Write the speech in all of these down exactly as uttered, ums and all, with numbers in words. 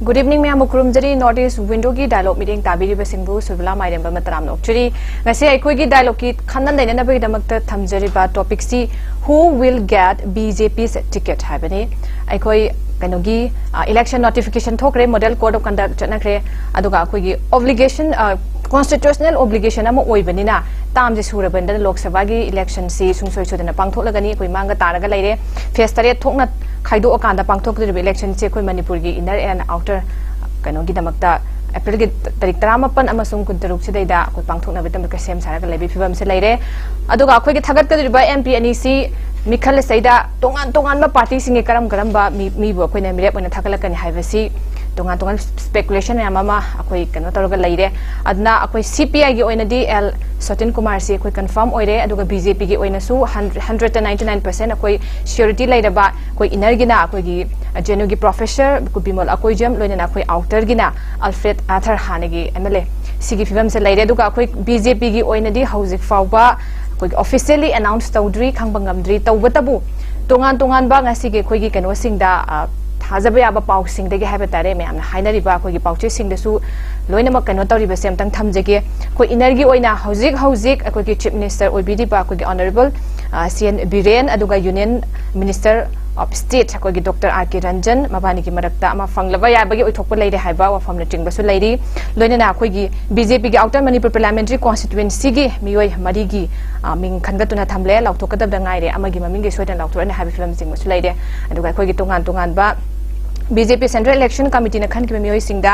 Good evening, ꯃꯌꯥꯝꯕꯨ ꯈꯨꯔꯨꯝꯖꯔꯤ꯫ North East Window ꯒꯤ dialogue ꯃꯤꯠꯌꯦꯡ ꯇꯥꯕꯤꯔꯤꯕꯁꯤꯡꯕꯨ ꯁꯨꯕꯂꯥ ꯃꯥꯏꯔꯦꯝꯕ ꯃꯇꯔꯥꯝꯅ ꯑꯣꯛꯆꯔꯤ꯫ ꯉꯁꯤ ꯑꯩꯈꯣꯏꯒꯤ dialogue ꯀꯤ ꯈꯟꯅ ꯅꯩꯅꯅꯕꯒꯤꯗꯃꯛꯇ ꯊꯝꯖꯔꯤꯕ topic ꯁꯤ Who will get B J P's ticket ꯍꯥꯏꯕꯅꯤ꯫ ꯑꯩꯈꯣꯏ ꯀꯩꯅꯣꯒꯤ, ꯑ, election notification ꯊꯣꯛꯈ꯭ꯔꯦ, model code of conduct ꯆꯠꯅꯈ꯭ꯔꯦ, ꯑꯗꯨꯒ ꯑꯩꯈꯣꯏꯒꯤ obligation, ꯑ, constitutional obligation ꯑꯃ ꯑꯣꯏꯕꯅꯤꯅ term ꯁꯦ ꯁꯨꯔꯕꯅꯤꯅ Lok Sabha ꯒꯤ election ꯁꯤ ꯁꯨꯡꯁꯣꯏ ꯁꯣꯏꯗꯅ ꯄꯥꯡꯊꯣꯛꯂꯒꯅꯤ꯫ ꯑꯩꯈꯣꯏ ꯃꯥꯡꯒ ꯇꯥꯔꯒ ꯂꯩꯔꯦ꯫ Phase ꯇꯔꯦꯠ ꯊꯣꯛꯅ ꯈꯥꯏꯗꯣꯛꯑꯀꯥꯟꯗ ꯄꯥꯡꯊꯣꯛꯀꯗꯧꯔꯤꯕ election ꯁꯦ ꯑꯩꯈꯣꯏ ꯃꯅꯤꯄꯨꯔꯒꯤ inner and outer ꯀꯩꯅꯣꯒꯤꯗꯃꯛꯇ April ꯒꯤ ꯇꯥꯔꯤꯛ ꯇꯔꯥꯃꯥꯄꯟ ꯑꯃꯁꯨꯡ ꯀꯨꯟꯇꯔꯨꯛ ꯁꯤꯗꯩꯗ ꯑꯩꯈꯣꯏ ꯄꯥꯡꯊꯣꯛꯅꯕꯒꯤꯗꯃꯛꯇ ꯁꯦꯝ ꯁꯥꯔꯒ ꯂꯩꯕꯒꯤ ꯐꯤꯕꯝꯁꯦ ꯂꯩꯔꯦ꯫ ꯑꯗꯨꯒ ꯑꯩꯈꯣꯏꯒꯤ ꯊꯥꯒꯠꯀꯗꯧꯔꯤꯕ M P ꯑꯅꯤꯁꯤ ꯃꯤꯈꯜ ꯑꯁꯤꯗ ꯇꯣꯉꯥꯟ ꯇꯣꯉꯥꯟꯕ party ꯁꯤꯡꯒꯤ ꯀꯔꯝ ꯀꯔꯝꯕ ꯃꯤ, ꯃꯤꯕꯨ ꯑꯩꯈꯣꯏꯅ ꯃꯤꯔꯦꯞ ꯑꯣꯏꯅ ꯊꯥꯒꯠꯂꯛꯀꯅꯤ ꯍꯥꯏꯕꯁꯤ ꯇꯣꯉꯥꯟ ꯇꯣꯉꯥꯟꯕ speculation ꯃꯌꯥꯝ ꯑꯃ ꯑꯩꯈꯣꯏ ꯀꯩꯅꯣ ꯇꯧꯔꯒ ꯂꯩꯔꯦ꯫ ꯑꯗꯨꯅ ꯑꯩꯈꯣꯏ C P I ꯒꯤ ꯑꯣꯏꯅꯗꯤ L ꯁꯇꯤꯟ ꯀꯨꯃꯥꯔꯁꯤ ꯑꯩꯈꯣꯏ confirm ꯑꯣꯏꯔꯦ, ꯑꯗꯨꯒ B J P ꯒꯤ ꯑꯣꯏꯅꯁꯨ hundred, hundred ninety nine percent ꯑꯩꯈꯣꯏ surety ꯂꯩꯔꯕ ꯑꯩꯈꯣꯏ inner ꯒꯤꯅ ꯑꯩꯈꯣꯏꯒꯤ J N U ꯒꯤ professor ꯕꯤꯃꯣꯜ ꯑꯀꯣꯏꯖꯝ, ꯂꯣꯏꯅꯅ ꯑꯩꯈꯣꯏ outer ꯒꯤꯅ ꯑꯜꯐ꯭ꯔꯦꯗ ꯑꯥꯊꯔ, ꯍꯥꯟꯅꯒꯤ M L A꯫ ꯁꯤꯒꯤ ꯐꯤꯕꯝꯁꯦ ꯂꯩꯔꯦ꯫ ꯑꯗꯨꯒ ꯑꯩꯈꯣꯏ B J P ꯒꯤ ꯑꯣꯏꯅꯗꯤ ꯍꯧꯖꯤꯛ ꯐꯥꯎꯕ ꯑꯩꯈꯣꯏꯒꯤ officially announce ꯇꯧꯗ꯭ꯔꯤ, ꯈꯪꯕ ꯉꯝꯗ꯭ꯔꯤ꯫ ꯇꯧꯕꯇꯕꯨ ꯇꯣꯉꯥꯟ ꯇꯣꯉꯥꯟꯕ ꯉꯁꯤꯒꯤ ꯑꯩꯈꯣꯏꯒꯤ ꯀꯩꯅꯣꯁꯤꯡꯗ, ꯑ, ꯊꯥꯖꯕ ꯌꯥꯕ ꯄꯥꯎꯁꯤꯡꯗꯒꯤ ꯍꯥꯏꯕ ꯇꯥꯔꯦ, ꯃꯌꯥꯝꯅ ꯍꯥꯏꯅꯔꯤꯕ ꯑꯩꯈꯣꯏꯒꯤ ꯄꯥꯎꯆꯦꯁꯤꯡꯗꯁꯨ ꯂꯣꯏꯅꯃꯛ ꯀꯩꯅꯣ ꯇꯧꯔꯤꯕꯁꯦ ꯑꯝꯇꯪ ꯊꯝꯖꯒꯦ꯫ ꯑꯩꯈꯣꯏ inner ꯒꯤ ꯑꯣꯏꯅ ꯍꯧꯖꯤꯛ ꯍꯧꯖꯤꯛ ꯑꯩꯈꯣꯏꯒꯤ Chief Minister ꯑꯣꯏꯕꯤꯔꯤꯕ ꯑꯩꯈꯣꯏꯒꯤ Honourable, ꯑ, C N ꯕꯤꯔꯦꯟ, ꯑꯗꯨꯒ Union Minister of State ꯑꯩꯈꯣꯏꯒꯤ Doctor R K ꯔꯟꯖꯟ, ꯃꯕꯥꯅꯤꯒꯤ ꯃꯔꯛꯇ ꯑꯃ ꯐꯪꯂꯕ ꯌꯥꯕꯒꯤ ꯑꯣꯏꯊꯣꯛꯄ ꯂꯩꯔꯦ ꯍꯥꯏꯕ ꯋꯥꯐꯝꯅꯆꯤꯡꯕꯁꯨ ꯂꯩꯔꯤ꯫ ꯂꯣꯏꯅꯅ ꯑꯩꯈꯣꯏꯒꯤ B J P ꯒꯤ Outer Manipur Parliamentary Constituency ꯒꯤ ꯃꯤꯑꯣꯏ ꯃꯔꯤꯒꯤ, ꯑ, ꯃꯤꯡ ꯈꯟꯒꯠꯇꯨꯅ ꯊꯝꯂꯦ꯫ ꯂꯥꯎꯊꯣꯛꯀꯗꯕꯗ ꯉꯥꯏꯔꯦ, ꯑꯃꯒꯤ ꯃꯃꯤꯡꯗꯤ ꯁꯣꯏꯗꯅ ꯂꯥꯎꯊꯣꯔꯛꯑꯅꯤ ꯍꯥꯏꯕ ꯐꯤꯕꯝꯁꯤꯡꯕꯁꯨ ꯂꯩꯔꯦ꯫ ꯑꯗꯨꯒ ꯑꯩꯈꯣꯏꯒꯤ ꯇꯣꯉꯥꯟ ꯇꯣꯉꯥꯟꯕ B J P Central Election Committee ꯅ ꯈꯟꯈꯤꯕ ꯃꯤꯑꯣꯏꯁꯤꯡꯗ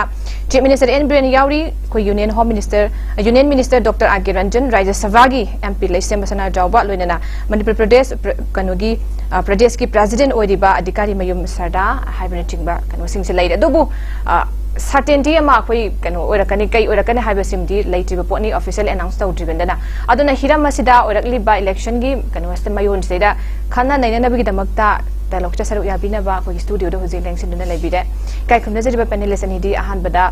Chief Minister N ꯕꯤꯔꯦꯟ ꯌꯥꯎꯔꯤ, ꯑꯩꯈꯣꯏ Union Home Minister, Union Minister Doctor R K Ranjan, ꯔꯥꯖ꯭ꯌ ꯁꯚꯥꯒꯤ M P ꯂꯩꯁꯦꯝꯕ ꯁꯅꯥꯖꯥꯎꯕ, ꯂꯣꯏꯅꯅ ꯃꯅꯤꯄꯨꯔ ꯄ꯭ꯔꯗꯦꯁ ꯄ꯭ꯔ-, ꯀꯩꯅꯣꯒꯤ, ꯑ, ꯄ꯭ꯔꯗꯦꯁꯀꯤ President ꯑꯣꯏꯔꯤꯕ ꯑꯙꯤꯀꯥꯔꯤ ꯃꯌꯨꯝ ꯁꯔꯗꯥ ꯍꯥꯏꯕꯅꯆꯤꯡꯕ ꯀꯩꯅꯣꯁꯤꯡꯁꯦ ꯂꯩꯔꯦ꯫ ꯑꯗꯨꯕꯨ, ꯑ, certainty ꯑꯃ ꯑꯩꯈꯣꯏ ꯀꯩꯅꯣ ꯑꯣꯏꯔꯛꯀꯅꯤ, ꯀꯩ ꯑꯣꯏꯔꯛꯀꯅꯤ ꯍꯥꯏꯕꯁꯤꯃꯗꯤ ꯂꯩꯇ꯭ꯔꯤꯕ ꯄꯣꯠꯅꯤ, official announce ꯇꯧꯗ꯭ꯔꯤꯕꯅꯤꯅ꯫ ꯑꯗꯨꯅ ꯍꯤꯔꯝ ꯑꯁꯤꯗ ꯑꯣꯏꯔꯛꯂꯤꯕ election ꯒꯤ ꯀꯩꯅꯣꯁꯤꯗ, ꯃꯌꯣꯟꯁꯤꯗꯩꯗ ꯈꯟꯅ ꯅꯩꯅꯅꯕꯒꯤꯗꯃꯛꯇ dialogue ꯇ ꯁꯔꯨꯛ ꯌꯥꯕꯤꯅꯕ ꯑꯩꯈꯣꯏꯒꯤ studio ꯗ ꯍꯧꯖꯤꯛ ꯂꯦꯡꯁꯤꯟꯗꯨꯅ ꯂꯩꯕꯤꯔꯦ꯫ ꯏꯀꯥꯏ ꯈꯨꯝꯅꯖꯔꯤꯕ panelist ꯑꯅꯤꯗꯤ ꯑꯍꯥꯟꯕꯗ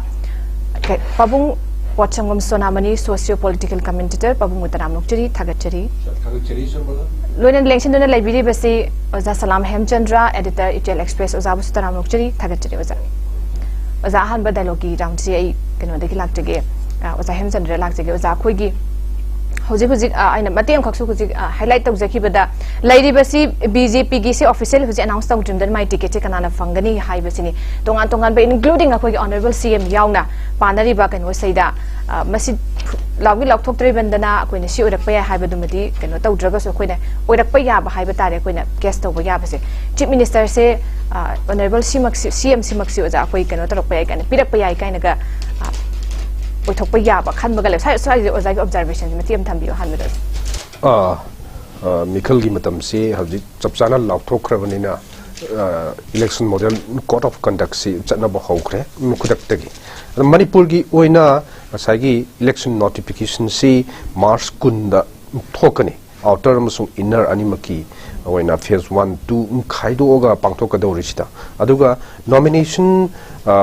ꯀ-, ꯄꯥꯕꯨꯡ ꯄꯣꯠꯁꯪꯕꯝ ꯁꯣꯅꯥꯃꯅꯤ, socio political commentator, ꯄꯥꯕꯨꯡꯕꯨ ꯇꯔꯥꯝꯅ ꯑꯣꯛꯆꯔꯤ, ꯊꯥꯒꯠꯆꯔꯤ꯫ ꯊꯥꯒꯠꯆꯔꯤ, ꯁꯣꯝꯕꯂꯥ꯫ ꯂꯣꯏꯅꯅ ꯂꯦꯡꯁꯤꯟꯗꯨꯅ ꯂꯩꯕꯤꯔꯤꯕꯁꯤ ꯑꯣꯖꯥ ꯁꯂꯥꯝ ꯍꯦꯝꯆꯟꯗ꯭ꯔ, editor, Ichel Express, ꯑꯣꯖꯥꯕꯨꯁꯨ ꯇꯔꯥꯝꯅ ꯑꯣꯛꯆꯔꯤ, ꯊꯥꯒꯠꯆꯔꯤ ꯑꯣꯖꯥ꯫ ꯑꯣꯖꯥ, ꯑꯍꯥꯟꯕ ꯗꯥꯏꯂꯣꯒꯀꯤ ꯔꯥꯎꯟꯁꯤ ꯑꯩ ꯀꯩꯅꯣꯗꯒꯤ ꯂꯥꯛꯆꯒꯦ꯫ ꯑ, ꯑꯣꯖꯥ ꯍꯦꯝꯆꯟꯗ꯭ꯔ ꯂꯥꯛꯆꯒꯦ꯫ ꯑꯣꯖꯥ, ꯑꯩꯈꯣꯏꯒꯤ ꯍꯧꯖꯤꯛ ꯍꯧꯖꯤꯛ, ꯑ, ꯑꯩꯅ ꯃꯇꯦꯛ ꯑꯃꯈꯛꯁꯨ ꯍꯧꯖꯤꯛ, ꯑ, ꯍꯥꯏꯂꯥꯏꯠ ꯇꯧꯖꯈꯤꯕꯗ, ꯂꯩꯔꯤꯕꯁꯤ ꯕꯤ ꯖꯦ ꯄꯤꯒꯤꯁꯤ ꯑꯣꯐꯤꯁꯤꯌꯦꯜ ꯍꯧꯖꯤꯛ ꯑꯦꯅꯥꯎꯟꯁ ꯇꯧꯗ꯭ꯔꯤꯕꯗ ꯃꯥꯏ ꯇꯤꯀꯦꯠꯁꯦ ꯀꯅꯥꯅ ꯐꯪꯒꯅꯤ ꯍꯥꯏꯕꯁꯤꯅꯤ꯫ ꯇꯣꯉꯥꯟ ꯇꯣꯉꯥꯟꯕ, ꯏꯟꯀ꯭ꯂꯨꯗꯤꯡ ꯑꯩꯈꯣꯏꯒꯤ ꯑꯣꯅꯔꯦꯕꯜ ꯁꯤ ꯑꯦꯝ ꯌꯥꯎꯅ ꯄꯥꯅꯔꯤꯕ ꯀꯩꯅꯣꯁꯤꯗ, ꯑ, ꯃꯁꯤ ꯂꯥꯎꯗꯤ ꯂꯥꯎꯊꯣꯛꯇ꯭ꯔꯤꯕꯅꯤꯅ ꯑꯩꯈꯣꯏꯅ ꯁꯤ ꯑꯣꯏꯔꯛꯄ ꯌꯥꯏ ꯍꯥꯏꯕꯗꯨꯃꯗꯤ ꯀꯩꯅꯣ ꯇꯧꯗ꯭ꯔꯒꯁꯨ, ꯑꯩꯈꯣꯏꯅ ꯑꯣꯏꯔꯛꯄ ꯌꯥꯕ ꯍꯥꯏꯕ ꯇꯥꯔꯦ, ꯑꯩꯈꯣꯏꯅ ꯒꯦꯁ ꯇꯧꯕ ꯌꯥꯕꯁꯦ꯫ ꯆꯤꯐ ꯃꯤꯅꯤꯁꯇꯔꯁꯦ, ꯑ, ꯑꯣꯅꯔꯦꯕꯜ ꯁꯤꯃꯛꯁꯤ, ꯁꯤ ꯑꯦꯝ ꯁꯤꯃꯛꯁꯤ, ꯑꯣꯖꯥ, ꯑꯩꯈꯣꯏ ꯀꯩꯅꯣ ꯇꯧꯔꯛꯄ ꯌꯥꯏ ꯀꯥꯏꯅ, ꯄꯤꯔꯛꯄ ꯌꯥꯏ ꯀꯥꯏꯅꯒ, ꯑ, ꯑꯣꯏꯊꯣꯛꯄ ꯌꯥꯕ ꯈꯟꯕꯒ ꯂꯩ꯫ ꯁ꯭ꯋꯥꯏ-, ꯁ꯭ꯋꯥꯏꯁꯤꯗ ꯑꯣꯖꯥꯒꯤ ꯑꯣꯕꯖꯥꯔꯕꯦꯁꯟꯁꯦ ꯃꯇꯦꯛ ꯑꯃ ꯊꯝꯕꯤꯌꯨ ꯑꯍꯥꯟꯕꯗ꯫ ꯑꯥ, ꯑ, ꯃꯤꯈꯜꯒꯤ ꯃꯇꯝꯁꯤ ꯍꯧꯖꯤꯛ ꯆꯞ ꯆꯥꯅ ꯂꯥꯎꯊꯣꯛꯈ꯭ꯔꯕꯅꯤꯅ, ꯑ, ꯏꯂꯦꯛꯁꯟ ꯃꯣꯗꯦꯜ ꯀꯣꯗ ꯑꯣꯐ ꯀꯟꯗꯛꯁꯤ ꯆꯠꯅꯕ ꯍꯧꯈ꯭ꯔꯦ, ꯎꯝ, ꯈꯨꯗꯛꯇꯒꯤ꯫ ꯑꯗꯣ ꯃꯅꯤꯄꯨꯔꯒꯤ ꯑꯣꯏꯅ ꯉꯁꯥꯏꯒꯤ ꯏꯂꯦꯛꯁꯟ ꯅꯣꯇꯤꯐꯤꯀꯦꯁꯟꯁꯤ ꯃꯥꯔꯆ ꯀꯨꯟꯗ ꯊꯣꯛꯀꯅꯤ꯫ ꯑꯥꯎꯇꯔ ꯑꯃꯁꯨꯡ ꯏꯟꯅꯔ ꯑꯅꯤꯃꯛꯀꯤ ꯑꯣꯏꯅ ꯐꯦꯁ ꯋꯥꯟ, ꯇꯨ ꯈꯥꯏꯗꯣꯛꯑꯒ ꯄꯥꯡꯊꯣꯛꯀꯗꯧꯔꯤꯁꯤꯗ꯫ ꯑꯗꯨꯒ ꯅꯣꯃꯤꯅꯦꯁꯟ, ꯑ,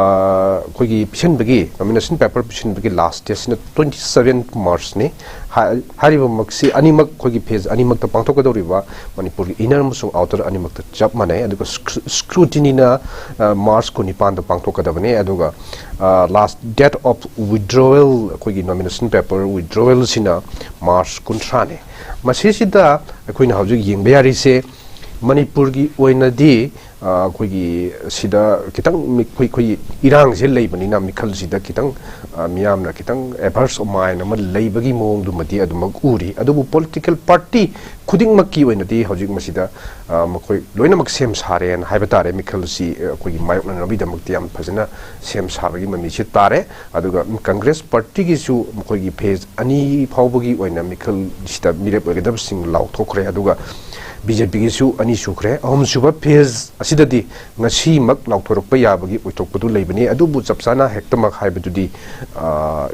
ꯑꯩꯈꯣꯏꯒꯤ ꯄꯤꯁꯤꯟꯕꯒꯤ, ꯅꯣꯃꯤꯅꯦꯁꯟ ꯄꯦꯄꯔ ꯄꯤꯁꯤꯟꯕꯒꯤ ꯂꯥꯁ ꯗꯦꯠꯁꯤꯅ ꯇ꯭ꯋꯦꯟꯇꯤ ꯁꯕꯦꯟ ꯃꯥꯔꯆꯅꯤ꯫ ꯍꯥꯏ-, ꯍꯥꯏꯔꯤꯕꯃꯛꯁꯤ ꯑꯅꯤꯃꯛ, ꯑꯩꯈꯣꯏꯒꯤ ꯐꯦꯁ ꯑꯅꯤꯃꯛꯇ ꯄꯥꯡꯊꯣꯛꯀꯗꯧꯔꯤꯕ ꯃꯅꯤꯄꯨꯔꯒꯤ ꯏꯟꯅꯔ ꯑꯃꯁꯨꯡ ꯑꯥꯎꯇꯔ ꯑꯅꯤꯃꯛꯇ ꯆꯞ ꯃꯥꯟꯅꯩ꯫ ꯑꯗꯨꯒ ꯁ꯭ꯀ꯭ꯔꯨ-, ꯁ꯭ꯀ꯭ꯔꯨꯇꯤꯅꯤꯅ, ꯑ, ꯃꯥꯔꯆ ꯀꯨꯟꯅꯤꯄꯥꯟꯗ ꯄꯥꯡꯊꯣꯛꯀꯗꯕꯅꯤ꯫ ꯑꯗꯨꯒ, ꯑ, ꯂꯥꯁ ꯗꯦꯠ ꯑꯣꯐ ꯋꯤꯗ꯭ꯔꯣꯋꯦꯜ, ꯑꯩꯈꯣꯏꯒꯤ ꯅꯣꯃꯤꯅꯦꯁꯟ ꯄꯦꯄꯔ ꯋꯤꯗ꯭ꯔꯣꯋꯦꯜꯁꯤꯅ ꯃꯥꯔꯆ ꯀꯨꯟꯊ꯭ꯔꯥꯅꯤ꯫ ꯃꯁꯤꯁꯤꯗ ꯑꯩꯈꯣꯏꯅ ꯍꯧꯖꯤꯛ ꯌꯦꯡꯕ ꯌꯥꯔꯤꯁꯦ, ꯃꯅꯤꯄꯨꯔꯒꯤ ꯑꯣꯏꯅꯗꯤ, ꯑ, ꯑꯩꯈꯣꯏꯒꯤ ꯁꯤꯗ ꯈꯤꯇꯪ ꯃꯤ-, ꯑꯩꯈꯣꯏ, ꯑꯩꯈꯣꯏꯒꯤ ꯏꯔꯥꯡꯁꯦ ꯂꯩꯕꯅꯤꯅ ꯃꯤꯈꯜꯁꯤꯗ ꯈꯤꯇꯪ, ꯑ, ꯃꯤꯌꯥꯝꯅ ꯈꯤꯇꯪ ꯑꯦꯚꯔꯁ ꯃꯥꯏꯟ ꯑꯃ ꯂꯩꯕꯒꯤ ꯃꯑꯣꯡꯗꯨꯃꯗꯤ ꯑꯗꯨꯃꯛ ꯎꯔꯤ꯫ ꯑꯗꯨꯕꯨ ꯄꯣꯂꯤꯇꯤꯀꯦꯜ ꯄꯥꯔꯇꯤ ꯈꯨꯗꯤꯡꯃꯛꯀꯤ ꯑꯣꯏꯅꯗꯤ ꯍꯧꯖꯤꯛ ꯃꯁꯤꯗ, ꯑ, ꯃꯈꯣꯏ ꯂꯣꯏꯅꯃꯛ ꯁꯦꯝ ꯁꯥꯔꯦꯅ ꯍꯥꯏꯕ ꯇꯥꯔꯦ꯫ ꯃꯤꯈꯜꯁꯤ, ꯑ, ꯑꯩꯈꯣꯏꯒꯤ ꯃꯥꯌꯣꯛꯅꯅꯕꯒꯤꯗꯃꯛꯇꯤ ꯌꯥꯝ ꯐꯖꯅ ꯁꯦꯝ ꯁꯥꯕꯒꯤ ꯃꯃꯤꯁꯤ ꯇꯥꯔꯦ꯫ ꯑꯗꯨꯒ ꯀꯪꯒ꯭ꯔꯦꯁ ꯄꯥꯔꯇꯤꯒꯤꯁꯨ ꯃꯈꯣꯏꯒꯤ ꯐꯦꯁ ꯑꯅꯤ ꯐꯥꯎꯕꯒꯤ ꯑꯣꯏꯅ ꯃꯤꯈꯜꯁꯤꯗ ꯃꯤꯔꯦꯞ ꯑꯣꯏꯒꯗꯕꯁꯤꯡ ꯂꯥꯎꯊꯣꯛꯈ꯭ꯔꯦ꯫ ꯑꯗꯨꯒ ꯕꯤ ꯖꯦ ꯄꯤꯒꯤꯁꯨ ꯑꯅꯤ ꯁꯨꯈ꯭ꯔꯦ꯫ ꯑꯍꯨꯝꯁꯨꯕ ꯐꯦꯁ ꯑꯁꯤꯗꯗꯤ ꯉꯁꯤꯃꯛ ꯂꯥꯎꯊꯣꯔꯛꯄ ꯌꯥꯕꯒꯤ ꯑꯣꯏꯊꯣꯛꯄꯗꯨ ꯂꯩꯕꯅꯤ꯫ ꯑꯗꯨꯕꯨ ꯆꯞ ꯆꯥꯅ ꯍꯦꯛꯇꯃꯛ ꯍꯥꯏꯕꯗꯨꯗꯤ, ꯑ,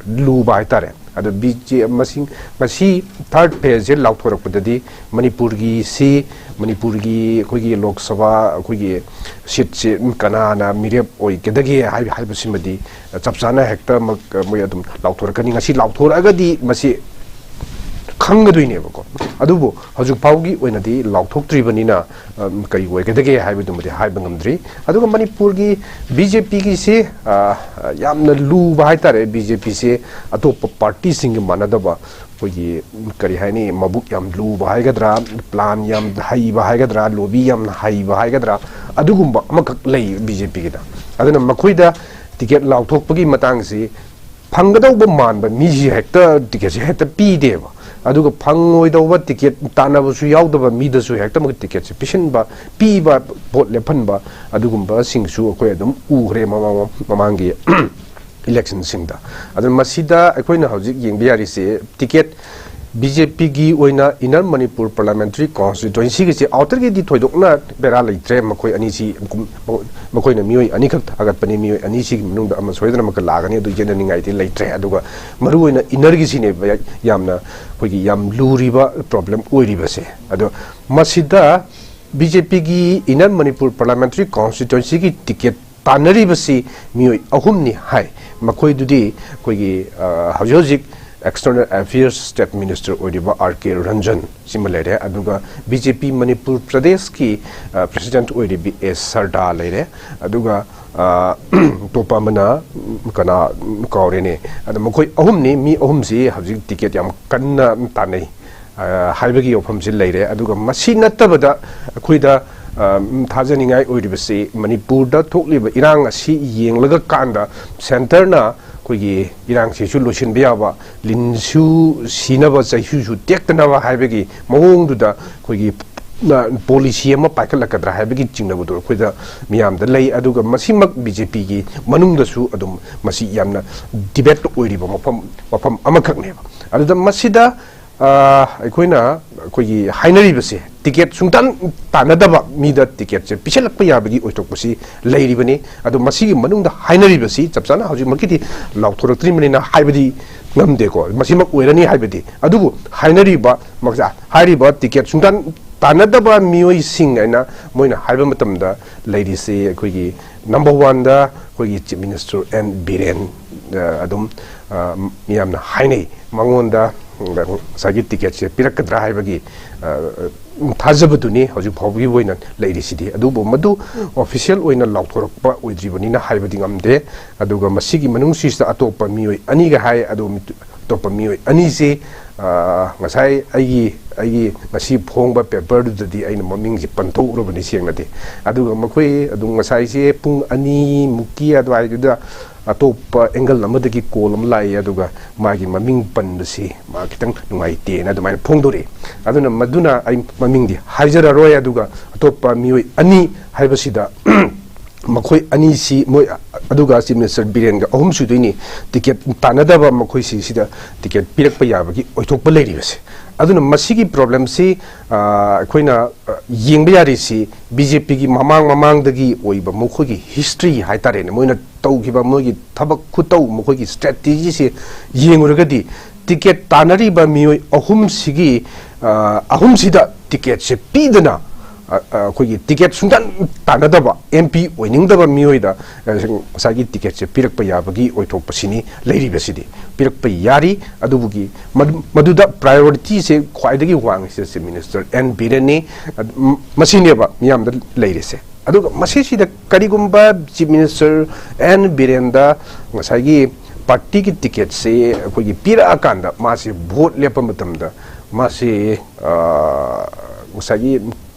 ꯂꯨꯕ ꯍꯥꯏꯇꯥꯔꯦ꯫ ꯑꯗꯣ ꯕꯤ ꯖꯦ, ꯃꯁꯤꯡ, ꯉꯁꯤ ꯊꯥꯔꯠ ꯐꯦꯁꯁꯦ ꯂꯥꯎꯊꯣꯔꯛꯄꯗꯗꯤ ꯃꯅꯤꯄꯨꯔꯒꯤ ꯁꯤ, ꯃꯅꯤꯄꯨꯔꯒꯤ ꯑꯩꯈꯣꯏꯒꯤ ꯂꯣꯛ ꯁꯚꯥ ꯑꯩꯈꯣꯏꯒꯤ ꯁꯤꯠꯁꯦ ꯀꯅꯥꯅ ꯃꯤꯔꯦꯞ ꯑꯣꯏꯒꯗꯒꯦ ꯍꯥꯏ-, ꯍꯥꯏꯕꯁꯤꯃꯗꯤ ꯆꯞ ꯆꯥꯅ ꯍꯦꯛꯇꯃꯛ ꯃꯣꯏ ꯑꯗꯨꯝ ꯂꯥꯎꯊꯣꯔꯛꯀꯅꯤ꯫ ꯉꯁꯤ ꯂꯥꯎꯊꯣꯔꯛꯑꯒꯗꯤ ꯃꯁꯤ ꯈꯪꯒꯗꯣꯏꯅꯦꯕꯀꯣ꯫ ꯑꯗꯨꯕꯨ ꯍꯧꯖꯤꯛ ꯐꯥꯎꯒꯤ ꯑꯣꯏꯅꯗꯤ ꯂꯥꯎꯊꯣꯛꯇ꯭ꯔꯤꯕꯅꯤꯅ, ꯑ, ꯀꯔꯤ ꯑꯣꯏꯒꯗꯒꯦ ꯍꯥꯏꯕꯗꯨꯃꯗꯤ ꯍꯥꯏꯕ ꯉꯝꯗ꯭ꯔꯤ꯫ ꯑꯗꯨꯒ ꯃꯅꯤꯄꯨꯔꯒꯤ ꯕꯤ ꯖꯦ ꯄꯤꯒꯤꯁꯤ, ꯑ, ꯌꯥꯝꯅ ꯂꯨꯕ ꯍꯥꯏꯇꯥꯔꯦ꯫ ꯕꯤ ꯖꯦ ꯄꯤꯁꯦ ꯑꯇꯣꯞꯄ ꯄꯥꯔꯇꯤꯁꯤꯡꯒ ꯃꯥꯟꯅꯗꯕ, ꯑꯩꯈꯣꯏꯒꯤ, ꯀꯔꯤ ꯍꯥꯏꯅꯤ, ꯃꯕꯨꯛ ꯌꯥꯝ ꯂꯨꯕ ꯍꯥꯏꯒꯗ꯭ꯔꯥ, ꯄ꯭ꯂꯥꯟ ꯌꯥꯝ ꯍꯩꯕ ꯍꯥꯏꯒꯗ꯭ꯔꯥ, ꯂꯣꯕꯤ ꯌꯥꯝ ꯍꯩꯕ ꯍꯥꯏꯒꯗ꯭ꯔꯥ, ꯑꯗꯨꯒꯨꯝꯕ ꯑꯃꯈꯛ ꯂꯩ ꯕꯤ ꯖꯦ ꯄꯤꯒꯤꯗ꯫ ꯑꯗꯨꯅ ꯃꯈꯣꯏꯗ ꯇꯤꯀꯦꯠ ꯂꯥꯎꯊꯣꯛꯄꯒꯤ ꯃꯇꯥꯡꯁꯤ ꯐꯪꯒꯗꯧꯕ ꯃꯥꯟꯕ ꯃꯤꯁꯤ ꯍꯦꯛꯇ ꯇꯤꯀꯦꯠꯁꯦ ꯍꯦꯛꯇ ꯄꯤꯗꯦꯕ꯫ ꯑꯗꯨꯒ ꯐꯪꯉꯣꯏꯗꯧꯕ, ꯇꯤꯀꯦꯠ ꯇꯥꯟꯅꯕꯁꯨ ꯌꯥꯎꯗꯕ ꯃꯤꯗꯁꯨ ꯍꯦꯛꯇ ꯃꯣꯏ ꯇꯤꯀꯦꯠꯁꯦ ꯄꯤꯁꯤꯟꯕ, ꯄꯤꯕ, ꯚꯣꯠ ꯂꯦꯞꯍꯟꯕ, ꯑꯗꯨꯒꯨꯝꯕꯁꯤꯡꯁꯨ ꯑꯩꯈꯣꯏ ꯑꯗꯨꯝ ꯎꯈ꯭ꯔꯦ ꯃꯃꯥꯡ, ꯃꯃꯥꯡꯒꯤ ꯏꯂꯦꯛꯁꯟꯁꯤꯡꯗ꯫ ꯑꯗꯨꯅ ꯃꯁꯤꯗ ꯑꯩꯈꯣꯏꯅ ꯍꯧꯖꯤꯛ ꯌꯦꯡꯕ ꯌꯥꯔꯤꯁꯦ, ꯇꯤꯀꯦꯠ ꯕꯤ ꯖꯦ ꯄꯤꯒꯤ ꯑꯣꯏꯅ ꯏꯟꯅꯔ ꯃꯅꯤꯄꯨꯔ ꯄꯥꯔꯂꯤꯌꯥꯃꯦꯟꯇꯔꯤ ꯀꯣꯟꯁꯇꯤꯇ꯭ꯋꯦꯟꯁꯤꯒꯤꯁꯦ ꯑꯥꯎꯇꯔꯒꯤꯗꯤ ꯊꯣꯏꯗꯣꯛꯅ ꯕꯦꯔꯥ ꯂꯩꯇ꯭ꯔꯦ꯫ ꯃꯈꯣꯏ ꯑꯅꯤꯁꯤ, ꯃꯈꯣꯏꯅ ꯃꯤꯑꯣꯏ ꯑꯅꯤꯈꯛ ꯊꯥꯒꯠꯄꯅꯤ, ꯃꯤꯑꯣꯏ ꯑꯅꯤꯁꯤꯒꯤ ꯃꯅꯨꯡꯗ ꯑꯃ ꯁꯣꯏꯗꯅꯃꯛꯀ ꯂꯥꯛꯀꯅꯤ, ꯑꯗꯨ ꯌꯦꯠꯅꯅꯤꯡꯉꯥꯏꯗꯤ ꯂꯩꯇ꯭ꯔꯦ꯫ ꯑꯗꯨꯒ ꯃꯔꯨꯑꯣꯏꯅ ꯏꯟꯅꯔꯒꯤꯁꯤꯅꯦꯕ ꯌꯥꯝꯅ ꯑꯩꯈꯣꯏꯒꯤ ꯌꯥꯝ ꯂꯨꯔꯤꯕ ꯄ꯭ꯔꯣꯕ꯭ꯂꯦꯝ ꯑꯣꯏꯔꯤꯕꯁꯦ꯫ ꯑꯗꯣ ꯃꯁꯤꯗ ꯕꯤ ꯖꯦ ꯄꯤꯒꯤ ꯏꯟꯅꯔ ꯃꯅꯤꯄꯨꯔ ꯄꯥꯔꯂꯤꯌꯥꯃꯦꯟꯇꯔꯤ ꯀꯣꯟꯁꯇꯤꯇ꯭ꯋꯦꯟꯁꯤꯒꯤ ꯇꯤꯀꯦꯠ ꯇꯥꯟꯅꯔꯤꯕꯁꯤ ꯃꯤꯑꯣꯏ ꯑꯍꯨꯝꯅꯤ ꯍꯥꯏ꯫ ꯃꯈꯣꯏꯗꯨꯗꯤ ꯑꯩꯈꯣꯏꯒꯤ, ꯑ, ꯍꯧꯖꯤꯛ ꯍꯧꯖꯤꯛ ꯑꯦꯛꯁꯇꯔꯅꯦꯜ ꯑꯦꯐꯤꯌꯔꯁ ꯁ꯭ꯇꯦꯠ ꯃꯤꯅꯤꯁꯇꯔ ꯑꯣꯏꯔꯤꯕ ꯑꯥꯔ ꯀꯦ ꯔꯟꯖꯟ ꯁꯤꯃ ꯂꯩꯔꯦ, ꯑꯗꯨꯒ ꯕꯤ ꯖꯦ ꯄꯤ ꯃꯅꯤꯄꯨꯔ ꯄ꯭ꯔꯗꯦꯁꯀꯤ, ꯑ, ꯄ꯭ꯔꯦꯁꯤꯗꯦꯟꯠ ꯑꯣꯏꯔꯤꯕꯤ ꯑꯦ ꯁꯔꯗꯥ ꯂꯩꯔꯦ, ꯑꯗꯨꯒ, ꯑ, ꯑꯇꯣꯞꯄ ꯑꯃꯅ, ꯎꯝ, ꯀꯅꯥ, ꯎꯝ, ꯀꯥꯎꯔꯦꯅꯦ꯫ ꯑꯗ ꯃꯈꯣꯏ ꯑꯍꯨꯝꯅꯤ, ꯃꯤ ꯑꯍꯨꯝꯁꯤ ꯍꯧꯖꯤꯛ ꯇꯤꯀꯦꯠ ꯌꯥꯝ ꯀꯟꯅ ꯇꯥꯟꯅꯩ, ꯑ, ꯍꯥꯏꯕꯒꯤ ꯋꯥꯐꯝꯁꯤ ꯂꯩꯔꯦ꯫ ꯑꯗꯨꯒ ꯃꯁꯤ ꯅꯠꯇꯕꯗ ꯑꯩꯈꯣꯏꯗ, ꯑ, ꯊꯥꯖꯅꯤꯡꯉꯥꯏ ꯑꯣꯏꯔꯤꯕꯁꯤ, ꯃꯅꯤꯄꯨꯔꯗ ꯊꯣꯛꯂꯤꯕ ꯏꯔꯥꯡ ꯑꯁꯤ ꯌꯦꯡꯂꯒ ꯀꯥꯟꯗ ꯁꯦꯟꯇꯔꯅ ꯑꯩꯈꯣꯏꯒꯤ ꯏꯔꯥꯡꯁꯤꯁꯨ ꯂꯣꯏꯁꯤꯟꯕ ꯌꯥꯕ, ꯂꯤꯟꯁꯨ ꯁꯤꯅꯕ, ꯆꯩꯁꯨꯁꯨ ꯇꯦꯛꯇꯅꯕ ꯍꯥꯏꯕꯒꯤ ꯃꯑꯣꯡꯗꯨꯗ ꯑꯩꯈꯣꯏꯒꯤ, ꯑ, ꯄꯣꯂꯤꯁꯤ ꯑꯃ ꯄꯥꯏꯈꯠꯂꯛꯀꯗ꯭ꯔꯥ ꯍꯥꯏꯕꯒꯤ ꯆꯤꯡꯅꯕꯗꯣ ꯑꯩꯈꯣꯏꯗ ꯃꯤꯌꯥꯝꯗ ꯂꯩ꯫ ꯑꯗꯨꯒ ꯃꯁꯤꯃꯛ ꯕꯤ ꯖꯦ ꯄꯤꯒꯤ ꯃꯅꯨꯡꯗꯁꯨ ꯑꯗꯨꯝ ꯃꯁꯤ ꯌꯥꯝꯅ ꯗꯤꯕꯦꯠ ꯑꯣꯏꯔꯤꯕ ꯃꯐꯝ, ꯃꯐꯝ ꯑꯃꯈꯛꯅꯦꯕ꯫ ꯑꯗꯨꯗ ꯃꯁꯤꯗ, ꯑ, ꯑꯩꯈꯣꯏꯅ, ꯑꯩꯈꯣꯏꯒꯤ ꯍꯥꯏꯅꯔꯤꯕꯁꯦ, ꯇꯤꯀꯦꯠ ꯁꯨꯡꯇꯥꯟ ꯇꯥꯟꯅꯗꯕ ꯃꯤꯗ ꯇꯤꯀꯦꯠꯁꯦ ꯄꯤꯁꯤꯜꯂꯛꯄ ꯌꯥꯕꯒꯤ ꯑꯣꯏꯊꯣꯛꯄꯁꯤ ꯂꯩꯔꯤꯕꯅꯤ꯫ ꯑꯗꯣ ꯃꯁꯤꯒꯤ ꯃꯅꯨꯡꯗ ꯍꯥꯏꯅꯔꯤꯕꯁꯤ ꯆꯞ ꯆꯥꯅ ꯍꯧꯖꯤꯛꯃꯛꯀꯤꯗꯤ ꯂꯥꯎꯊꯣꯔꯛꯇ꯭ꯔꯤꯕꯅꯤꯅ ꯍꯥꯏꯕꯗꯤ ꯉꯝꯗꯦꯀꯣ, ꯃꯁꯤꯃꯛ ꯑꯣꯏꯔꯅꯤ ꯍꯥꯏꯕꯗꯤ꯫ ꯑꯗꯨꯕꯨ ꯍꯥꯏꯅꯔꯤꯕ, ꯃ-, ꯍꯥꯏꯔꯤꯕ ꯇꯤꯀꯦꯠ ꯁꯨꯡꯇꯥꯟ ꯇꯥꯟꯅꯗꯕ ꯃꯤꯑꯣꯏꯁꯤꯡ ꯍꯥꯏꯅ ꯃꯣꯏꯅ ꯍꯥꯏꯕ ꯃꯇꯝꯗ ꯂꯩꯔꯤꯁꯤ ꯑꯩꯈꯣꯏꯒꯤ ꯅꯝꯕꯔ ꯋꯥꯟꯗ ꯑꯩꯈꯣꯏꯒꯤ ꯆꯤꯐ ꯃꯤꯅꯤꯁꯇꯔ ꯑꯦꯟ ꯕꯤꯔꯦꯟ, ꯑ, ꯑꯗꯨꯝ, ꯑ, ꯃꯤꯌꯥꯝꯅ ꯍꯥꯏꯅꯩ꯫ ꯃꯉꯣꯟꯗ ꯉꯁꯥꯏꯒꯤ ꯇꯤꯀꯦꯠꯁꯦ ꯄꯤꯔꯛꯀꯗ꯭ꯔꯥ ꯍꯥꯏꯕꯒꯤ, ꯑ, ꯊꯥꯖꯕꯗꯨꯅꯤ ꯍꯧꯖꯤꯛ ꯐꯥꯎꯕꯒꯤ ꯑꯣꯏꯅ ꯂꯩꯔꯤꯁꯤꯗꯤ꯫ ꯑꯗꯨꯕꯨ ꯃꯗꯨ ꯑꯣꯐꯤꯁꯤꯌꯦꯜ ꯑꯣꯏꯅ ꯂꯥꯎꯊꯣꯔꯛꯄ ꯑꯣꯏꯗ꯭ꯔꯤꯕꯅꯤꯅ ꯍꯥꯏꯕꯗꯤ ꯉꯝꯗꯦ꯫ ꯑꯗꯨꯒ ꯃꯁꯤꯒꯤ ꯃꯅꯨꯡꯁꯤꯗ ꯑꯇꯣꯞꯄ ꯃꯤꯑꯣꯏ ꯑꯅꯤꯒ ꯍꯥꯏ, ꯑꯗꯨ ꯃꯤ-, ꯑꯇꯣꯞꯄ ꯃꯤꯑꯣꯏ ꯑꯅꯤꯁꯤ, ꯑ, ꯉꯁꯥꯏ ꯑꯩꯒꯤ, ꯑꯩꯒꯤ ꯉꯁꯤ ꯐꯣꯡꯕ ꯄꯦꯄꯔꯗꯨꯗꯗꯤ ꯑꯩꯅ ꯃꯃꯤꯡꯁꯤ ꯄꯟꯊꯣꯛꯎꯔꯕꯅꯤ ꯁꯦꯡꯅꯗꯤ꯫ ꯑꯗꯨꯒ ꯃꯈꯣꯏ ꯑꯗꯨꯝ ꯉꯁꯥꯏꯁꯦ ꯄꯨꯡ ꯑꯅꯤꯃꯨꯛꯀꯤ ꯑꯗꯨꯋꯥꯏꯗꯨꯗ ꯑꯇꯣꯞꯄ ꯑꯦꯡꯒꯜ ꯑꯃꯗꯒꯤ ꯀꯣꯜ ꯑꯃ ꯂꯥꯛꯏ, ꯑꯗꯨꯒ ꯃꯥꯒꯤ ꯃꯃꯤꯡ ꯄꯟꯕꯁꯤ ꯃꯥ ꯈꯤꯇꯪ ꯅꯨꯡꯉꯥꯏꯇꯦꯅ ꯑꯗꯨꯃꯥꯏꯅ ꯐꯣꯡꯗꯣꯔꯛꯏ꯫ ꯑꯗꯨꯅ ꯃꯗꯨꯅ ꯑꯩ ꯃꯃꯤꯡꯗꯤ ꯍꯥꯏꯖꯔꯔꯣꯏ꯫ ꯑꯗꯨꯒ ꯑꯇꯣꯞꯄ ꯃꯤꯑꯣꯏ ꯑꯅꯤ ꯍꯥꯏꯕꯁꯤꯗ ꯃꯈꯣꯏ ꯑꯅꯤꯁꯤ, ꯃꯣꯏ ꯑꯗꯨꯒ ꯆꯤꯐ ꯃꯤꯅꯤꯁꯇꯔ ꯕꯤꯔꯦꯟꯒ ꯑꯍꯨꯝ ꯁꯨꯗꯣꯏꯅꯤ ꯇꯤꯀꯦꯠ ꯇꯥꯟꯅꯗꯕ ꯃꯈꯣꯏꯁꯤ ꯁꯤꯗ ꯇꯤꯀꯦꯠ ꯄꯤꯔꯛꯄ ꯌꯥꯕꯒꯤ ꯑꯣꯏꯊꯣꯛꯄ ꯂꯩꯔꯤꯕꯁꯦ꯫ ꯑꯗꯨꯅ ꯃꯁꯤꯒꯤ ꯄ꯭ꯔꯣꯕ꯭ꯂꯦꯝꯁꯤ, ꯑ, ꯑꯩꯈꯣꯏꯅ, ꯑ, ꯌꯦꯡꯕ ꯌꯥꯔꯤꯁꯤ ꯕꯤ ꯖꯦ ꯄꯤꯒꯤ ꯃꯃꯥꯡ ꯃꯃꯥꯡꯗꯒꯤ ꯑꯣꯏꯕ ꯃꯈꯣꯏꯒꯤ ꯍꯤꯁꯇ꯭ꯔꯤ ꯍꯥꯏꯇꯥꯔꯦꯅꯦ, ꯃꯣꯏꯅ ꯇꯧꯈꯤꯕ ꯃꯣꯏꯒꯤ ꯊꯕꯛ ꯈꯨꯇꯧ, ꯃꯈꯣꯏꯒꯤ ꯁ꯭ꯇ꯭ꯔꯦꯇꯦꯖꯤꯁꯦ ꯌꯦꯡꯉꯨꯔꯒꯗꯤ ꯇꯤꯀꯦꯠ ꯇꯥꯟꯅꯔꯤꯕ ꯃꯤꯑꯣꯏ ꯑꯍꯨꯝꯁꯤꯒꯤ, ꯑ, ꯑꯍꯨꯝꯁꯤꯗ ꯇꯤꯀꯦꯠꯁꯦ ꯄꯤꯗꯅ, ꯑ, ꯑ, ꯑꯩꯈꯣꯏꯒꯤ ꯇꯤꯀꯦꯠ ꯁꯨꯡꯇꯥꯟ ꯇꯥꯟꯅꯗꯕ, ꯑꯦꯝ ꯄꯤ ꯑꯣꯏꯅꯤꯡꯗꯕ ꯃꯤꯑꯣꯏꯗ, ꯑ, ꯉꯁꯥꯏꯒꯤ ꯇꯤꯀꯦꯠꯁꯦ ꯄꯤꯔꯛꯄ ꯌꯥꯕꯒꯤ ꯑꯣꯏꯊꯣꯛꯄꯁꯤꯅꯤ ꯂꯩꯔꯤꯕꯁꯤꯗꯤ꯫ ꯄꯤꯔꯛꯄ ꯌꯥꯔꯤ, ꯑꯗꯨꯕꯨꯒꯤ ꯃꯗꯨ-, ꯃꯗꯨꯗ ꯄ꯭ꯔꯥꯏꯌꯣꯔꯤꯇꯤꯁꯦ ꯈ꯭ꯋꯥꯏꯗꯒꯤ ꯋꯥꯡꯉꯤꯁꯦ ꯆꯤꯐ ꯃꯤꯅꯤꯁꯇꯔ ꯑꯦꯟ ꯕꯤꯔꯦꯟꯅꯤ꯫ ꯑ, ꯝ-, ꯃꯁꯤꯅꯦꯕ ꯃꯤꯌꯥꯝꯗ ꯂꯩꯔꯤꯁꯦ꯫ ꯑꯗꯨꯒ ꯃꯁꯤꯁꯤꯗ ꯀꯔꯤꯒꯨꯝꯕ ꯆꯤꯐ ꯃꯤꯅꯤꯁꯇꯔ ꯑꯦꯟ ꯕꯤꯔꯦꯟꯗ ꯉꯁꯥꯏꯒꯤ ꯄꯥꯔꯇꯤꯒꯤ ꯇꯤꯀꯦꯠꯁꯦ ꯑꯩꯈꯣꯏꯒꯤ ꯄꯤꯔꯛꯑꯀꯥꯟꯗ ꯃꯥꯁꯦ ꯚꯣꯠ ꯂꯦꯞꯄ ꯃꯇꯝꯗ ꯃꯥꯁꯦ, ꯑ, ꯉꯁꯥꯏꯒꯤ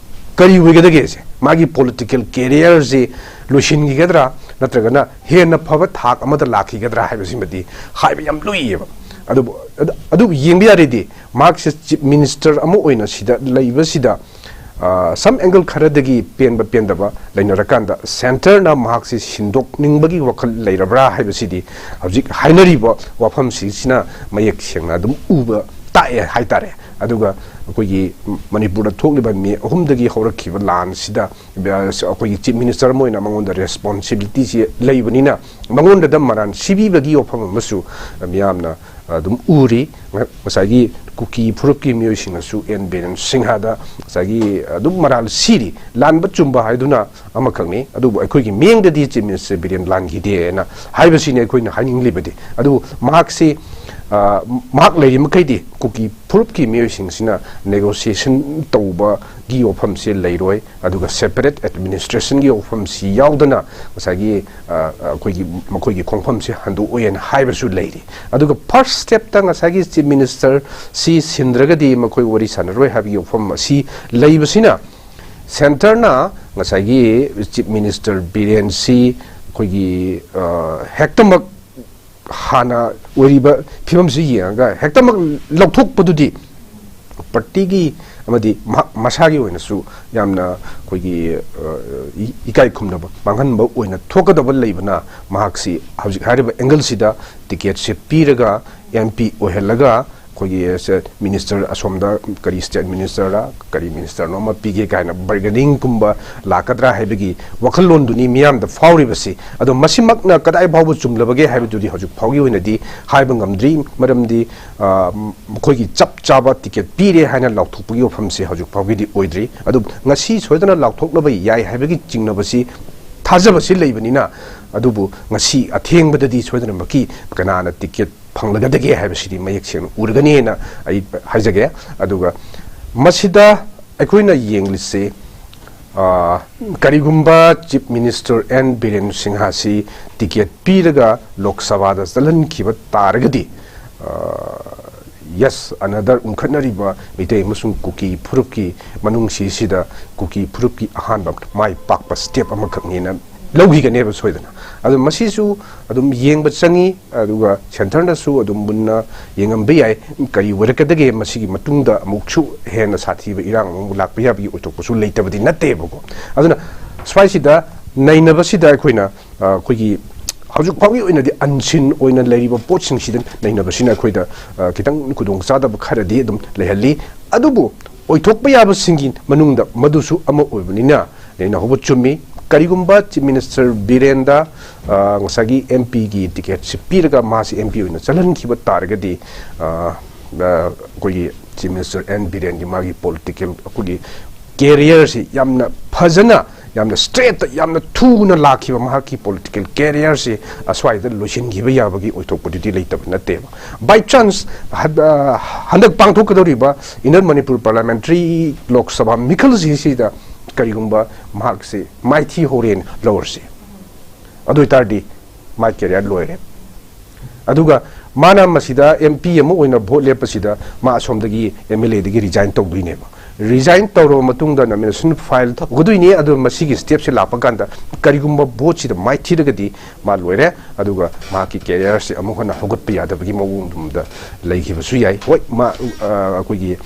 ꯀꯔꯤ ꯑꯣꯏꯒꯗꯒꯦꯁꯦ, ꯃꯥꯒꯤ ꯄꯣꯂꯤꯇꯤꯀꯦꯜ ꯀꯦꯔꯤꯌꯔꯁꯤ ꯂꯣꯏꯁꯤꯟꯈꯤꯒꯗ꯭ꯔꯥ, ꯅꯠꯇ꯭ꯔꯒꯅ ꯍꯦꯟꯅ ꯐꯕ ꯊꯥꯛ ꯑꯃꯗ ꯂꯥꯛꯈꯤꯒꯗ꯭ꯔꯥ ꯍꯥꯏꯕꯁꯤꯃꯗꯤ ꯍꯥꯏꯕ ꯌꯥꯝ ꯂꯨꯏꯌꯦꯕ꯫ ꯑꯗꯨꯕꯨ, ꯑꯗꯨ, ꯑꯗꯨꯕꯨ ꯌꯦꯡꯕ ꯌꯥꯔꯗꯤ ꯃꯍꯥꯛꯁꯦ ꯆꯤꯐ ꯃꯤꯅꯤꯁꯇꯔ ꯑꯃ ꯑꯣꯏꯅ ꯁꯤꯗ ꯂꯩꯕꯁꯤꯗ, ꯑ, some angle ꯈꯔꯗꯒꯤ ꯄꯦꯟꯕ ꯄꯦꯟꯗꯕ ꯂꯩꯅꯔꯀꯥꯟꯗ ꯁꯦꯟꯇꯔꯅ ꯃꯍꯥꯛꯁꯤ ꯁꯤꯟꯗꯣꯛꯅꯤꯡꯕꯒꯤ ꯋꯥꯈꯜ ꯂꯩꯔꯕ꯭ꯔꯥ ꯍꯥꯏꯕꯁꯤꯗꯤ ꯍꯧꯖꯤꯛ ꯍꯥꯏꯅꯔꯤꯕ ꯋꯥꯐꯝꯁꯤꯁꯤꯅ ꯃꯌꯦꯛ ꯁꯦꯡꯅ ꯑꯗꯨꯝ ꯎꯕ ꯇꯥꯛꯑꯦ ꯍꯥꯏꯇꯥꯔꯦ꯫ ꯑꯗꯨꯒ ꯑꯩꯈꯣꯏꯒꯤ ꯃꯅꯤꯄꯨꯔꯗ ꯊꯣꯛꯂꯤꯕ ꯃꯦ ꯑꯍꯨꯝꯗꯒꯤ ꯍꯧꯔꯛꯈꯤꯕ ꯂꯥꯟꯁꯤꯗ, ꯑ, ꯑꯩꯈꯣꯏꯒꯤ ꯆꯤꯐ ꯃꯤꯅꯤꯁꯇꯔ ꯑꯃ ꯑꯣꯏꯅ ꯃꯉꯣꯟꯗ ꯔꯦꯁꯄꯣꯟꯁꯤꯕꯤꯂꯤꯇꯤꯁꯤ ꯂꯩꯕꯅꯤꯅ ꯃꯉꯣꯟꯗꯗ ꯃꯔꯥꯟ ꯁꯤꯕꯤꯕꯒꯤ ꯋꯥꯐꯝ ꯑꯃꯁꯨ ꯃꯤꯌꯥꯝꯅ ꯑꯗꯨꯝ ꯎꯔꯤ꯫ ꯉ-, ꯉꯁꯥꯏꯒꯤ ꯀꯨꯀꯤ ꯐꯨꯔꯨꯞꯀꯤ ꯃꯤꯑꯣꯏꯁꯤꯡꯅꯁꯨ ꯑꯦꯟ ꯕꯤꯔꯦꯟ ꯁꯤꯡꯍꯗ ꯉꯁꯥꯏꯒꯤ ꯑꯗꯨꯝ ꯃꯔꯥꯜ ꯁꯤꯔꯤ꯫ ꯂꯥꯟꯕ ꯆꯨꯝꯕ ꯍꯥꯏꯗꯨꯅ ꯑꯃꯈꯛꯅꯤ, ꯑꯗꯨꯕꯨ ꯑꯩꯈꯣꯏꯒꯤ ꯃꯤꯠꯌꯦꯡꯗꯗꯤ ꯆꯤꯐ ꯃꯤꯅꯤꯁꯇꯔ ꯕꯤꯔꯦꯟ ꯂꯥꯟꯈꯤꯗꯦꯅ ꯍꯥꯏꯕꯁꯤꯅꯤ ꯑꯩꯈꯣꯏꯅ ꯍꯥꯏꯅꯤꯡꯂꯤꯕꯗꯤ꯫ ꯑꯗꯨꯕꯨ ꯃꯍꯥꯛꯁꯤ ꯑ, ꯃꯍꯥꯛ ꯂꯩꯔꯤ ꯃꯈꯩꯗꯤ ꯀꯨꯀꯤ ꯐꯨꯔꯨꯞꯀꯤ ꯃꯤꯑꯣꯏꯁꯤꯡꯁꯤꯅ negotiation ꯇꯧꯕꯒꯤ ꯋꯥꯐꯝꯁꯦ ꯂꯩꯔꯣꯏ, ꯑꯗꯨꯒ separate administrationꯒꯤ ꯋꯥꯐꯝꯁꯤ ꯌꯥꯎꯗꯅ ꯉꯁꯥꯏꯒꯤ, ꯑ, ꯑꯩꯈꯣꯏꯒꯤ, ꯃꯈꯣꯏꯒꯤ ꯈꯣꯡꯐꯝꯁꯦ ꯍꯟꯗꯣꯛꯑꯣꯏꯅ ꯍꯥꯏꯕꯁꯨ ꯂꯩꯔꯤ꯫ ꯑꯗꯨꯒ first stepꯇ ꯉꯁꯥꯏꯒꯤ Chief Minister ꯁꯤ ꯁꯤꯟꯗ꯭ꯔꯒꯗꯤ ꯃꯈꯣꯏ ꯋꯥꯔꯤ ꯁꯥꯟꯅꯔꯣꯏ ꯍꯥꯏꯕꯒꯤ ꯋꯥꯐꯝ ꯑꯁꯤ ꯂꯩꯕꯁꯤꯅ centreꯅ ꯉꯁꯥꯏꯒꯤ Chief Minister ꯕꯤꯔꯦꯟꯁꯤ ꯑꯩꯈꯣꯏꯒꯤ, ꯑ, ꯍꯦꯛꯇꯃꯛ ꯍꯥꯟꯅ ꯑꯣꯏꯔꯤꯕ ꯐꯤꯕꯝꯁꯤ ꯌꯦꯡꯉꯒ ꯍꯦꯛꯇꯃꯛ ꯂꯧꯊꯣꯛꯄꯗꯨꯗꯤ partyꯒꯤ ꯑꯃꯗꯤ ꯃꯍꯥꯛ ꯃꯁꯥꯒꯤ ꯑꯣꯏꯅꯁꯨ ꯌꯥꯝꯅ ꯑꯩꯈꯣꯏꯒꯤ, ꯑ, ꯏ-, ꯏꯀꯥꯏ ꯈꯨꯝꯅꯕ ꯃꯥꯡꯍꯟꯕ ꯑꯣꯏꯅ ꯊꯣꯛꯀꯗꯕ ꯂꯩꯕꯅ, ꯃꯍꯥꯛꯁꯤ ꯍꯧꯖꯤꯛ ꯍꯥꯏꯔꯤꯕ angleꯁꯤꯗ ticketꯁꯦ ꯄꯤꯔꯒ MP ꯑꯣꯏꯍꯜꯂꯒ ꯑꯩꯈꯣꯏꯒꯤ ꯁꯦ minister ꯑꯁꯣꯝꯗ ꯀꯔꯤ state ministerꯔ ꯀꯔꯤ ministerꯅꯣ ꯑꯃ ꯄꯤꯒꯦ ꯀꯥꯏꯅ bargainingꯒꯨꯝꯕ ꯂꯥꯛꯀꯗ꯭ꯔꯥ ꯍꯥꯏꯕꯒꯤ ꯋꯥꯈꯜꯂꯣꯟꯗꯨꯅꯤ ꯃꯤꯌꯥꯝꯗ ꯐꯥꯎꯔꯤꯕꯁꯤ꯫ ꯑꯗꯣ ꯃꯁꯤꯃꯛꯅ ꯀꯗꯥꯏ ꯐꯥꯎꯕ ꯆꯨꯝꯂꯕꯒꯦ ꯍꯥꯏꯕꯗꯨꯗꯤ ꯍꯧꯖꯤꯛ ꯐꯥꯎꯒꯤ ꯑꯣꯏꯅꯗꯤ ꯍꯥꯏꯕ ꯉꯝꯗ꯭ꯔꯤ꯫ ꯃꯔꯝꯗꯤ, ꯑ, ꯃꯈꯣꯏꯒꯤ ꯆꯞ ꯆꯥꯕ ticket ꯄꯤꯔꯦ ꯍꯥꯏꯅ ꯂꯥꯎꯊꯣꯛꯄꯒꯤ ꯋꯥꯐꯝꯁꯦ ꯍꯧꯖꯤꯛ ꯐꯥꯎꯒꯤꯗꯤ ꯑꯣꯏꯗ꯭ꯔꯤ꯫ ꯑꯗꯨ ꯉꯁꯤ ꯁꯣꯏꯗꯅ ꯂꯥꯎꯊꯣꯛꯅꯕ ꯌꯥꯏ ꯍꯥꯏꯕꯒꯤ ꯆꯤꯡꯅꯕꯁꯤ, ꯊꯥꯖꯕꯁꯤ ꯂꯩꯕꯅꯤꯅ, ꯑꯗꯨꯕꯨ ꯉꯁꯤ ꯑꯊꯦꯡꯕꯗꯗꯤ ꯁꯣꯏꯗꯅꯃꯛꯀꯤ ꯀꯅꯥꯅ ticket ꯐꯪꯂꯒꯗꯒꯦ ꯍꯥꯏꯕꯁꯤꯗꯤ ꯃꯌꯦꯛ ꯁꯦꯡꯅ ꯎꯔꯒꯅꯤꯅ ꯑꯩ ꯍꯥꯏꯖꯒꯦ꯫ ꯑꯗꯨꯒ ꯃꯁꯤꯗ ꯑꯩꯈꯣꯏꯅ ꯌꯦꯡꯂꯤꯁꯤ, ꯑ, ꯀꯔꯤꯒꯨꯝꯕ Chief Minister ꯑꯦꯟ ꯕꯤꯔꯦꯟ ꯁꯤꯡꯍꯁꯤ ticket ꯄꯤꯔꯒ ꯂꯣꯛ ꯁꯚꯥꯗ ꯆꯠꯍꯟꯈꯤꯕ ꯇꯥꯔꯒꯗꯤ, ꯑ, yes, another ꯎꯪꯈꯠꯅꯔꯤꯕ ꯃꯩꯇꯩ ꯑꯃꯁꯨꯡ ꯀꯨꯀꯤ ꯐꯨꯔꯨꯞꯀꯤ ꯃꯅꯨꯡꯁꯤꯁꯤꯗ ꯀꯨꯀꯤ ꯐꯨꯔꯨꯞꯀꯤ ꯑꯍꯥꯟꯕ ꯃꯥꯏ ꯄꯥꯛꯄ step ꯑꯃꯈꯛꯅꯦꯅ ꯂꯧꯈꯤꯒꯅꯦꯕ ꯁꯣꯏꯗꯅ꯫ ꯑꯗꯨ ꯃꯁꯤꯁꯨ ꯑꯗꯨꯝ ꯌꯦꯡꯕ ꯆꯪꯉꯤ, ꯑꯗꯨꯒ centreꯅꯁꯨ ꯑꯗꯨꯝ ꯃꯨꯟꯅ ꯌꯦꯡꯉꯝꯕ ꯌꯥꯏ꯫ ꯀꯔꯤ ꯑꯣꯏꯔꯛꯀꯗꯒꯦ ꯃꯁꯤꯒꯤ ꯃꯇꯨꯡꯗ ꯑꯃꯨꯛꯁꯨ ꯍꯦꯟꯅ ꯁꯥꯊꯤꯕ ꯏꯔꯥꯡ ꯑꯃꯨꯛ ꯂꯥꯛꯄ ꯌꯥꯕꯒꯤ ꯑꯣꯏꯊꯣꯛꯄꯁꯨ ꯂꯩꯇꯕꯗꯤ ꯅꯠꯇꯦꯕꯀꯣ꯫ ꯑꯗꯨꯅ ꯁ꯭ꯋꯥꯏꯁꯤꯗ ꯅꯩꯅꯕꯁꯤꯗ ꯑꯩꯈꯣꯏꯅ, ꯑ, ꯑꯩꯈꯣꯏꯒꯤ ꯍꯧꯖꯤꯛ ꯐꯥꯎꯒꯤ ꯑꯣꯏꯅꯗꯤ unseen ꯑꯣꯏꯅ ꯂꯩꯔꯤꯕ ꯄꯣꯠꯁꯤꯡꯁꯤꯗ ꯅꯩꯅꯕꯁꯤꯅ ꯑꯩꯈꯣꯏꯗ, ꯑ, ꯈꯤꯇꯪ ꯈꯨꯗꯣꯡꯆꯥꯗꯕ ꯈꯔꯗꯤ ꯑꯗꯨꯝ ꯂꯩꯍꯜꯂꯤ꯫ ꯑꯗꯨꯕꯨ ꯑꯣꯏꯊꯣꯛꯄ ꯌꯥꯕꯁꯤꯡꯒꯤ ꯃꯅꯨꯡꯗ ꯃꯗꯨꯁꯨ ꯑꯃ ꯑꯣꯏꯕꯅꯤꯅ ꯅꯩꯅꯍꯧꯕ ꯆꯨꯝꯃꯤ꯫ ꯀꯔꯤꯒꯨꯝꯕ Chief Minister ꯕꯤꯔꯦꯟꯗ, ꯑ, ꯉꯁꯥꯏꯒꯤ MPꯒꯤ ticketꯁꯤ ꯄꯤꯔꯒ ꯃꯥꯁꯤ MP ꯑꯣꯏꯅ ꯆꯜꯍꯟꯈꯤꯕ ꯇꯥꯔꯒꯗꯤ, ꯑ, ꯑ, ꯑꯩꯈꯣꯏꯒꯤ Chief Minister ꯑꯦꯟ ꯕꯤꯔꯦꯟꯒꯤ ꯃꯥꯒꯤ political ꯑꯩꯈꯣꯏꯒꯤ careerꯁꯤ ꯌꯥꯝꯅ ꯐꯖꯅ ꯌꯥꯝꯅ ꯁ꯭ꯇ꯭ꯔꯦꯠꯇ, ꯌꯥꯝꯅ ꯊꯨꯅ ꯂꯥꯛꯈꯤꯕ ꯃꯍꯥꯛꯀꯤ ꯄꯣꯂꯤꯇꯤꯀꯦꯜ ꯀꯦꯔꯤꯌꯔꯁꯤ ꯑꯁ꯭ꯋꯥꯏꯗ ꯂꯣꯏꯁꯤꯟꯈꯤꯕ ꯌꯥꯕꯒꯤ ꯑꯣꯏꯊꯣꯛꯄꯗꯨꯗꯤ ꯂꯩꯇꯕ ꯅꯠꯇꯦꯕ꯫ ꯕꯥꯏ ꯆꯥꯟꯁ ꯍꯟꯗꯛ ꯄꯥꯡꯊꯣꯛꯀꯗꯧꯔꯤꯕ ꯏꯟꯅꯔ ꯃꯅꯤꯄꯨꯔ ꯄꯥꯔꯂꯥꯃꯦꯟꯇꯔꯤ ꯂꯣꯛ ꯁꯚꯥ ꯃꯤꯈꯜꯁꯤꯁꯤꯗ ꯀꯔꯤꯒꯨꯝꯕ ꯃꯍꯥꯛꯁꯤ ꯃꯥꯏꯊꯤ ꯍꯧꯔꯦꯅ ꯂꯧꯔꯁꯤ, ꯑꯗꯨ ꯑꯣꯏꯇꯥꯔꯗꯤ ꯃꯥꯏ ꯀꯦꯔꯤꯌꯔ ꯂꯣꯏꯔꯦ꯫ ꯑꯗꯨꯒ ꯃꯥꯅ ꯃꯁꯤꯗ ꯑꯦꯝ ꯄꯤ ꯑꯃ ꯑꯣꯏꯅ ꯚꯣꯠ ꯂꯦꯞꯄꯁꯤꯗ ꯃꯥ ꯑꯁꯣꯝꯗꯒꯤ ꯑꯦꯝ ꯑꯦꯜ ꯑꯦꯗꯒꯤ ꯔꯤꯖꯥꯏꯟ ꯇꯧꯗꯣꯏꯅꯦꯕ꯫ ꯔꯤꯖꯥꯏꯟ ꯇꯧꯔꯕ ꯃꯇꯨꯡꯗ ꯅꯣꯃꯤꯅꯦꯁꯟ ꯐꯥꯏꯜ ꯇꯧꯒꯗꯣꯏꯅꯤ꯫ ꯑꯗꯨ ꯃꯁꯤꯒꯤ ꯁ꯭ꯇꯦꯞꯁꯦ ꯂꯥꯛꯄ ꯀꯥꯟꯗ ꯀꯔꯤꯒꯨꯝꯕ ꯚꯣꯠꯁꯤꯗ ꯃꯥꯏꯊꯤꯔꯒꯗꯤ ꯃꯥ ꯂꯣꯏꯔꯦ꯫ ꯑꯗꯨꯒ ꯃꯍꯥꯛꯀꯤ ꯀꯦꯔꯤꯌꯔꯁꯦ ꯑꯃꯨꯛ ꯍꯟꯅ ꯍꯧꯒꯠꯄ ꯌꯥꯗꯕꯒꯤ ꯃꯑꯣꯡꯗ ꯂꯩꯈꯤꯕꯁꯨ ꯌꯥꯏ꯫ ꯍꯣꯏ, ꯃꯥ, ꯑ, ꯑꯩꯈꯣꯏꯒꯤ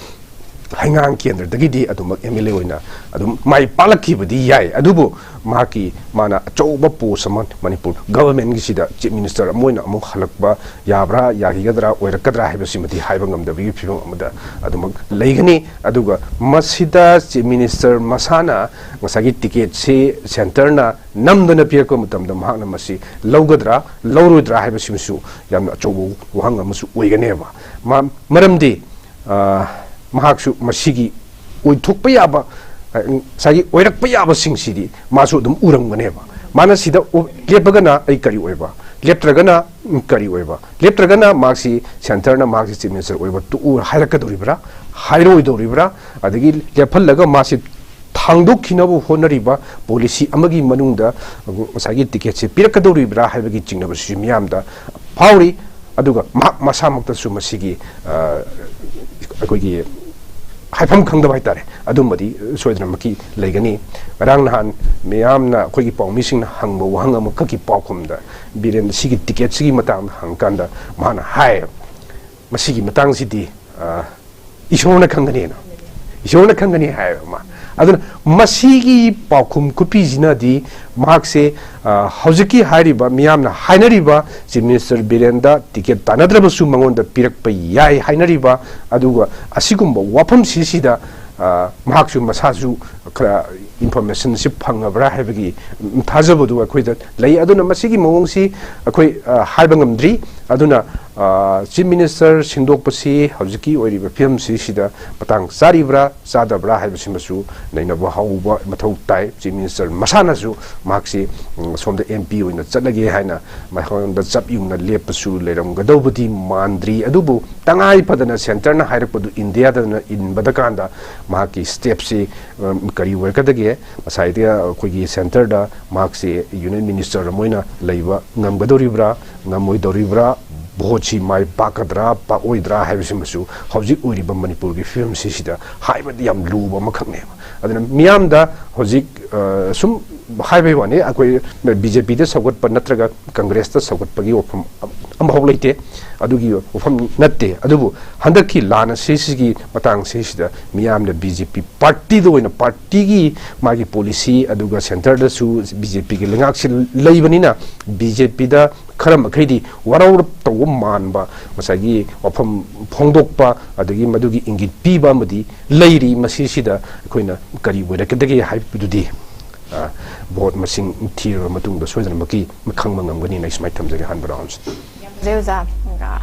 ꯍꯩꯉꯥꯡ ꯀꯦꯟꯗ꯭ꯔꯗꯒꯤꯗꯤ ꯑꯗꯨꯃꯛ ꯑꯦꯝ ꯑꯦꯜ ꯑꯦ ꯑꯣꯏꯅ ꯑꯗꯨꯝ ꯃꯥꯏ ꯄꯥꯛꯂꯛꯈꯤꯕꯗꯤ ꯌꯥꯏ, ꯑꯗꯨꯕꯨ ꯃꯍꯥꯛꯀꯤ, ꯃꯥꯅ ꯑꯆꯧꯕ ꯄꯣꯁ ꯑꯃ ꯃꯅꯤꯄꯨꯔ ꯒꯚꯔꯟꯃꯦꯟꯒꯤꯁꯤꯗ ꯆꯤꯐ ꯃꯤꯅꯤꯁꯇꯔ ꯑꯃ ꯑꯣꯏꯅ ꯑꯃꯨꯛ ꯍꯜꯂꯛꯄ ꯌꯥꯕ꯭ꯔꯥ, ꯌꯥꯈꯤꯒꯗ꯭ꯔꯥ, ꯑꯣꯏꯔꯛꯀꯗ꯭ꯔꯥ ꯍꯥꯏꯕꯁꯤꯃꯗꯤ ꯍꯥꯏꯕ ꯉꯝꯗꯕꯒꯤ ꯐꯤꯕꯝ ꯑꯃꯗ ꯑꯗꯨꯃꯛ ꯂꯩꯒꯅꯤ꯫ ꯑꯗꯨꯒ ꯃꯁꯤꯗ ꯆꯤꯐ ꯃꯤꯅꯤꯁꯇꯔ ꯃꯁꯥꯅ ꯉꯁꯥꯏꯒꯤ ꯇꯤꯀꯦꯠꯁꯤ ꯁꯦꯟꯇꯔꯅ ꯅꯝꯗꯅ ꯄꯤꯔꯛꯄ ꯃꯇꯝꯗ ꯃꯍꯥꯛꯅ ꯃꯁꯤ ꯂꯧꯒꯗ꯭ꯔꯥ, ꯂꯧꯔꯣꯏꯗ꯭ꯔꯥ ꯍꯥꯏꯕꯁꯤꯃꯁꯨ ꯌꯥꯝꯅ ꯑꯆꯧꯕ ꯋꯥꯍꯪ ꯑꯃꯁꯨ ꯑꯣꯏꯒꯅꯦꯕ꯫ ꯃ-, ꯃꯔꯝꯗꯤ, ꯑ, ꯃꯍꯥꯛꯁꯨ ꯃꯁꯤꯒꯤ ꯑꯣꯏꯊꯣꯛꯄ ꯌꯥꯕ, ꯑ, ꯉꯁꯥꯏꯒꯤ ꯑꯣꯏꯔꯛꯄ ꯌꯥꯕꯁꯤꯡꯁꯤꯗꯤ ꯃꯥꯁꯨ ꯑꯗꯨꯝ ꯎꯔꯝꯒꯅꯦꯕ꯫ ꯃꯥꯅ ꯁꯤꯗ ꯎ-, ꯂꯦꯞꯄꯒꯅ ꯑꯩ ꯀꯔꯤ ꯑꯣꯏꯕ, ꯂꯦꯞꯇ꯭ꯔꯒꯅ ꯀꯔꯤ ꯑꯣꯏꯕ, ꯂꯦꯞꯇ꯭ꯔꯒꯅ ꯃꯍꯥꯛꯁꯤ ꯁꯦꯟꯇꯔꯅ ꯃꯍꯥꯛꯁꯤ ꯆꯤꯐ ꯃꯤꯅꯤꯁꯇꯔ ꯑꯣꯏꯕ ꯇꯣꯛꯎ ꯍꯥꯏꯔꯛꯀꯗꯧꯔꯤꯕ꯭ꯔꯥ, ꯍꯥꯏꯔꯣꯏꯗꯧꯔꯤꯕ꯭ꯔꯥ, ꯑꯗꯒꯤ ꯂꯦꯞꯍꯜꯂꯒ ꯃꯥꯁꯤ ꯊꯥꯡꯗꯣꯛꯈꯤꯅꯕ ꯍꯣꯠꯅꯔꯤꯕ ꯄꯣꯂꯤꯁꯤ ꯑꯃꯒꯤ ꯃꯅꯨꯡꯗ ꯉꯁꯥꯏꯒꯤ ꯇꯤꯀꯦꯠꯁꯦ ꯄꯤꯔꯛꯀꯗꯧꯔꯤꯕ꯭ꯔꯥ ꯍꯥꯏꯕꯒꯤ ꯆꯤꯡꯅꯕꯁꯤꯁꯨ ꯃꯤꯌꯥꯝꯗ ꯐꯥꯎꯔꯤ꯫ ꯑꯗꯨꯒ ꯃꯍꯥꯛ ꯃꯁꯥꯃꯛꯇꯁꯨ ꯃꯁꯤꯒꯤ, ꯑ, ꯑꯩꯈꯣꯏꯒꯤ ꯍꯥꯏꯐꯝ ꯈꯪꯗꯕ ꯍꯥꯏꯇꯥꯔꯦ, ꯑꯗꯨꯝꯕꯗꯤ ꯁꯣꯏꯗꯅꯃꯛꯀꯤ ꯂꯩꯒꯅꯤ꯫ ꯉꯔꯥꯡ ꯅꯍꯥꯟ ꯃꯤꯌꯥꯝꯅ, ꯑꯩꯈꯣꯏꯒꯤ ꯄꯥꯎꯃꯤꯁꯤꯡꯅ ꯍꯪꯕ ꯋꯥꯍꯪ ꯑꯃꯈꯛꯀꯤ ꯄꯥꯎꯈꯨꯝꯗ ꯕꯤꯔꯦꯟ ꯁꯤꯒꯤ ꯇꯤꯀꯦꯠꯁꯤꯒꯤ ꯃꯇꯥꯡꯗ ꯍꯪꯀꯥꯟꯗ ꯃꯥꯅ ꯍꯥꯏ, "ꯃꯁꯤꯒꯤ ꯃꯇꯥꯡꯁꯤꯗꯤ, ꯑ, ꯏꯁꯣꯔꯅ ꯈꯪꯒꯅꯤꯅ, ꯏꯁꯣꯔꯅ ꯈꯪꯒꯅꯤ" ꯍꯥꯏꯌꯦꯕ ꯃꯥ꯫ ꯑꯗꯨꯅ ꯃꯁꯤꯒꯤ ꯄꯥꯎꯈꯨꯝ ꯈꯨꯄꯤꯁꯤꯅꯗꯤ ꯃꯍꯥꯛꯁꯦ, ꯑ, ꯍꯧꯖꯤꯛꯀꯤ ꯍꯥꯏꯔꯤꯕ ꯃꯤꯌꯥꯝꯅ ꯍꯥꯏꯅꯔꯤꯕ ꯆꯤꯐ ꯃꯤꯅꯤꯁꯇꯔ ꯕꯤꯔꯦꯟꯗ ꯇꯤꯀꯦꯠ ꯇꯥꯟꯅꯗ꯭ꯔꯕꯁꯨ ꯃꯉꯣꯟꯗ ꯄꯤꯔꯛꯄ ꯌꯥꯏ ꯍꯥꯏꯅꯔꯤꯕ, ꯑꯗꯨꯒ ꯑꯁꯤꯒꯨꯝꯕ ꯋꯥꯐꯝꯁꯤꯁꯤꯗ, ꯑ, ꯃꯍꯥꯛꯁꯨ ꯃꯁꯥꯁꯨ ꯈꯔ ꯏꯟꯐꯣꯔꯃꯦꯁꯟꯁꯤ ꯐꯪꯉꯕ꯭ꯔꯥ ꯍꯥꯏꯕꯒꯤ ꯊꯥꯖꯕꯗꯨ ꯑꯩꯈꯣꯏꯗ ꯂꯩ꯫ ꯑꯗꯨꯅ ꯃꯁꯤꯒꯤ ꯃꯑꯣꯡꯁꯤ ꯑꯩꯈꯣꯏ ꯍꯥꯏꯕ ꯉꯝꯗ꯭ꯔꯤ꯫ ꯑꯗꯨꯅ ꯆꯤꯐ ꯃꯤꯅꯤꯁꯇꯔ ꯁꯤꯟꯗꯣꯛꯄꯁꯤ ꯍꯧꯖꯤꯛꯀꯤ ꯑꯣꯏꯔꯤꯕ ꯐꯤꯕꯝꯁꯤꯁꯤꯗ ꯃꯇꯥꯡ ꯆꯥꯔꯤꯕ꯭ꯔꯥ ꯆꯥꯗꯕ꯭ꯔꯥ ꯍꯥꯏꯕꯁꯤꯃꯁꯨ ꯅꯩꯅꯕ ꯍꯧꯕ ꯃꯊꯧ ꯇꯥꯏ꯫ ꯆꯤꯐ ꯃꯤꯅꯤꯁꯇꯔ ꯃꯁꯥꯅꯁꯨ ꯃꯍꯥꯛꯁꯤ ꯁꯣꯝꯗ ꯑꯦꯝ ꯄꯤ ꯑꯣꯏꯅ ꯆꯠꯂꯒꯦ ꯍꯥꯏꯅ ꯃꯉꯣꯟꯗ ꯆꯞ ꯌꯨꯡꯅ ꯂꯦꯞꯄꯁꯨ ꯂꯩꯔꯝꯒꯗꯧꯕꯗꯤ ꯃꯥꯟꯗ꯭ꯔꯤ꯫ ꯑꯗꯨꯕꯨ ꯇꯉꯥꯏ ꯐꯗꯅ ꯁꯦꯟꯇꯔꯅ ꯍꯥꯏꯔꯛꯄꯗꯨ ꯏꯟꯗꯤꯌꯥꯗꯅ ꯏꯟꯕꯗ ꯀꯥꯟꯗ ꯃꯍꯥꯛꯀꯤ ꯁ꯭ꯇꯦꯞꯁꯤ ꯀꯔꯤ ꯑꯣꯏꯔꯛꯀꯗꯒꯦ? ꯉꯁꯥꯏꯗꯤ ꯑꯩꯈꯣꯏꯒꯤ ꯁꯦꯟꯇꯔꯗ ꯃꯍꯥꯛꯁꯤ ꯌꯨꯅꯤꯌꯟ ꯃꯤꯅꯤꯁꯇꯔ ꯑꯃ ꯑꯣꯏꯅ ꯂꯩꯕ ꯉꯝꯒꯗꯧꯔꯤꯕ꯭ꯔꯥ ꯉꯝꯃꯣꯏꯗꯧꯔꯤꯕ꯭ꯔꯥ? ꯚꯣꯠꯁꯤ ꯃꯥꯏ ꯄꯥꯛꯀꯗ꯭ꯔꯥ ꯄꯥꯛꯑꯣꯏꯗ꯭ꯔꯥ ꯍꯥꯏꯕꯁꯤꯃꯁꯨ ꯍꯧꯖꯤꯛ ꯑꯣꯏꯔꯤꯕ ꯃꯅꯤꯄꯨꯔꯒꯤ ꯐꯤꯕꯝꯁꯤꯁꯤꯗ ꯍꯥꯏꯕꯗꯤ ꯌꯥꯝ ꯂꯨꯕ ꯑꯃꯈꯛꯅꯦꯕ꯫ ꯑꯗꯨꯅ ꯃꯤꯌꯥꯝꯗ ꯍꯧꯖꯤꯛ ꯁꯨꯝ ꯍꯥꯏꯕꯒꯤ ꯋꯥꯅꯤ, ꯑꯩꯈꯣꯏ ꯕꯤ ꯖꯦ ꯄꯤꯗ ꯁꯧꯒꯠꯄ ꯅꯠꯇ꯭ꯔꯒ ꯀꯪꯒ꯭ꯔꯦꯁꯇ ꯁꯧꯒꯠꯄꯒꯤ ꯋꯥꯐꯝ ꯑꯃꯐꯥꯎ ꯂꯩꯇꯦ꯫ ꯑꯗꯨꯒꯤ ꯋꯥꯐꯝ ꯅꯠꯇꯦ꯫ ꯑꯗꯨꯕꯨ ꯍꯟꯗꯛꯀꯤ ꯂꯥꯟ ꯑꯁꯤꯁꯤꯒꯤ ꯃꯇꯥꯡꯁꯤꯁꯤꯗ ꯃꯤꯌꯥꯝꯅ ꯕꯤ ꯖꯦ ꯄꯤ ꯄꯥꯔꯇꯤꯗ ꯑꯣꯏꯅ, ꯄꯥꯔꯇꯤꯒꯤ ꯃꯥꯒꯤ ꯄꯣꯂꯤꯁꯤ, ꯑꯗꯨꯒ ꯁꯦꯟꯇꯔꯗꯁꯨ ꯕꯤ ꯖꯦ ꯄꯤꯒꯤ ꯂꯩꯉꯥꯛꯁꯤ ꯂꯩꯕꯅꯤꯅ ꯕꯤ ꯖꯦ ꯄꯤꯗ ꯈꯔ ꯃꯈꯩꯗꯤ ꯋꯥꯔꯧꯔꯞ ꯇꯧꯕ ꯃꯥꯟꯕ ꯉꯁꯥꯏꯒꯤ ꯋꯥꯐꯝ ꯐꯣꯡꯗꯣꯛꯄ, ꯑꯗꯒꯤ ꯃꯗꯨꯒꯤ ꯏꯪꯒꯤꯠ ꯄꯤꯕ ꯑꯃꯗꯤ ꯂꯩꯔꯤ꯫ ꯃꯁꯤꯁꯤꯗ ꯑꯩꯈꯣꯏꯅ ꯀꯔꯤ ꯑꯣꯏꯔꯛꯀꯗꯒꯦ ꯍꯥꯏꯕꯗꯨꯗꯤ ꯚꯣꯠ ꯃꯁꯤꯡ ꯊꯤꯔꯕ ꯃꯇꯨꯡꯗ ꯁꯣꯏꯗꯅꯃꯛꯀꯤ ꯈꯪꯕ ꯉꯝꯒꯅꯤꯅ ꯑꯩ ꯁꯨꯃꯥꯏꯅ ꯊꯝꯖꯒꯦ ꯑꯍꯥꯟꯕ ꯔꯥꯎꯟꯁꯦ꯫ ꯌꯥꯝ ꯐꯖꯩ ꯑꯣꯖꯥ꯫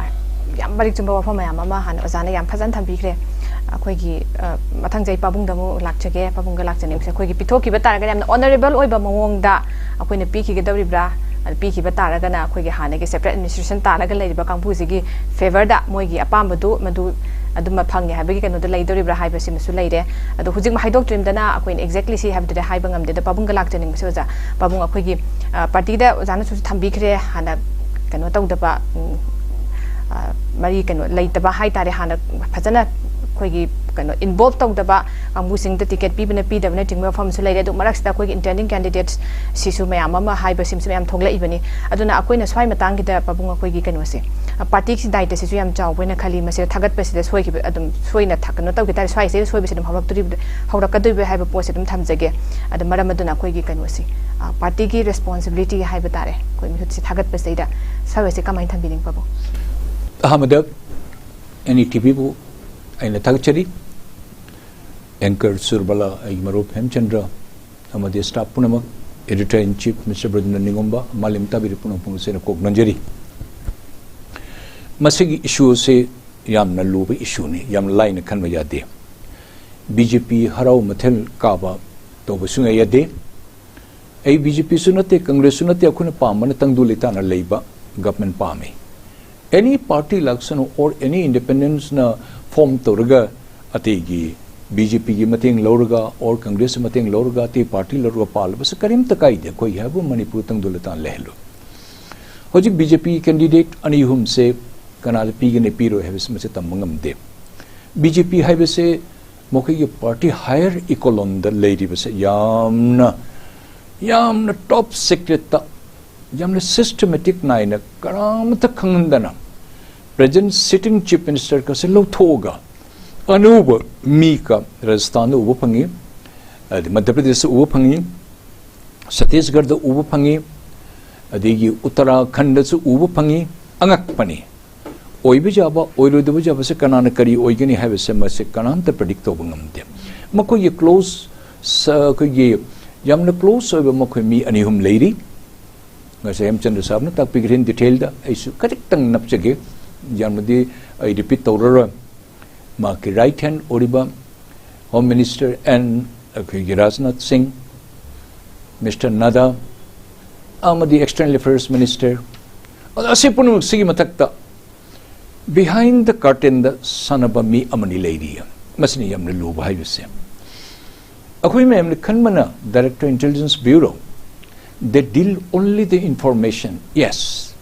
ꯌꯥꯝ ꯃꯔꯤꯛ ꯆꯨꯝꯕ ꯋꯥꯐꯝ ꯃꯌꯥꯝ ꯑꯃ ꯍꯥꯟꯅ ꯑꯣꯖꯥꯅ ꯌꯥꯝ ꯐꯖꯅ ꯊꯝꯕꯤꯈ꯭ꯔꯦ꯫ ꯑꯩꯈꯣꯏꯒꯤ ꯃꯊꯪ ꯆꯍꯤ ꯄꯥꯕꯨꯡꯗ ꯑꯃꯨꯛ ꯂꯥꯛꯆꯒꯦ, ꯄꯥꯕꯨꯡꯒ ꯂꯥꯛꯆꯅꯤꯡꯕꯁꯦ ꯑꯩꯈꯣꯏꯒꯤ ꯄꯤꯊꯣꯛꯈꯤꯕ ꯇꯥꯔꯒꯗꯤ ꯌꯥꯝꯅ ꯑꯣꯅꯔꯦꯕꯜ ꯑꯣꯏꯕ ꯃꯑꯣꯡꯗ ꯑꯩꯈꯣꯏꯅ ꯄꯤꯈꯤꯒꯗꯧꯔꯤꯕ꯭ꯔꯥ? ꯑꯗꯨ ꯄꯤꯈꯤꯕ ꯇꯥꯔꯒꯅ ꯑꯩꯈꯣꯏꯒꯤ ꯍꯥꯟꯅꯒꯤ ꯁꯦꯄꯔꯦꯠ ꯑꯦꯗꯃꯤꯅꯤꯁꯇ꯭ꯔꯦꯁꯟ ꯇꯥꯔꯒ ꯂꯩꯔꯤꯕ ꯀꯥꯡꯕꯨꯁꯤꯒꯤ ꯐꯦꯚꯔꯗ ꯃꯣꯏꯒꯤ ꯑꯄꯥꯝꯕꯗꯨ ꯃꯗꯨ ꯑꯗꯨꯃ ꯐꯪꯉꯦ ꯍꯥꯏꯕꯒꯤ ꯀꯩꯅꯣꯗ ꯂꯩꯗꯧꯔꯤꯕ꯭ꯔꯥ ꯍꯥꯏꯕꯁꯤꯃꯁꯨ ꯂꯩꯔꯦ꯫ ꯑꯗꯣ ꯍꯧꯖꯤꯛ ꯍꯥꯏꯗꯣꯛꯇ꯭ꯔꯤꯕꯗꯅ ꯑꯩꯈꯣꯏꯅ ꯑꯦꯛꯖꯦꯛꯂꯤ ꯁꯤ ꯍꯥꯏꯕꯗꯨꯗꯤ ꯍꯥꯏꯕ ꯉꯝꯗꯦ꯫ ꯑꯗꯣ ꯄꯥꯕꯨꯡꯒ ꯂꯥꯛꯆꯅꯤꯡꯕꯁꯦ ꯑꯣꯖꯥ, ꯄꯥꯕꯨꯡ ꯑꯩꯈꯣꯏꯒꯤ ꯄꯥꯔꯇꯤꯗ ꯑꯣꯖꯥꯅꯁꯨ ꯊꯝꯕꯤꯈ꯭ꯔꯦ, ꯍꯥꯟꯅ ꯀꯩꯅꯣ ꯇꯧꯗꯕ, ꯃꯔꯤ ꯀꯩꯅꯣ ꯂꯩꯇꯕ ꯍꯥꯏꯇꯥꯔꯦ, ꯍꯥꯟꯅ ꯐꯖꯅ ꯑꯩꯈꯣꯏꯒꯤ ꯀꯩꯅꯣ ꯏꯟꯚꯣꯜꯕ ꯇꯧꯗꯕ ꯀꯥꯡꯕꯨꯁꯤꯡꯗ ꯇꯤꯀꯦꯠ ꯄꯤꯕꯅ ꯄꯤꯗꯕꯅꯆꯤꯡꯕ ꯃꯐꯝꯁꯨ ꯂꯩꯔꯦ꯫ ꯑꯗꯨ ꯃꯔꯛꯁꯤꯗ ꯑꯩꯈꯣꯏꯒꯤ ꯏꯟꯇꯦꯟꯗꯤꯡ ꯀꯦꯟꯗꯤꯗꯦꯠꯁ ꯁꯤꯁꯨ ꯃꯌꯥꯝ ꯑꯃ ꯍꯥꯏꯕꯁꯤꯃꯁꯨ ꯃꯌꯥꯝ ꯊꯣꯛꯂꯛꯏꯕꯅꯤ꯫ ꯑꯗꯨꯅ ꯑꯩꯈꯣꯏꯅ ꯁ꯭ꯋꯥꯏ ꯃꯇꯥꯡꯒꯤꯗ ꯄꯥꯕꯨꯡ ꯑꯩꯈꯣꯏꯒꯤ ꯀꯩꯅꯣꯁꯦ, ꯄꯥꯔꯇꯤꯒꯤ ꯗꯥꯏꯇꯁꯤꯁꯨ ꯌꯥꯝ ꯆꯥꯎꯕ ꯑꯣꯏꯅ ꯈꯜꯂꯤ꯫ ꯃꯁꯤꯗ ꯊꯥꯒꯠꯄꯁꯤꯗ ꯁꯣꯏꯈꯤꯕ ꯑꯗꯨꯝ ꯁꯣꯏꯅ ꯀꯩꯅꯣ ꯇꯧꯈꯤ ꯇꯥꯔꯦ, ꯁ꯭ꯋꯥꯏꯁꯤꯗ ꯁꯣꯏꯕꯁꯤ ꯑꯗꯨꯝ ꯍꯧꯔꯛꯇꯣꯔꯤꯕ, ꯍꯧꯔꯛꯀꯗꯣꯔꯤꯕ ꯍꯥꯏꯕ ꯄꯣꯠꯁꯦ ꯑꯗꯨꯝ ꯊꯝꯖꯒꯦ꯫ ꯑꯗꯣ ꯃꯔꯝ ꯑꯗꯨꯅ ꯑꯩꯈꯣꯏꯒꯤ ꯀꯩꯅꯣꯁꯦ, ꯄꯥꯔꯇꯤꯒꯤ ꯔꯦꯁꯄꯣꯟꯁꯤꯕꯤꯂꯤꯇꯤ ꯍꯥꯏꯕ ꯇꯥꯔꯦ, ꯑꯩꯈꯣꯏ ꯃꯤꯍꯨꯠꯁꯦ ꯊꯥꯒꯠꯄꯁꯤꯗꯩꯗ ꯁ꯭ꯋꯥꯏꯁꯦ ꯀꯃꯥꯏꯅ ꯊꯝꯕꯤꯅꯤꯡꯕꯕꯨ? ꯑꯍꯥꯟꯕꯗ ꯑꯦꯟ ꯏ ꯇꯤ ꯚꯤꯕꯨ ꯑꯩꯅ ꯊꯥꯒꯠꯆꯔꯤ꯫ Anchor ꯁꯨꯔꯕꯂꯥ, ꯑꯩꯒꯤ ꯃꯔꯨꯞ ꯍꯦꯝꯆꯟꯗ꯭ꯔ ꯑꯃꯗꯤ staff ꯄꯨꯝꯅꯃꯛ, editor in chief Mister ꯕ꯭ꯔꯗꯟꯗ ꯅꯤꯉꯣꯝꯕ, ꯃꯥꯂꯦꯝ ꯇꯥꯕꯤꯔꯤꯕ ꯄꯨꯝꯅꯃꯛꯄꯨ ꯉꯁꯤꯅ ꯀꯣꯛ ꯅꯣꯟꯖꯔꯤ꯫ ꯃꯁꯤꯒꯤ issue ꯑꯁꯤ ꯌꯥꯝꯅ ꯂꯨꯕ issue ꯅꯤ, ꯌꯥꯝꯅ ꯂꯥꯏꯅ ꯈꯟꯕ ꯌꯥꯗꯦ꯫ B J P ꯍꯔꯥꯎ ꯃꯊꯦꯜ ꯀꯥꯕ ꯇꯧꯕ ꯁꯨꯡꯌꯥ ꯌꯥꯗꯦ꯫ ꯑꯩ B J P ꯁꯨ ꯅꯠꯇꯦ, Congress ꯁꯨ ꯅꯠꯇꯦ, ꯑꯩꯈꯣꯏꯅ ꯄꯥꯝꯕꯅ ꯇꯪꯗꯨ ꯂꯩꯇꯥꯅ ꯂꯩꯕ government ꯄꯥꯝꯃꯤ꯫ Any party ꯂꯥꯛꯁꯅꯨ or any independence ꯅ form ꯇꯧꯔꯒ, ꯑꯇꯩꯒꯤ B J P ꯒꯤ ꯃꯇꯦꯡ ꯂꯧꯔꯒ or Congress ꯀꯤ ꯃꯇꯦꯡ ꯂꯧꯔꯒ, ꯑꯇꯩ party ꯂꯧꯔꯒ ꯄꯥꯜꯂꯕꯁꯨ ꯀꯔꯤꯝꯇ ꯀꯥꯏꯗꯦ꯫ ꯑꯩꯈꯣꯏꯒꯤ ꯍꯥꯏꯕꯨ ꯃꯅꯤꯄꯨꯔ ꯇꯪꯗꯨ ꯂꯩꯇꯥꯅ ꯂꯩꯍꯜꯂꯨ꯫ ꯍꯧꯖꯤꯛ B J P candidate ꯑꯅꯤ ꯑꯍꯨꯝꯁꯦ ꯀꯅꯥꯗ ꯄꯤꯒꯅꯤ ꯄꯤꯔꯣꯏ ꯍꯥꯏꯕꯁꯤ ꯃꯁꯤ ꯇꯝꯕ ꯉꯝꯗꯦ꯫ B J P ꯍꯥꯏꯕꯁꯦ ꯃꯈꯣꯏꯒꯤ party higher echelon ꯗ ꯂꯩꯔꯤꯕꯁꯦ ꯌꯥꯝꯅ, ꯌꯥꯝꯅ top secret ꯇ, ꯌꯥꯝꯅ systematic ꯅꯥꯏꯅ ꯀꯅꯥꯃꯠꯇ ꯈꯪꯍꯟꯗꯅ present sitting chief minister ꯀꯁꯦ ꯂꯧꯊꯣꯛꯑꯒ ꯑꯅꯧꯕ ꯃꯤ ꯀ ꯔꯥꯖꯁꯊꯥꯟꯗ ꯎꯕ ꯐꯪꯉꯤ, ꯑꯗꯩ ꯃꯙ꯭ꯌ ꯄ꯭ꯔꯗꯦꯁꯇ ꯎꯕ ꯐꯪꯉꯤ, ꯁꯠꯇꯤꯁꯒꯔꯗ ꯎꯕ ꯐꯪꯉꯤ, ꯑꯗꯒꯤ ꯎꯠꯇꯔꯥꯈꯟꯗꯁꯨ ꯎꯕ ꯐꯪꯉꯤ꯫ ꯑꯉꯛꯄꯅꯤ꯫ ꯑꯣꯏꯕ ꯌꯥꯕ, ꯑꯣꯏꯔꯣꯏꯗꯕ ꯌꯥꯕꯁꯦ ꯀꯅꯥꯅ ꯀꯔꯤ ꯑꯣꯏꯒꯅꯤ ꯍꯥꯏꯕꯁꯦ ꯃꯁꯦ ꯀꯅꯥꯝꯇ predict ꯇꯧꯕ ꯉꯝꯗꯦ꯫ ꯃꯈꯣꯏꯒꯤ close, ꯁ-, ꯑꯩꯈꯣꯏꯒꯤ ꯌꯥꯝꯅ close ꯑꯣꯏꯕ ꯃꯈꯣꯏ ꯃꯤ ꯑꯅꯤ ꯑꯍꯨꯝ ꯂꯩꯔꯤ꯫ ꯉꯁꯥꯏ ꯍꯦꯝꯆꯟꯗ꯭ꯔ ꯁꯥꯍꯕꯅ ꯇꯥꯛꯄꯤꯈ꯭ꯔꯦ detail ꯗ, ꯑꯩꯁꯨ ꯈꯖꯤꯛꯇꯪ ꯅꯞꯆꯒꯦ, ꯌꯥꯝꯅꯗꯤ ꯑꯩ repeat ꯇꯧꯔꯔꯣꯏ꯫ ꯃꯍꯥꯛꯀꯤ right hand ꯑꯣꯏꯔꯤꯕ Home Minister and ꯑꯩꯈꯣꯏꯒꯤ ꯔꯥꯖꯅꯥꯊ ꯁꯤꯡ, Mister ꯅꯗꯥ, ꯑꯃꯗꯤ External Affairs Minister, ꯑꯗꯣ ꯑꯁꯤ ꯄꯨꯝꯅꯃꯛꯁꯤꯒꯤ ꯃꯊꯛꯇ behind the curtain ꯗ ꯁꯥꯟꯅꯕ ꯃꯤ ꯑꯃꯅꯤ ꯂꯩꯔꯤ꯫ ꯃꯁꯤꯅ ꯌꯥꯝꯅ ꯂꯨꯕ ꯍꯥꯏꯕꯁꯦ꯫ ꯑꯩꯈꯣꯏ ꯃꯌꯥꯝꯅ ꯈꯟꯕꯅ Director Intelligence Bureau, they deal only the information. Yes,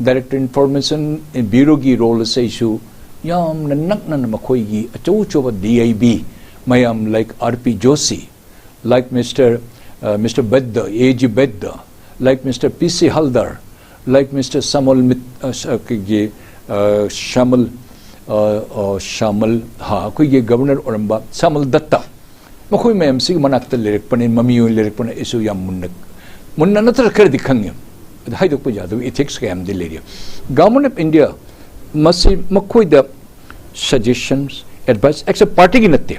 Director Information Bureau ꯒꯤ role ꯑꯁꯤꯁꯨ ꯌꯥꯝꯅ ꯅꯛꯅꯅ ꯃꯈꯣꯏꯒꯤ ꯑꯆꯧ ꯑꯆꯧꯕ D I B ꯃꯌꯥꯝ, like R P Joshi, like Mister, uh, Mister Bedda, A G Bedda, like Mister P C Haldar, like Mister Samal Mit-, uh, ꯁ-, ꯑꯩꯈꯣꯏꯒꯤ, uh, ꯁ꯭ꯌꯥꯃꯜ, uh, uh, ꯁ꯭ꯌꯥꯃꯜ, ꯍꯥ, ꯑꯩꯈꯣꯏꯒꯤ Governor ꯑꯣꯏꯔꯝꯕ ꯁ꯭ꯌꯥꯃꯜ ꯗꯠꯇ, ꯃꯈꯣꯏ ꯃꯌꯥꯝꯁꯤꯒꯤ ꯃꯅꯥꯛꯇ ꯂꯩꯔꯛꯄꯅꯤ, ꯃꯃꯤ ꯑꯣꯏꯅ ꯂꯩꯔꯛꯄꯅ ꯑꯩꯁꯨ ꯌꯥꯝ ꯃꯨꯟꯅ, ꯃꯨꯟꯅ ꯅꯠꯇ꯭ꯔꯒ ꯈꯔꯗꯤ ꯈꯪꯉꯤ꯫ ꯑꯗꯨ ꯍꯥꯏꯗꯣꯛꯄ ꯌꯥꯗꯕ ethics ꯀꯌꯥ ꯑꯃꯗꯤ ꯂꯩꯔꯤ꯫ Government of India ꯃꯁꯤ ꯃꯈꯣꯏꯗ suggestions, advice, actually party ꯒꯤ ꯅꯠꯇꯦ,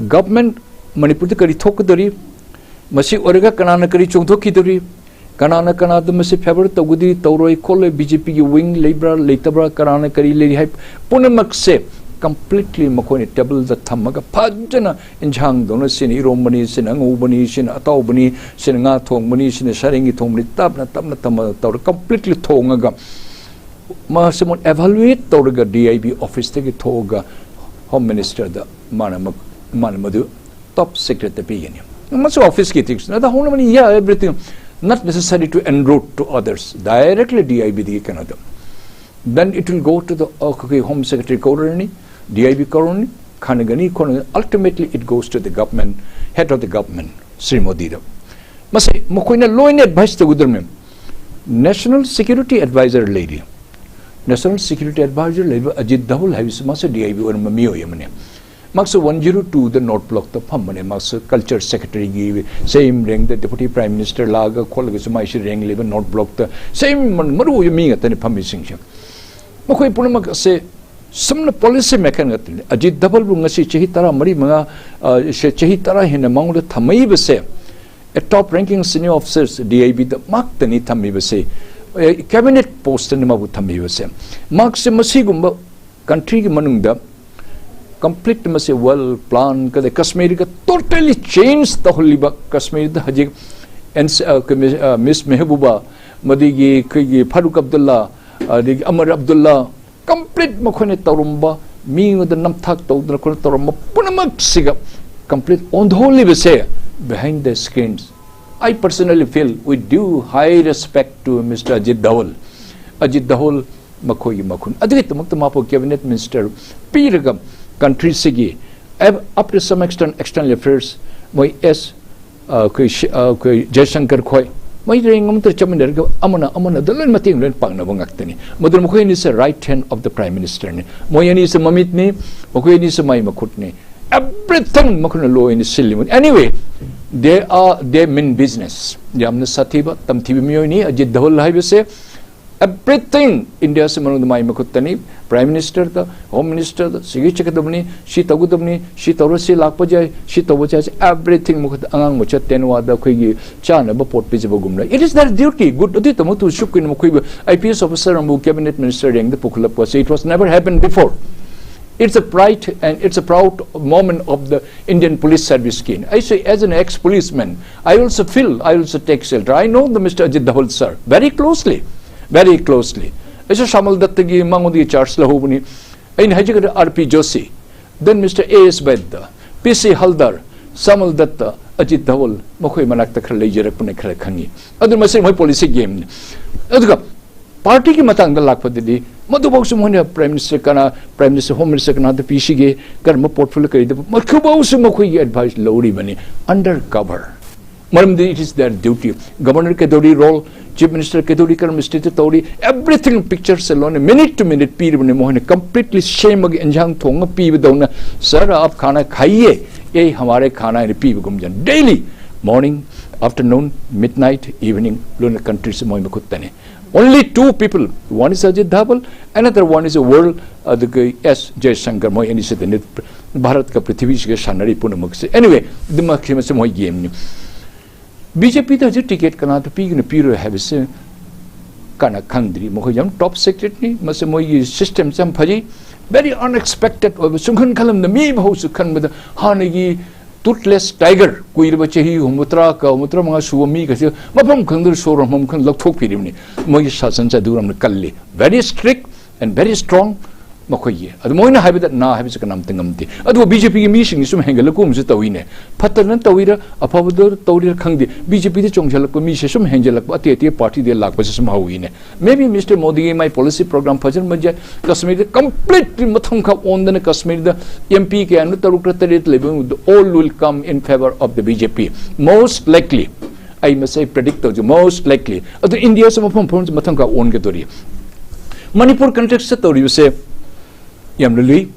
ꯒꯚꯔꯟꯃꯦꯟꯠ ꯃꯅꯤꯄꯨꯔꯗ ꯀꯔꯤ ꯊꯣꯛꯀꯗꯧꯔꯤ, ꯃꯁꯤ ꯑꯣꯏꯔꯒ ꯀꯅꯥꯅ ꯀꯔꯤ ꯆꯣꯡꯊꯣꯛꯈꯤꯗꯧꯔꯤ, ꯀꯅꯥꯅ ꯀꯅꯥꯗ ꯃꯁꯤ ꯐꯦꯚꯔ ꯇꯧꯒꯗꯤ ꯇꯧꯔꯣꯏ ꯈꯣꯠꯂꯣꯏ, ꯕꯤ ꯖꯦ ꯄꯤꯒꯤ ꯋꯤꯡ ꯂꯩꯕ꯭ꯔꯥ ꯂꯩꯇꯕ꯭ꯔꯥ, ꯀꯅꯥꯅ ꯀꯔꯤ ꯂꯩꯔꯤ ꯍꯥꯏ ꯄꯨꯝꯅꯃꯛꯁꯦ ꯀꯝꯄ꯭ꯂꯤꯠꯂꯤ ꯃꯈꯣꯏꯅ ꯇꯦꯕꯜꯗ ꯊꯝꯃꯒ ꯐꯖꯅ ꯏꯟꯁꯥꯡꯗꯧꯅ ꯁꯤꯅ ꯏꯔꯣꯝꯕꯅꯤ, ꯁꯤꯅ ꯑꯉꯧꯕꯅꯤ, ꯁꯤꯅ ꯑꯇꯥꯎꯕꯅꯤ, ꯁꯤꯅ ꯉꯥ ꯊꯣꯡꯕꯅꯤ, ꯁꯤꯅ ꯁꯔꯦꯡꯒꯤ ꯊꯣꯡꯕꯅꯤ, ꯇꯞꯅ ꯇꯞꯅ ꯇꯞꯅ ꯇꯧꯔꯒ ꯀꯝꯄ꯭ꯂꯤꯠꯂꯤ ꯊꯣꯡꯉꯒ ꯃꯥꯁꯦ ꯑꯃꯨꯛ ꯏꯚꯥꯂꯨꯑꯦꯠ ꯇꯧꯔꯒ ꯗꯤ ꯑꯥꯏ ꯕꯤ ꯑꯣꯐꯤꯁꯇꯒꯤ ꯊꯣꯛꯑꯒ ꯍꯣꯝ ꯃꯤꯅꯤꯁꯇꯔꯗ ꯃꯥꯅ ꯑꯃꯨꯛ ꯃꯥꯅ ꯃꯗꯨ ꯇꯣꯞ ꯁꯤꯀ꯭ꯔꯦꯠꯇ ꯄꯤꯒꯅꯤ꯫ ꯃꯁꯤ ꯑꯣꯐꯤꯁꯀꯤ ꯊꯤꯡꯁ ꯑꯗ ꯍꯧꯅꯕꯅꯤ, yeah, everything, not necessary to enrol to others, directly D I ꯕꯤꯗꯒꯤ ꯀꯩꯅꯣꯗ꯫ Then it will go to the ꯑꯩꯈꯣꯏꯒꯤ ꯍꯣꯝ ꯁꯦꯀ꯭ꯔꯦꯇꯔꯤ ꯀꯧꯔꯅꯤ, ꯗꯤ ꯑꯥꯏ ꯕꯤ ꯀꯧꯔꯅꯤ, ꯈꯟꯅꯒꯅꯤ ꯈꯣꯠꯅꯒꯅꯤ, ultimately it goes to the government, head of the government, Shri ꯃꯣꯗꯤꯗ꯫ ꯃꯁꯤ ꯃꯈꯣꯏꯅ ꯂꯣꯏꯅ ꯑꯦꯗꯚꯥꯏꯁ ꯇꯧꯒꯗꯧꯔꯤꯕꯅꯤ꯫ ꯅꯦꯁꯅꯦꯜ ꯁꯦꯀ꯭ꯌꯨꯔꯤꯇꯤ ꯑꯦꯗꯚꯥꯏꯖꯔ ꯂꯩꯔꯤ, ꯅꯦꯁꯅꯦꯜ ꯁꯦꯀ꯭ꯌꯨꯔꯤꯇꯤ ꯑꯦꯗꯚꯥꯏꯖꯔ ꯂꯩꯔꯤꯕ ꯑꯖꯤꯠ ꯗꯣꯚꯜ ꯍꯥꯏꯕꯁꯤ ꯃꯥꯁꯨ ꯗꯤ ꯑꯥꯏ ꯕꯤ ꯑꯣꯏꯔꯝꯕ ꯃꯤꯑꯣꯏ ꯑꯃꯅꯤ꯫ ꯃꯍꯥꯛꯁꯨ ꯋꯥꯟ ꯖꯤꯔꯣ ꯇꯨꯗ ꯅꯣꯔꯠ ꯕ꯭ꯂꯣꯛꯇ ꯐꯝꯕꯅꯦ꯫ ꯃꯍꯥꯛꯁꯨ ꯀꯜꯆꯔ ꯁꯦꯀ꯭ꯔꯦꯇꯔꯤꯒꯤ ꯁꯦꯝ ꯔꯦꯡꯗ ꯗꯦꯄꯨꯇꯤ ꯄ꯭ꯔꯥꯏꯝ ꯃꯤꯅꯤꯁꯇꯔ ꯂꯥꯛꯑꯒ ꯈꯣꯠꯂꯒꯁꯨ ꯃꯥꯏꯁꯤ ꯔꯦꯡ ꯂꯩꯕ ꯅꯣꯔꯠ ꯕ꯭ꯂꯣꯛꯇ ꯁꯦꯝ ꯃꯔꯨ ꯑꯣꯏꯕ ꯃꯤ ꯉꯥꯛꯇꯅꯤ ꯐꯝꯃꯤꯁꯤꯡꯁꯦ꯫ ꯃꯈꯣꯏ ꯄꯨꯝꯅꯃꯛ ꯑꯁꯦ ꯁꯨꯝꯅ ꯄꯣꯂꯤꯁꯤ ꯃꯦꯀꯔ ꯉꯥꯛꯇꯅꯤ꯫ ꯑꯖꯤꯠ ꯗꯣꯚꯜꯕꯨ ꯉꯁꯤ ꯆꯍꯤ ꯇꯔꯥ ꯃꯔꯤ ꯃꯉꯥ, ꯑ, ꯁꯦ, ꯆꯍꯤ ꯇꯔꯥ ꯍꯦꯟꯅ ꯃꯉꯣꯟꯗ ꯊꯝꯃꯛꯏꯕꯁꯦ, ꯑꯦ ꯇꯣꯞ ꯔꯦꯡꯀꯤꯡ ꯁꯤꯅꯤꯌꯔ ꯑꯣꯐꯤꯁꯔꯁ ꯗꯤ ꯑꯥꯏ ꯕꯤꯗ ꯃꯍꯥꯛꯇꯅꯤ ꯊꯝꯃꯤꯕꯁꯦ, ꯑꯦ, ꯀꯦꯕꯤꯅꯦꯠ ꯄꯣꯁꯇꯅꯤ ꯃꯥꯕꯨ ꯊꯝꯃꯤꯕꯁꯦ꯫ ꯃꯍꯥꯛꯁꯦ ꯃꯁꯤꯒꯨꯝꯕ ꯀꯟꯇ꯭ꯔꯤꯒꯤ ꯃꯅꯨꯡꯗ ꯀꯝꯄ꯭ꯂꯤꯠ ꯃꯁꯤ ꯋꯦꯜ ꯄ꯭ꯂꯥꯟ ꯀꯗ ꯀꯁꯃꯤꯔꯒ ꯇꯣꯇꯦꯂꯤ ꯆꯦꯟꯖ ꯇꯧꯍꯜꯂꯤꯕ, ꯀꯁꯃꯤꯔꯗ ꯍꯧꯖꯤꯛ ꯑꯦꯟ ꯁꯤ-, ꯑ, ꯀ-, ꯃꯤꯁ, ꯑ, ꯃꯤꯁ ꯃꯦꯍꯕꯨꯕꯥ, ꯃꯗꯨꯒꯤ ꯑꯩꯈꯣꯏꯒꯤ ꯐꯥꯔꯨꯛ ꯑꯕꯗꯨꯜꯂꯥ, ꯑꯗꯒꯤ ꯑꯃꯔ ꯑꯕꯗꯨꯜꯂꯥ, ꯀꯝꯄ꯭ꯂꯤꯠ ꯃꯈꯣꯏꯅ ꯇꯧꯔꯝꯕ, ꯃꯤꯉꯣꯟꯗ ꯅꯝꯊꯥꯛ ꯇꯧꯗꯅ ꯈꯣꯠꯇꯅ ꯇꯧꯔꯝꯕ ꯄꯨꯝꯅꯃꯛꯁꯤꯒ complete ꯑꯣꯟꯊꯣꯛꯂꯤꯕꯁꯦ behind the screens, I personally feel with due high respect to Mister Ajit Dhoval, Ajit Doval ꯃꯈꯣꯏꯒꯤ ꯃꯈꯨꯟ ꯑꯗꯨꯒꯤꯗꯃꯛꯇ ꯃꯍꯥꯛꯄꯨ ꯀꯦꯕꯤꯅꯦꯠ ꯃꯤꯅꯤꯁꯇꯔ ꯄꯤꯔꯒ ꯀꯟꯇ꯭ꯔꯤꯁꯤꯒꯤ up to some extent external affairs, ꯃꯣꯏ ꯑꯦꯁ ꯑꯩꯈꯣꯏ ꯁꯤ-, ꯑꯩꯈꯣꯏ ꯖꯌꯁꯪꯀꯔ ꯈꯣꯏ, ꯃꯣꯏ ꯔꯦꯡ ꯑꯃꯠꯇ ꯆꯠꯃꯤꯟꯅꯔꯒ ꯑꯃꯅ ꯑꯃꯅꯗ ꯂꯣꯏꯅ ꯃꯇꯦꯡ ꯂꯣꯏꯅ ꯄꯥꯡꯅꯕ ꯉꯥꯛꯇꯅꯤ꯫ ꯃꯗꯨꯅ ꯃꯈꯣꯏ ꯑꯅꯤꯁꯦ right hand of the prime ministerꯅꯤ꯫ ꯃꯣꯏ ꯑꯅꯤꯁꯦ ꯃꯃꯤꯠꯅꯤ, ꯃꯈꯣꯏ ꯑꯅꯤꯁꯦ ꯃꯥꯏ ꯃꯈꯨꯠꯅꯤ꯫ Everything ꯃꯈꯣꯏꯅ ꯂꯣꯏꯅ ꯁꯤꯜꯂꯤꯕꯅꯤ꯫ Anyway, they are, they mean business. ꯌꯥꯝꯅ ꯁꯥꯊꯤꯕ, ꯇꯝꯊꯤꯕ ꯃꯤꯑꯣꯏꯅꯤ ꯑꯖꯤꯠ ꯙꯋꯜ ꯍꯥꯏꯕꯁꯦ꯫ Everything India ꯁꯤ ꯃꯅꯨꯡꯗ ꯃꯥꯏ ꯃꯈꯨꯠꯇꯅꯤ꯫ Prime Minister ꯗ, Home Minister ꯗ, ꯁꯤꯒꯤ ꯆꯠꯀꯗꯕꯅꯤ, ꯁꯤ ꯇꯧꯒꯗꯕꯅꯤ, ꯁꯤ ꯇꯧꯔꯁꯤ, ꯂꯥꯛꯄ ꯌꯥꯏ, ꯁꯤ ꯇꯧꯕ ꯌꯥꯏ, everything ꯃꯈꯨꯠꯇ꯫ ꯑꯉꯥꯡ ꯃꯆꯥ ꯇꯦꯟꯋꯥꯗ ꯑꯩꯈꯣꯏꯒꯤ ꯆꯥꯅꯕ ꯄꯣꯠ ꯄꯤꯖꯕꯒꯨꯝꯅ꯫ It is their duty. Good. ꯑꯗꯨꯒꯤꯗꯃꯛꯇ ꯁꯨꯛ ꯀꯨꯏꯅ ꯃꯈꯣꯏꯕꯨ IPS officer ꯑꯃꯕꯨ cabinet minister rank ꯗ ꯄꯨꯈꯠꯂꯛꯄ ꯑꯁꯤ, it was never happened before. It's a pride and it's a proud moment of the Indian police service ꯀꯤꯅꯤ꯫ ꯑꯩꯁꯨ, as an ex policeman, I also feel, I also take shelter. I know the Mister Ajit Dhaval sir very closely, very closely. ꯑꯩꯁꯨ ꯁꯥꯃꯜ ꯗꯠꯇꯒꯤ ꯃꯉꯣꯟꯗꯒꯤ charge ꯂꯧꯍꯧꯕꯅꯤ꯫ ꯑꯩꯅ ꯍꯥꯏꯖꯒꯗ R P Joshi, then Mister A S Vaidya, P C Haldar, ꯁꯥꯃꯜ ꯗꯠꯇ, ꯑꯖꯤꯠ ꯙꯋꯜ, ꯃꯈꯣꯏ ꯃꯅꯥꯛꯇ ꯈꯔ ꯂꯩꯖꯔꯛꯄꯅ ꯈꯔ ꯈꯪꯉꯤ꯫ ꯑꯗꯨꯅ ꯃꯁꯤ ꯃꯣꯏ policy game ꯅꯤ꯫ ꯑꯗꯨꯒ party ꯒꯤ ꯃꯇꯥꯡꯗ ꯂꯥꯛꯄꯗꯗꯤ ꯃꯗꯨꯐꯥꯎꯁꯨ ꯃꯣꯏꯅ Prime Minister ꯀꯅꯥ, Prime Minister, Home Minister ꯀꯅꯥꯗ ꯄꯤꯁꯤꯒꯦ, ꯀꯔꯝꯕ portfolio ꯀꯔꯤꯗ, ꯃꯈꯣꯏꯐꯥꯎꯁꯨ ꯃꯈꯣꯏꯒꯤ advice ꯂꯧꯔꯤꯕꯅꯤ under cover꯫ ꯃꯔꯝꯗꯤ it is their duty. Governor ꯀꯩꯗꯧꯔꯤ role, Chief Minister ꯀꯩꯗꯧꯔꯤ, ꯀꯔꯝꯕ state ꯇ ꯇꯧꯔꯤ, everything picture ꯁꯦ ꯂꯣꯏꯅ minute to minute ꯄꯤꯔꯤꯕꯅꯤ꯫ ꯃꯈꯣꯏꯅ completely ꯁꯦꯝꯃꯒ ꯏꯟꯖꯥꯡ ꯊꯣꯡꯉ ꯄꯤꯕꯗꯧꯅ, "Sir, आप खाना खाइए, ये हमारे खाना" ꯍꯥꯏꯅ ꯄꯤꯕꯒꯨꯝꯖꯅ daily, morning, afternoon, midnight, evening, ꯂꯣꯏꯅ country ꯁꯦ ꯃꯣꯏ ꯃꯈꯨꯠꯇꯅꯤ꯫ Only two people, one is Ajit Dhaval, another one is a world, ꯑꯗꯨꯒ S Jaishankar, ꯃꯣꯏ ꯑꯅꯤꯁꯤꯗꯅꯤ ꯚꯥꯔꯠꯀ ꯄ꯭ꯔꯤꯊꯤꯕꯤꯁꯤꯒ ꯁꯥꯟꯅꯔꯤ ꯄꯨꯝꯅꯃꯛꯁꯦ꯫ Anyway, ꯑꯗꯨꯃꯛꯁꯤ ꯃꯁꯤ ꯃꯣꯏ game ꯅꯤ꯫ BJP ꯗ ꯍꯧꯖꯤꯛ ticket ꯀꯅꯥꯗ ꯄꯤꯒꯅꯤ ꯄꯤꯔꯣꯏ ꯍꯥꯏꯕꯁꯦ ꯀꯅꯥ ꯈꯪꯗ꯭ꯔꯤ꯫ ꯃꯈꯣꯏ ꯌꯥꯝ top secret ꯅꯤ꯫ ꯃꯁꯤ ꯃꯣꯏꯒꯤ system ꯁꯦ ꯌꯥꯝ ꯐꯖꯩ꯫ Very unexpected ꯑꯣꯏꯕ, ꯁꯨꯡꯈꯟ ꯈꯜꯂꯝꯗ ꯃꯤ ꯐꯥꯎꯁꯨ ꯈꯟꯕꯗ ꯍꯥꯟꯅꯒꯤ toothless tiger, ꯀꯨꯏꯔꯕ ꯆꯍꯤ ꯍꯨꯝꯐꯨꯇꯔꯥ ꯀ ꯍꯨꯝꯐꯨꯇꯔꯥ ꯃꯉꯥ ꯁꯨꯕ ꯃꯤꯒꯁꯦ ꯃꯐꯝ ꯈꯪꯗꯅ ꯁꯣꯔ ꯍꯣꯟꯐꯝ ꯈꯪ ꯂꯧꯊꯣꯛꯄꯤꯔꯤꯕꯅꯤ꯫ ꯃꯣꯏꯒꯤ ꯁꯥꯁꯟꯁꯦ ꯑꯗꯨ ꯌꯥꯝꯅ ꯀꯜꯂꯤ, very strict and very strong꯫ ꯃꯈꯣꯏꯒꯤ ꯑꯗꯨ ꯃꯣꯏꯅ ꯍꯥꯏꯕꯗ ꯅꯥ ꯍꯥꯏꯕꯁꯦ ꯀꯅꯥꯝꯇ ꯉꯝꯗꯦ꯫ ꯑꯗꯨꯒ BJP ꯒꯤ ꯃꯤꯁꯤꯡꯁꯤ ꯁꯨꯝ ꯍꯦꯟꯒꯠꯂꯛꯄꯒꯨꯝꯕꯁꯨ ꯇꯧꯏꯅꯦ꯫ ꯐꯠꯇꯅ ꯇꯧꯔꯤꯔ, ꯑꯐꯕꯗ ꯇꯧꯔꯤꯔ ꯈꯪꯗꯦ, BJP ꯗ ꯆꯣꯡꯁꯤꯜꯂꯛꯄ ꯃꯤꯁꯦ ꯁꯨꯝ ꯍꯦꯟꯖꯜꯂꯛꯄ, ꯑꯇꯩ ꯑꯇꯩ party ꯗ ꯂꯥꯛꯄꯁꯦ ꯁꯨꯝ ꯍꯧꯏꯅꯦ꯫ Maybe Mister Modi ꯒꯤ ꯃꯥꯏ policy program ꯐꯖꯔꯝꯕ ꯌꯥꯏ꯫ ꯀꯁꯃꯤꯔꯗ completely ꯃꯊꯪ ꯈꯥ ꯑꯣꯟꯗꯅ ꯀꯁꯃꯤꯔꯗ MP ꯀꯌꯥꯅꯣ, ꯇꯔꯨꯛꯔ ꯇꯔꯦꯠ ꯂꯩꯕ, all will come in favour of the BJP, most likely꯫ ꯑꯩ ꯃꯁꯤ ꯑꯩ predict ꯇꯧꯖꯩ, most likely꯫ ꯑꯗꯨ ꯏꯟꯗꯤꯌꯥꯁꯨ ꯃꯐꯝ ꯃꯐꯝꯁꯦ ꯃꯊꯪ ꯈꯥ ꯑꯣꯟꯒꯗꯧꯔꯤ꯫ ꯃꯅꯤꯄꯨꯔ context ꯇ ꯇꯧꯔꯤꯕꯁꯦ ꯌꯥꯝꯅ ꯂꯨꯏ꯫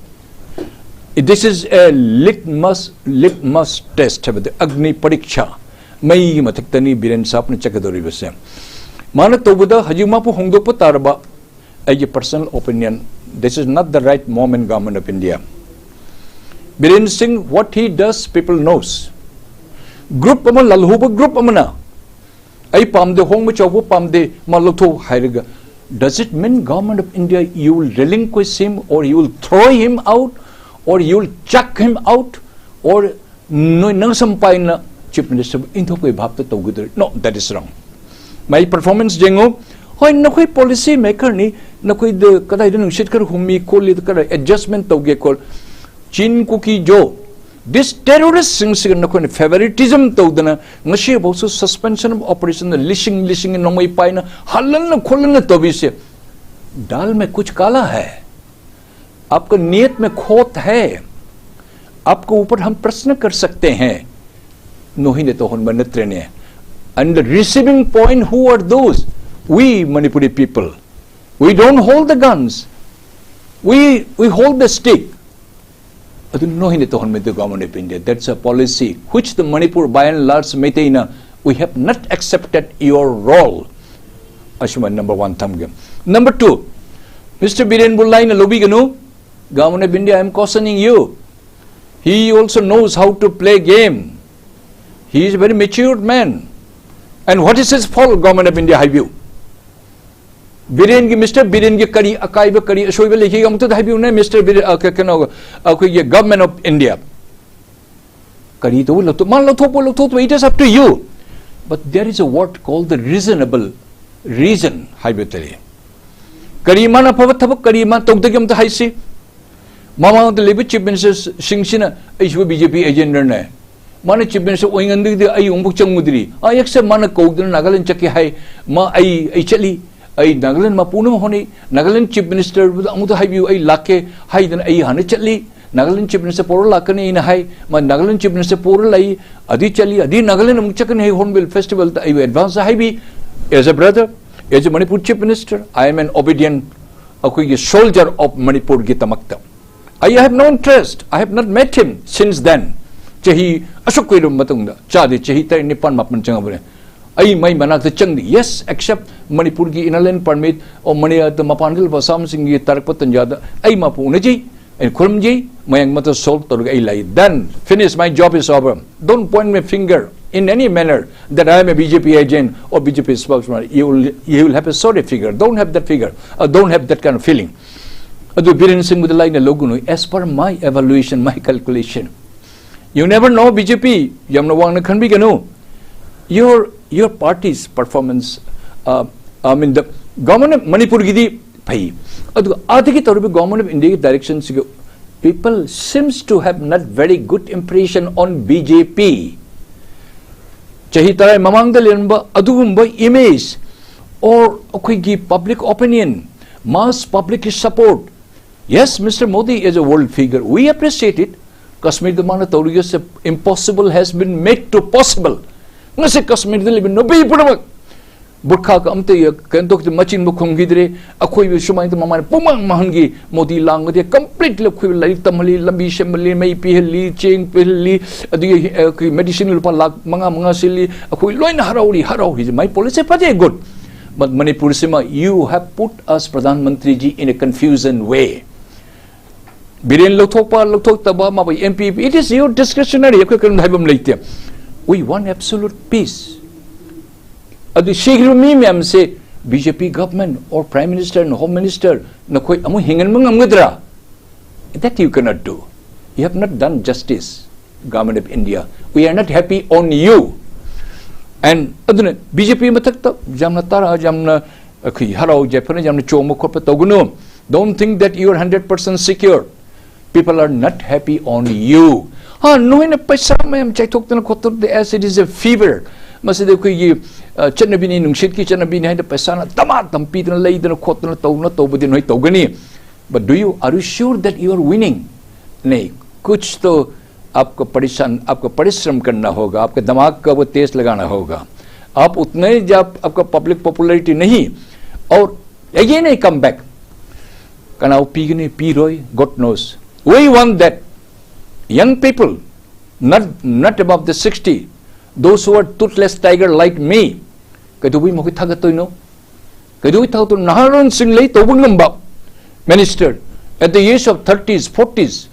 This is a litmus, litmus test ꯍꯥꯏꯕꯗꯤ ꯑꯒꯅꯤ ꯄꯔꯤꯛꯁꯥ, ꯃꯩꯒꯤ ꯃꯊꯛꯇꯅꯤ ꯕꯤꯔꯦꯟ ꯁꯥꯍꯕꯅ ꯆꯠꯀꯗꯧꯔꯤꯕꯁꯦ꯫ ꯃꯥꯅ ꯇꯧꯕꯗ ꯍꯧꯖꯤꯛ ꯃꯥꯕꯨ ꯍꯣꯡꯗꯣꯛꯄ ꯇꯥꯔꯕ, ꯑꯩꯒꯤ personal opinion, this is not the right moment, Government of India. Biren Singh, what he does, people knows. Group ꯑꯃ, ꯂꯥꯜꯍꯧꯕ group ꯑꯃꯅ ꯑꯩ ꯄꯥꯝꯗꯦ, ꯍꯣꯡꯕ ꯆꯥꯎꯕ ꯄꯥꯝꯗꯦ, ꯃꯥ ꯂꯧꯊꯣꯛ ꯍꯥꯏꯔꯒ, does it mean, Government of India, you will relinquish him, or you will throw him out, or you will chuck him out, or ꯅꯣꯏ ꯅꯪ ꯁꯝ ꯄꯥꯏꯅ Chief Minister ꯕꯨ ꯏꯟꯊꯣꯛꯄꯒꯤ ꯚꯥꯞꯇ ꯇꯧꯒꯗ꯭ꯔꯥ? No, that is wrong. ꯃꯥꯒꯤ performance ꯌꯦꯡꯉꯨ꯫ ꯍꯣꯏ, ꯅꯈꯣꯏ policy maker ꯅꯤ, ꯅꯈꯣꯏꯗ ꯀꯗꯥꯏꯗ ꯅꯨꯡꯁꯤꯠ ꯈꯔ ꯍꯨꯝꯃꯤ ꯈꯣꯠꯂꯤ, ꯈꯔ adjustment ꯇꯧꯒꯦ ꯈꯣꯠ꯫ ꯆꯤꯟ ꯀꯨꯀꯤ ꯖꯣ, this terrorist ꯁꯤꯡꯁꯤꯒ ꯅꯈꯣꯏꯅ favoritism ꯇꯧꯗꯅ ꯉꯁꯤꯐꯥꯎꯁꯨ suspension of operation ꯗ ꯂꯤꯁꯤꯡ ꯂꯤꯁꯤꯡ ꯅꯣꯡꯃꯩ ꯄꯥꯏꯅ ꯍꯜꯂꯟꯅ ꯈꯣꯠꯂꯟꯅ ꯇꯧꯕꯤꯁꯦ, दाल में कुछ काला है, आपका नीयत में खोट है, आपके ऊपर हम प्रश्न कर सकते हैं. ꯅꯣꯏꯅ ꯇꯧꯍꯟꯕ ꯅꯠꯇ꯭ꯔꯅꯦ? And the receiving point, who are those? We Manipuri people. We don't hold the guns. We, we hold the stick. ꯑꯗꯨ ꯅꯣꯏꯅ ꯇꯧꯍꯟꯕꯗꯨ, Government of India, that's a policy which the Manipur, by and large, ꯃꯩꯇꯩꯅ, we have not accepted your role. ꯑꯁꯨꯃꯥꯏꯅ number one ꯊꯝꯒꯦ꯫ Number two, Mister ꯕꯤꯔꯦꯟꯕꯨ ꯂꯥꯏꯅ ꯂꯧꯕꯤꯒꯅꯨ꯫ Government of India, I am cautioning you. He also knows how to play game. He is a very matured man. And what is his fault, Government of India, ꯍꯥꯏꯕꯤꯌꯨ꯫ ꯕꯤꯔꯦꯟꯒꯤ, Mister ꯕꯤꯔꯦꯟꯒꯤ ꯀꯔꯤ ꯑꯀꯥꯏꯕ, ꯀꯔꯤ ꯑꯁꯣꯏꯕ ꯂꯩꯈꯤꯒꯦ? ꯑꯃꯨꯛꯇꯗ ꯍꯥꯏꯕꯤꯌꯨꯅꯦ, Mister Biren, ꯑ, ꯀ-, ꯀꯩꯅꯣ, ꯑꯩꯈꯣꯏꯒꯤ Government of India꯫ ꯀꯔꯤ ꯇꯧꯕ ꯂꯧꯊꯣꯛ-, ꯃꯥ ꯂꯧꯊꯣꯛꯄ, ꯂꯧꯊꯣꯛꯇꯕ, it is up to you. But there is a word called the reasonable reason ꯍꯥꯏꯕ ꯇꯥꯔꯦ꯫ ꯀꯔꯤ ꯃꯥꯅ ꯑꯐꯕ ꯊꯕꯛ ꯀꯔꯤ ꯃꯥ ꯇꯧꯗꯒꯦ ꯑꯝꯇ ꯍꯥꯏꯁꯤ꯫ ꯃꯃꯥꯡꯗ ꯂꯩꯕ Chief Minister ꯁꯤꯡꯁꯤꯅ, "ꯑꯩꯁꯨ B J P agent ꯅꯦ, ꯃꯥꯅ Chief Minister ꯑꯣꯏꯉꯟꯗꯒꯤꯗꯤ ꯑꯩ ꯑꯃꯨꯛ ꯆꯪꯉꯨꯗ꯭ꯔꯤ꯫ ꯑꯥ, ꯑꯦꯛꯁꯦ ꯃꯥꯅ ꯀꯧꯗꯅ ꯅꯥꯒꯥꯂꯦꯟ ꯆꯠꯀꯦ ꯍꯥꯏ, ꯃꯥ ꯑꯩ, ꯑꯩ ꯆꯠꯂꯤ, ꯑꯩ ꯅꯥꯒꯥꯂꯦꯟ ꯃꯥ ꯄꯨꯅꯕ ꯍꯣꯠꯅꯩ, ꯅꯥꯒꯥꯂꯦꯟ Chief Minister ꯗ ꯑꯃꯨꯛꯇ ꯍꯥꯏꯕꯤꯌꯨ, ꯑꯩ ꯂꯥꯛꯀꯦ" ꯍꯥꯏꯗꯅ ꯑꯩ ꯍꯥꯟꯅ ꯆꯠꯂꯤ꯫ ꯅꯥꯒꯥꯂꯦꯟ Chief Minister ꯄꯨꯔ ꯂꯥꯛꯀꯅꯤ ꯑꯩꯅ ꯍꯥꯏ, ꯃꯥ ꯅꯥꯒꯥꯂꯦꯟ Chief Minister ꯄꯨꯔ ꯂꯥꯛꯏ, ꯑꯗꯨ ꯆꯠꯂꯤ, ꯑꯗꯨ ꯅꯥꯒꯥꯂꯦꯟ ꯑꯃꯨꯛ ꯆꯠꯀꯅꯤ ꯍꯥꯏ, Hornbill Festival ꯗ ꯑꯩꯕꯨ advance ꯍꯥꯏꯕꯤ꯫ As a brother, as a Manipur Chief Minister, I am an obedient, ꯑꯩꯈꯣꯏꯒꯤ soldier of ꯃꯅꯤꯄꯨꯔꯒꯤꯗꯃꯛꯇ꯫ I have no interest, I have not met him since then. ꯆꯍꯤ ꯑꯁꯨꯛ ꯀꯨꯏꯔꯕ ꯃꯇꯨꯡꯗ, ꯆꯥꯗꯦ, ꯆꯍꯤ ꯇꯔꯦꯠ, ꯅꯤꯄꯥꯟ, ꯃꯥꯄꯟ ꯆꯪꯉꯕꯅꯦ꯫ ꯑꯩ ꯃꯩ ꯃꯅꯥꯛꯇ ꯆꯪꯗꯦ꯫ Yes, except ꯃꯅꯤꯄꯨꯔꯒꯤ inner line permit or ꯃꯅꯤ-, ꯃꯄꯥꯟꯗ ꯂꯩꯕ ꯑꯁꯥꯝꯁꯤꯡꯒꯤ ꯇꯥꯔꯛꯄ ꯇꯟꯖꯥꯗ ꯑꯩ ꯃꯥꯄꯨ ꯎꯅꯖꯩ, ꯑꯩ ꯈꯨꯔꯨꯝꯖꯩ, ꯃꯌꯥꯝ ꯃꯇ solve ꯇꯧꯔꯒ ꯑꯩ ꯂꯩ꯫ Then finish, my job is over. Don't point my finger in any manner that I am a B J P agent or B J P spokesman. You will, you will have a sorry figure. Don't have that figure. Uh, don't have that kind of feeling. ꯑꯗꯨ ꯕꯤꯔꯦꯟ ꯁꯤꯡꯕꯨꯗꯤ ꯂꯥꯏꯅ ꯂꯧꯒꯅꯨ꯫ As per my evaluation, my calculation, you never know, B J P, ꯌꯥꯝꯅ ꯋꯥꯡꯅ ꯈꯟꯕꯤꯒꯅꯨ꯫ Your, your party's performance, uh, I mean, the government of ꯃꯅꯤꯄꯨꯔꯒꯤꯗꯤ ꯐꯩ, ꯑꯗꯨꯒ ꯑꯥꯗꯒꯤ ꯇꯧꯔꯤꯕ Government of Indiaꯒꯤ directionꯁꯤꯒ, people seems to have not very good impression on B J P. ꯆꯍꯤ ꯇꯔꯥ ꯃꯃꯥꯡꯗ ꯂꯩꯔꯝꯕ ꯑꯗꯨꯒꯨꯝꯕ image or ꯑꯩꯈꯣꯏꯒꯤ public opinion, mass public support, yes, Mister Modi is a world figure, we appreciate it. ꯀꯁꯃꯤꯔꯗ ꯃꯥꯅ ꯇꯧꯔꯤꯕꯁꯦ, impossible has been made to possible. ꯉꯁꯤ ꯀꯁꯃꯤꯔꯗ ꯂꯩꯕ ꯅꯨꯄꯤ ꯄꯨꯝꯅꯃꯛ ꯕꯨꯔꯈꯥꯒ ꯑꯝꯇ ꯀꯩꯅꯣ ꯇꯧꯗꯦ, ꯃꯆꯤꯟꯕꯨ ꯈꯨꯝꯈꯤꯗ꯭ꯔꯦ꯫ ꯑꯩꯈꯣꯏꯕꯨ ꯁꯨꯃꯥꯏꯅ ꯃꯃꯥꯏꯅ ꯄꯨꯡꯃꯥꯡ ꯃꯥꯡꯍꯟꯈꯤ꯫ ꯃꯣꯗꯤ ꯂꯥꯡꯕꯗꯤ completely ꯑꯩꯈꯣꯏꯕꯨ ꯂꯥꯏꯔꯤꯛ ꯇꯝꯍꯜꯂꯤ, ꯂꯝꯕꯤ ꯁꯦꯝꯍꯜꯂꯤ, ꯃꯩ ꯄꯤꯍꯜꯂꯤ, ꯆꯦꯡ ꯄꯤꯍꯜꯂꯤ, ꯑꯗꯨꯒꯤ, ꯑ, ꯑꯩꯈꯣꯏ medicine ꯂꯨꯄꯥ ꯂꯥꯈ ꯃꯉꯥ ꯃꯉꯥ ꯁꯤꯜꯂꯤ꯫ ꯑꯩꯈꯣꯏ ꯂꯣꯏꯅ ꯍꯔꯥꯎꯔꯤ, ꯍꯔꯥꯎꯔꯤ꯫ My policy ꯐꯖꯩ, good. But ꯃꯅꯤꯄꯨꯔꯁꯤꯃ, you have put us, Pradhan ꯃꯟꯇ꯭ꯔꯤꯖꯤ, in a confusion way. Biren ꯂꯧꯊꯣꯛꯄ, ꯂꯧꯊꯣꯛꯇꯕ, ꯃꯥꯕꯨ M P, it is your discretionary, ꯑꯩꯈꯣꯏ ꯀꯔꯤꯝꯇ ꯍꯥꯏꯐꯝ ꯂꯩꯇꯦ꯫ We want absolute peace. ꯑꯗꯨ ꯁꯤꯈ꯭ꯔꯤꯕ ꯃꯤ ꯃꯌꯥꯝꯁꯦ B J P government or Prime Minister and Home Minister ꯅꯈꯣꯏ ꯑꯃꯨꯛ ꯍꯤꯡꯍꯟꯕ ꯉꯝꯒꯗ꯭ꯔꯥ? That you cannot do. You have not done justice, Government of India. We are not happy on you. And ꯑꯗꯨꯅ B J P ꯃꯊꯛꯇ ꯌꯥꯝꯅ ꯇꯔꯥ, ꯌꯥꯝꯅ ꯑꯩꯈꯣꯏ ꯍꯔꯥꯎ ꯌꯥꯏꯐꯅ ꯌꯥꯝꯅ ꯆꯣꯡꯕ ꯈꯣꯠꯄ ꯇꯧꯒꯅꯨ꯫ Don't think that you are hundred percent secure. People are not happy on you. ꯍꯥ, ꯅꯣꯏꯅ ꯄꯩꯁꯥ ꯃꯌꯥꯝ ꯆꯥꯏꯊꯣꯛꯇꯅ ꯈꯣꯠꯇꯣꯛꯇꯅ, as it is a fever. ꯃꯁꯤꯗ ꯑꯩꯈꯣꯏꯒꯤ, ꯑ, ꯆꯠꯅꯕꯤꯅꯤ, ꯅꯨꯡꯁꯤꯠꯀꯤ ꯆꯠꯅꯕꯤꯅꯤ ꯍꯥꯏꯅ ꯄꯩꯁꯥꯅ ꯗꯃꯥ ꯗꯝ ꯄꯤꯗꯅ ꯂꯩꯗꯅ ꯈꯣꯠꯇꯅ ꯇꯧꯅ ꯇꯧꯕꯗꯤ ꯅꯣꯏ ꯇꯧꯒꯅꯤ꯫ But do you, are you sure that you are winning? नहीं, कुछ तो आपको परेशान, आपको परिश्रम करना होगा, आपके दिमाग का वो तेज लगाना होगा। आप उतने जब आपका public popularity नहीं, और again I come back, ꯀꯅꯥ ꯄꯤꯒꯅꯤ, ꯄꯤꯔꯣꯏ, God knows. We want that young people, not, not above the sixty, Those who are toothless tiger like me, ꯀꯩꯗꯧꯕꯩ ꯃꯈꯣꯏ ꯊꯥꯒꯠꯇꯣꯏꯅꯣ? ꯀꯩꯗꯧꯕꯩ ꯊꯥꯒꯠꯇꯣꯏꯅꯣ? ꯅꯍꯥꯔꯣꯟꯁꯤꯡ ꯂꯩ ꯇꯧꯕ ꯉꯝꯕ minister at the age of thirties, forties,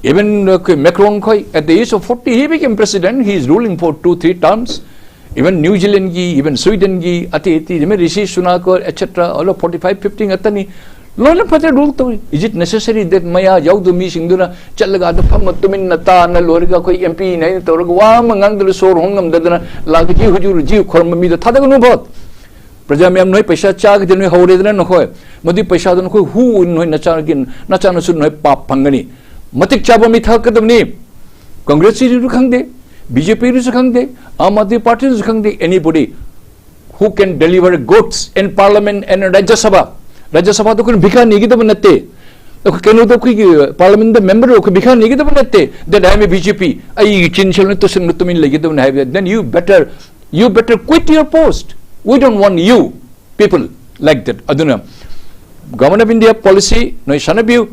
even, uh, Macron khoi, at the age of forty, he became president. He is ruling for two, three terms. Even New Zealand gi, even Sweden gi, ati, ati, even Rishi Sunak, et cetera, all of forty-five, fifty ꯉꯥꯛꯇꯅꯤ꯫ ꯂꯣꯏꯅ ꯐꯖꯅ rule ꯇꯧꯏ꯫ Is it necessary that ꯃꯌꯥ ꯌꯥꯎꯗꯕ ꯃꯤꯁꯤꯡꯗꯨꯅ ꯆꯠꯂꯒ ꯑꯗꯨ ꯐꯝꯃ ꯇꯨꯃꯤꯟꯅ ꯇꯥꯅ ꯂꯣꯏꯔꯒ ꯑꯩꯈꯣꯏ M P ꯅꯦ ꯍꯥꯏꯅ ꯇꯧꯔꯒ ꯋꯥ ꯑꯃ ꯉꯥꯡꯗꯅ ꯁꯣꯔ ꯍꯣꯟ ꯉꯝꯗꯗꯅ ꯂꯥꯛꯑꯒ ꯖꯤ ꯍꯨꯖꯨꯔ ꯖꯤ ꯈꯣꯏꯔꯝꯕ ꯃꯤꯗꯣ ꯊꯥꯗꯒꯅꯨ ꯚꯣꯠ꯫ ꯄ꯭ꯔꯖꯥ ꯃꯌꯥꯝ ꯅꯣꯏ ꯄꯩꯁꯥ ꯆꯥꯒꯗꯤ ꯅꯣꯏ ꯍꯧꯔꯦꯗꯅ ꯅꯈꯣꯏ꯫ ꯃꯗꯨꯏ ꯄꯩꯁꯥꯗꯣ ꯅꯈꯣꯏ ꯍꯨ ꯑꯣꯏꯅ ꯅꯣꯏ ꯅꯆꯥꯒꯤ, ꯅꯆꯥꯅꯁꯨ ꯅꯣꯏ ꯄꯥꯞ ꯐꯪꯒꯅꯤ꯫ ꯃꯇꯤꯛ ꯆꯥꯕ ꯃꯤ ꯊꯥꯒꯠꯀꯗꯕꯅꯤ꯫ ꯀꯪꯒ꯭ꯔꯦꯁꯁꯤꯁꯨ ꯈꯪꯗꯦ, B J P ꯗꯨꯁꯨ ꯈꯪꯗꯦ, ꯑꯥꯝ ꯑꯥꯗꯃꯤ ꯄꯥꯔꯇꯤꯗꯨꯁꯨ ꯈꯪꯗꯦ, anybody who can deliver goods in parliament and Rajya Sabha, ꯔꯥꯖ꯭ꯌ ꯁꯚꯥꯗ ꯑꯩꯈꯣꯏꯅ ꯚꯤꯈꯥ ꯅꯤꯒꯗꯕ ꯅꯠꯇꯦ꯫ ꯑꯩꯈꯣꯏ ꯀꯩꯅꯣꯗ ꯑꯩꯈꯣꯏꯒꯤ ꯄꯥꯔꯂꯤꯌꯥꯃꯦꯟꯗ ꯃꯦꯝꯕꯔ ꯑꯩꯈꯣꯏ ꯚꯤꯈꯥ ꯅꯤꯒꯗꯕ ꯅꯠꯇꯦ꯫ That I am a B J P, ꯑꯩꯒꯤ ꯆꯤꯟꯁꯤꯜꯅ ꯇꯨꯁꯤꯟꯅ ꯇꯨꯃꯤꯟ ꯂꯩꯒꯗꯕꯅꯤ ꯍꯥꯏꯕꯗ, then you better, you better quit your post. We don't want you people like that. ꯑꯗꯨꯅ Government of India policy ꯅꯣꯏ ꯁꯥꯟꯅꯕꯤꯌꯨ꯫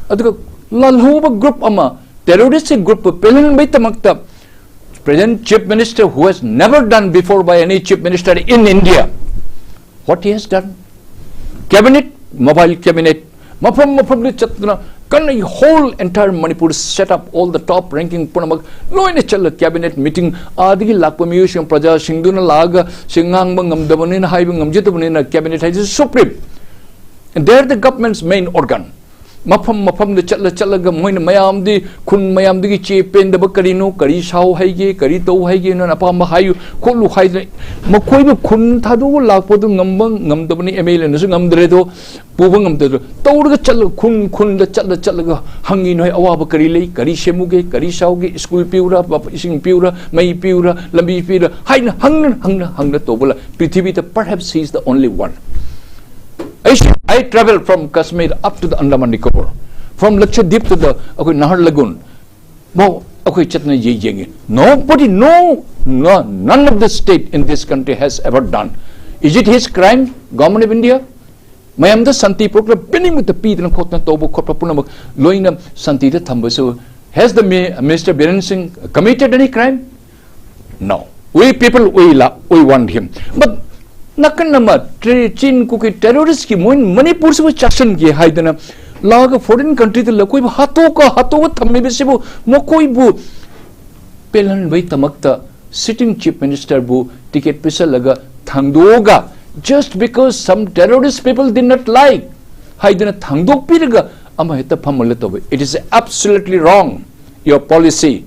ꯑꯗꯨꯒ ꯂꯥꯜꯍꯧꯕ group ꯑꯃ, terrorist group ꯄꯦꯜꯍꯟꯕꯩꯗꯃꯛꯇ present Chief Minister, who has never done before by any Chief Minister in India, what he has done. Cabinet, mobile cabinet, ꯃꯐꯝ ꯃꯐꯝꯗ ꯆꯠꯇꯨꯅ ꯀꯟꯅ whole entire Manipur set up, all the top ranking ꯄꯨꯝꯅꯃꯛ ꯂꯣꯏꯅ ꯆꯠꯂ cabinet meeting, ꯑꯥꯗꯒꯤ ꯂꯥꯛꯄ ꯃꯤꯑꯣꯏꯁꯤꯡ, ꯄ꯭ꯔꯖꯥꯁꯤꯡꯗꯨꯅ ꯂꯥꯛꯑꯒ ꯁꯤ ꯉꯥꯡꯕ ꯉꯝꯗꯕꯅꯤꯅ, ꯍꯥꯏꯕ ꯉꯝꯖꯗꯕꯅꯤꯅ, cabinet ꯍꯥꯏꯁꯤ supreme, and they are the government's main organ. ꯃꯐꯝ ꯃꯐꯝꯗ ꯆꯠꯂ ꯆꯠꯂꯒ ꯃꯣꯏꯅ ꯃꯌꯥꯝꯗꯤ, ꯈꯨꯟ ꯃꯌꯥꯝꯗꯒꯤ ꯆꯦ ꯄꯦꯟꯗꯕ ꯀꯔꯤꯅꯣ, ꯀꯔꯤ ꯁꯥꯎ ꯍꯥꯏꯒꯦ, ꯀꯔꯤ ꯇꯧ ꯍꯥꯏꯒꯦ, ꯅꯣꯏꯅ ꯑꯄꯥꯝꯕ ꯍꯥꯏꯌꯨ ꯈꯣꯠꯂꯨ ꯍꯥꯏꯗꯅ ꯃꯈꯣꯏꯕꯨ ꯈꯨꯟ ꯊꯥꯗꯣꯛꯑꯒ ꯂꯥꯛꯄꯗꯨ ꯉꯝꯕ ꯉꯝꯗꯕꯅꯤ, M L A ꯅꯁꯨ ꯉꯝꯗ꯭ꯔꯦꯗꯣ, ꯄꯨꯕ ꯉꯝꯗ꯭ꯔꯦꯗꯣ꯫ ꯇꯧꯔꯒ ꯆꯠꯂꯒ, ꯈꯨꯟ ꯈꯨꯟꯗ ꯆꯠꯂ ꯆꯠꯂꯒ ꯍꯪꯉꯤ, ꯅꯣꯏ ꯑꯋꯥꯕ ꯀꯔꯤ ꯂꯩ, ꯀꯔꯤ ꯁꯦꯝꯃꯨꯒꯦ, ꯀꯔꯤ ꯁꯥꯎꯒꯦ, school ꯄꯤꯌꯨꯔꯥ, ꯏꯁꯤꯡ ꯄꯤꯌꯨꯔꯥ, ꯃꯩ ꯄꯤꯌꯨꯔꯥ, ꯂꯝꯕꯤ ꯄꯤꯌꯨꯔꯥ ꯍꯥꯏꯅ ꯍꯪꯅ ꯍꯪꯅ ꯍꯪꯅ ꯇꯧꯕ ꯂ-, ꯄ꯭ꯔꯤꯊꯤꯕꯤꯗ perhaps he is the only one. ꯑꯩꯁꯨ, I travel from Kashmir up to the Andaman Nicobar, from Lakshadweep to the, ꯑꯩꯈꯣꯏ ꯅꯍꯥꯔꯂꯒꯨꯟ ꯐꯥꯎ ꯑꯩꯈꯣꯏ ꯆꯠꯅ ꯌꯦ-, ꯌꯦꯡꯉꯤ꯫ Nobody, no, no, none of the state in this country has ever done. Is it his crime, Government of India? ꯃꯌꯥꯝꯗ ꯁꯥꯟꯇꯤ ꯄꯨꯔꯛꯂ ꯄꯤꯅꯤꯡꯕꯇ ꯄꯤꯗꯅ ꯈꯣꯠꯇꯅ ꯇꯧꯕ ꯈꯣꯠꯄ ꯄꯨꯝꯅꯃꯛ ꯂꯣꯏꯅ ꯁꯥꯟꯇꯤꯗ ꯊꯝꯕꯁꯨ, has the mi-, Minister Biren Singh committed any crime? No, we people, we la, we want him. But ꯅꯥꯀꯟ ꯑꯃ ꯇ꯭ꯔꯦ-, ꯆꯤꯟ ꯀꯨꯀꯤ ꯇꯦꯔꯣꯔꯤꯁꯀꯤ ꯃꯣꯏ ꯃꯅꯤꯄꯨꯔꯁꯤꯕꯨ ꯆꯥꯁꯤꯟꯒꯦ ꯍꯥꯏꯗꯅ ꯂꯥꯛꯑꯒ ꯐꯣꯔꯦꯟ ꯀꯟꯇ꯭ꯔꯤꯗ ꯑꯩꯈꯣꯏꯕꯨ ꯍꯥꯠꯇꯣꯛꯑ ꯍꯥꯠꯇꯣꯛꯑ ꯊꯝꯃꯤꯕꯁꯤꯕꯨ ꯃꯈꯣꯏꯕꯨ ꯄꯦꯜꯍꯟꯕꯒꯤꯗꯃꯛꯇ ꯁꯤꯇꯤꯡ ꯆꯤꯐ ꯃꯤꯅꯤꯁꯇꯔꯕꯨ ꯇꯤꯀꯦꯠ ꯄꯤꯁꯜꯂꯒ ꯊꯥꯡꯗꯣꯛꯑꯒ, just because some terrorist people did not like ꯍꯥꯏꯗꯅ ꯊꯥꯡꯗꯣꯛꯄꯤꯔꯒ ꯑꯃ ꯍꯦꯛꯇ ꯐꯝꯍꯜꯂ ꯇꯧꯕ, it is absolutely wrong, your policy.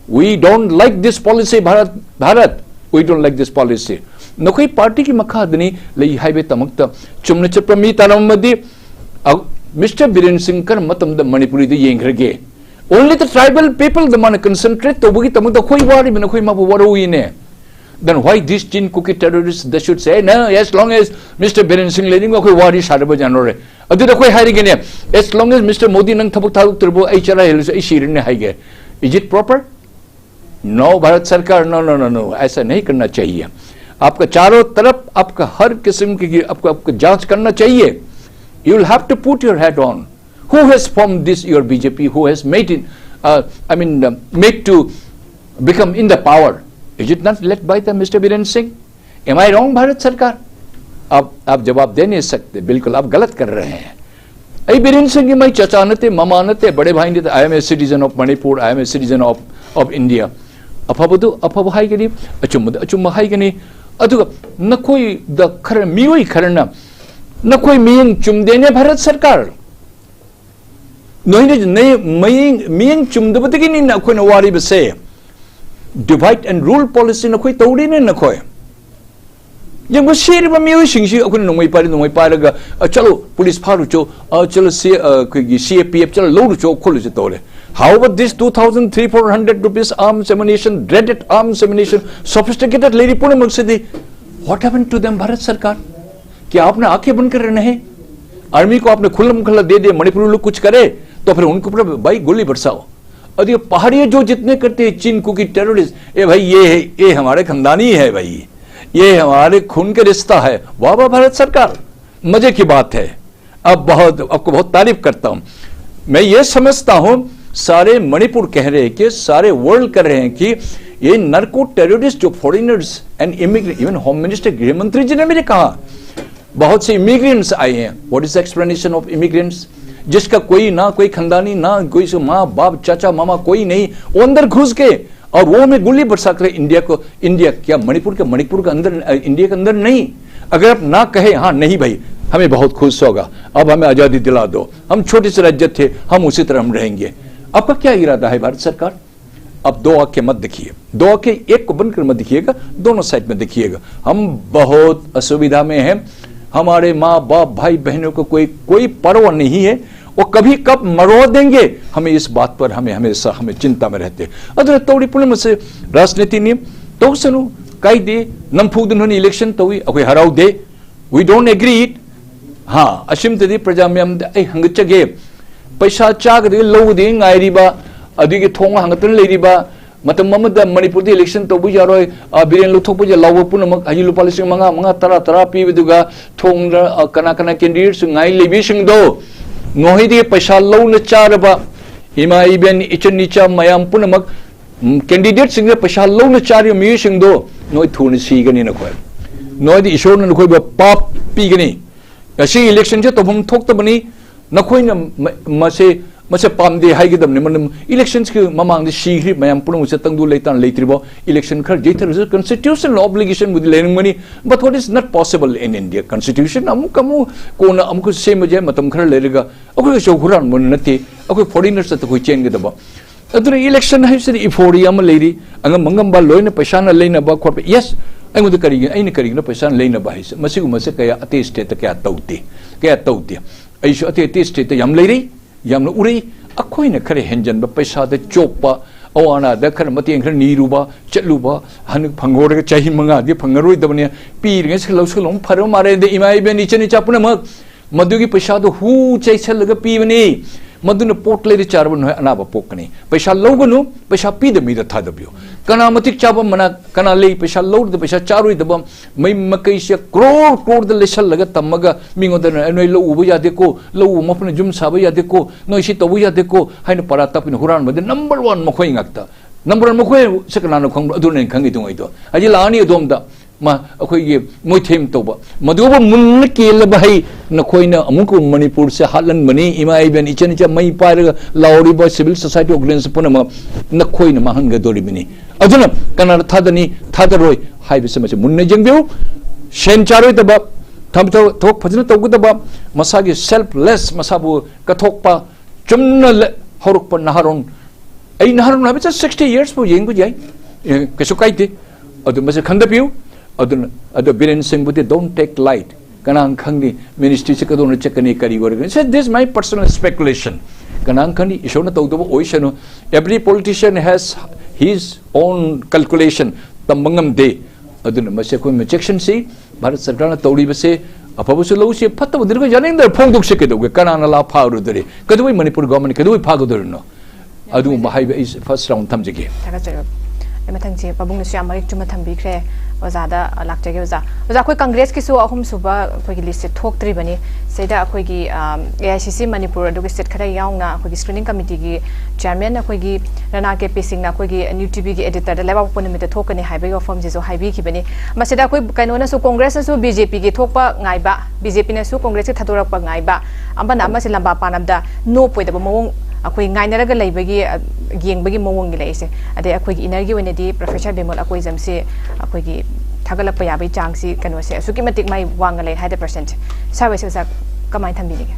We don't like this policy, Bharat, Bharat. We don't like this policy. ꯅꯈꯣꯏ ꯄꯥꯔꯇꯤꯒꯤ ꯃꯈꯥꯗꯅꯤ ꯂꯩ ꯍꯥꯏꯕꯒꯤꯗꯃꯛꯇ ꯆꯨꯝꯅ ꯆꯠꯄ ꯃꯤ ꯇꯥꯔꯝꯃꯗꯤ, ꯑ, ꯃꯤꯁꯇꯔ ꯕꯤꯔꯦꯟ ꯁꯤꯡ ꯀꯔꯝꯕ ꯃꯇꯝꯗ ꯃꯅꯤꯄꯨꯔꯤꯗ ꯌꯦꯡꯈ꯭ꯔꯒꯦ? Only the tribal people ꯗ ꯃꯥꯅ ꯀꯟꯁꯦꯟꯇ꯭ꯔꯦꯠ ꯇꯧꯕꯒꯤꯗꯃꯛꯇ ꯑꯩꯈꯣꯏ ꯋꯥꯔꯤꯕꯅ ꯑꯩꯈꯣꯏ ꯃꯥꯕꯨ ꯋꯥꯔꯧꯏꯅꯦ. Then why these Chin Kuki terrorists, they should say, "No, as long as Mister Biren Singh ꯂꯩꯔꯤꯉꯩ ꯑꯩꯈꯣꯏ ꯋꯥꯔꯤ ꯁꯥꯗꯕ ꯌꯥꯅꯔꯣꯏ"? ꯑꯗꯨꯗ ꯑꯩꯈꯣꯏ ꯍꯥꯏꯔꯤꯒꯦꯅꯦ, "As long as Mister Modi ꯅꯪ ꯊꯕꯛ ꯊꯥꯗꯣꯛꯇ꯭ꯔꯕꯣ ꯑꯩ ꯆꯔꯥ ꯍꯦꯜꯂꯁꯨ ꯑꯩ ꯁꯤꯔꯅꯤ" ꯍꯥꯏꯒꯦ꯫ Is it proper? No, Bharat Sarkar, no, no, no, no, ऐसा नहीं करना चाहिए। आपका चारों तरफ आपका हर किस्म की आपको, आपको जांच करना चाहिए। You will have to put your hat on. Who has formed this your B J P? Who has made it, uh, I mean, uh, made to become in the power? Is it not led by the Mister Biren Singh? Am I wrong, Bharat Sarkar? आप आप जवाब दे नहीं सकते, बिल्कुल आप गलत कर रहे हैं। ꯑꯩ ꯕꯤꯔꯦꯟ ꯁꯤꯡꯒꯤ ꯃꯩ ꯆꯆꯥ ꯅꯠꯇꯦ, ꯃꯃꯥ ꯅꯠꯇꯦ, ꯕꯗꯦ ꯚꯥꯏ ꯅꯠꯇꯦ꯫ I am a citizen of Manipur, I am a citizen of, of India. ꯑꯐꯕꯗꯨ ꯑꯐꯕ ꯍꯥꯏꯒꯅꯤ, ꯑꯆꯨꯝꯕꯗ ꯑꯆꯨꯝꯕ ꯍꯥꯏꯒꯅꯤ꯫ ꯑꯗꯨꯒ ꯅꯈꯣꯏꯗ ꯈꯔ, ꯃꯤꯑꯣꯏ ꯈꯔꯅ ꯅꯈꯣꯏ ꯃꯤꯠꯌꯦꯡ ꯆꯨꯝꯗꯦꯅꯦ ꯚꯥꯔꯠ ꯁꯔꯀꯥꯔ꯫ ꯅꯣꯏꯅ, ꯅꯣꯏ ꯃꯤꯠꯌꯦꯡ, ꯃꯤꯠꯌꯦꯡ ꯆꯨꯝꯗꯕꯗꯒꯤꯅꯤꯅ ꯑꯩꯈꯣꯏꯅ ꯋꯥꯔꯤꯕꯁꯦ꯫ Divide and rule policy ꯅꯈꯣꯏ ꯇꯧꯔꯤꯅꯦ ꯅꯈꯣꯏ꯫ ꯌꯦꯡꯉꯨ, ꯁꯤꯔꯤꯕ ꯃꯤꯑꯣꯏꯁꯤꯡꯁꯤ ꯑꯩꯈꯣꯏꯅ ꯅꯣꯡꯃꯩ ꯄꯥꯏꯔꯦ, ꯅꯣꯡꯃꯩ ꯄꯥꯏꯔꯒ, "ꯑ, ꯆꯠꯂꯣ, ꯄꯨꯂꯤꯁ ꯐꯥꯔꯨꯆꯣ, ꯑ, ꯆꯠꯂꯣ, ꯁꯤ, ꯑ, ꯑꯩꯈꯣꯏꯒꯤ C A P F ꯆꯠꯂꯣ, ꯂꯧꯔꯨꯆꯣ, ꯈꯣꯠꯂꯨꯆꯣ" ꯇꯧꯔꯦ꯫ How about this two thousand three four hundred rupees arms ammunition, dreaded arms ammunition, sophisticated ꯂꯩꯔꯤ ꯄꯨꯝꯅꯃꯛꯁꯤꯗꯤ? What happened to them, Bharat ꯁꯔꯀꯥꯔ? क्या आपने आंखें बंद कर रहे हैं? आर्मी को आपने खुल्लम खुल्ला दे दिया, मणिपुरी लोग कुछ करे तो फिर उनके ऊपर भाई गोली बरसाओ। और ये पहाड़ियों जो जितने करते हैं चीन कुकी टेररिस्ट, ये भाई ये है, ये हमारे खानदानी है भाई, ये हमारे खून का रिश्ता है। वाह वाह भारत सरकार, मजे की बात है। अब बहुत, आपको बहुत तारीफ करता हूं। मैं ये समझता हूं, सारे मणिपुर कह रहे हैं कि सारे वर्ल्ड कर रहे हैं कि ये नार्को टेररिस्ट जो foreigners and immigrant, even home minister, गृह मंत्री जी ने भी कहा, बहुत से इमिग्रेंट्स आए हैं। What is explanation of immigrants? जिसका कोई ना कोई खानदानी, ना कोई से माँ बाप, चाचा, मामा, कोई नहीं, वो अंदर घुस गए और वो हमें गोली बरसा कर इंडिया को, इंडिया क्या मणिपुर के, मणिपुर के अंदर, इंडिया के अंदर नहीं। अगर आप ना कहे, हाँ नहीं भाई, हमें बहुत खुश होगा, अब हमें आजादी दिला दो, हम छोटे से राज्य थे, हम उसी तरह हम रहेंगे। आपका क्या इरादा है भारत सरकार? अब दो आंखें मत देखिए, दो आंखें एक को बंद कर मत देखिएगा, दोनों साइड में देखिएगा। हम बहुत असुविधा में हैं, हमारे माँ बाप, भाई बहनों को कोई कोई परवाह नहीं है। वो कभी कब मरवा देंगे, हमें इस बात पर हमें हमेशा हमें चिंता में रहते हैं। ꯑꯗꯨꯅ ꯇꯧꯔꯤ ꯄꯨꯝꯅꯃꯛꯁꯦ ꯔꯥꯖꯅꯤꯇꯤꯅꯤ, ꯇꯧꯁꯅꯨ, ꯀꯥꯏꯗꯦ꯫ ꯅꯝꯐꯨꯗ ꯅꯣꯏꯅ ꯏꯂꯦꯛꯁꯟ ꯇꯧꯏ, ꯑꯩꯈꯣꯏ ꯍꯔꯥꯎꯗꯦ꯫ We don't agree it. ꯍꯥ, ꯑꯁꯤꯝꯇꯗꯤ ꯄ꯭ꯔꯖꯥ ꯃꯌꯥꯝꯗ ꯑꯩ ꯍꯪꯒꯠꯆꯒꯦ꯫ ꯄꯩꯁꯥ ꯆꯥꯒꯗꯒꯤ ꯂꯧꯒꯗꯒꯤ ꯉꯥꯏꯔꯤꯕ, ꯑꯗꯨꯒꯤ ꯊꯣꯡ ꯍꯥꯡꯒꯠꯇꯅ ꯂꯩꯔꯤꯕ, ꯃꯇꯝ ꯑꯃꯗ ꯃꯅꯤꯄꯨꯔꯗ ꯏꯂꯦꯛꯁꯟ ꯇꯧꯕ ꯌꯥꯔꯣꯏ, ꯑ, ꯕꯤꯔꯦꯟ ꯂꯧꯊꯣꯛꯄ ꯌꯥ-, ꯂꯥꯎꯕ ꯄꯨꯝꯅꯃꯛ ꯍꯧꯖꯤꯛ ꯂꯨꯄꯥ ꯂꯤꯁꯤꯡ ꯃꯉꯥ, ꯃꯉꯥ, ꯇꯔꯥ, ꯇꯔꯥ ꯄꯤꯕꯗꯨꯒ ꯊꯣꯡꯗ, ꯑ, ꯀꯅꯥ ꯀꯅꯥ ꯀꯦꯟꯗꯤꯗꯦꯠꯁꯨ ꯉꯥꯏ ꯂꯩꯕꯤꯁꯤꯡꯗꯣ, ꯅꯈꯣꯏꯗꯒꯤ ꯄꯩꯁꯥ ꯂꯧꯅ ꯆꯥꯔꯕ ꯏꯃꯥ ꯏꯕꯦꯟ ꯏꯆꯟ ꯏꯆꯥ ꯃꯌꯥꯝ ꯄꯨꯝꯅꯃꯛ, ꯎꯝ, ꯀꯦꯟꯗꯤꯗꯦꯠꯁꯤꯡꯗ ꯄꯩꯁꯥ ꯂꯧꯅ ꯆꯥꯔꯤꯕ ꯃꯤꯑꯣꯏꯁꯤꯡꯗꯣ ꯅꯣꯏ ꯊꯨꯅ ꯁꯤꯒꯅꯤ ꯅꯈꯣꯏ꯫ ꯅꯣꯏꯗꯤ ꯏꯁꯣꯔꯅ ꯅꯈꯣꯏꯕꯨ ꯄꯥꯞ ꯄꯤꯒꯅꯤ꯫ ꯉꯁꯤ ꯏꯂꯦꯛꯁꯟꯁꯦ ꯇꯧꯐꯝ ꯊꯣꯛꯇꯕꯅꯤ꯫ ꯅꯈꯣꯏꯅ ꯃ-, ꯃꯁꯦ, ꯃꯁꯦ ꯄꯥꯝꯗꯦ ꯍꯥꯏꯒꯗꯕꯅꯤ꯫ ꯃꯔꯝ ꯏꯂꯦꯛꯁꯟꯁꯀꯤ ꯃꯃꯥꯡꯗ ꯁꯤꯈ꯭ꯔꯤꯕ ꯃꯌꯥꯝ ꯄꯨꯝꯅꯃꯛꯁꯦ ꯇꯪꯗꯨ ꯂꯩꯇꯥꯅ ꯂꯩꯇ꯭ꯔꯤꯕꯣ? ꯏꯂꯦꯛꯁꯟ ꯈꯔ ꯌꯩꯊꯔꯁꯨ constitutional obligation ꯕꯨꯗꯤ ꯂꯩꯔꯝꯒꯅꯤ, but what is not possible in India constitution? ꯑꯃꯨꯛ ꯑꯃꯨꯛ ꯀꯣꯟꯅ ꯑꯃꯨꯛꯀ ꯁꯦꯝꯕꯁꯦ ꯃꯇꯝ ꯈꯔ ꯂꯩꯔꯒ ꯑꯩꯈꯣꯏꯒꯤꯁꯨ ꯍꯨꯔꯥꯟꯕ ꯅꯠꯇꯦ, ꯑꯩꯈꯣꯏ ꯐꯣꯔꯤꯅꯔꯁꯇ ꯑꯩꯈꯣꯏ ꯆꯦꯟꯒꯗꯕ꯫ ꯑꯗꯨꯅ ꯏꯂꯦꯛꯁꯟ ꯍꯥꯏꯕꯁꯤꯗꯤ ꯏꯐꯣꯔꯤꯌꯥ ꯑꯃ ꯂꯩꯔꯤ, ꯑꯉꯝ ꯑꯉꯝꯕ ꯂꯣꯏꯅ ꯄꯩꯁꯥꯅ ꯂꯩꯅꯕ ꯈꯣꯠꯄ꯫ ꯌꯦꯁ, ꯑꯩꯉꯣꯟꯗ ꯀꯔꯤꯒꯤ, ꯑꯩꯅ ꯀꯔꯤꯒꯤꯅꯣ ꯄꯩꯁꯥꯅ ꯂꯩꯅꯕ ꯍꯥꯏꯁꯦ? ꯃꯁꯤꯒꯨꯝꯕꯁꯦ ꯀꯌꯥ ꯑꯇꯩ ꯁ꯭ꯇꯦꯠꯇ ꯀꯌꯥ ꯇꯧꯗꯦ, ꯀꯌꯥ ꯇꯧꯗꯦ꯫ ꯑꯩꯁꯨ ꯑꯇꯩ ꯑꯇꯩ ꯁ꯭ꯇꯦꯠꯇ ꯌꯥꯝ ꯂꯩꯔꯤ, ꯌꯥꯝꯅ ꯎꯔꯤ꯫ ꯑꯩꯈꯣꯏꯅ ꯈꯔ ꯍꯦꯟꯖꯟꯕ, ꯄꯩꯁꯥꯗ ꯆꯣꯞꯄ, ꯑꯋꯥ ꯑꯅꯥꯗ ꯈꯔ ꯃꯇꯦꯡ ꯈꯔ ꯅꯤꯔꯨꯕ, ꯆꯠꯂꯨꯕ, ꯍꯟꯗꯛ ꯐꯪꯍꯧꯔꯒ ꯆꯍꯤ ꯃꯉꯥꯗꯤ ꯐꯪꯉꯔꯣꯏꯗꯕꯅꯤ, ꯄꯤꯔꯤꯉꯩ ꯁꯤ ꯂꯧꯁꯜꯂꯣ, ꯐꯔꯕ ꯃꯥꯜꯂꯦ꯫ ꯑꯗ ꯏꯃꯥ ꯏꯕꯦꯟ ꯏꯆꯟ ꯏꯆꯥ ꯄꯨꯝꯅꯃꯛ ꯃꯗꯨꯒꯤ ꯄꯩꯁꯥꯗꯨ ꯍꯨ ꯆꯥꯏꯁꯜꯂꯒ ꯄꯤꯕꯅꯤ꯫ ꯃꯗꯨꯅ ꯄꯣꯠ ꯂꯩꯔ ꯆꯥꯔꯕ ꯅꯈꯣꯏ ꯑꯅꯥꯕ ꯄꯣꯛꯀꯅꯤ꯫ ꯄꯩꯁꯥ ꯂꯧꯒꯅꯨ, ꯄꯩꯁꯥ ꯄꯤꯗꯕ ꯃꯤꯗ ꯊꯥꯗꯕꯤꯌꯨ꯫ ꯀꯅꯥ ꯃꯇꯤꯛ ꯆꯥꯕ ꯃꯅꯥ, ꯀꯅꯥ ꯂꯩ ꯄꯩꯁꯥ ꯂꯧꯔꯗ ꯄꯩꯁꯥ ꯆꯥꯔꯣꯏꯗꯕ? ꯃꯩ ꯃꯀꯩꯁꯦ ꯀ꯭ꯔꯣꯔ ꯀ꯭ꯔꯣꯔꯗ ꯂꯩꯁꯜꯂꯒ ꯇꯝꯃꯒ ꯃꯤꯉꯣꯟꯗ ꯅꯣꯏ ꯂꯧ ꯎꯕ ꯌꯥꯗꯦꯀꯣ, ꯂꯧ ꯎꯕ ꯃꯐꯝꯗ ꯌꯨꯝ ꯁꯥꯕ ꯌꯥꯗꯦꯀꯣ, ꯅꯣꯏ ꯁꯤ ꯇꯧꯕ ꯌꯥꯗꯦꯀꯣ ꯍꯥꯏꯅ ꯄꯔꯥ ꯇꯥꯛꯄꯤꯅ ꯍꯨꯔꯥꯟꯕꯗ number one ꯃꯈꯣꯏ ꯉꯥꯛꯇ꯫ ꯅꯝꯕꯔ ꯋꯥꯟ ꯃꯈꯣꯏꯁꯦ ꯀꯅꯥꯅꯣ ꯈꯪꯕ꯭ꯔꯣ? ꯑꯗꯨꯅ ꯑꯩꯅ ꯈꯪꯉꯤꯗꯣ꯫ ꯑꯩꯗꯣ ꯍꯥꯏꯗꯤ ꯂꯥꯛꯑꯅꯤ ꯑꯗꯣꯝꯗ, ꯃꯥ ꯑꯩꯈꯣꯏꯒꯤ ꯃꯣꯏꯊꯦꯝ ꯇꯧꯕ꯫ ꯃꯗꯨꯕꯨ ꯃꯨꯟꯅ ꯀꯦꯜꯂꯕ ꯍꯩ, ꯅꯈꯣꯏꯅ ꯑꯃꯨꯛꯀ ꯃꯅꯤꯄꯨꯔꯁꯦ ꯍꯥꯠꯍꯟꯕꯅꯤ꯫ ꯏꯃꯥ ꯏꯕꯦꯟ, ꯏꯆꯟ ꯏꯆꯥ, ꯃꯩ ꯄꯥꯏꯔꯒ ꯂꯥꯎꯔꯤꯕ civil society organization ꯄꯨꯝꯅꯃꯛ ꯅꯈꯣꯏꯅ ꯃꯥꯡꯍꯟꯒꯗꯧꯔꯤꯕꯅꯤ꯫ ꯑꯗꯨꯅ ꯀꯅꯥꯅ ꯊꯥꯗꯅꯤ, ꯊꯥꯗꯔꯣꯏ ꯍꯥꯏꯕꯁꯤ ꯃꯁꯤ ꯃꯨꯟꯅ ꯌꯦꯡꯕꯤꯌꯨ꯫ ꯁꯦꯟ ꯆꯥꯔꯣꯏꯗꯕ, ꯊꯕꯛ ꯊꯕꯛ ꯐꯖꯅ ꯇꯧꯒꯗꯕ, ꯃꯁꯥꯒꯤ selfless, ꯃꯁꯥꯕꯨ ꯀꯠꯊꯣꯛꯄ, ꯆꯨꯝꯅ ꯂꯦ-, ꯍꯧꯔꯛꯄ ꯅꯍꯥꯔꯣꯟ, ꯑꯩ ꯅꯍꯥꯔꯣꯟ ꯍꯥꯏꯕꯁꯦ sixty years ꯐꯥꯎ ꯌꯦꯡꯕ ꯌꯥꯏ, ꯑꯦ, ꯀꯩꯁꯨ ꯀꯥꯏꯗꯦ꯫ ꯑꯗꯨ ꯃꯁꯤ ꯈꯪꯗꯕꯤꯌꯨ꯫ ꯑꯗꯨꯅ, ꯑꯗꯣ ꯕꯤꯔꯦꯟ ꯁꯤꯡꯕꯨꯗꯤ don't take light꯫ ꯀꯅꯥꯅ ꯈꯪꯅꯤ ministry ꯁꯤ ꯀꯗꯣꯝꯅ ꯆꯠꯀꯅꯤ, ꯀꯔꯤ ꯑꯣꯏꯔꯒꯅꯤ? So this is my personal speculation꯫ ꯀꯅꯥꯅ ꯈꯪꯅꯤ, ꯏꯁꯣꯔꯅ ꯇꯧꯗꯕ ꯑꯣꯏꯁꯅꯨ꯫ Every politician has his own calculation꯫ ꯇꯝꯕ ꯉꯝꯗꯦ꯫ ꯑꯗꯨꯅ ꯃꯁꯤ ꯑꯩꯈꯣꯏ ꯆꯦꯛꯁꯤꯟꯁꯤ꯫ ꯚꯥꯔꯠ ꯁꯔꯀꯥꯔꯅ ꯇꯧꯔꯤꯕꯁꯦ ꯑꯐꯕꯁꯨ ꯂꯧꯁꯤ, ꯐꯠꯇꯕꯗꯨꯅ ꯌꯥꯅꯤꯡꯗꯅ ꯐꯣꯡꯗꯣꯛꯁꯤ꯫ ꯀꯩꯗꯧꯒꯦ? ꯀꯅꯥꯅ ꯂꯥ ꯐꯥꯔꯨꯗꯣꯔꯤ? ꯀꯩꯗꯧꯕꯩ ꯃꯅꯤꯄꯨꯔ government ꯀꯩꯗꯧꯕꯩ ꯐꯥꯒꯗꯣꯔꯤꯅꯣ? ꯑꯗꯨꯒꯨꯝꯕ ꯍꯥꯏꯕ ꯑꯩ first round ꯊꯝꯖꯒꯦ꯫ ꯊꯥꯒꯠꯆꯔꯤ꯫ ꯑꯩ ꯃꯊꯪꯁꯦ ꯄꯥꯕꯨꯡꯅꯁꯨ ꯌꯥꯝ ꯃꯔꯤꯛ ꯆꯨꯝꯅ ꯊꯝꯕꯤꯈ꯭ꯔꯦ꯫ ꯑꯣꯖꯥꯗ, ꯑ, ꯂꯥꯛꯆꯒꯦ ꯑꯣꯖꯥ꯫ ꯑꯣꯖꯥ, ꯑꯩꯈꯣꯏ ꯀꯪꯒ꯭ꯔꯦꯁꯀꯤꯁꯨ ꯑꯍꯨꯝꯁꯨꯕ ꯑꯩꯈꯣꯏꯒꯤ list ꯁꯦ ꯊꯣꯛꯇ꯭ꯔꯤꯕꯅꯤ꯫ ꯁꯤꯗ ꯑꯩꯈꯣꯏꯒꯤ, ꯑꯝ, A I C C Manipur ꯑꯗꯨꯒ state ꯈꯔ ꯌꯥꯎꯅ ꯑꯩꯈꯣꯏꯒꯤ screening committee ꯒꯤ chairman ꯑꯩꯈꯣꯏꯒꯤ ꯔꯅꯥ ꯀꯦ ꯄꯤ ꯁꯤꯡꯅ ꯑꯩꯈꯣꯏꯒꯤ New T V ꯒꯤ editor ꯗ ꯂꯩꯕꯥꯛꯄꯣꯛꯄ ꯅꯨꯃꯤꯠꯇ ꯊꯣꯛꯀꯅꯤ ꯍꯥꯏꯕꯒꯤ ꯋꯥꯐꯝꯁꯤꯁꯨ ꯍꯥꯏꯕꯤꯈꯤꯕꯅꯤ꯫ ꯃꯁꯤꯗ ꯑꯩꯈꯣꯏ ꯀꯩꯅꯣꯅꯁꯨ, ꯀꯪꯒ꯭ꯔꯦꯁꯅꯁꯨ B J P ꯒꯤ ꯊꯣꯛꯄ ꯉꯥꯏꯕ, B J P ꯅꯁꯨ ꯀꯪꯒ꯭ꯔꯦꯁꯀꯤ ꯊꯥꯗꯣꯔꯛꯄ ꯉꯥꯏꯕ, ꯑꯃꯅ ꯑꯃꯁꯦ ꯂꯝꯕꯥ ꯄꯥꯅꯕꯗ ꯅꯣꯞꯄꯣꯏꯗꯕ ꯃꯑꯣꯡ ꯑꯩꯈꯣꯏ ꯉꯥꯏꯅꯔꯒ ꯂꯩꯕꯒꯤ, ꯑ, ꯌꯦꯡꯕꯒꯤ ꯃꯑꯣꯡꯒꯤ ꯂꯩꯔꯤꯁꯦ꯫ ꯑꯗꯩ ꯑꯩꯈꯣꯏꯒꯤ inner ꯒꯤ ꯑꯣꯏꯅꯗꯤ Professor ꯕꯤꯃꯣꯜ ꯑꯀꯣꯏꯖꯝꯁꯦ ꯑꯩꯈꯣꯏꯒꯤ ꯊꯥꯒꯠꯂꯛꯄ ꯌꯥꯕꯒꯤ ꯆꯥꯡꯁꯤ, ꯀꯩꯅꯣꯁꯦ ꯑꯁꯨꯛꯀꯤ ꯃꯇꯤꯛ ꯃꯥꯏ ꯋꯥꯡꯅ ꯂꯩ ꯍꯥꯏꯗꯤ percent ꯁꯦ꯫ Sir ꯍꯣꯏꯁꯦ ꯑꯣꯖꯥ ꯀꯃꯥꯏꯅ ꯊꯝꯕꯤꯅꯤꯡꯒꯦ?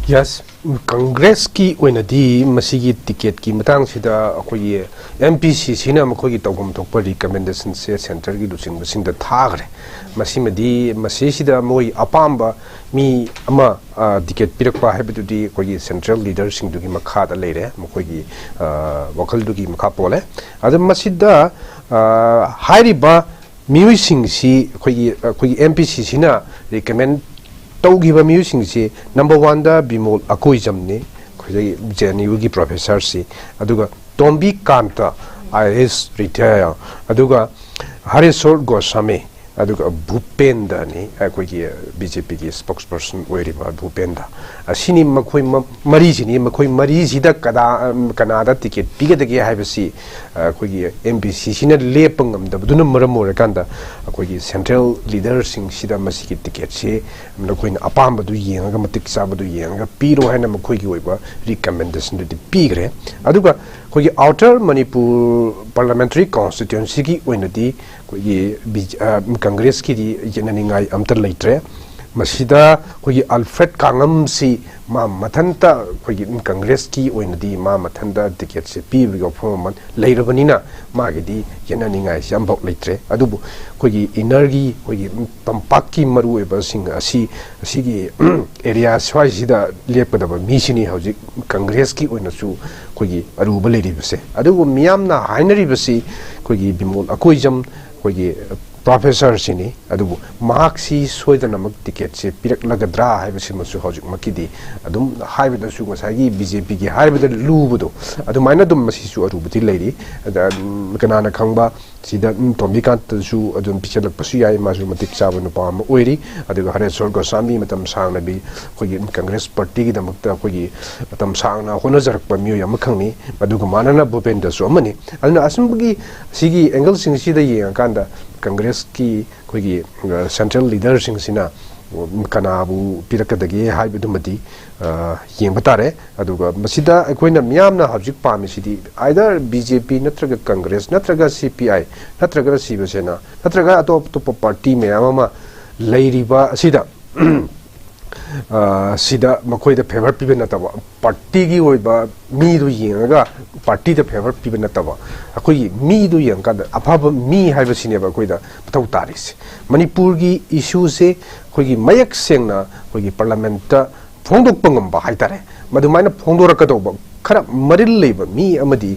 Yes꯫ ꯀꯪꯒ꯭ꯔꯦꯁꯀꯤ ꯑꯣꯏꯅꯗꯤ ꯃꯁꯤꯒꯤ ticket ꯀꯤ ꯃꯇꯥꯡꯁꯤꯗ ꯑꯩꯈꯣꯏꯒꯤ M P C C ꯅ ꯃꯈꯣꯏꯒꯤ ꯇꯧꯐꯝ ꯊꯣꯛꯄ recommendation ꯁꯦ centre ꯒꯤ ꯂꯨꯆꯤꯡꯕꯁꯤꯡꯗ ꯊꯥꯈ꯭ꯔꯦ꯫ ꯃꯁꯤꯃꯗꯤ ꯃꯁꯤꯁꯤꯗ ꯃꯣꯏ ꯑꯄꯥꯝꯕ ꯃꯤ ꯑꯃ, ꯑ, ticket ꯄꯤꯔꯛꯄ ꯍꯥꯏꯕꯗꯨꯗꯤ ꯑꯩꯈꯣꯏꯒꯤ central leader ꯁꯤꯡꯗꯨꯒꯤ ꯃꯈꯥꯗ ꯂꯩꯔꯦ, ꯃꯈꯣꯏꯒꯤ, ꯑ, ꯋꯥꯈꯜꯗꯨꯒꯤ ꯃꯈꯥ ꯄꯣꯜꯂꯦ꯫ ꯑꯗꯨ ꯃꯁꯤꯗ, ꯑ, ꯍꯥꯏꯔꯤꯕ ꯃꯤꯑꯣꯏꯁꯤꯡꯁꯤ ꯑꯩꯈꯣꯏꯒꯤ, ꯑꯩꯈꯣꯏꯒꯤ M P C C ꯅ recommend ꯇꯧꯈꯤꯕ ꯃꯤꯑꯣꯏꯁꯤꯡꯁꯤ, number one ꯗ ꯕꯤꯃꯣꯜ ꯑꯀꯣꯏꯖꯝꯅꯤ, ꯑꯩꯈꯣꯏꯒꯤ J N U ꯒꯤ professor ꯁꯤ, ꯑꯗꯨꯒ ꯇꯣꯝꯕꯤ ꯀꯥꯟꯇ, I A S retire, ꯑꯗꯨꯒ ꯍꯔꯦꯁꯣꯔ ꯒꯣꯁ꯭ꯋꯥꯃꯤ, ꯑꯗꯨꯒ ꯚꯨꯄꯦꯟꯗꯅꯤ, ꯑꯩꯈꯣꯏꯒꯤ ꯕꯤ ꯖꯦ ꯄꯤꯒꯤ ꯁ꯭ꯄꯣꯛꯁ ꯄꯔꯁꯟ ꯑꯣꯏꯔꯤꯕ ꯚꯨꯄꯦꯟꯗ꯫ ꯑꯁꯤꯅꯤ ꯃꯈꯣꯏ ꯃ-, ꯃꯔꯤꯁꯤꯅꯤ꯫ ꯃꯈꯣꯏ ꯃꯔꯤꯁꯤꯗ ꯀꯗꯥ-, ꯀꯅꯥꯗ ꯇꯤꯀꯦꯠ ꯄꯤꯒꯗꯒꯦ ꯍꯥꯏꯕꯁꯤ, ꯑ, ꯑꯩꯈꯣꯏꯒꯤ ꯑꯦꯝ ꯕꯤ ꯁꯤ ꯁꯤꯅ ꯂꯦꯞꯄ ꯉꯝꯗꯕꯗꯨꯅ ꯃꯔꯝ ꯑꯣꯏꯔꯀꯥꯟꯗ, ꯑꯩꯈꯣꯏꯒꯤ ꯁꯦꯟꯇ꯭ꯔꯦꯜ ꯂꯤꯗꯔꯁꯤꯡꯁꯤꯗ ꯃꯁꯤꯒꯤ ꯇꯤꯀꯦꯠꯁꯤ ꯅꯈꯣꯏꯅ ꯑꯄꯥꯝꯕꯗꯨ ꯌꯦꯡꯉꯒ, ꯃꯇꯤꯛ ꯆꯥꯕꯗꯨ ꯌꯦꯡꯉꯒ ꯄꯤꯔꯣ ꯍꯥꯏꯅ ꯃꯈꯣꯏꯒꯤ ꯑꯣꯏꯕ ꯔꯤꯀꯃꯦꯟꯗꯦꯁꯟꯗꯨꯗꯤ ꯄꯤꯈ꯭ꯔꯦ꯫ ꯑꯗꯨꯒ ꯑꯩꯈꯣꯏꯒꯤ ꯑꯥꯎꯇꯔ ꯃꯅꯤꯄꯨꯔ ꯄꯥꯔꯂꯤꯌꯥꯃꯦꯟꯇꯔꯤ ꯀꯣꯟꯁꯇꯤꯇ꯭ꯋꯦꯟꯁꯤꯒꯤ ꯑꯣꯏꯅꯗꯤ ꯑꯩꯈꯣꯏꯒꯤ ꯕꯤ-, ꯑ, ꯀꯪꯒ꯭ꯔꯦꯁꯀꯤꯗꯤ ꯌꯦꯠꯅꯅꯤꯡꯉꯥꯏ ꯑꯝꯇ ꯂꯩꯇ꯭ꯔꯦ꯫ ꯃꯁꯤꯗ ꯑꯩꯈꯣꯏꯒꯤ ꯑꯜꯐ꯭ꯔꯦꯗ ꯀꯥꯡꯉꯝꯁꯤ ꯃꯥ ꯃꯊꯟꯇ, ꯑꯩꯈꯣꯏꯒꯤ ꯀꯪꯒ꯭ꯔꯦꯁꯀꯤ ꯑꯣꯏꯅꯗꯤ ꯃꯥ ꯃꯊꯟꯇ ꯇꯤꯀꯦꯠꯁꯦ ꯄꯤꯕꯒꯤ ꯋꯥꯐꯝ ꯑꯃ ꯂꯩꯔꯕꯅꯤꯅ, ꯃꯥꯒꯤꯗꯤ ꯌꯦꯠꯅꯅꯤꯡꯉꯥꯏꯁꯤ ꯑꯃꯐꯥꯎ ꯂꯩꯇ꯭ꯔꯦ꯫ ꯑꯗꯨꯕꯨ ꯑꯩꯈꯣꯏꯒꯤ ꯏꯟꯅꯔꯒꯤ, ꯑꯩꯈꯣꯏꯒꯤ ꯇꯝꯄꯥꯛꯀꯤ ꯃꯔꯨꯑꯣꯏꯕꯁꯤꯡ ꯑꯁꯤ, ꯑꯁꯤꯒꯤ ꯑꯦꯔꯤꯌꯥ ꯁ꯭ꯋꯥꯏꯁꯤꯗ ꯂꯦꯞꯀꯗꯕ ꯃꯤꯁꯤꯅꯤ ꯍꯧꯖꯤꯛ ꯀꯪꯒ꯭ꯔꯦꯁꯀꯤ ꯑꯣꯏꯅꯁꯨ ꯑꯩꯈꯣꯏꯒꯤ ꯑꯔꯨꯕ ꯂꯩꯔꯤꯕꯁꯦ꯫ ꯑꯗꯨꯕꯨ ꯃꯤꯌꯥꯝꯅ ꯍꯥꯏꯅꯔꯤꯕꯁꯤ ꯑꯩꯈꯣꯏꯒꯤ ꯕꯤꯃꯣꯜ ꯑꯀꯣꯏꯖꯝ, ꯑꯩꯈꯣꯏꯒꯤ ꯄ꯭ꯔꯣꯐꯦꯁꯔꯁꯤꯅꯤ꯫ ꯑꯗꯨꯕꯨ ꯃꯍꯥꯛꯁꯤ ꯁꯣꯏꯗꯅꯃꯛ ꯇꯤꯀꯦꯠꯁꯦ ꯄꯤꯔꯛꯂꯒꯗ꯭ꯔꯥ ꯍꯥꯏꯕꯁꯤꯃꯁꯨ ꯍꯧꯖꯤꯛꯃꯛꯀꯤꯗꯤ ꯑꯗꯨꯝ ꯍꯥꯏꯕꯗꯁꯨ, ꯉꯁꯥꯏꯒꯤ ꯕꯤ ꯖꯦ ꯄꯤꯒꯤ ꯍꯥꯏꯕꯗ ꯂꯨꯕꯗꯣ, ꯑꯗꯨꯃꯥꯏꯅ ꯑꯗꯨꯝ ꯃꯁꯤꯁꯨ ꯑꯔꯨꯕꯗꯤ ꯂꯩꯔꯤ꯫ ꯑꯗ, ꯎꯝ, ꯀꯅꯥꯅ ꯈꯪꯕ, ꯁꯤꯗ, ꯎꯝ, ꯇꯣꯝꯕꯤꯀꯥꯟꯇꯁꯨ ꯑꯗꯨꯝ ꯄꯤꯁꯜꯂꯛꯄꯁꯨ ꯌꯥꯏ, ꯃꯥꯁꯨ ꯃꯇꯤꯛ ꯆꯥꯕ ꯅꯨꯄꯥ ꯑꯃ ꯑꯣꯏꯔꯤ꯫ ꯑꯗꯨꯒ ꯍꯔꯦꯁꯣꯔ ꯒꯣꯁꯥꯃꯤ ꯃꯇꯝ ꯁꯥꯡꯅ ꯕꯤ-, ꯑꯩꯈꯣꯏꯒꯤ ꯀꯪꯒ꯭ꯔꯦꯁ ꯄꯥꯔꯇꯤꯒꯤꯗꯃꯛꯇ ꯑꯩꯈꯣꯏꯒꯤ ꯃꯇꯝ ꯁꯥꯡꯅ ꯍꯣꯠꯅꯖꯔꯛꯄ ꯃꯤꯑꯣꯏ ꯑꯃꯈꯛꯅꯤ꯫ ꯑꯗꯨꯒ ꯃꯥꯅꯅ ꯚꯨꯄꯦꯟꯗꯁꯨ ꯑꯃꯅꯤ꯫ ꯑꯗꯨꯅ ꯑꯁꯨꯝꯕꯒꯤ, ꯁꯤꯒꯤ ꯑꯦꯡꯒꯜꯁꯤꯡꯁꯤꯗ ꯌꯦꯡꯉꯀꯥꯟꯗ ꯀꯪꯒ꯭ꯔꯦꯁꯀꯤ ꯑꯩꯈꯣꯏꯒꯤ, ꯑ, ꯁꯦꯟꯇ꯭ꯔꯦꯜ ꯂꯤꯗꯔꯁꯤꯡꯁꯤꯅ, ꯎꯝ, ꯀꯅꯥꯕꯨ ꯄꯤꯔꯛꯀꯗꯒꯦ ꯍꯥꯏꯕꯗꯨꯃꯗꯤ, ꯑ, ꯌꯦꯡꯕ ꯇꯥꯔꯦ꯫ ꯑꯗꯨꯒ ꯃꯁꯤꯗ ꯑꯩꯈꯣꯏꯅ ꯃꯤꯌꯥꯝꯅ ꯍꯧꯖꯤꯛ ꯄꯥꯝꯃꯤꯁꯤꯗꯤ either ꯕꯤ ꯖꯦ ꯄꯤ ꯅꯠꯇ꯭ꯔꯒ ꯀꯪꯒ꯭ꯔꯦꯁ ꯅꯠꯇ꯭ꯔꯒ ꯁꯤ ꯄꯤ ꯑꯥꯏ ꯅꯠꯇ꯭ꯔꯒ ꯁꯤꯕ ꯁꯦꯅꯥ ꯅꯠꯇ꯭ꯔꯒ ꯑꯇꯣꯞ ꯑꯇꯣꯞꯄ ꯄꯥꯔꯇꯤ ꯃꯌꯥꯝ ꯑꯃ ꯂꯩꯔꯤꯕ ꯑꯁꯤꯗ, ꯑ, ꯁꯤꯗ ꯃꯈꯣꯏꯗ ꯐꯦꯚꯔ ꯄꯤꯕ ꯅꯠꯇꯕ, ꯄꯥꯔꯇꯤꯒꯤ ꯑꯣꯏꯕ ꯃꯤꯗꯨ ꯌꯦꯡꯉꯒ ꯄꯥꯔꯇꯤꯗ ꯐꯦꯚꯔ ꯄꯤꯕ ꯅꯠꯇꯕ, ꯑꯩꯈꯣꯏꯒꯤ ꯃꯤꯗꯨ ꯌꯦꯡꯉꯀꯥꯟꯗ ꯑꯐꯕ ꯃꯤ ꯍꯥꯏꯕꯁꯤꯅꯦꯕ ꯑꯩꯈꯣꯏꯗ ꯃꯊꯧ ꯇꯥꯔꯤꯁꯦ꯫ ꯃꯅꯤꯄꯨꯔꯒꯤ ꯏꯁꯨꯁꯦ ꯑꯩꯈꯣꯏꯒꯤ ꯃꯌꯦꯛ ꯁꯦꯡꯅ ꯑꯩꯈꯣꯏꯒꯤ ꯄꯥꯔꯂꯤꯌꯥꯃꯦꯟꯠꯇ ꯐꯣꯡꯗꯣꯛꯄ ꯉꯝꯕ ꯍꯥꯏꯇꯥꯔꯦ, ꯃꯗꯨꯃꯥꯏꯅ ꯐꯣꯡꯗꯣꯔꯛꯀꯗꯧꯕ ꯈꯔ ꯃꯔꯤꯜ ꯂꯩꯕ ꯃꯤ ꯑꯃꯗꯤ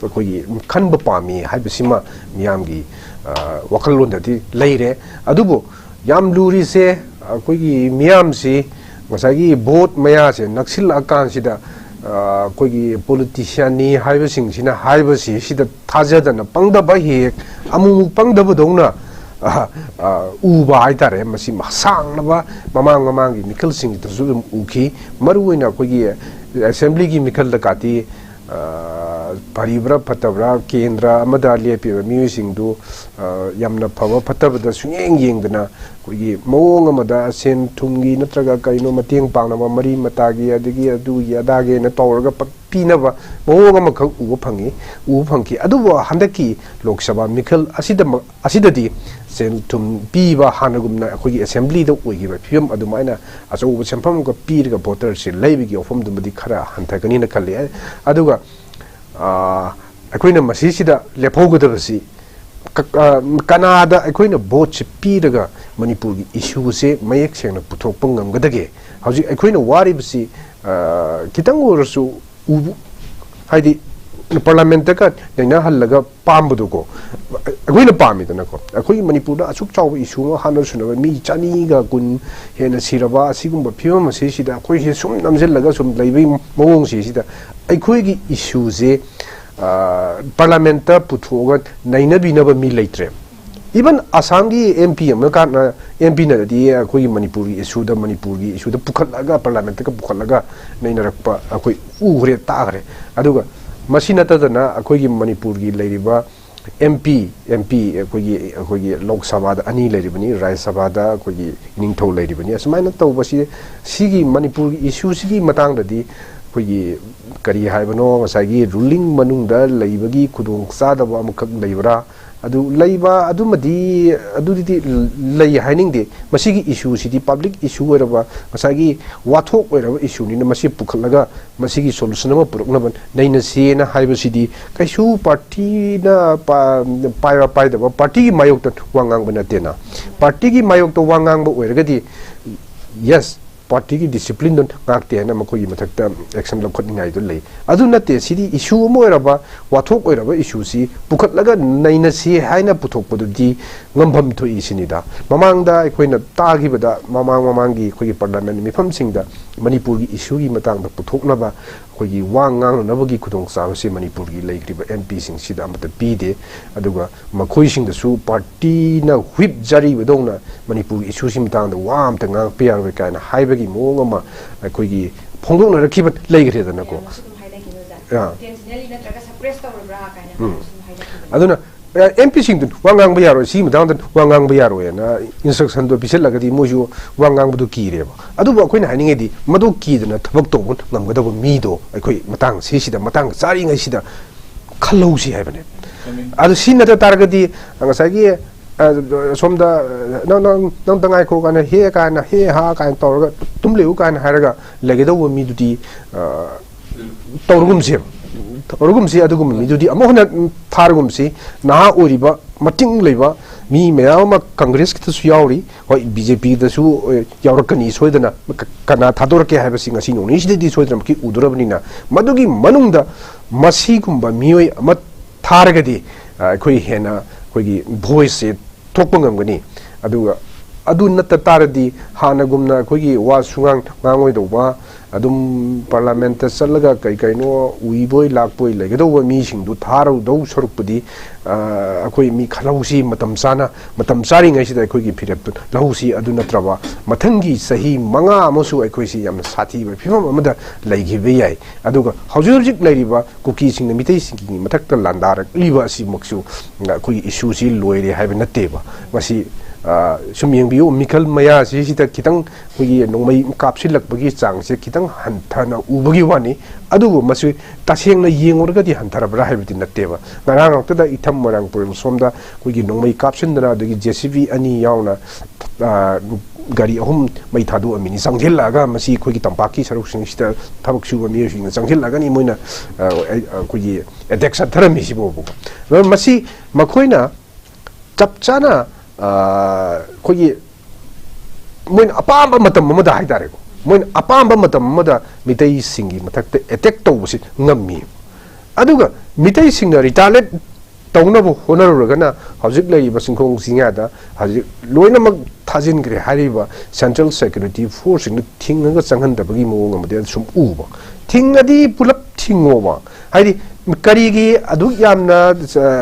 ꯑꯩꯈꯣꯏꯒꯤ ꯈꯟꯕ ꯄꯥꯝꯃꯤ ꯍꯥꯏꯕꯁꯤꯃ ꯃꯤꯌꯥꯝꯒꯤ, ꯑ, ꯋꯥꯈꯜꯂꯣꯟꯗꯗꯤ ꯂꯩꯔꯦ꯫ ꯑꯗꯨꯕꯨ ꯌꯥꯝ ꯂꯨꯔꯤꯁꯦ, ꯑꯩꯈꯣꯏꯒꯤ ꯃꯤꯌꯥꯝꯁꯤ ꯉꯁꯥꯏꯒꯤ ꯚꯣꯠ ꯃꯌꯥꯁꯦ ꯅꯛꯁꯤꯜꯂꯛꯑꯀꯥꯟꯁꯤꯗ, ꯑ, ꯑꯩꯈꯣꯏꯒꯤ ꯄꯣꯂꯤꯇꯤꯁꯤꯌꯥꯟꯅꯤ ꯍꯥꯏꯕꯁꯤꯡꯁꯤꯅ ꯍꯥꯏꯕꯁꯤ ꯁꯤꯗ ꯊꯥꯖꯗꯅ ꯄꯪꯗꯕ ꯍꯦꯛ, ꯑꯃꯨꯛꯃꯨꯛ ꯄꯪꯗꯕꯗꯧꯅ ꯑ, ꯑ, ꯎꯕ ꯍꯥꯏꯇꯥꯔꯦ꯫ ꯃꯁꯤ ꯁꯥꯡꯂꯕ ꯃꯃꯥꯡ ꯃꯃꯥꯡꯒꯤ ꯃꯤꯈꯜꯁꯤꯡꯁꯤꯗꯁꯨ ꯑꯗꯨꯝ ꯎꯈꯤ꯫ ꯃꯔꯨꯑꯣꯏꯅ ꯑꯩꯈꯣꯏꯒꯤ ꯑꯦꯁꯦꯝꯕ꯭ꯂꯤꯒꯤ ꯃꯤꯈꯜꯗ ꯀꯥꯇꯤ, ꯑ, ꯐꯔꯤꯕ꯭ꯔꯥ ꯐꯠꯇꯕ꯭ꯔꯥ, ꯀꯦꯟꯗ꯭ꯔ ꯑꯃꯗ ꯂꯦꯞꯄꯤꯕ ꯃꯤꯑꯣꯏꯁꯤꯡꯗꯨ, ꯑ, ꯌꯥꯝꯅ ꯐꯕ ꯐꯠꯇꯕꯗ ꯁꯨꯡꯌꯦꯡ ꯌꯦꯡꯗꯅ, ꯑꯩꯈꯣꯏꯒꯤ ꯃꯑꯣꯡ ꯑꯃꯗ ꯁꯦꯟ ꯊꯨꯝꯒꯤ ꯅꯠꯇ꯭ꯔꯒ ꯀꯩꯅꯣ ꯃꯇꯦꯡ ꯄꯥꯡꯅꯕ, ꯃꯔꯤ ꯃꯇꯥꯒꯤ, ꯑꯗꯒꯤ ꯑꯗꯨꯒꯤ ꯑꯗꯥꯒꯤꯅ ꯇꯧꯔꯒ ꯄ-, ꯄꯤꯅꯕ ꯃꯑꯣꯡ ꯑꯃꯈꯛ ꯎꯕ ꯐꯪꯉꯤ, ꯎꯕ ꯐꯪꯈꯤ꯫ ꯑꯗꯨꯕꯨ ꯍꯟꯗꯛꯀꯤ ꯂꯣꯛ ꯁꯚꯥ ꯃꯤꯈꯜ ꯑꯁꯤꯗꯃꯛ, ꯑꯁꯤꯗꯗꯤ ꯁꯦꯟ ꯊꯨꯝ ꯄꯤꯕ ꯍꯥꯟꯅꯒꯨꯝꯅ ꯑꯩꯈꯣꯏꯒꯤ ꯑꯦꯁꯦꯝꯕ꯭ꯂꯤꯗ ꯑꯣꯏꯈꯤꯕ ꯐꯤꯕꯝ ꯑꯗꯨꯃꯥꯏꯅ ꯑꯆꯧꯕ ꯁꯦꯟꯐꯝ ꯑꯃꯒ ꯄꯤꯔꯒ ꯚꯣꯇꯔꯁꯦ ꯂꯩꯕꯒꯤ ꯋꯥꯐꯝꯗꯨꯃꯗꯤ ꯈꯔ ꯍꯟꯊꯒꯅꯤꯅ ꯈꯜꯂꯤ꯫ ꯑꯗꯨꯒ, ꯑ, ꯑꯩꯈꯣꯏꯅ ꯃꯁꯤꯁꯤꯗ ꯂꯦꯞꯍꯧꯒꯗꯕꯁꯤ ꯀ-, ꯑ, ꯀꯅꯥꯗ ꯑꯩꯈꯣꯏꯅ ꯚꯣꯠꯁꯤ ꯄꯤꯔꯒ ꯃꯅꯤꯄꯨꯔꯒꯤ ꯏꯁꯨꯁꯦ ꯃꯌꯦꯛ ꯁꯦꯡꯅ ꯄꯨꯊꯣꯛꯄ ꯉꯝꯒꯗꯒꯦ? ꯍꯧꯖꯤꯛ ꯑꯩꯈꯣꯏꯅ ꯋꯥꯔꯤꯕꯁꯤ, ꯑ, ꯈꯤꯇꯪ ꯑꯣꯏꯔꯁꯨ ꯎꯕ-, ꯍꯥꯏꯗꯤ ꯄꯥꯔꯂꯥꯃꯦꯟꯠꯇꯒ ꯅꯩꯅꯍꯜꯂꯒ ꯄꯥꯝꯕꯗꯣꯀꯣ, ꯑꯩꯈꯣꯏꯅ ꯄꯥꯝꯃꯤꯗꯅꯀꯣ꯫ ꯑꯩꯈꯣꯏꯒꯤ ꯃꯅꯤꯄꯨꯔꯗ ꯑꯁꯨꯛ ꯆꯥꯎꯕ ꯏꯁꯨ ꯑꯃ ꯍꯥꯠꯅ ꯁꯨꯅꯕ ꯃꯤ ꯆꯅꯤꯒ ꯀꯨꯟ ꯍꯦꯟꯅ ꯁꯤꯔꯕ ꯑꯁꯤꯒꯨꯝꯕ ꯐꯤꯕꯝ ꯑꯁꯤꯁꯤꯗ ꯑꯩꯈꯣꯏꯁꯦ ꯁꯨꯝ ꯅꯝꯁꯤꯜꯂꯒ ꯁꯨꯝ ꯂꯩꯕꯒꯤ ꯃꯑꯣꯡꯁꯤꯗ ꯑꯩꯈꯣꯏꯒꯤ ꯏꯁꯨꯁꯦ, ꯑ, ꯄꯥꯔꯂꯥꯃꯦꯟꯠꯇ ꯄꯨꯊꯣꯛꯑꯒ ꯅꯩꯅꯕꯤꯅꯕ ꯃꯤ ꯂꯩꯇ꯭ꯔꯦ꯫ ꯏꯚꯟ ꯑꯁꯥꯝꯒꯤ ꯑꯦꯝ ꯄꯤ ꯑꯃ ꯀꯥꯟꯅ, ꯑꯦꯝ ꯄꯤꯅꯗꯤ ꯑꯩꯈꯣꯏꯒꯤ ꯃꯅꯤꯄꯨꯔꯒꯤ ꯏꯁꯨꯗ, ꯃꯅꯤꯄꯨꯔꯒꯤ ꯏꯁꯨꯗ ꯄꯨꯈꯠꯂꯒ, ꯄꯥꯔꯂꯥꯃꯦꯟꯠꯇꯒ ꯄꯨꯈꯠꯂꯒ ꯅꯩꯅꯔꯛꯄ ꯑꯩꯈꯣꯏ ꯎꯈ꯭ꯔꯦ, ꯇꯥꯈ꯭ꯔꯦ꯫ ꯑꯗꯨꯒ ꯃꯁꯤ ꯅꯠꯇꯗꯅ ꯑꯩꯈꯣꯏꯒꯤ ꯃꯅꯤꯄꯨꯔꯒꯤ ꯂꯩꯔꯤꯕ ꯑꯦꯝ ꯄꯤ, ꯑꯦꯝ ꯄꯤ, ꯑꯩꯈꯣꯏꯒꯤ, ꯑꯩꯈꯣꯏꯒꯤ ꯂꯣꯛ ꯁꯚꯥꯗ ꯑꯅꯤ ꯂꯩꯔꯤꯕꯅꯤ, ꯔꯥꯖ꯭ꯌ ꯁꯚꯥꯗ ꯑꯩꯈꯣꯏꯒꯤ ꯏꯅꯤꯡꯊꯧ ꯂꯩꯔꯤꯕꯅꯤ꯫ ꯑꯁꯨꯃꯥꯏꯅ ꯇꯧꯕꯁꯤ, ꯁꯤꯒꯤ ꯃꯅꯤꯄꯨꯔꯒꯤ ꯏꯁꯨꯁꯤꯒꯤ ꯃꯇꯥꯡꯗꯗꯤ ꯑꯩꯈꯣꯏꯒꯤ ꯀꯔꯤ ꯍꯥꯏꯕꯅꯣ, ꯉꯁꯥꯏꯒꯤ ꯔꯨꯂꯤꯡ ꯃꯅꯨꯡꯗ ꯂꯩꯕꯒꯤ ꯈꯨꯗꯣꯡꯆꯥꯗꯕ ꯑꯃꯈꯛ ꯂꯩꯕ꯭ꯔꯥ? ꯑꯗꯨ ꯂꯩꯕ ꯑꯗꯨꯃꯗꯤ, ꯑꯗꯨꯗꯤ ꯂꯩ ꯍꯥꯏꯅꯤꯡꯗꯦ꯫ ꯃꯁꯤꯒꯤ ꯏꯁꯨꯁꯤꯗꯤ ꯄꯕ꯭ꯂꯤꯛ ꯏꯁꯨ ꯑꯣꯏꯔꯕ, ꯉꯁꯥꯏꯒꯤ ꯋꯥꯊꯣꯛ ꯑꯣꯏꯔꯕ ꯏꯁꯨꯅꯤꯅ, ꯃꯁꯤ ꯄꯨꯈꯠꯂꯒ ꯃꯁꯤꯒꯤ ꯁꯣꯂꯨꯁꯟ ꯑꯃ ꯄꯨꯔꯛꯅꯕ ꯅꯩꯅꯁꯦꯅ ꯍꯥꯏꯕꯁꯤꯗꯤ ꯀꯩꯁꯨ ꯄꯥꯔꯇꯤꯅ ꯄꯥ-, ꯄꯥꯏꯕ ꯄꯥꯏꯗꯕ, ꯄꯥꯔꯇꯤꯒꯤ ꯃꯥꯌꯣꯛꯇ ꯋꯥ ꯉꯥꯡꯕ ꯅꯠꯇꯦꯅ꯫ ꯄꯥꯔꯇꯤꯒꯤ ꯃꯥꯌꯣꯛꯇ ꯋꯥ ꯉꯥꯡꯕ ꯑꯣꯏꯔꯒꯗꯤ, ꯌꯦꯁ, ꯄꯥꯔꯇꯤꯒꯤ ꯗꯤꯁꯤꯄ꯭ꯂꯤꯟꯗꯣ ꯉꯥꯛꯇꯦ ꯍꯥꯏꯅ ꯃꯈꯣꯏꯒꯤ ꯃꯊꯛꯇ ꯑꯦꯛꯁꯟ ꯂꯧꯈꯠꯅꯤꯡꯉꯥꯏꯗꯣ ꯂꯩ꯫ ꯑꯗꯨ ꯅꯠꯇꯦ, ꯁꯤꯗꯤ ꯏꯁꯨ ꯑꯃ ꯑꯣꯏꯔꯕ, ꯋꯥꯊꯣꯛ ꯑꯣꯏꯔꯕ ꯏꯁꯨꯁꯤ ꯄꯨꯈꯠꯂꯒ ꯅꯩꯅꯁꯤ ꯍꯥꯏꯅ ꯄꯨꯊꯣꯛꯄꯗꯨꯗꯤ ꯉꯝꯐꯝ ꯊꯣꯛꯏ ꯁꯤꯅꯤꯗ꯫ ꯃꯃꯥꯡꯗ ꯑꯩꯈꯣꯏꯅ ꯇꯥꯈꯤꯕꯗ, ꯃꯃꯥꯡ ꯃꯃꯥꯡꯒꯤ ꯑꯩꯈꯣꯏꯒꯤ ꯄꯥꯔꯂꯥꯃꯦꯟ ꯃꯤꯐꯝꯁꯤꯡꯗ ꯃꯅꯤꯄꯨꯔꯒꯤ ꯏꯁꯨꯒꯤ ꯃꯇꯥꯡꯗ ꯄꯨꯊꯣꯛꯅꯕ ꯑꯩꯈꯣꯏꯒꯤ ꯋꯥ ꯉꯥꯡꯅꯅꯕꯒꯤ ꯈꯨꯗꯣꯡꯆꯥꯕꯁꯦ ꯃꯅꯤꯄꯨꯔꯒꯤ ꯂꯩꯈ꯭ꯔꯤꯕ ꯑꯦꯝ ꯄꯤꯁꯤꯡꯁꯤꯗ ꯑꯃꯠꯇ ꯄꯤꯗꯦ꯫ ꯑꯗꯨꯒ ꯃꯈꯣꯏꯁꯤꯡꯗꯁꯨ ꯄꯥꯔꯇꯤꯅ ꯍꯨꯏꯞ ꯖꯥꯔꯤꯕꯗꯧꯅ ꯃꯅꯤꯄꯨꯔꯒꯤ ꯏꯁꯨꯁꯤ ꯃꯇꯥꯡꯗ ꯋꯥ ꯑꯝꯇ ꯉꯥꯡꯉꯛꯄ ꯌꯥꯔꯣꯏ ꯀꯥꯏꯅ ꯍꯥꯏꯕꯒꯤ ꯃꯑꯣꯡ ꯑꯃ ꯑꯩꯈꯣꯏꯒꯤ ꯐꯣꯡꯗꯣꯛꯅꯔꯛꯈꯤꯕ ꯂꯩꯈ꯭ꯔꯦꯗꯅꯀꯣ꯫ ꯑꯃꯁꯨ ꯑꯗꯨꯝ ꯍꯥꯏꯅꯈꯤꯅꯣ ꯑꯣꯖꯥ꯫ ꯑꯥ꯫ Intentionally ꯅꯠꯇ꯭ꯔꯒ suppress ꯇꯧꯔꯕ꯭ꯔꯥ ꯀꯥꯏꯅ ꯎꯝ꯫ ꯑꯃꯁꯨ ꯑꯗꯨꯝ ꯍꯥꯏꯅꯈꯤꯕꯅꯤ꯫ ꯑꯗꯨꯅ ꯑꯦꯝ ꯄꯤꯁꯤꯡꯗꯨ ꯋꯥ ꯉꯥꯡꯕ ꯌꯥꯔꯣꯏ, ꯁꯤꯒꯤ ꯃꯇꯥꯡꯗ ꯋꯥ ꯉꯥꯡꯕ ꯌꯥꯔꯣꯏꯅ ꯏꯟꯁꯇ꯭ꯔꯛꯁꯟꯗꯣ ꯄꯤꯁꯤꯜꯂꯒꯗꯤ ꯃꯣꯏꯁꯨ ꯋꯥ ꯉꯥꯡꯕꯗꯣ ꯀꯤꯔꯦꯕ꯫ ꯑꯗꯨꯕꯨ ꯑꯩꯈꯣꯏꯅ ꯍꯥꯏꯅꯤꯡꯉꯤꯗꯤ ꯃꯗꯨ ꯀꯤꯗꯅ ꯊꯕꯛ ꯇꯧꯕ ꯉꯝꯒꯗꯕ ꯃꯤꯗꯣ ꯑꯩꯈꯣꯏ ꯃꯇꯥꯡ ꯁꯤꯁꯤꯗ, ꯃꯇꯥꯡ ꯆꯥꯔꯤꯉꯩꯁꯤꯗ ꯈꯜꯍꯧꯁꯤ ꯍꯥꯏꯕꯅꯦ꯫ ꯑꯗꯨ ꯁꯤ ꯅꯠꯇ ꯇꯥꯔꯒꯗꯤ ꯉꯁꯥꯏꯒꯤ, ꯑ, ꯁꯣꯝꯗ, ꯑ, "ꯅꯪ, ꯅꯪ, ꯅꯪ ꯉꯥꯏꯈꯣ" ꯀꯥꯏꯅ, "ꯍꯦ" ꯀꯥꯏꯅ, "ꯍꯦ ꯍꯥ" ꯀꯥꯏꯅ ꯇꯧꯔꯒ "ꯇꯨꯝ ꯂꯩꯌꯨ" ꯀꯥꯏꯅ ꯍꯥꯏꯔꯒ ꯂꯩꯒꯗꯧꯕ ꯃꯤꯗꯨꯗꯤ, ꯑ, ꯇꯧꯔꯒꯨꯝꯁꯦꯕ꯫ ꯇꯧꯔꯒꯨꯝꯁꯤ, ꯑꯗꯨꯒꯨꯝꯕ ꯃꯤꯗꯨꯗꯤ ꯑꯃꯨꯛ ꯍꯟꯅ ꯊꯥꯔꯒꯨꯝꯁꯤ꯫ ꯅꯍꯥ ꯑꯣꯏꯔꯤꯕ, ꯃꯇꯤꯡ ꯂꯩꯕ ꯃꯤ ꯃꯌꯥꯝ ꯑꯃ ꯀꯪꯒ꯭ꯔꯦꯁꯀꯤꯗꯁꯨ ꯌꯥꯎꯔꯤ, ꯍꯣꯏ, ꯕꯤ ꯖꯦ ꯄꯤꯗꯁꯨ, ꯑꯦ, ꯌꯥꯎꯔꯛꯀꯅꯤ ꯁꯣꯏꯗꯅ꯫ ꯀ-, ꯀꯅꯥ ꯊꯥꯗꯣꯔꯛꯀꯦ ꯍꯥꯏꯕꯁꯤ ꯉꯁꯤ ꯅꯣꯡꯅꯤꯁꯤꯗꯗꯤ ꯁꯣꯏꯗꯅꯃꯛꯀꯤ ꯎꯗꯣꯔꯕꯅꯤꯅ, ꯃꯗꯨꯒꯤ ꯃꯅꯨꯡꯗ ꯃꯁꯤꯒꯨꯝꯕ ꯃꯤꯑꯣꯏ ꯑꯃ ꯊꯥꯔꯒꯗꯤ, ꯑ, ꯑꯩꯈꯣꯏ ꯍꯦꯟꯅ ꯑꯩꯈꯣꯏꯒꯤ ꯚꯣꯏꯁꯁꯦ ꯊꯣꯛꯄ ꯉꯝꯒꯅꯤ꯫ ꯑꯗꯨꯒ ꯑꯗꯨ ꯅꯠꯇ ꯇꯥꯔꯗꯤ ꯍꯥꯟꯅꯒꯨꯝꯅ ꯑꯩꯈꯣꯏꯒꯤ ꯋꯥ ꯁꯨꯉꯥꯡ ꯉꯥꯡꯉꯣꯏꯗꯧꯕ, ꯑꯗꯨꯝ ꯄꯥꯔꯂꯥꯃꯦꯟꯠꯇ ꯆꯠꯂꯒ ꯀꯩ ꯀꯩꯅꯣ ꯎꯏꯕꯣꯏ ꯂꯥꯛꯄꯣꯏ ꯂꯩꯒꯗꯧꯕ ꯃꯤꯁꯤꯡꯗꯨ ꯊꯥꯔꯨꯗꯧ ꯁꯔꯨꯛꯄꯨꯗꯤ, ꯑ, ꯑꯩꯈꯣꯏ ꯃꯤ ꯈꯜꯍꯧꯁꯤ ꯃꯇꯝ ꯆꯥꯅ, ꯃꯇꯝ ꯆꯥꯔꯤꯉꯩꯁꯤꯗ ꯑꯩꯈꯣꯏꯒꯤ ꯐꯤꯔꯦꯞꯇꯨ ꯂꯧꯍꯧꯁꯤ꯫ ꯑꯗꯨ ꯅꯠꯇ꯭ꯔꯕ ꯃꯊꯪꯒꯤ ꯆꯍꯤ ꯃꯉꯥ ꯑꯃꯁꯨ ꯑꯩꯈꯣꯏꯁꯤ ꯌꯥꯝꯅ ꯁꯥꯊꯤꯕ ꯐꯤꯕꯝ ꯑꯃꯗ ꯂꯩꯈꯤꯕ ꯌꯥꯏ꯫ ꯑꯗꯨꯒ ꯍꯧꯖꯤꯛ ꯍꯧꯖꯤꯛ ꯂꯩꯔꯤꯕ ꯀꯨꯀꯤꯁꯤꯡꯅ ꯃꯤꯇꯩꯁꯤꯡꯒꯤ ꯃꯊꯛꯇ ꯂꯥꯟꯗꯥꯔꯛꯂꯤꯕ ꯑꯁꯤꯃꯛꯁꯨ ꯑꯩꯈꯣꯏꯒꯤ ꯏꯁꯨꯁꯤ ꯂꯣꯏꯔꯦ ꯍꯥꯏꯕ ꯅꯠꯇꯦꯕ꯫ ꯃꯁꯤ, ꯑ, ꯁꯨꯝ ꯌꯦꯡꯕꯤꯌꯨ, ꯃꯤꯈꯜ ꯃꯌꯥꯁꯤꯁꯤꯗ ꯈꯤꯇꯪ ꯑꯩꯈꯣꯏꯒꯤ ꯅꯣꯡꯃꯩ ꯀꯥꯞꯁꯤꯜꯂꯛꯄꯒꯤ ꯆꯥꯡꯁꯦ ꯈꯤꯇꯪ ꯍꯟꯊꯅ ꯎꯕꯒꯤ ꯋꯥꯅꯤ꯫ ꯑꯗꯨꯕꯨ ꯃꯁꯤ ꯇꯁꯦꯡꯅ ꯌꯦꯡꯉꯨꯔꯒꯗꯤ ꯍꯟꯊꯔꯕ꯭ꯔꯥ ꯍꯥꯏꯕꯗꯤ ꯅꯠꯇꯦꯕ꯫ ꯉꯔꯥꯡ ꯉꯥꯛꯇꯗ ꯏꯊꯝ ꯃꯣꯏꯔꯥꯡꯄꯨꯔꯦꯜ ꯁꯣꯝꯗ ꯑꯩꯈꯣꯏꯒꯤ ꯅꯣꯡꯃꯩ ꯀꯥꯞꯁꯤꯟꯗꯅ, ꯑꯗꯒꯤ ꯖꯦ ꯁꯤ ꯕꯤ ꯑꯅꯤ ꯌꯥꯎꯅ, ꯑ, ꯒꯥꯔꯤ ꯑꯍꯨꯝ ꯃꯩ ꯊꯥꯗꯣꯛꯑꯝꯃꯤꯅꯤ꯫ ꯆꯪꯁꯤꯜꯂꯛꯑꯒ ꯃꯁꯤ ꯑꯩꯈꯣꯏꯒꯤ ꯇꯝꯄꯥꯛꯀꯤ ꯁꯔꯨꯛꯁꯤꯡꯁꯤꯗ ꯊꯕꯛ ꯁꯨꯕ ꯃꯤꯑꯣꯏꯁꯤꯡꯅ ꯆꯪꯁꯤꯜꯂꯛꯑꯒꯅꯤ ꯃꯣꯏꯅ, ꯑ, ꯑꯩꯈꯣꯏꯒꯤ ꯑꯦꯇꯦꯛ ꯆꯠꯊꯔꯝꯃꯤꯁꯤꯕꯨꯕꯀꯣ꯫ ꯑꯗꯨꯅ ꯃꯁꯤ ꯃꯈꯣꯏꯅ ꯆꯞ ꯆꯥꯅ, ꯑ, ꯑꯩꯈꯣꯏꯒꯤ ꯃꯣꯏꯅ ꯑꯄꯥꯝꯕ ꯃꯇꯝ ꯑꯃꯗ ꯍꯥꯏꯇꯥꯔꯦꯀꯣ, ꯃꯣꯏꯅ ꯑꯄꯥꯝꯕ ꯃꯇꯝ ꯑꯃꯗ ꯃꯤꯇꯩꯁꯤꯡꯒꯤ ꯃꯊꯛꯇ ꯑꯦꯇꯦꯛ ꯇꯧꯕꯁꯤ ꯉꯝꯃꯤ꯫ ꯑꯗꯨꯒ ꯃꯤꯇꯩꯁꯤꯡꯅ ꯔꯤꯇꯥꯂꯦꯠ ꯇꯧꯅꯕ ꯍꯣꯠꯅꯔꯨꯔꯒꯅ ꯍꯧꯖꯤꯛ ꯂꯩꯔꯤꯕ ꯆꯤꯡꯈꯣꯡ ꯆꯤꯡꯌꯥꯗ ꯍꯧꯖꯤꯛ ꯂꯣꯏꯅꯃꯛ ꯊꯥꯖꯤꯟꯈ꯭ꯔꯦ ꯍꯥꯏꯔꯤꯕ ꯁꯦꯟꯇ꯭ꯔꯦꯜ ꯁꯦꯀ꯭ꯌꯨꯔꯤꯇꯤ ꯐꯣꯔꯁꯁꯤꯡꯗꯨ ꯊꯤꯡꯉꯒ ꯆꯪꯍꯟꯗꯕꯒꯤ ꯃꯑꯣꯡ ꯑꯃꯗꯤ ꯑꯩꯅ ꯁꯨꯝ ꯎꯕ꯫ ꯊꯤꯡꯉꯗꯤ ꯄꯨꯂꯞ ꯊꯤꯡꯉꯣꯕ꯫ ꯍꯥꯏꯗꯤ ꯀꯔꯤꯒꯤ ꯑꯗꯨꯛ ꯌꯥꯝꯅ, ꯑ,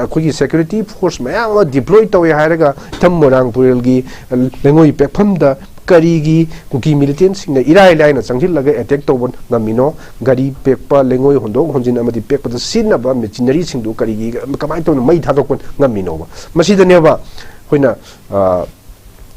ꯑꯩꯈꯣꯏꯒꯤ ꯁꯦꯀ꯭ꯌꯨꯔꯤꯇꯤ ꯐꯣꯔꯁ ꯃꯌꯥꯝ ꯑꯃ ꯗꯤꯄ꯭ꯂꯣꯏ ꯇꯧꯋꯦ ꯍꯥꯏꯔꯒ ꯏꯊꯝ ꯃꯣꯏꯔꯥꯡ ꯄꯨꯔꯦꯜꯒꯤ ꯂꯩꯉꯣꯏ ꯄꯦꯛꯐꯝꯗ ꯀꯔꯤꯒꯤ ꯀꯨꯀꯤ ꯃꯤꯂꯤꯇꯦꯟꯁꯤꯡꯅ ꯏꯔꯥꯏ ꯂꯥꯏꯅ ꯆꯪꯁꯤꯜꯂꯒ ꯑꯦꯇꯦꯛ ꯇꯧꯕ ꯉꯝꯃꯤꯅꯣ? ꯒꯥꯔꯤ ꯄꯦꯛꯄ, ꯂꯩꯉꯣꯏ ꯍꯣꯟꯗꯣꯛ ꯍꯣꯟꯖꯤꯟ ꯑꯃꯗꯤ ꯄꯦꯛꯄꯗ ꯁꯤꯖꯤꯟꯅꯕ ꯃꯦꯆꯤꯅꯔꯤꯁꯤꯡꯗꯨ ꯀꯔꯤꯒꯤ, ꯀꯃꯥꯏꯅ ꯇꯧꯅ ꯃꯩ ꯊꯥꯗꯣꯛꯄ ꯉꯝꯃꯤꯅꯣꯕ? ꯃꯁꯤꯗꯅꯦꯕ ꯑꯩꯈꯣꯏꯅ, ꯑ,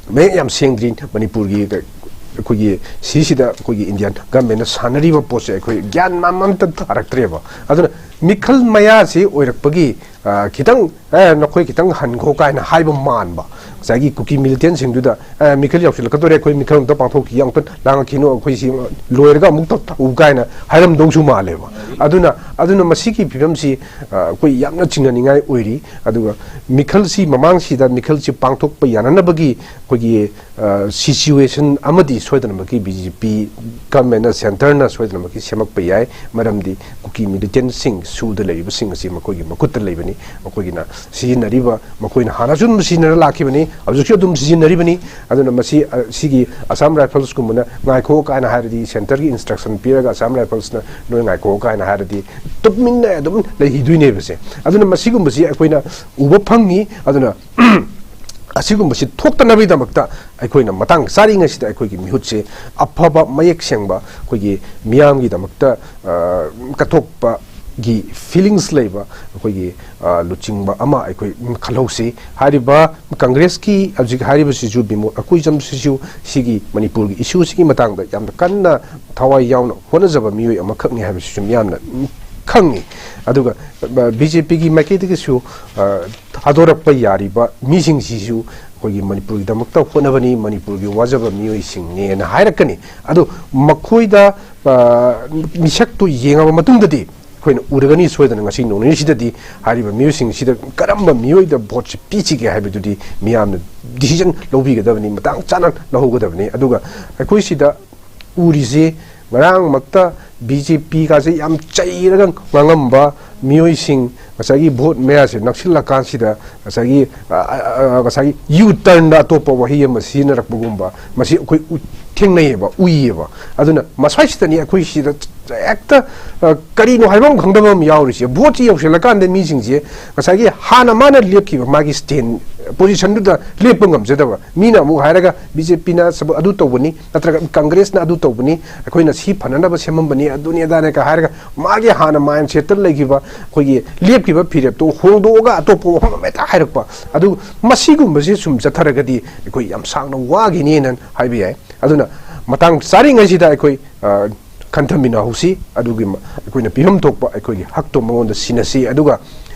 ꯃꯌꯦꯛ ꯌꯥꯝ ꯁꯦꯡꯗ꯭ꯔꯤ ꯃꯅꯤꯄꯨꯔꯒꯤ, ꯑꯩꯈꯣꯏꯒꯤ ꯁꯤꯁꯤꯗ ꯑꯩꯈꯣꯏꯒꯤ ꯏꯟꯗꯤꯌꯥꯟ ꯒꯚꯔꯟꯃꯦꯟꯅ ꯁꯥꯟꯅꯔꯤꯕ ꯄꯣꯠꯁꯦ ꯑꯩꯈꯣꯏ ꯒ꯭ꯌꯥꯟ ꯃꯝ ꯑꯝꯇ ꯇꯥꯔꯛꯇ꯭ꯔꯦꯕ꯫ ꯑꯗꯨꯅ ꯃꯤꯈꯜ ꯃꯌꯥꯁꯤ ꯑꯣꯏꯔꯛꯄꯒꯤ, ꯑ, ꯈꯤꯇꯪ, "ꯑꯦ, ꯅꯈꯣꯏ ꯈꯤꯇꯪ ꯍꯟꯈꯣ" ꯀꯥꯏꯅ ꯍꯥꯏꯕ ꯃꯥꯟꯕ, ꯉꯁꯥꯏꯒꯤ ꯀꯨꯀꯤ ꯃꯤꯂꯤꯇꯦꯟꯁꯤꯡꯗꯨꯗ, "ꯑꯦ, ꯃꯤꯈꯜ ꯌꯧꯁꯤꯜꯂꯛꯀꯗꯧꯔꯦ, ꯑꯩꯈꯣꯏ ꯃꯤꯈꯜ ꯑꯝꯇ ꯄꯥꯡꯊꯣꯛꯈꯤ, ꯑꯃꯨꯛꯇ ꯂꯥꯡꯉꯛꯈꯤꯅꯨ, ꯑꯩꯈꯣꯏ ꯁꯤ ꯂꯣꯏꯔꯒ ꯑꯃꯨꯛ ꯇꯧ" ꯀꯥꯏꯅ ꯍꯥꯏꯔꯝꯗꯧꯁꯨ ꯃꯥꯜꯂꯦꯕ꯫ ꯑꯗꯨꯅ, ꯑꯗꯨꯅ ꯃꯁꯤꯒꯤ ꯐꯤꯕꯝꯁꯤ, ꯑ, ꯑꯩꯈꯣꯏ ꯌꯥꯝꯅ ꯆꯤꯡꯅꯅꯤꯡꯉꯥꯏ ꯑꯣꯏꯔꯤ꯫ ꯑꯗꯨꯒ ꯃꯤꯈꯜꯁꯤ, ꯃꯃꯥꯡꯁꯤꯗ ꯃꯤꯈꯜꯁꯤ ꯄꯥꯡꯊꯣꯛꯄ ꯌꯥꯅꯅꯕꯒꯤ ꯑꯩꯈꯣꯏꯒꯤ, ꯑ, ꯁꯤꯆꯨꯋꯦꯁꯟ ꯑꯃꯗꯤ ꯁꯣꯏꯗꯅꯃꯛꯀꯤ ꯕꯤ ꯖꯦ ꯄꯤ ꯒꯚꯔꯟꯃꯦꯟꯅ, ꯁꯦꯟꯇꯔꯅ ꯁꯣꯏꯗꯅꯃꯛꯀꯤ ꯁꯦꯝꯃꯛꯄ ꯌꯥꯏ꯫ ꯃꯔꯝꯗꯤ ꯀꯨꯀꯤ ꯃꯤꯂꯤꯇꯦꯟꯁꯤꯡ ꯁꯨꯗ ꯂꯩꯔꯤꯕꯁꯤꯡ ꯑꯁꯤ ꯃꯈꯣꯏꯒꯤ ꯃꯈꯨꯠꯇ ꯂꯩꯕꯅꯤ꯫ ꯃꯈꯣꯏꯒꯤꯅ ꯁꯤꯖꯤꯟꯅꯔꯤꯕ, ꯃꯈꯣꯏꯅ ꯍꯥꯟꯅꯁꯨ ꯑꯗꯨꯝ ꯁꯤꯖꯤꯟꯅꯔ ꯂꯥꯛꯈꯤꯕꯅꯤ, ꯍꯧꯖꯤꯛꯁꯨ ꯑꯗꯨꯝ ꯁꯤꯖꯤꯟꯅꯔꯤꯕꯅꯤ꯫ ꯑꯗꯨꯅ ꯃꯁꯤ, ꯑ, ꯁꯤꯒꯤ ꯑꯁꯥꯝ ꯔꯥꯏꯐꯜꯁꯀꯨꯝꯕꯅ "ꯉꯥꯏꯈꯣ" ꯀꯥꯏꯅ ꯍꯥꯏꯔꯗꯤ, ꯁꯦꯟꯇꯔꯒꯤ ꯏꯟꯁꯇ꯭ꯔꯛꯁꯟ ꯄꯤꯔꯒ ꯑꯁꯥꯝ ꯔꯥꯏꯐꯜꯁꯅ "ꯅꯣꯏ ꯉꯥꯏꯈꯣ" ꯀꯥꯏꯅ ꯍꯥꯏꯔꯗꯤ ꯇꯨꯃꯤꯟꯅ ꯑꯗꯨꯝ ꯂꯩꯈꯤꯗꯣꯏꯅꯦꯕꯁꯦ꯫ ꯑꯗꯨꯅ ꯃꯁꯤꯒꯨꯝꯕꯁꯤ ꯑꯩꯈꯣꯏꯅ ꯎꯕ ꯐꯪꯉꯤ꯫ ꯑꯗꯨꯅ ꯑꯁꯤꯒꯨꯝꯕꯁꯤ ꯊꯣꯛꯇꯅꯕꯒꯤꯗꯃꯛꯇ ꯑꯩꯈꯣꯏꯅ ꯃꯇꯥꯡ ꯆꯥꯔꯤꯉꯩꯁꯤꯗ ꯑꯩꯈꯣꯏꯒꯤ ꯃꯤꯍꯨꯠꯁꯦ ꯑꯐꯕ, ꯃꯌꯦꯛ ꯁꯦꯡꯕ, ꯑꯩꯈꯣꯏꯒꯤ ꯃꯤꯌꯥꯝꯒꯤꯗꯃꯛꯇ, ꯑ, ꯀꯠꯊꯣꯛꯄꯒꯤ ꯐꯤꯂꯤꯡꯁ ꯂꯩꯕ ꯑꯩꯈꯣꯏꯒꯤ, ꯑ, ꯂꯨꯆꯤꯡꯕ ꯑꯃ ꯑꯩꯈꯣꯏ ꯈꯜꯍꯧꯁꯤ꯫ ꯍꯥꯏꯔꯤꯕ ꯀꯪꯒ꯭ꯔꯦꯁꯀꯤ ꯍꯧꯖꯤꯛ ꯍꯥꯏꯔꯤꯕꯁꯤꯁꯨ, ꯕꯤꯃꯣ ꯑꯀꯨꯏꯖꯝꯁꯤꯁꯨ ꯁꯤꯒꯤ ꯃꯅꯤꯄꯨꯔꯒꯤ ꯏꯁꯨꯁꯤꯒꯤ ꯃꯇꯥꯡꯗ ꯌꯥꯝꯅ ꯀꯟꯅ ꯊꯋꯥꯏ ꯌꯥꯎꯅ ꯍꯣꯠꯅꯖꯕ ꯃꯤꯑꯣꯏ ꯑꯃꯈꯛꯅꯤ ꯍꯥꯏꯕꯁꯤꯁꯨ ꯃꯤꯌꯥꯝꯅ ꯈꯪꯉꯤ꯫ ꯑꯗꯨꯒ ꯕꯤ ꯖꯦ ꯄꯤꯒꯤ ꯃꯥꯏꯀꯩꯗꯒꯤꯁꯨ, ꯑ, ꯊꯥꯗꯣꯔꯛꯄ ꯌꯥꯔꯤꯕ ꯃꯤꯁꯤꯡꯁꯤꯁꯨ ꯑꯩꯈꯣꯏꯒꯤ ꯃꯅꯤꯄꯨꯔꯒꯤꯗꯃꯛꯇ ꯍꯣꯠꯅꯕꯅꯤ, ꯃꯅꯤꯄꯨꯔꯒꯤ ꯋꯥꯖꯕ ꯃꯤꯑꯣꯏꯁꯤꯡꯅꯦꯅ ꯍꯥꯏꯔꯛꯀꯅꯤ꯫ ꯑꯗꯣ ꯃꯈꯣꯏꯗ, ꯑ, ꯃꯤꯁꯛꯇꯨ ꯌꯦꯡꯉꯕ ꯃꯇꯨꯡꯗꯗꯤ ꯑꯩꯈꯣꯏꯅ ꯎꯔꯒꯅꯤ ꯁꯣꯏꯗꯅ, ꯉꯁꯤ ꯅꯣꯡꯅꯤꯁꯤꯗꯗꯤ ꯍꯥꯏꯔꯤꯕ ꯃꯤꯑꯣꯏꯁꯤꯡꯁꯤꯗ ꯀꯔꯝꯕ ꯃꯤꯑꯣꯏꯗ ꯚꯣꯠꯁꯤ ꯄꯤꯁꯤꯒꯦ ꯍꯥꯏꯕꯗꯨꯗꯤ ꯃꯤꯌꯥꯝꯅ ꯗꯤꯁꯤꯖꯟ ꯂꯧꯕꯤꯒꯗꯕꯅꯤ, ꯃꯇꯥꯡ ꯆꯥꯅ ꯂꯧꯍꯧꯒꯗꯕꯅꯤ꯫ ꯑꯗꯨꯒ ꯑꯩꯈꯣꯏ ꯁꯤꯗ ꯉꯔꯥꯡ ꯃꯛꯇ ꯕꯤ ꯖꯦ ꯄꯤ ꯒꯥꯁꯦ ꯌꯥꯝ ꯆꯩꯔꯒ ꯉꯥꯡꯉꯝꯕ ꯃꯤꯑꯣꯏꯁꯤꯡ, ꯉꯁꯥꯏꯒꯤ ꯚꯣꯠ ꯃꯌꯥꯁꯦ ꯅꯛꯁꯤꯜꯂꯀꯥꯟꯁꯤꯗ ꯉꯁꯥꯏꯒꯤ, ꯑ, ꯑ, ꯑ, ꯉꯁꯥꯏꯒꯤ ꯌꯨ ꯇꯔꯟꯗ ꯑꯇꯣꯞꯄ ꯋꯥꯍꯩ ꯑꯃ ꯁꯤꯖꯤꯟꯅꯔꯛꯄꯒꯨꯝꯕ, ꯃꯁꯤ ꯑꯩꯈꯣꯏ ꯎ-, ꯊꯦꯡꯅꯩꯌꯦꯕ, ꯎꯏꯌꯦꯕ꯫ ꯑꯗꯨꯅ ꯃꯁ꯭ꯋꯥꯏꯁꯤꯗꯅꯤ ꯑꯩꯈꯣꯏ ꯁꯤꯗ ꯍꯦꯛꯇ, ꯑ, ꯀꯔꯤꯅꯣ ꯍꯥꯏꯕ ꯑꯃ ꯈꯪꯗꯕ ꯑꯃ ꯌꯥꯎꯔꯤꯁꯦ꯫ ꯚꯣꯠꯁꯤ ꯌꯧꯁꯤꯜꯂꯀꯥꯟꯗ ꯃꯤꯁꯤꯡꯁꯦ ꯉꯁꯥꯏꯒꯤ ꯍꯥꯟꯅ ꯃꯥꯅ ꯂꯦꯞꯈꯤꯕ ꯃꯥꯒꯤ ꯁ꯭ꯇꯦꯟ ꯄꯣꯖꯤꯁꯟꯗꯨꯗ ꯂꯦꯞꯄ ꯉꯝꯖꯗꯕ꯫ ꯃꯤꯅ ꯑꯃꯨꯛ ꯍꯥꯏꯔꯒ ꯕꯤ ꯖꯦ ꯄꯤꯅ ꯁꯕ-, ꯑꯗꯨ ꯇꯧꯕꯅꯤ, ꯅꯠꯇ꯭ꯔꯒ ꯀꯪꯒ꯭ꯔꯦꯁꯅ ꯑꯗꯨ ꯇꯧꯕꯅꯤ, ꯑꯩꯈꯣꯏꯅ ꯁꯤ ꯐꯅꯅꯕ ꯁꯦꯝꯃꯝꯕꯅꯤ, ꯑꯗꯨꯅꯤ ꯑꯗꯥꯅꯦ ꯀ ꯍꯥꯏꯔꯒ ꯃꯥꯒꯤ ꯍꯥꯟꯅ ꯃꯥꯏꯟ ꯁꯦꯠꯇ ꯂꯩꯈꯤꯕ ꯑꯩꯈꯣꯏꯒꯤ ꯂꯦꯞꯈꯤꯕ ꯐꯤꯔꯦꯞꯇꯣ ꯍꯣꯡꯗꯣꯛꯑꯒ ꯑꯇꯣꯞꯄ ꯋꯥꯐꯝ ꯑꯃ ꯍꯦꯛꯇ ꯍꯥꯏꯔꯛꯄ꯫ ꯑꯗꯨ ꯃꯁꯤꯒꯨꯝꯕꯁꯤ ꯁꯨꯝ ꯆꯠꯊꯔꯒꯗꯤ ꯑꯩꯈꯣꯏ ꯌꯥꯝ ꯁꯥꯡꯅ ꯋꯥꯈꯤꯅꯦꯅ ꯍꯥꯏꯕ ꯌꯥꯏ꯫ ꯑꯗꯨꯅ ꯃꯇꯥꯡ ꯆꯥꯔꯤꯉꯩꯁꯤꯗ ꯑꯩꯈꯣꯏ, ꯑ, ꯈꯟꯊꯃꯤꯟꯅꯍꯧꯁꯤ꯫ ꯑꯗꯨꯒꯤ ꯃ-, ꯑꯩꯈꯣꯏꯅ ꯄꯤꯐꯝ ꯊꯣꯛꯄ ꯑꯩꯈꯣꯏꯒꯤ ꯍꯛꯇꯣ ꯃꯉꯣꯟꯗ ꯁꯤꯟꯅꯁꯤ꯫ ꯑꯗꯨꯒ,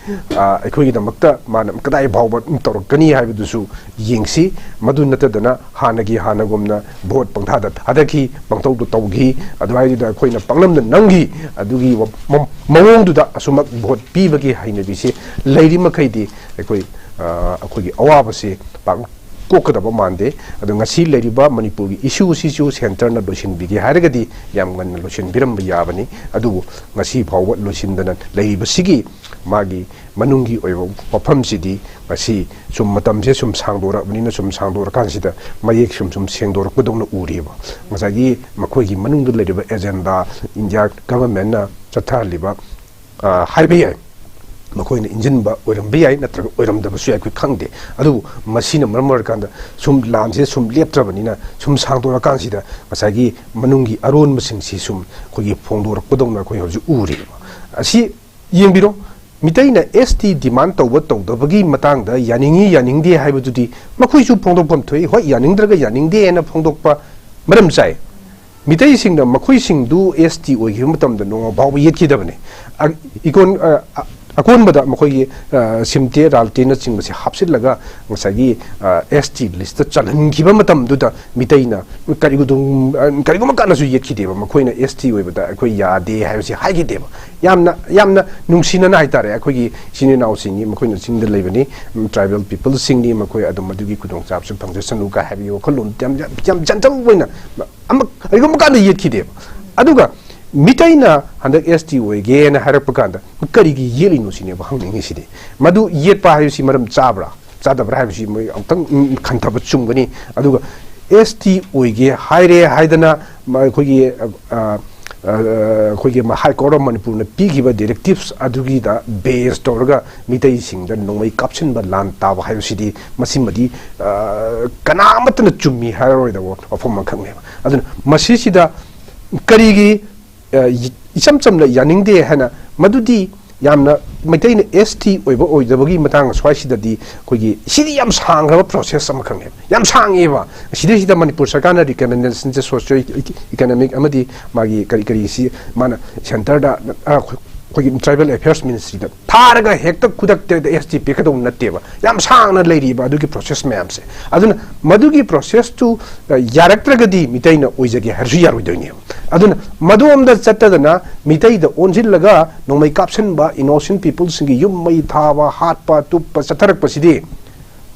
ꯑ, ꯑꯩꯈꯣꯏꯒꯤꯗꯃꯛꯇ ꯃꯥꯅ ꯀꯗꯥꯏ ꯐꯥꯎꯕ ꯇꯧꯔꯛꯀꯅꯤ ꯍꯥꯏꯕꯗꯨꯁꯨ ꯌꯦꯡꯁꯤ꯫ ꯃꯗꯨ ꯅꯠꯇꯗꯅ ꯍꯥꯟꯅꯒꯤ ꯍꯥꯟꯅꯒꯨꯝꯅ ꯚꯣꯠ ꯄꯪꯊꯥꯗ ꯊꯥꯗꯈꯤ, ꯄꯪꯇꯧꯗ ꯇꯧꯈꯤ, ꯑꯗꯨꯍꯥꯏꯗꯨꯗ ꯑꯩꯈꯣꯏꯅ ꯄꯥꯡꯅꯝꯗ ꯅꯝꯈꯤ꯫ ꯑꯗꯨꯒꯤ ꯋ-, ꯃ-, ꯃꯑꯣꯡꯗꯨꯗ ꯑꯁꯨꯃꯛ ꯚꯣꯠ ꯄꯤꯕꯒꯤ ꯍꯩꯅꯕꯤꯁꯤ ꯂꯩꯔꯤ ꯃꯈꯩꯗꯤ ꯑꯩꯈꯣꯏ, ꯑ, ꯑꯩꯈꯣꯏꯒꯤ ꯑꯋꯥꯕꯁꯤ ꯄꯥꯛ ꯀꯣꯛꯀꯗꯕ ꯃꯥꯟꯗꯦ꯫ ꯑꯗꯣ ꯉꯁꯤ ꯂꯩꯔꯤꯕ ꯃꯅꯤꯄꯨꯔꯒꯤ ꯏꯁꯨꯁꯤꯁꯨ ꯁꯦꯟꯇꯔꯅ ꯂꯣꯏꯁꯤꯟꯕꯤꯒꯦ ꯍꯥꯏꯔꯒꯗꯤ ꯌꯥꯝ ꯉꯟꯅ ꯂꯣꯏꯁꯤꯟꯕꯤꯔꯝꯕ ꯌꯥꯕꯅꯤ꯫ ꯑꯗꯨꯕꯨ ꯉꯁꯤ ꯐꯥꯎꯕ ꯂꯣꯏꯁꯤꯟꯗꯅ ꯂꯩꯔꯤꯕꯁꯤꯒꯤ ꯃꯥꯒꯤ ꯃꯅꯨꯡꯒꯤ ꯑꯣꯏꯕ ꯋꯥꯐꯝꯁꯤꯗꯤ ꯉꯁꯤ ꯁꯨꯝ ꯃꯇꯝꯁꯦ ꯁꯨꯝ ꯁꯥꯡꯗꯣꯔꯛꯑꯕꯅꯤꯅ, ꯁꯨꯝ ꯁꯥꯡꯗꯣꯔꯀꯥꯟꯁꯤꯗ ꯃꯌꯦꯛ ꯁꯨꯝ ꯁꯨꯝ ꯁꯦꯡꯗꯣꯔꯛꯄꯗꯧꯅ ꯎꯔꯤꯕ꯫ ꯉꯁꯥꯏꯒꯤ ꯃꯈꯣꯏꯒꯤ ꯃꯅꯨꯡꯗ ꯂꯩꯔꯤꯕ ꯑꯦꯖꯦꯟꯗꯥ, ꯏꯟꯗꯤꯌꯥ ꯒꯚꯔꯟꯃꯦꯟꯠꯅ ꯆꯠꯊꯍꯜꯂꯤꯕ, ꯑ, ꯍꯥꯏꯕ ꯌꯥꯏ, ꯃꯈꯣꯏꯅ ꯏꯟꯖꯤꯟꯕ ꯑꯣꯏꯔꯝꯕ ꯌꯥꯏ, ꯅꯠꯇ꯭ꯔꯒ ꯑꯣꯏꯔꯝꯗꯕꯁꯨ ꯌꯥꯏ, ꯑꯩꯈꯣꯏ ꯈꯪꯗꯦ꯫ ꯑꯗꯨꯕꯨ ꯃꯁꯤꯅ ꯃꯔꯝ ꯑꯣꯏꯔꯀꯥꯟꯗ ꯁꯨꯝ ꯂꯥꯟꯁꯦ ꯁꯨꯝ ꯂꯦꯞꯇ꯭ꯔꯕꯅꯤꯅ, ꯁꯨꯝ ꯁꯥꯡꯗꯣꯔꯀꯥꯟꯁꯤꯗ ꯉꯁꯥꯏꯒꯤ ꯃꯅꯨꯡꯒꯤ ꯑꯔꯣꯟꯕꯁꯤꯡꯁꯤ ꯁꯨꯝ ꯑꯩꯈꯣꯏꯒꯤ ꯐꯣꯡꯗꯣꯔꯛꯄꯗꯧꯅ ꯑꯩꯈꯣꯏ ꯍꯧꯖꯤꯛ ꯎꯔꯤꯕ꯫ ꯑꯁꯤ ꯌꯦꯡꯕꯤꯔꯣ, ꯃꯤꯇꯩꯅ ꯑꯦꯁ ꯇꯤ ꯗꯤꯃꯥꯟ ꯇꯧꯕ ꯇꯧꯗꯕꯒꯤ ꯃꯇꯥꯡꯗ ꯌꯥꯅꯤꯡꯉꯤ ꯌꯥꯅꯤꯡꯗꯦ ꯍꯥꯏꯕꯗꯨꯗꯤ ꯃꯈꯣꯏꯁꯨ ꯐꯣꯡꯗꯣꯛꯐꯝ ꯊꯣꯛꯏ꯫ ꯍꯣꯏ, ꯌꯥꯅꯤꯡꯗ꯭ꯔꯒ ꯌꯥꯅꯤꯡꯗꯦ ꯍꯥꯏꯅ ꯐꯣꯡꯗꯣꯛꯄ ꯃꯔꯝ ꯆꯥꯏ꯫ ꯃꯤꯇꯩꯁꯤꯡꯅ ꯃꯈꯣꯏꯁꯤꯡꯗꯨ ꯑꯦꯁ ꯇꯤ ꯑꯣꯏꯈꯤꯕ ꯃꯇꯝꯗ ꯅꯣꯡꯃ ꯐꯥꯎꯕ ꯌꯦꯠꯈꯤꯗꯕꯅꯤ꯫ ꯑ-, ꯏꯀꯣꯟ-, ꯑ-, ꯑ-, ꯑꯀꯣꯟꯕꯗ ꯃꯈꯣꯏꯒꯤ, ꯑ, ꯁꯤꯝꯇꯦ, ꯔꯥꯜꯇꯦꯅꯆꯤꯡꯕꯁꯦ ꯍꯥꯞꯆꯤꯜꯂꯒ ꯉꯁꯥꯏꯒꯤ, ꯑ, ꯑꯦꯁ ꯇꯤ ꯂꯤꯁꯇ ꯆꯜꯍꯟꯈꯤꯕ ꯃꯇꯝꯗꯨꯗ ꯃꯤꯇꯩꯅ ꯀꯔꯤꯒꯨꯝ-, ꯑ, ꯀꯔꯤꯒꯨꯝꯕ ꯀꯥꯟꯗꯁꯨ ꯌꯦꯠꯈꯤꯗꯦꯕ꯫ ꯃꯈꯣꯏꯅ ꯑꯦꯁ ꯇꯤ ꯑꯣꯏꯕꯗ ꯑꯩꯈꯣꯏ ꯌꯥꯗꯦ ꯍꯥꯏꯕꯁꯤ ꯍꯥꯏꯈꯤꯗꯦꯕ꯫ ꯌꯥꯝꯅ, ꯌꯥꯝꯅ ꯅꯨꯡꯁꯤꯅꯅ ꯍꯥꯏꯇꯥꯔꯦ, ꯑꯩꯈꯣꯏꯒꯤ ꯏꯆꯤꯟ ꯏꯅꯥꯎꯁꯤꯡꯒꯤ, ꯃꯈꯣꯏꯅ ꯆꯤꯡꯗ ꯂꯩꯕꯅꯤ, ꯎꯝ, ꯇ꯭ꯔꯥꯏꯕꯦꯜ ꯄꯤꯄꯜꯁꯤꯡꯅꯤ, ꯃꯈꯣꯏ ꯑꯗꯨꯝ ꯑꯗꯨꯒꯤ ꯈꯨꯗꯣꯡꯆꯥꯕꯁꯨ ꯐꯪꯖꯁꯅꯨ ꯀꯥꯏ ꯍꯥꯏꯕꯒꯤ ꯋꯥꯈꯜꯂꯣꯟ ꯌꯥꯝ, ꯌꯥꯝ, ꯌꯥꯝ ꯖꯦꯟꯇꯜ ꯑꯣꯏꯅ ꯑꯃ, ꯀꯔꯤꯒꯨꯝꯕ ꯀꯥꯟꯗ ꯌꯦꯠꯈꯤꯗꯦꯕ꯫ ꯑꯗꯨꯒ ꯃꯤꯇꯩꯅ ꯍꯟꯗꯛ ꯑꯦꯁ ꯇꯤ ꯑꯣꯏꯒꯦꯅ ꯍꯥꯏꯔꯛꯄ ꯀꯥꯟꯗ ꯀꯔꯤꯒꯤ ꯌꯦꯠꯂꯤꯅꯣ ꯁꯤꯅꯦꯕ ꯍꯪꯅꯤꯡꯉꯤꯁꯤꯗꯤ꯫ ꯃꯗꯨ ꯌꯦꯠꯄ ꯍꯥꯏꯕꯁꯤ ꯃꯔꯝ ꯆꯥꯕ꯭ꯔꯥ ꯆꯥꯗꯕ꯭ꯔꯥ ꯍꯥꯏꯕꯁꯤ ꯃꯣꯏ ꯑꯃꯨꯛꯇꯪ, ꯎꯝ, ꯈꯟꯊꯕ ꯆꯨꯝꯒꯅꯤ꯫ ꯑꯗꯨꯒ ꯑꯦꯁ ꯇꯤ ꯑꯣꯏꯒꯦ ꯍꯥꯏꯔꯦ ꯍꯥꯏꯗꯅ ꯃ-, ꯑꯩꯈꯣꯏꯒꯤ, ꯑ, ꯑ, ꯑ, ꯑꯩꯈꯣꯏꯒꯤ ꯃ-, High Court of ꯃꯅꯤꯄꯨꯔꯅ ꯄꯤꯈꯤꯕ directives ꯑꯗꯨꯒꯤꯗ base ꯇꯧꯔꯒ ꯃꯤꯇꯩꯁꯤꯡꯗ ꯅꯣꯡꯃꯩ ꯀꯥꯞꯁꯤꯟꯕ ꯂꯥꯟ ꯇꯥꯕ ꯍꯥꯏꯕꯁꯤꯗꯤ ꯃꯁꯤꯃꯗꯤ, ꯑ, ꯀꯅꯥ ꯑꯃꯠꯇꯅ ꯆꯨꯝꯃꯤ ꯍꯥꯏꯔꯔꯣꯏꯗꯕ ꯋꯥꯐꯝ ꯑꯃꯈꯛꯅꯦꯕ꯫ ꯑꯗꯨꯅ ꯃꯁꯤꯁꯤꯗ ꯀꯔꯤꯒꯤ, ꯑ, ꯏ-, ꯏꯆꯝ ꯆꯝꯅ ꯌꯥꯅꯤꯡꯗꯦ ꯍꯥꯏꯅ, ꯃꯗꯨꯗꯤ ꯌꯥꯝꯅ ꯃꯩꯇꯩꯅ ꯑꯦꯁ ꯇꯤ ꯑꯣꯏꯕ ꯑꯣꯏꯗꯕꯒꯤ ꯃꯇꯥꯡ ꯁ꯭ꯋꯥꯏꯁꯤꯗꯗꯤ ꯑꯩꯈꯣꯏꯒꯤ ꯁꯤꯗꯤ ꯌꯥꯝ ꯁꯥꯡꯈ꯭ꯔꯕ process ꯑꯃꯈꯛꯅꯦꯕ, ꯌꯥꯝ ꯁꯥꯡꯉꯦꯕ꯫ ꯁꯤꯗꯩꯁꯤꯗ ꯃꯅꯤꯄꯨꯔ ꯁꯔꯀꯥꯔꯅ recommendationꯁꯦ socio economic ꯑꯃꯗꯤ ꯃꯥꯒꯤ ꯀꯔꯤ ꯀꯔꯤꯁꯤ ꯃꯥꯅ centreꯗ, ꯑ, ꯑꯩꯈꯣꯏꯒꯤ tribal affairs ministryꯗ ꯊꯥꯔꯒ ꯍꯦꯛꯇ ꯈꯨꯗꯛꯇ ꯑꯦꯁ ꯇꯤ ꯄꯤꯔꯛꯀꯗꯧꯕ ꯅꯠꯇꯦꯕ꯫ ꯌꯥꯝ ꯁꯥꯡꯅ ꯂꯩꯔꯤꯕ ꯑꯗꯨꯒꯤ process ꯃꯌꯥꯝꯁꯦ꯫ ꯑꯗꯨꯅ ꯃꯗꯨꯒꯤ processꯇꯨ, ꯑ, ꯌꯥꯔꯛꯇ꯭ꯔꯒꯗꯤ ꯃꯤꯇꯩꯅ ꯑꯣꯏꯖꯒꯦ ꯍꯥꯏꯔꯁꯨ ꯌꯥꯔꯣꯏꯗꯣꯏꯅꯦꯕ꯫ ꯑꯗꯨꯅ ꯃꯗꯨ ꯑꯝꯗ ꯆꯠꯇꯗꯅ ꯃꯤꯇꯩꯗ ꯑꯣꯟꯁꯤꯜꯂꯒ ꯅꯣꯡꯃꯩ ꯀꯥꯞꯁꯤꯟꯕ, innocent peopleꯁꯤꯡꯒꯤ ꯌꯨꯝ ꯃꯩ ꯊꯥꯕ, ꯍꯥꯠꯄ, ꯇꯨꯞꯄ ꯆꯠꯊꯔꯛꯄꯁꯤꯗꯤ,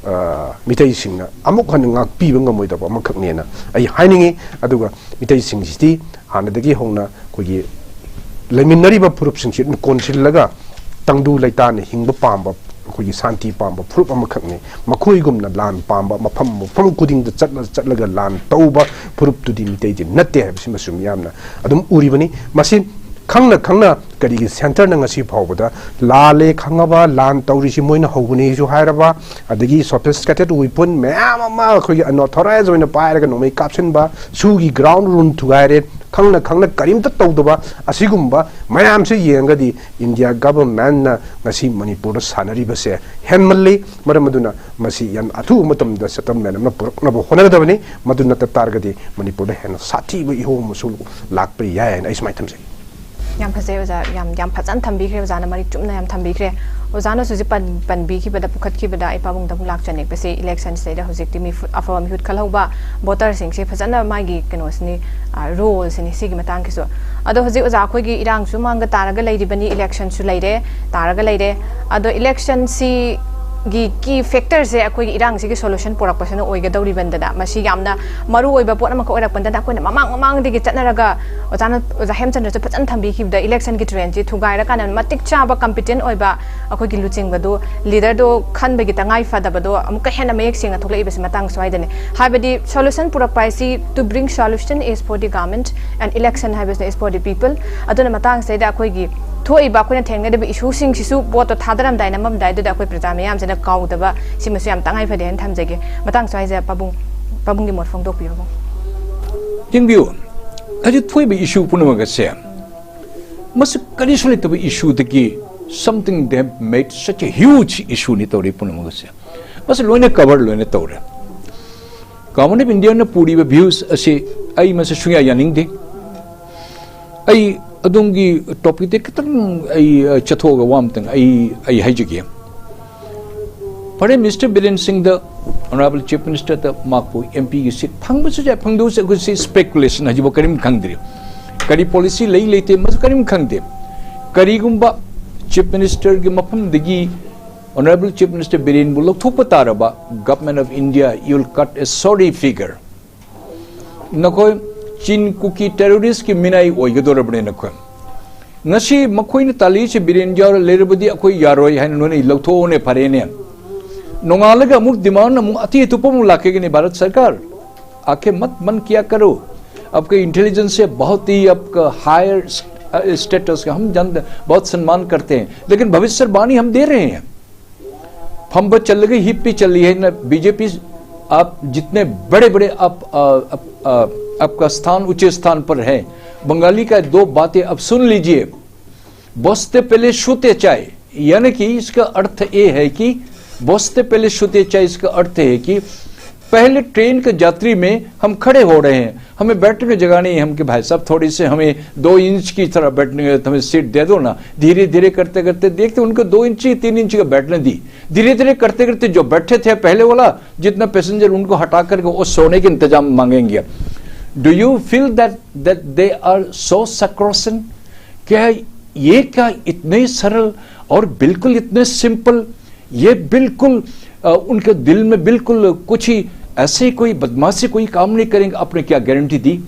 ꯑ, ꯃꯤꯇꯩꯁꯤꯡꯅ ꯑꯃꯨꯛ ꯍꯟꯅ ꯉꯥꯛꯄꯤꯕ ꯉꯝꯃꯣꯏꯗꯕ ꯑꯃꯈꯛꯅꯦꯅ ꯑꯩ ꯍꯥꯏꯅꯤꯡꯉꯤ꯫ ꯑꯗꯨꯒ ꯃꯤꯇꯩꯁꯤꯡꯁꯤꯗꯤ ꯍꯥꯟꯅꯗꯒꯤ ꯍꯧꯅ ꯑꯩꯈꯣꯏꯒꯤ ꯂꯩꯃꯤꯟꯅꯔꯤꯕ ꯐꯨꯔꯨꯞꯁꯤꯡꯁꯤ ꯑꯗꯨꯝ ꯀꯣꯟꯁꯤꯜꯂꯒ ꯇꯪꯗꯨ ꯂꯩꯇꯥꯅ ꯍꯤꯡꯕ ꯄꯥꯝꯕ, ꯑꯩꯈꯣꯏꯒꯤ ꯁꯥꯟꯇꯤ ꯄꯥꯝꯕ ꯐꯨꯔꯨꯞ ꯑꯃꯈꯛꯅꯤ꯫ ꯃꯈꯣꯏꯒꯨꯝꯅ ꯂꯥꯟ ꯄꯥꯝꯕ, ꯃꯐꯝ, ꯃꯐꯝ ꯈꯨꯗꯤꯡꯗ ꯆꯠꯂ-, ꯆꯠꯂꯒ ꯂꯥꯟ ꯇꯧꯕ ꯐꯨꯔꯨꯞꯇꯨꯗꯤ ꯃꯤꯇꯩꯗꯤ ꯅꯠꯇꯦ ꯍꯥꯏꯕꯁꯤꯃꯁꯨ ꯃꯤꯌꯥꯝꯅ ꯑꯗꯨꯝ ꯎꯔꯤꯕꯅꯤ꯫ ꯃꯁꯤ ꯈꯪꯅ ꯈꯪꯅ ꯀꯔꯤꯒꯤ centreꯅ ꯉꯁꯤ ꯐꯥꯎꯕꯗ ꯂꯥꯜꯂꯦ ꯈꯪꯉꯕ, ꯂꯥꯟ ꯇꯧꯔꯤꯁꯤ ꯃꯣꯏꯅ ꯍꯧꯕꯅꯦꯁꯨ ꯍꯥꯏꯔꯕ, ꯑꯗꯒꯤ sophisticated weapon ꯃꯌꯥꯝ ꯑꯃ ꯑꯩꯈꯣꯏꯒꯤ unauthorized ꯑꯣꯏꯅ ꯄꯥꯏꯔꯒ ꯅꯣꯡꯃꯩ ꯀꯥꯞꯁꯤꯟꯕ, ꯁꯨꯒꯤ ground rule ꯊꯨꯒꯥꯏꯔꯦ, ꯈꯪꯅ ꯈꯪꯅ ꯀꯔꯤꯝꯇ ꯇꯧꯗꯕ ꯑꯁꯤꯒꯨꯝꯕ ꯃꯌꯥꯝꯁꯦ ꯌꯦꯡꯉꯒꯗꯤ India governmentꯅ ꯉꯁꯤ ꯃꯅꯤꯄꯨꯔꯗ ꯁꯥꯟꯅꯔꯤꯕꯁꯦ ꯍꯦꯟꯃꯜꯂꯤ꯫ ꯃꯔꯝ ꯑꯗꯨꯅ ꯃꯁꯤ ꯌꯥꯝ ꯑꯊꯨꯕ ꯃꯇꯝꯗ settlement ꯑꯃ ꯄꯨꯔꯛꯅꯕ ꯍꯣꯠꯅꯒꯗꯕꯅꯤ꯫ ꯃꯗꯨ ꯅꯠꯇ ꯇꯥꯔꯒꯗꯤ ꯃꯅꯤꯄꯨꯔꯗ ꯍꯦꯟꯅ ꯁꯥꯊꯤꯕ ꯏꯍꯧ ꯑꯃꯁꯨ ꯂꯥꯛꯄ ꯌꯥꯏ ꯍꯥꯏꯅ ꯑꯩ ꯁꯨꯃꯥꯏꯅ ꯊꯝꯖꯒꯦ꯫ ꯌꯥꯝ ꯐꯖꯩ ꯑꯣꯖꯥ, ꯌꯥꯝ, ꯌꯥꯝ ꯐꯖꯅ ꯊꯝꯕꯤꯈ꯭ꯔꯦ ꯑꯣꯖꯥꯅ, ꯃꯔꯤꯛ ꯆꯨꯝꯅ ꯌꯥꯝ ꯊꯝꯕꯤꯈ꯭ꯔꯦ꯫ ꯑꯣꯖꯥꯅꯁꯨ ꯍꯧꯖꯤꯛ ꯄꯟ-, ꯄꯟꯕꯤꯈꯤꯕꯗ, ꯄꯨꯈꯠꯈꯤꯕꯗ ꯑꯩ ꯄꯥꯕꯨꯡꯗ ꯑꯃꯨꯛ ꯂꯥꯛꯆꯅꯤꯡꯕꯁꯦ, electionꯁꯤꯗꯩꯗ ꯍꯧꯖꯤꯛꯇꯤ ꯃꯤ ꯐꯨ-, ꯑꯐꯕ ꯃꯤꯍꯨꯠ ꯈꯜꯍꯧꯕ voterꯁꯤꯡꯁꯦ ꯐꯖꯅ ꯃꯥꯒꯤ ꯀꯩꯅꯣꯁꯤꯅꯤ, ꯑ, roleꯁꯤꯅꯤ ꯁꯤꯒꯤ ꯃꯇꯥꯡꯒꯤꯁꯨ꯫ ꯑꯗꯣ ꯍꯧꯖꯤꯛ ꯑꯣꯖꯥ ꯑꯩꯈꯣꯏꯒꯤ ꯏꯔꯥꯡꯁꯨ ꯃꯥꯡꯗ ꯇꯥꯔꯒ ꯂꯩꯔꯤꯕꯅꯤ, electionꯁꯨ ꯂꯩꯔꯦ, ꯇꯥꯔꯒ ꯂꯩꯔꯦ꯫ ꯑꯗꯣ electionꯁꯤ ꯒꯤ ꯀꯤ ꯐꯦꯛꯇꯔꯁꯦ ꯑꯩꯈꯣꯏꯒꯤ ꯏꯔꯥꯡꯁꯤꯒꯤ ꯁꯣꯂꯨꯁꯟ ꯄꯨꯔꯛꯄꯁꯤꯅ ꯑꯣꯏꯒꯗꯧꯔꯤꯕꯅꯤꯅ, ꯃꯁꯤ ꯌꯥꯝꯅ ꯃꯔꯨ ꯑꯣꯏꯕ ꯄꯣꯠ ꯑꯃꯈꯛ ꯑꯣꯏꯔꯛꯄꯅꯤꯅ, ꯑꯩꯈꯣꯏꯅ ꯃꯃꯥꯡ ꯃꯃꯥꯡꯗꯒꯤ ꯆꯠꯅꯔꯒ ꯑꯣꯖꯥꯅ, ꯑꯣꯖꯥ ꯍꯦꯝꯆꯟꯗ꯭ꯔꯁꯨ ꯐꯖꯅ ꯊꯝꯕꯤꯈꯤꯕꯗ, ꯏꯂꯦꯛꯁꯟꯒꯤ ꯇ꯭ꯔꯦꯟꯁꯤ ꯊꯨꯒꯥꯏꯔꯀꯥꯟꯗ ꯃꯇꯤꯛ ꯆꯥꯕ ꯀꯝꯄꯤꯇꯦꯟ ꯑꯣꯏꯕ ꯑꯩꯈꯣꯏꯒꯤ ꯂꯨꯆꯤꯡꯕꯗꯣ, ꯂꯤꯗꯔꯗꯣ ꯈꯟꯕꯒꯤ ꯇꯉꯥꯏ ꯐꯗꯕꯗꯣ ꯑꯃꯨꯛꯀ ꯍꯦꯟꯅ ꯃꯌꯦꯛ ꯁꯦꯡꯅ ꯊꯣꯛꯂꯛꯏꯕꯁꯤ ꯃꯇꯥꯡ ꯁ꯭ꯋꯥꯏꯗꯅꯤ꯫ ꯍꯥꯏꯕꯗꯤ ꯁꯣꯂꯨꯁꯟ ꯄꯨꯔꯛꯄ ꯍꯥꯏꯁꯤ, "To bring solution is for the government and election" ꯍꯥꯏꯕꯁꯤꯅ "is for the people"꯫ ꯑꯗꯨꯅ ꯃꯇꯥꯡꯁꯤꯗꯩꯗ ꯑꯩꯈꯣꯏꯒꯤ ꯊꯣꯛꯏꯕ, ꯑꯩꯈꯣꯏꯅ ꯊꯦꯡꯅꯗꯕ ꯏꯁꯨꯁꯤꯡꯁꯤꯁꯨ ꯄꯣꯠꯇꯣ ꯊꯥꯗꯔꯝꯗꯥꯏ, ꯅꯝꯃꯝꯗꯥꯏꯗꯨꯗ ꯑꯩꯈꯣꯏ ꯄ꯭ꯔꯖꯥ ꯃꯌꯥꯝꯁꯤꯅ ꯀꯥꯎꯗꯕ, ꯁꯤꯃꯁꯨ ꯌꯥꯝ ꯇꯉꯥꯏ ꯐꯗꯦ ꯍꯥꯏꯅ ꯊꯝꯖꯒꯦ꯫ ꯃꯇꯥꯡ ꯁ꯭ꯋꯥꯏꯁꯤꯗ ꯄꯥꯕꯨꯡ, ꯄꯥꯕꯨꯡꯒꯤ ꯃꯣꯠ ꯐꯣꯡꯗꯣꯛꯄꯤꯌꯨ, ꯄꯥꯕꯨꯡ꯫ ꯌꯦꯡꯕꯤꯌꯨ, ꯍꯧꯖꯤꯛ ꯊꯣꯛꯏꯕ ꯏꯁꯨ ꯄꯨꯝꯅꯃꯛ ꯑꯁꯦ ꯃꯁꯤ ꯀꯔꯤꯁꯨ ꯂꯩꯇꯕ ꯏꯁꯨꯗꯒꯤ something they have made such a huge issue ꯅꯤ ꯇꯧꯔꯤ ꯄꯨꯝꯅꯃꯛ ꯑꯁꯦ꯫ ꯃꯁꯤ ꯂꯣꯏꯅ ꯀꯚꯔ ꯂꯣꯏꯅ ꯇꯧꯔꯦ꯫ ꯒꯚꯔꯟꯃꯦꯟ ꯑꯣꯐ ꯏꯟꯗꯤꯌꯥꯅ ꯄꯨꯔꯤꯕ ꯚ꯭ꯌꯨꯁ ꯑꯁꯤ ꯑꯩ ꯃꯁꯤ ꯁꯨꯡꯌꯥ ꯌꯥꯅꯤꯡꯗꯦ꯫ ꯑꯩ ꯑꯗꯣꯝꯒꯤ ꯇꯣꯄꯤꯛꯇ ꯈꯤꯇꯪ ꯑꯩ, ꯑ, ꯆꯠꯊꯣꯛꯑꯒ ꯋꯥ ꯑꯃꯇꯪ ꯑꯩ, ꯑꯩ ꯍꯥꯏꯖꯒꯦ꯫ ꯐꯔꯦ, ꯃꯤꯁꯇꯔ ꯕꯤꯔꯦꯟ ꯁꯤꯡꯗ, ꯑꯣꯅꯔꯦꯕꯜ ꯆꯤꯐ ꯃꯤꯅꯤꯁꯇꯔꯗ ꯃꯍꯥꯛꯄꯨ ꯑꯦꯝ ꯄꯤꯒꯤ ꯁꯤꯠ ꯐꯪꯕꯁꯨ ꯌꯥꯏ, ꯐꯪꯗꯕꯁꯨ ꯌꯥꯏ, ꯑꯩꯈꯣꯏꯁꯤ ꯁ꯭ꯄꯦꯀꯨꯂꯦꯁꯟ ꯍꯥꯏꯁꯤꯕꯨ ꯀꯔꯤꯝ ꯈꯪꯗ꯭ꯔꯤ꯫ ꯀꯔꯤ ꯄꯣꯂꯤꯁꯤ ꯂꯩ ꯂꯩꯇꯦ ꯃꯁꯨ ꯀꯔꯤꯝ ꯈꯪꯗꯦ꯫ ꯀꯔꯤꯒꯨꯝꯕ ꯆꯤꯐ ꯃꯤꯅꯤꯁꯇꯔꯒꯤ ꯃꯐꯝꯗꯒꯤ ꯑꯣꯅꯔꯦꯕꯜ ꯆꯤꯐ ꯃꯤꯅꯤꯁꯇꯔ ꯕꯤꯔꯦꯟꯕꯨ ꯂꯧꯊꯣꯛꯄ ꯇꯥꯔꯕ, Government of India, you will cut a sorry figure꯫ ꯅꯈꯣꯏ ꯆꯤꯟ ꯀꯨꯀꯤ ꯇꯦꯔꯣꯔꯤꯁꯀꯤ ꯃꯤꯅꯥꯏ ꯑꯣꯏꯒꯗꯧꯔꯕꯅꯦ ꯅꯈꯣꯏ꯫ ꯉꯁꯤ ꯃꯈꯣꯏꯅ ꯇꯥꯜꯂꯤꯁꯦ ꯕꯤꯔꯦꯟ ꯌꯥꯎꯔ ꯂꯩꯔꯕꯗꯤ ꯑꯩꯈꯣꯏ ꯌꯥꯔꯣꯏ ꯍꯥꯏꯅ ꯅꯣꯏꯅ ꯂꯧꯊꯣꯛꯑꯣꯅꯦ, ꯐꯔꯦꯅꯦ꯫ ꯅꯣꯡꯉꯥꯜꯂꯒ ꯑꯃꯨꯛ ꯗꯤꯃꯥꯟ ꯑꯃꯨꯛ ꯑꯇꯩ ꯑꯇꯣꯞꯄ ꯑꯃꯨꯛ ꯂꯥꯛꯀꯦꯒꯅꯤ ꯚꯥꯔꯠ ꯁꯔꯀꯥꯔ꯫ आंखें मत बंद किया करो। आपके इंटेलिजेंस से बहुत ही आपका हायर स्टेटस का हम जानते, बहुत सम्मान करते हैं, लेकिन भविष्यवाणी हम दे रहे हैं। फंबत चल गई, हिप भी चल रही है ना बीजेपी। आप जितने बड़े बड़े आप, आ, आप, आ, आपका स्थान ऊंचे स्थान पर है, बंगाली का दो बातें आप सुन लीजिए। बसते पहले सोते चाय, यानी कि इसका अर्थ ये है कि बसते पहले सोते चाय, इसका अर्थ है कि पहले ट्रेन के यात्री में हम खड़े हो रहे हैं, हमें बैठने की जगह नहीं है। हम कि भाई साहब, थोड़ी सी हमें दो इंच की तरह बैठने, हमें सीट दे दो ना। धीरे धीरे करते करते देखते उनको दो इंच, तीन इंच का बैठने दी। धीरे धीरे करते करते जो बैठे थे पहले वाला, जितना पैसेंजर, उनको हटा करके वो सोने के इंतजाम मांगेंगे। Do you feel that that they are so sacrosanct? क्या ये क्या इतने सरल और बिल्कुल इतने सिंपल ये बिल्कुल, अ, उनके दिल में बिल्कुल कुछ ही ऐसे कोई बदमाशी, कोई काम नहीं करेंगे। आपने क्या गारंटी दी?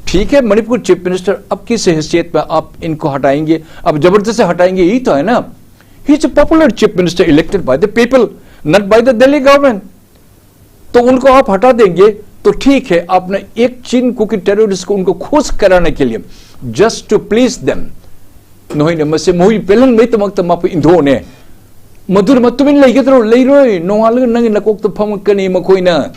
ठीक है, मणिपुर चीफ मिनिस्टर अब किस हैसियत में आप इनको हटाएंगे? अब जबरदस्ती हटाएंगे, यही तो है ना। He is a popular chief minister elected by the people, not by the Delhi government. तो उनको आप हटा देंगे तो ठीक है, आपने एक चीन कुकी टेररिस्ट को उनको खुश कराने के लिए, just to please them, ꯅꯈꯣꯏꯅ ꯃꯁꯤ ꯃꯈꯣꯏ ꯄꯦꯜꯍꯟꯕꯒꯤꯗꯃꯛꯇ ꯃꯥꯄꯨ ꯏꯟꯊꯣꯛꯑꯣꯅꯦ꯫ ꯃꯗꯨꯅ ꯃꯇꯨꯃꯤꯟ ꯂꯩꯒꯗ꯭ꯔꯣ? ꯂꯩꯔꯣꯏ꯫ ꯅꯣꯡꯉꯥꯜꯂꯒ ꯅꯪꯒꯤ ꯅꯀꯣꯛꯇ ꯐꯝꯃꯛꯀꯅꯤ ꯃꯈꯣꯏꯅ꯫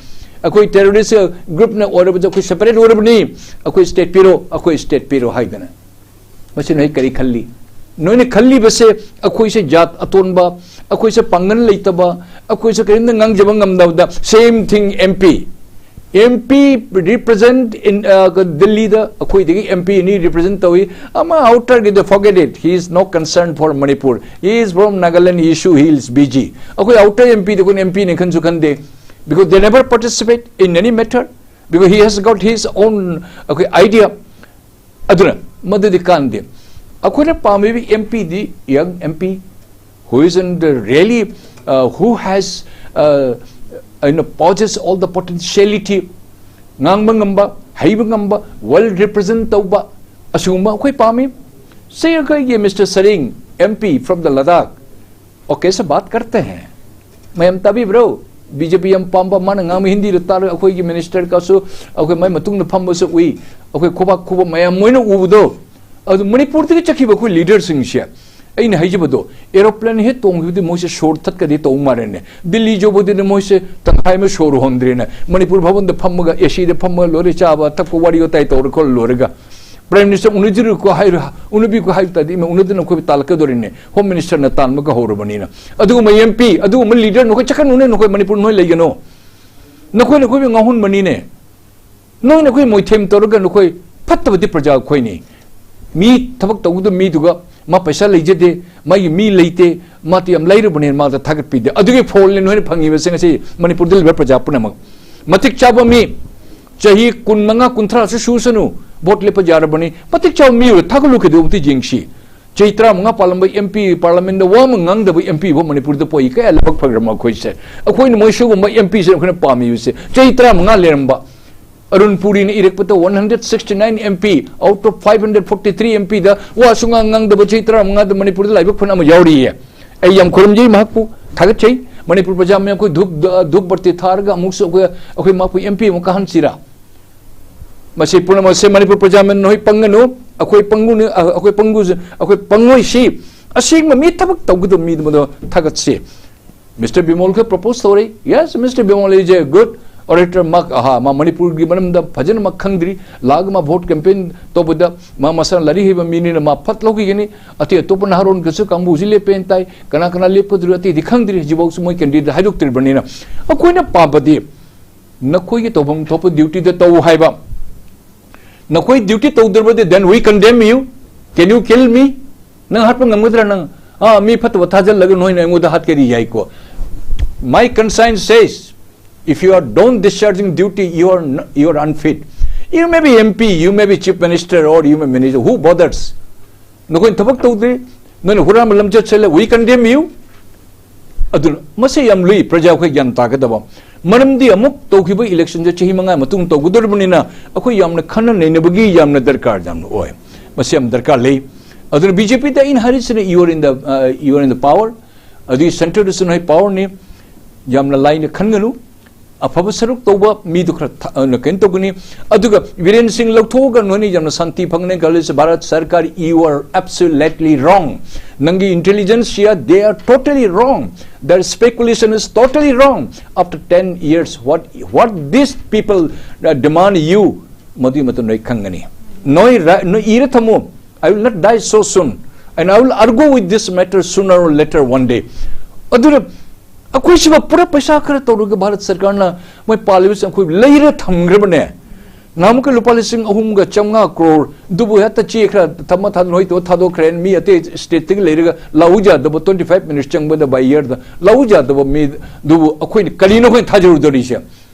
ꯑꯩꯈꯣꯏ ꯇꯦꯔꯣꯔꯤꯁ ꯒ꯭ꯔꯨꯞꯅ ꯑꯣꯏꯔꯕꯗ ꯑꯩꯈꯣꯏ ꯁꯦꯄꯔꯦꯠ ꯑꯣꯏꯔꯕꯅꯤ, ꯑꯩꯈꯣꯏ ꯁ꯭ꯇꯦꯠ ꯄꯤꯔꯣ, ꯑꯩꯈꯣꯏ ꯁ꯭ꯇꯦꯠ ꯄꯤꯔꯣ ꯍꯥꯏꯗꯅ꯫ ꯃꯁꯤ ꯅꯣꯏ ꯀꯔꯤ ꯈꯜꯂꯤ? ꯅꯣꯏꯅ ꯈꯜꯂꯤꯕꯁꯦ ꯑꯩꯈꯣꯏꯁꯦ ꯖꯥꯠ ꯑꯇꯣꯟꯕ, ꯑꯩꯈꯣꯏꯁꯦ ꯄꯥꯡꯒꯜ ꯂꯩꯇꯕ, ꯑꯩꯈꯣꯏꯁꯦ ꯀꯔꯤꯝꯇ ꯉꯥꯡꯖꯕ ꯉꯝꯗꯕꯗ, same thing M P. M P represent in, uh, ꯗꯤꯜꯂꯤꯗ ꯑꯩꯈꯣꯏꯗꯒꯤ M P ꯑꯅꯤ represent ꯇꯧꯏ꯫ ꯑꯃ ꯑꯥꯎꯇꯔꯒꯤꯗ, forget it, he is no concern for Manipur, he is from Nagaland issue, he is busy. ꯑꯩꯈꯣꯏ ꯑꯥꯎꯇꯔ M Pꯗ ꯑꯩꯈꯣꯏꯅ M Pꯅꯤ ꯈꯟꯁꯨ ꯈꯟꯗꯦ, because they never participate in any matter, because he has got his own, okay, idea. ꯑꯗꯨꯅ ꯃꯗꯨꯗꯤ ꯀꯥꯟꯗꯦ꯫ ꯑꯩꯈꯣꯏꯅ ꯄꯥꯝꯃꯤꯕ M Pꯗꯤ young M P, who is in the really, uh, who has, uh, you know, possess all the potentiality, ꯉꯥꯡꯕ ꯉꯝꯕ, ꯍꯩꯕ ꯉꯝꯕ, well represent ꯇꯧꯕ, ꯑꯁꯤꯒꯨꯝꯕ ꯑꯩꯈꯣꯏ ꯄꯥꯝꯃꯤ꯫ ꯁꯤ ꯑꯩꯈꯣꯏꯒꯤ Mister Sareng, M P from the Ladakh, okay, ꯁꯦ ꯕꯥꯠ ꯀꯔꯇꯦ ꯍꯦ꯫ ꯃꯌꯥꯝ ꯇꯥꯕꯤꯕ꯭ꯔꯣ? B J P ꯌꯥꯝ ꯄꯥꯝꯕ, ꯃꯥꯅ ꯉꯥꯡꯕ ꯍꯤꯟꯗꯤꯗ ꯇꯥꯔꯒ ꯑꯩꯈꯣꯏꯒꯤ ꯃꯤꯅꯤꯁꯇꯔ ꯀꯁꯨ ꯑꯩꯈꯣꯏ ꯃꯥꯏ ꯃꯇꯨꯡꯗ ꯐꯝꯕꯁꯨ ꯎꯏ꯫ ꯑꯩꯈꯣꯏ ꯈꯨꯕꯥꯛ ꯈꯨꯕ ꯃꯌꯥꯝ ꯃꯣꯏꯅ ꯎꯕꯗꯣ, ꯑꯗꯨ ꯃꯅꯤꯄꯨꯔꯗꯒꯤ ꯆꯠꯈꯤꯕ ꯑꯩꯈꯣꯏ ꯂꯤꯗꯔꯁꯤꯡꯁꯦ, ꯑꯩꯅ ꯍꯥꯏꯖꯕꯗꯣ, ꯑꯦꯔꯣꯄ꯭ꯂꯦꯟ ꯍꯦꯛ ꯇꯣꯡꯈꯤꯕꯗꯤ ꯃꯣꯏꯁꯦ ꯁꯣꯔ ꯊꯠꯀꯗꯤ ꯇꯧ ꯃꯥꯜꯂꯦꯅꯦ꯫ ꯗꯤꯜꯂꯤ ꯌꯧꯕꯗꯗꯤ ꯃꯣꯏꯁꯦ ꯇꯪꯈꯥꯏ ꯑꯃ ꯁꯣꯔ ꯍꯣꯟꯗ꯭ꯔꯦꯅꯦ꯫ ꯃꯅꯤꯄꯨꯔ ꯚꯕꯟꯗ ꯐꯝꯃꯒ, A Cꯗ ꯐꯝꯃꯒ ꯂꯣꯏꯔꯦ, ꯆꯥꯕ ꯊꯛꯄ, ꯋꯥꯔꯤ ꯋꯥꯇꯥꯏ ꯇꯧꯔ ꯈꯣꯠꯂ ꯂꯣꯏꯔꯒ, ꯄ꯭ꯔꯥꯏꯝ ꯃꯤꯅꯤꯁꯇꯔ ꯎꯅꯗ꯭ꯔꯤꯀꯣ ꯍꯥꯏꯔ-, ꯎꯅꯕꯤꯀꯣ ꯍꯥꯏꯕ ꯇꯥꯔꯗꯤ, ꯏꯃꯥ, ꯎꯅꯗꯅ ꯑꯩꯈꯣꯏ ꯇꯥꯜꯂꯛꯀꯗꯧꯔꯤꯅꯦ꯫ ꯍꯣꯝ ꯃꯤꯅꯤꯁꯇꯔꯅ ꯇꯥꯟꯕꯒ ꯍꯧꯔꯕꯅꯤꯅ꯫ ꯑꯗꯨꯒꯨꯝꯕ M P, ꯑꯗꯨꯒꯨꯝꯕ ꯂꯤꯗꯔ ꯅꯈꯣꯏ ꯆꯠꯀꯅꯨꯅꯦ, ꯅꯈꯣꯏ ꯃꯅꯤꯄꯨꯔ ꯅꯣꯏ ꯂꯩꯒꯅꯣ꯫ ꯅꯈꯣꯏꯅ ꯑꯩꯈꯣꯏꯕꯨ ꯉꯥꯎꯍꯟꯕꯅꯤꯅꯦ꯫ ꯅꯣꯏꯅ ꯑꯩꯈꯣꯏ ꯃꯣꯏꯊꯦꯝ ꯇꯧꯔꯒ ꯅꯈꯣꯏ ꯐꯠꯇꯕꯗꯤ ꯄ꯭ꯔꯖꯥ ꯑꯩꯈꯣꯏꯅꯤ꯫ ꯃꯤ ꯊꯕꯛ ꯇꯧꯒꯗꯕ ꯃꯤꯗꯨꯒ ꯃꯥ ꯄꯩꯁꯥ ꯂꯩꯖꯗꯦ, ꯃꯥꯒꯤ ꯃꯤ ꯂꯩꯇꯦ, ꯃꯥꯗꯤ ꯌꯥꯝ ꯂꯥꯏꯔꯕꯅꯦꯅ ꯃꯥꯗ ꯊꯥꯒꯠꯄꯤꯗꯦ꯫ ꯑꯗꯨꯒꯤ ꯐꯣꯜꯅꯤ ꯅꯣꯏꯅ ꯐꯪꯉꯤꯕꯁꯦ ꯉꯁꯤ ꯃꯅꯤꯄꯨꯔꯗ ꯂꯩꯕ ꯄ꯭ꯔꯖꯥ ꯄꯨꯝꯅꯃꯛ꯫ ꯃꯇꯤꯛ ꯆꯥꯕ ꯃꯤ, ꯆꯍꯤ ꯀꯨꯟꯃꯉꯥ, ꯀꯨꯟꯊ꯭ꯔꯥꯁꯨ ꯁꯨꯁꯅꯨ, ꯚꯣꯠ ꯂꯦꯞꯄ ꯌꯥꯔꯕꯅꯤ꯫ ꯃꯇꯤꯛ ꯆꯥꯕ ꯃꯤ ꯑꯣꯏꯔ ꯊꯥꯒꯠꯂꯨ ꯀꯩꯗꯧꯕꯗꯤ ꯌꯦꯡꯁꯤ꯫ ꯆꯍꯤ ꯇꯔꯥꯃꯉꯥ ꯄꯥꯜꯂꯝꯕ M P, ꯄꯥꯔꯂꯥꯃꯦꯟꯗ ꯋꯥ ꯑꯃ ꯉꯥꯡꯗꯕ M P ꯐꯥꯎ ꯃꯅꯤꯄꯨꯔꯗ ꯄꯣꯛꯏ꯫ ꯀꯌꯥ ꯂꯥꯏꯕꯛ ꯐꯈ꯭ꯔꯕ ꯑꯩꯈꯣꯏꯁꯦ꯫ ꯑꯩꯈꯣꯏꯅ ꯃꯣꯏ ꯁꯤꯒꯨꯝꯕ M P ꯁꯦ ꯑꯩꯈꯣꯏꯅ ꯄꯥꯝꯃꯤꯕꯁꯦ꯫ ꯆꯍꯤ ꯇꯔꯥꯃꯉꯥ ꯂꯩꯔꯝꯕ Arun ꯄꯨꯔꯤꯅ ꯏꯔꯛꯄꯗ one hundred sixty nine M P out of five hundred forty three M P ꯗ ꯋꯥ ꯁꯨꯡꯉꯥꯡ ꯉꯥꯡꯗꯕ ꯆꯍꯤ ꯇꯔꯥꯃꯉꯥꯗ ꯃꯅꯤꯄꯨꯔꯗ ꯂꯥꯏꯕꯛ ꯐꯅ ꯑꯃ ꯌꯥꯎꯔꯤꯌꯦ꯫ ꯑꯩ ꯌꯥꯝ ꯈꯨꯔꯨꯝꯖꯩ ꯃꯍꯥꯛꯄꯨ, ꯊꯥꯒꯠꯆꯩ꯫ ꯃꯅꯤꯄꯨꯔ ꯄ꯭ꯔꯖꯥ ꯃꯌꯥꯝ ꯑꯩꯈꯣꯏ ꯙꯨꯞ, ꯙꯨꯞ ꯕꯇꯤ ꯊꯥꯔꯒ ꯑꯃꯨꯛꯁꯨ ꯑꯩꯈꯣꯏ, ꯑꯩꯈꯣꯏ ꯃꯍꯥꯛꯄꯨ M P ꯑꯃꯨꯛ ꯀꯥꯍꯟꯁꯤꯔꯥ? ꯃꯁꯤ ꯄꯨꯝꯅꯃꯛꯁꯦ ꯃꯅꯤꯄꯨꯔ ꯄ꯭ꯔꯖꯥ ꯃꯌꯥꯝ ꯅꯈꯣꯏ ꯄꯪꯒꯅꯨ, ꯑꯩꯈꯣꯏ ꯄꯪꯒꯨꯅꯤ, ꯑ-, ꯑꯩꯈꯣꯏ ꯄꯪꯒꯨꯁꯨ, ꯑꯩꯈꯣꯏ ꯄꯪꯉꯣꯏꯁꯤ꯫ ꯑꯁꯦꯡꯕ ꯃꯤ ꯊꯕꯛ ꯇꯧꯒꯗꯕ ꯃꯤꯗꯨ ꯃꯗꯨ ꯊꯥꯒꯠꯁꯤ꯫ Mister ꯕꯤꯃꯣꯜ ꯈꯣꯏ propose ꯇꯧꯔꯤ꯫ Yes, Mister Bimol is a good orator꯫ ꯃꯥ, ꯑꯍꯥ, ꯃꯥ ꯃꯅꯤꯄꯨꯔꯒꯤ ꯃꯔꯝꯗ ꯐꯖꯅ ꯃꯥ ꯈꯪꯗ꯭ꯔꯤ꯫ ꯂꯥꯛꯑꯒ ꯃꯥ vote campaign ꯇꯧꯕꯗ ꯃꯥ ꯃꯁꯥꯅ ꯂꯥꯏꯔꯤꯛ ꯍꯩꯕ ꯃꯤꯅꯤꯅ ꯃꯥ ꯐꯠ ꯂꯧꯈꯤꯒꯅꯤ꯫ ꯑꯇꯩ ꯑꯇꯣꯞꯄ ꯅꯍꯥꯔꯣꯟꯒꯁꯨ ꯀꯥꯡꯕꯨꯁꯤ ꯂꯦꯞꯄꯦꯅ ꯇꯥꯏ꯫ ꯀꯅꯥ ꯀꯅꯥ ꯂꯦꯞꯀꯗꯣꯏꯅꯣ ꯑꯇꯩꯗꯤ ꯈꯪꯗ꯭ꯔꯤ꯫ ꯍꯧꯖꯤꯛꯐꯥꯎꯁꯨ ꯃꯣꯏ candidate ꯍꯥꯏꯗꯣꯛꯇ꯭ꯔꯤꯕꯅꯤꯅ ꯑꯩꯈꯣꯏꯅ ꯄꯥꯝꯕꯗꯤ ꯅꯈꯣꯏꯒꯤ ꯇꯧꯐꯝ ꯊꯣꯛꯄ duty ꯗ ꯇꯧ ꯍꯥꯏꯕ꯫ ꯅꯈꯣꯏ duty ꯇꯧꯗ꯭ꯔꯕꯗꯤ, then we condemn you. Can you kill me? ꯅꯪ ꯍꯥꯠꯄ ꯉꯝꯒꯗ꯭ꯔꯥ ꯅꯪ? ꯑꯥ, ꯃꯤ ꯐꯠꯇꯕ ꯊꯥꯖꯤꯜꯂꯒ ꯅꯣꯏꯅ ꯑꯩꯉꯣꯟꯗ ꯍꯥꯠꯀꯦꯗꯤ ꯌꯥꯏꯀꯣ꯫ My conscience says, if you are don't discharging duty, you are n-, you are unfit. You may be M P, you may be chief minister, or you may minister. Who bothers? ꯅꯈꯣꯏꯅ ꯊꯕꯛ ꯇꯧꯗ꯭ꯔꯤ, ꯅꯣꯏꯅ ꯍꯨꯔꯥꯟꯕ ꯂꯝꯆꯠ ꯆꯠꯂꯦ, we condemn you. ꯑꯗꯨꯅ ꯃꯁꯤ ꯌꯥꯝ ꯂꯨꯏ, ꯄ꯭ꯔꯖꯥ ꯑꯩꯈꯣꯏ ꯒ꯭ꯌꯥꯟ ꯇꯥꯒꯗꯕ꯫ ꯃꯔꯝꯗꯤ ꯑꯃꯨꯛ ꯇꯧꯈꯤꯕ election ꯁꯦ ꯆꯍꯤ ꯃꯉꯥ ꯃꯇꯨꯡ ꯇꯧꯒꯗꯧꯔꯤꯕꯅꯤꯅ ꯑꯩꯈꯣꯏ ꯌꯥꯝꯅ ꯈꯟꯅ ꯅꯩꯅꯕꯒꯤ ꯌꯥꯝꯅ ꯗꯔꯀꯥꯔ ꯌꯥꯝꯅ ꯑꯣꯏ꯫ ꯃꯁꯤ ꯌꯥꯝ ꯗꯔꯀꯥꯔ ꯂꯩ꯫ ꯑꯗꯨꯅ B J P ꯗ ꯑꯩꯅ ꯍꯥꯏꯔꯤꯁꯤꯅ, you are in the, uh, you are in the power, ꯑꯗꯨꯒꯤ centre ꯗꯁꯨ ꯅꯣꯏ power ꯅꯤ, ꯌꯥꯝꯅ ꯂꯥꯏꯅ ꯈꯟꯒꯅꯨ꯫ ꯑꯐꯕ ꯁꯔꯨꯛ ꯇꯧꯕ ꯃꯤꯗꯨ ꯈꯔ ꯊ-, ꯑ, ꯀꯩꯅꯣ ꯇꯧꯒꯅꯤ꯫ ꯑꯗꯨꯒ ꯕꯤꯔꯦꯟ ꯁꯤꯡ ꯂꯧꯊꯣꯛꯑꯒ ꯅꯣꯏꯅ ꯌꯥꯝꯅ ꯁꯥꯟꯇꯤ ꯐꯪꯒꯅꯤ ꯈꯜꯂꯤꯁꯦ, ꯚꯥꯔꯠ ꯁꯔꯀꯥꯔ, you are absolutely wrong. ꯅꯪꯒꯤ intelligentsia, they are totally wrong. Their speculation is totally wrong. After ten years, what, what these people, uh, demand you, ꯃꯗꯨꯒꯤ ꯃꯇꯝꯗ ꯑꯩ ꯈꯪꯒꯅꯤ꯫ ꯅꯣꯏ ꯔ-, ꯅꯣꯏ ꯏꯔ ꯊꯝꯃꯨ, "I will not die so soon, and I will argue with this matter sooner or later one day." ꯑꯗꯨꯅ ꯑꯩꯈꯣꯏꯁꯤꯃ ꯄꯨꯔꯥ ꯄꯩꯁꯥ ꯈꯔ ꯇꯧꯔꯒ ꯚꯥꯔꯠ ꯁꯔꯀꯥꯔꯅ ꯃꯣꯏ ꯄꯥꯜꯂꯤꯕꯁꯤꯡ ꯑꯩꯈꯣꯏ ꯂꯩꯔ ꯊꯝꯈ꯭ꯔꯕꯅꯦ꯫ ꯅꯍꯥꯟꯃꯨꯛꯀꯤ ꯂꯨꯄꯥ ꯂꯤꯁꯤꯡ ꯑꯍꯨꯝꯒ ꯆꯥꯝꯃꯉꯥ ꯀ꯭ꯔꯣꯔ ꯑꯗꯨꯕꯨ ꯍꯦꯛꯇ ꯆꯦ ꯈꯔ ꯊꯝꯃ ꯊꯥꯗꯅ ꯍꯣꯏ ꯇꯧꯔ ꯊꯥꯗꯣꯛꯈ꯭ꯔꯦ꯫ ꯃꯤ ꯑꯇꯩ state ꯇꯒꯤ ꯂꯩꯔꯒ ꯂꯥꯛꯎ ꯌꯥꯗꯕ, twenty five minutes ꯆꯪꯕꯗ by year ꯗ ꯂꯥꯛꯎ ꯌꯥꯗꯕ ꯃꯤꯗꯨꯕꯨ ꯑꯩꯈꯣꯏꯅ ꯀꯔꯤꯅꯣ ꯑꯩꯈꯣꯏꯅ ꯊꯥꯖꯔꯨꯗꯧꯔꯤꯁꯦ?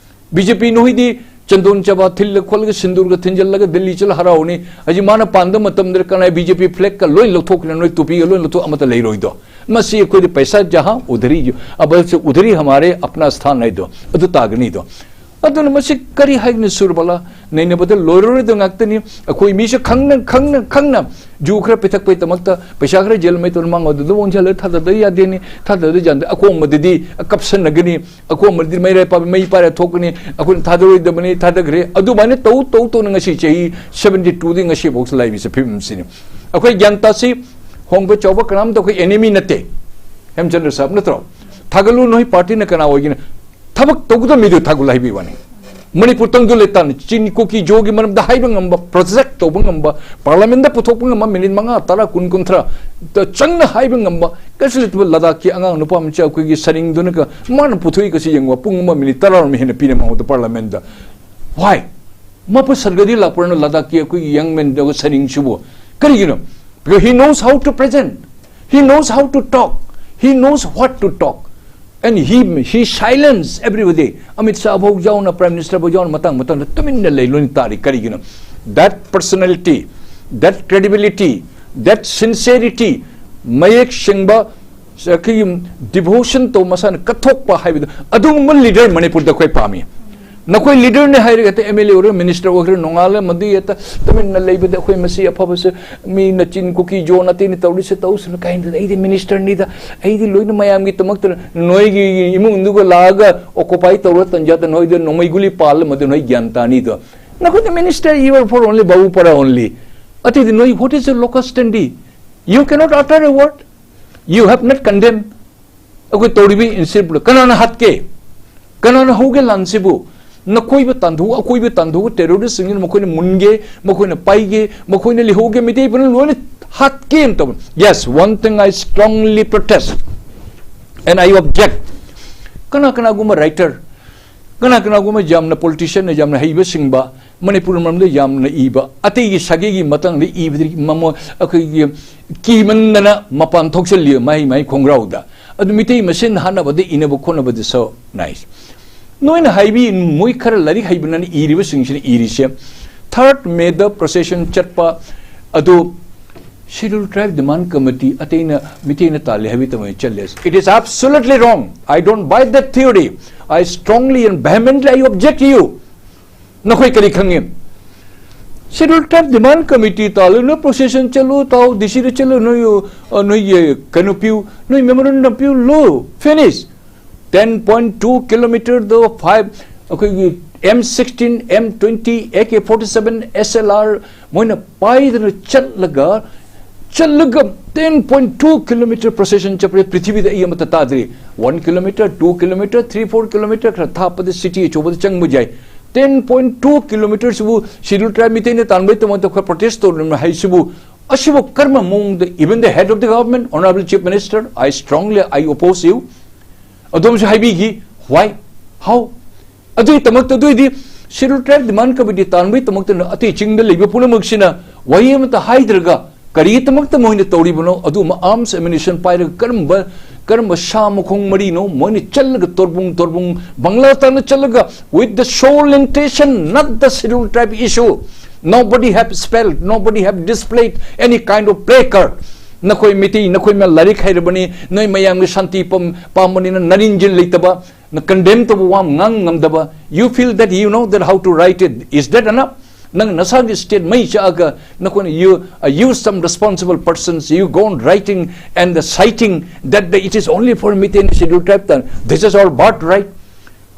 B J P ꯅꯈꯣꯏꯗꯤ ꯇꯦꯟꯗꯣꯟ ꯆꯕꯥ ꯊꯤꯜꯂ ꯈꯣꯠꯂꯒ ꯁꯤꯟꯗꯨꯔꯒ ꯊꯤꯟꯖꯜꯂꯒ ꯗꯤꯜꯂꯤ ꯆꯠꯂ ꯍꯔꯥꯎꯅꯤ꯫ ꯍꯧꯖꯤꯛ ꯃꯥꯅ ꯄꯥꯟꯗ ꯃꯇꯝꯗ ꯀꯅꯥ ꯕꯤ ꯖꯦ ꯄꯤ ꯐ꯭ꯂꯦꯒꯀ ꯂꯣꯏ ꯂꯧꯊꯣꯛꯈ꯭ꯔꯦ, ꯅꯣꯏ ꯇꯨꯄꯤꯒ ꯂꯣꯏ ꯂꯧꯊꯣꯛ, ꯑꯃꯠꯇ ꯂꯩꯔꯣꯏꯗꯣ꯫ ꯃꯁꯤ ꯑꯩꯈꯣꯏꯗꯤ ꯄꯩꯁꯥ ꯖꯍꯥ ꯎꯙꯔꯤ, ꯑꯕ ꯁꯦ ꯎꯙꯔꯤ ꯍꯃꯥꯔꯦ ꯑꯞꯅꯥ ꯁ꯭ꯊꯥꯟ ꯍꯥꯏꯗꯣ ꯑꯗꯨ ꯇꯥꯒꯅꯤꯗꯣ꯫ ꯑꯗꯨꯅ ꯃꯁꯤ ꯀꯔꯤ ꯍꯥꯏꯒꯅꯤ, ꯁꯨꯔꯕꯂꯥ? ꯅꯩꯅꯕꯗ ꯂꯣꯏꯔꯔꯣꯏꯗ ꯉꯥꯛꯇꯅꯤ꯫ ꯑꯩꯈꯣꯏ ꯃꯤꯁꯨ ꯈꯪꯅ ꯈꯪꯅ ꯈꯪꯅ ꯖꯨ ꯈꯔ ꯄꯤꯊꯛꯄꯩꯗꯃꯛꯇ ꯄꯩꯁꯥ ꯈꯔ ꯖꯦꯜ ꯃꯩ ꯇꯧꯅ ꯃꯥꯡꯉꯣ ꯑꯗꯨꯗ ꯑꯣꯟꯁꯤꯜꯂꯒ ꯊꯥꯗꯗ ꯌꯥꯗꯦꯅꯤ, ꯊꯥꯗꯗ ꯌꯥꯗꯦ꯫ ꯑꯀꯣꯝꯕꯗꯗꯤ ꯀꯞꯁꯟꯅꯒꯅꯤ, ꯑꯀꯣꯝꯕꯗꯗꯤ ꯃꯩꯔꯥ ꯄꯥꯕ ꯃꯩ ꯄꯥꯏꯔ ꯊꯣꯛꯀꯅꯤ, ꯑꯩꯈꯣꯏꯅ ꯊꯥꯗꯔꯣꯏꯗꯕꯅꯤ, ꯊꯥꯗꯈ꯭ꯔꯦ꯫ ꯑꯗꯨꯃꯥꯏꯅ ꯇꯧ ꯇꯧ ꯇꯧꯅ ꯉꯁꯤ ꯆꯍꯤ ꯁꯕꯦꯟꯇꯤ ꯇꯨꯗꯤ ꯉꯁꯤꯐꯥꯎꯁꯨ ꯂꯩꯔꯤꯕꯁꯦ ꯐꯤꯕꯝꯁꯤꯅꯤ꯫ ꯑꯩꯈꯣꯏ ꯒ꯭ꯌꯥꯟ ꯇꯥꯁꯤ, ꯍꯣꯡꯕ ꯆꯥꯎꯕ ꯀꯅꯥꯝꯇ ꯑꯩꯈꯣꯏ ꯑꯦꯅꯤꯃꯤ ꯅꯠꯇꯦ꯫ ꯍꯦꯝꯆꯟꯗ꯭ꯔ ꯁꯥꯍꯕ ꯅꯠꯇ꯭ꯔꯣ? ꯊꯥꯒꯠꯂꯨ, ꯅꯣꯏ ꯄꯥꯔꯇꯤꯅ ꯀꯅꯥ ꯑꯣꯏꯒꯅꯤ? ꯊꯕꯛ ꯇꯧꯒꯗꯕ ꯃꯤꯗꯨ ꯊꯥꯒꯠꯂꯨ ꯍꯥꯏꯕꯤꯕ ꯋꯥꯅꯤ꯫ ꯃꯅꯤꯄꯨꯔ ꯇꯪꯗꯨ ꯂꯩꯇꯥꯅ ꯆꯤꯟ ꯀꯨꯀꯤ ꯖꯣꯒꯤ ꯃꯔꯝꯗ ꯍꯥꯏꯕ ꯉꯝꯕ, ꯄ꯭ꯔꯣꯖꯦꯛ ꯇꯧꯕ ꯉꯝꯕ, ꯄꯥꯔꯂꯥꯃꯦꯟꯗ ꯄꯨꯊꯣꯛꯄ ꯉꯝꯕ, ꯃꯤꯅꯤꯠ ꯃꯉꯥ, ꯇꯔꯥ, ꯀꯨꯟ, ꯀꯨꯟꯊ꯭ꯔꯥ ꯆꯪꯅ ꯍꯥꯏꯕ ꯉꯝꯕ ꯀꯩꯁꯨ ꯂꯩꯇꯕ ꯂꯗꯥꯈꯀꯤ ꯑꯉꯥꯡ ꯅꯨꯄꯥ ꯃꯆꯥ ꯑꯩꯈꯣꯏꯒꯤ ꯁꯔꯤꯡꯗꯨꯅꯒ ꯃꯥꯅ ꯄꯨꯊꯣꯛꯏ ꯀꯁꯤ ꯌꯦꯡꯉꯨ, ꯄꯨꯡ ꯑꯃ ꯃꯤꯅꯤꯠ ꯇꯔꯥꯔꯣꯝ ꯍꯦꯟꯅ ꯄꯤꯔꯦ ꯃꯉꯣꯟꯗ ꯄꯥꯔꯂꯥꯃꯦꯟꯗ꯫ Why? ꯃꯄꯨ ꯁꯔꯒꯗꯤ ꯂꯥꯛꯄ꯭ꯔꯅ ꯂꯗꯥꯈꯀꯤ ꯑꯩꯈꯣꯏꯒꯤ ꯌꯪ ꯃꯦꯟꯗꯒ ꯁꯔꯤꯡꯁꯤꯕꯨ? ꯀꯔꯤꯒꯤꯅꯣ? Because he knows how to present, he knows how to talk, he knows what to talk, and he, he silence everybody. Amit Shah ꯐꯥꯎ ꯌꯥꯎꯅ, ꯄ꯭ꯔꯥꯏꯝ ꯃꯤꯅꯤꯁꯇꯔ ꯐꯥꯎ ꯌꯥꯎꯅ ꯃꯇꯥꯡ ꯃꯇꯥꯡꯗ ꯇꯨꯃꯤꯟꯅ ꯂꯩ ꯂꯣꯏꯅ ꯇꯥꯔꯤ꯫ ꯀꯔꯤꯒꯤꯅꯣ? That personality, that credibility, that sincerity, ꯃꯌꯦꯛ ꯁꯦꯡꯕ ꯑꯩꯈꯣꯏꯒꯤ ꯗꯤꯚꯣꯁꯟ ꯇꯧ ꯃꯁꯥꯅ ꯀꯠꯊꯣꯛꯄ ꯍꯥꯏꯕꯗꯣ, ꯑꯗꯨꯒꯨꯝꯕ ꯂꯤꯗꯔ ꯃꯅꯤꯄꯨꯔꯗ ꯑꯩꯈꯣꯏ ꯄꯥꯝꯃꯤ꯫ ꯅꯈꯣꯏ ꯂꯤꯗꯔꯅꯦ ꯍꯥꯏꯔꯒ ꯍꯦꯛꯇ ꯑꯦꯝ ꯑꯦꯜ ꯑꯦ ꯑꯣꯏꯔꯒ ꯃꯤꯅꯤꯁꯇꯔ ꯑꯣꯏꯈ꯭ꯔꯦ, ꯅꯣꯡꯉꯥꯜꯂ ꯃꯗꯨ ꯍꯦꯛꯇ ꯇꯨꯃꯤꯟꯅ ꯂꯩꯕꯗ ꯑꯩꯈꯣꯏ ꯃꯁꯤ ꯑꯐꯕꯁꯦ ꯃꯤ ꯅꯆꯤꯟ ꯀꯨꯀꯤ ꯖꯣ ꯅꯠꯇꯦꯅ ꯇꯧꯔꯤꯁꯦ ꯇꯧꯁꯅꯨ ꯀꯥꯏꯅ ꯑꯩꯗꯤ ꯃꯤꯅꯤꯁꯇꯔꯅꯤꯗ, ꯑꯩꯗꯤ ꯂꯣꯏꯅ ꯃꯌꯥꯝꯒꯤꯗꯃꯛꯇ ꯅꯣꯏꯒꯤ ꯏꯃꯨꯡꯗꯨꯒ ꯂꯥꯛꯑꯒ ꯑꯣꯀꯨꯄꯥꯏ ꯇꯧꯔ ꯇꯟꯖꯥꯗ ꯅꯣꯏꯗ ꯅꯣꯡꯃꯩ ꯒꯨꯂꯤ ꯄꯥꯜꯂ ꯃꯗꯨ ꯅꯣꯏ ꯒ꯭ꯌꯥꯟ ꯇꯥꯅꯤꯗꯣ꯫ ꯅꯈꯣꯏꯗ minister you are for only ꯕꯥꯕꯨ ꯄꯥꯔꯥ only꯫ ꯑꯇꯩꯗꯤ ꯅꯣꯏ what is a locus standi? You cannot utter a word. You have not condemned. ꯑꯩꯈꯣꯏ ꯇꯧꯔꯤꯕ ꯏꯟꯁꯤꯗꯦꯟꯠ ꯀꯅꯥꯅ ꯍꯥꯠꯀꯦ? ꯀꯅꯥꯅ ꯍꯧꯒꯦ ꯂꯥꯟꯁꯤꯕꯨ? ꯅꯈꯣꯏꯕꯨ ꯇꯥꯟꯊꯣꯛ, ꯑꯀꯣꯏꯕ ꯇꯥꯟꯊꯣꯛ, ꯇꯦꯔꯣꯔꯤꯁꯁꯤꯡꯁꯤꯅ ꯃꯈꯣꯏꯅ ꯃꯨꯟꯒꯦ, ꯃꯈꯣꯏꯅ ꯄꯥꯏꯒꯦ, ꯃꯈꯣꯏꯅ ꯂꯩꯍꯧꯒꯦ, ꯃꯤꯇꯩ ꯄꯨꯝꯅ ꯂꯣꯏꯅ ꯍꯥꯠꯀꯦꯅ ꯇꯧꯕꯅꯤ꯫ Yes, one thing I strongly protest and I object. ꯀꯅꯥ ꯀꯅꯥꯒꯨꯝꯕ ꯔꯥꯏꯇꯔ, ꯀꯅꯥ ꯀꯅꯥꯒꯨꯝꯕ ꯌꯥꯝꯅ ꯄꯣꯂꯤꯇꯤꯁꯤꯌꯟꯅ ꯌꯥꯝꯅ ꯍꯩꯕꯁꯤꯡꯕ, ꯃꯅꯤꯄꯨꯔ ꯃꯔꯝꯗ ꯌꯥꯝꯅ ꯏꯕ, ꯑꯇꯩꯒꯤ ꯁꯥꯒꯩꯒꯤ ꯃꯇꯥꯡꯗ ꯏꯕꯗꯤ ꯃꯃꯣ ꯑꯩꯈꯣꯏꯒꯤ ꯀꯤꯃꯟꯗꯅ ꯃꯄꯥꯟ ꯊꯣꯛꯆꯜꯂꯤ ꯃꯍꯩ ꯃꯍꯩ ꯈꯣꯡꯒ꯭ꯔꯥꯎꯗ꯫ ꯑꯗꯨ ꯃꯤꯇꯩ ꯃꯁꯦꯟ ꯍꯥꯠꯅꯕꯗ ꯏꯅꯕ ꯈꯣꯠꯅꯕꯗꯤ so nice꯫ ꯅꯣꯏꯅ ꯍꯥꯏꯕꯤ, ꯃꯣꯏ ꯈꯔ ꯂꯥꯏꯔꯤꯛ ꯍꯩꯕꯅꯅ ꯏꯔꯤꯕꯁꯤꯡꯁꯤꯅ ꯏꯔꯤꯁꯦ, ꯊꯥꯔꯠ ꯃꯦꯗ ꯄ꯭ꯔꯣꯁꯦꯁꯟ ꯆꯠꯄ ꯑꯗꯨ ꯁꯦꯗ꯭ꯌꯨꯜ ꯇ꯭ꯔꯥꯏꯕ ꯗꯤꯃꯥꯟ ꯀꯃꯤꯇꯤ ꯑꯇꯩꯅ, ꯃꯤꯇꯩꯅ ꯇꯥꯜꯂꯤ ꯍꯥꯏꯕꯒꯤ ꯇꯃꯣꯏ ꯆꯠꯂꯦ꯫ It is absolutely wrong. I don't buy that theory. I strongly and vehemently I object to you. ꯅꯈꯣꯏ ꯀꯔꯤ ꯈꯪꯉꯤ? ꯁꯦꯗ꯭ꯌꯨꯜ ꯇ꯭ꯔꯥꯏꯕ ꯗꯤꯃꯥꯟ ꯀꯃꯤꯇꯤ ꯇꯥꯜꯂꯨ, ꯅꯣꯏ ꯄ꯭ꯔꯣꯁꯦꯁꯟ ꯆꯠꯂꯨ, ꯇꯥꯎ, ꯗꯤ ꯁꯤꯗ ꯆꯠꯂꯨ, ꯅꯣꯏ, ꯑ, ꯅꯣꯏ, ꯑ, ꯀꯩꯅꯣ ꯄꯤꯌꯨ, ꯅꯣꯏ ꯃꯦꯃꯣꯔꯦꯟꯗꯝ ꯄꯤꯌꯨ, ꯂꯣ, finish. Ten point two kilometer ꯗ five, ꯑꯩꯈꯣꯏꯒꯤ M sixteen, M twenty, AK forty seven, SLR ꯃꯣꯏꯅ ꯄꯥꯏꯗꯅ ꯆꯠꯂꯒ, ꯆꯠꯂꯒ ten point two kilometer procession ꯆꯠꯄꯁꯦ ꯄ꯭ꯔꯤꯊꯤꯕꯤꯗ ꯑꯩ ꯑꯃꯠꯇ ꯇꯥꯗ꯭ꯔꯤ꯫ One kilometer, two kilometer, three, four kilometer, ꯈꯔ ꯊꯥꯞꯄꯗ ꯁꯤꯇꯤ ꯑꯆꯧꯕꯗ ꯆꯪꯕ ꯌꯥꯏ꯫ Ten point two kilometer ꯁꯤꯕꯨ ꯁꯦꯗ꯭ꯌꯨꯜ ꯇ꯭ꯔꯥꯏꯕ ꯃꯤꯇꯩꯅ ꯇꯥꯟꯕꯒꯤꯗꯃꯛꯇ ꯑꯩꯈꯣꯏ ꯄ꯭ꯔꯣꯇꯦꯁ ꯇꯧꯔꯤꯕ ꯍꯥꯏꯁꯤꯕꯨ, ꯑꯁꯤꯕꯨ ꯀꯔꯝꯕ ꯃꯑꯣꯡꯗ, even the head of the government, Honorable Chief Minister, I strongly, I oppose you. ꯑꯗꯣꯝꯁꯨ ꯍꯥꯏꯕꯤꯈꯤ, why? How? ꯑꯗꯨꯒꯤꯗꯃꯛꯇ, ꯑꯗꯨꯏꯗꯤ ꯁꯦꯗ꯭ꯌꯨꯜ ꯇ꯭ꯔꯥꯏꯕ ꯗꯤꯃꯥꯟ ꯀꯃꯤꯇꯤ ꯇꯥꯟꯕꯒꯤꯗꯃꯛꯇꯅ ꯑꯇꯩ ꯆꯤꯡꯗ ꯂꯩꯕ ꯄꯨꯝꯅꯃꯛꯁꯤꯅ ꯋꯥꯍꯩ ꯑꯃꯠꯇ ꯍꯥꯏꯗ꯭ꯔꯒ ꯀꯔꯤꯒꯤꯗꯃꯛꯇ ꯃꯣꯏꯅ ꯇꯧꯔꯤꯕꯅꯣ? ꯑꯗꯨ ꯑꯃ ꯑꯥꯔꯝꯁ ꯑꯦꯃꯨꯅꯤꯁꯟ ꯄꯥꯏꯔꯒ ꯀꯔꯝꯕ, ꯀꯔꯝꯕ ꯁꯥ ꯃꯈꯣꯡ ꯃꯔꯤꯅꯣ ꯃꯣꯏꯅ ꯆꯠꯂꯒ ꯇꯣꯔꯕꯨꯡ, ꯇꯣꯔꯕꯨꯡ ꯕꯪꯒ꯭ꯂꯥ ꯇꯥꯟꯅ ꯆꯠꯂꯒ with the sole intention, not the scheduled tribe issue. Nobody have spelled, nobody have displayed any kind of placard. ꯅꯈꯣꯏ ꯃꯤꯇꯩ, ꯅꯈꯣꯏ ꯃꯌꯥꯝ ꯂꯥꯏꯔꯤꯛ ꯍꯩꯔꯕꯅꯤ, ꯅꯣꯏ ꯃꯌꯥꯝꯒꯤ ꯁꯥꯟꯇꯤ ꯄꯥꯝ-, ꯄꯥꯝꯕꯅꯤꯅ ꯅꯔꯤꯟꯖꯤꯟ ꯂꯩꯇꯕ, ꯅ ꯀꯟꯗꯦꯝ ꯇꯧꯕ ꯋꯥ ꯉꯥꯡ ꯉꯝꯗꯕ, you feel that you know that how to write it, is that enough? ꯅꯪ ꯅꯁꯥꯒꯤ ꯁ꯭ꯇꯦꯠ ꯃꯩ ꯆꯥꯛꯑꯒ ꯅꯈꯣꯏꯅ you, uh, use some responsible persons, you go on writing and the citing that the, it is only for Meitei and Scheduled Tribe. This is our birthright.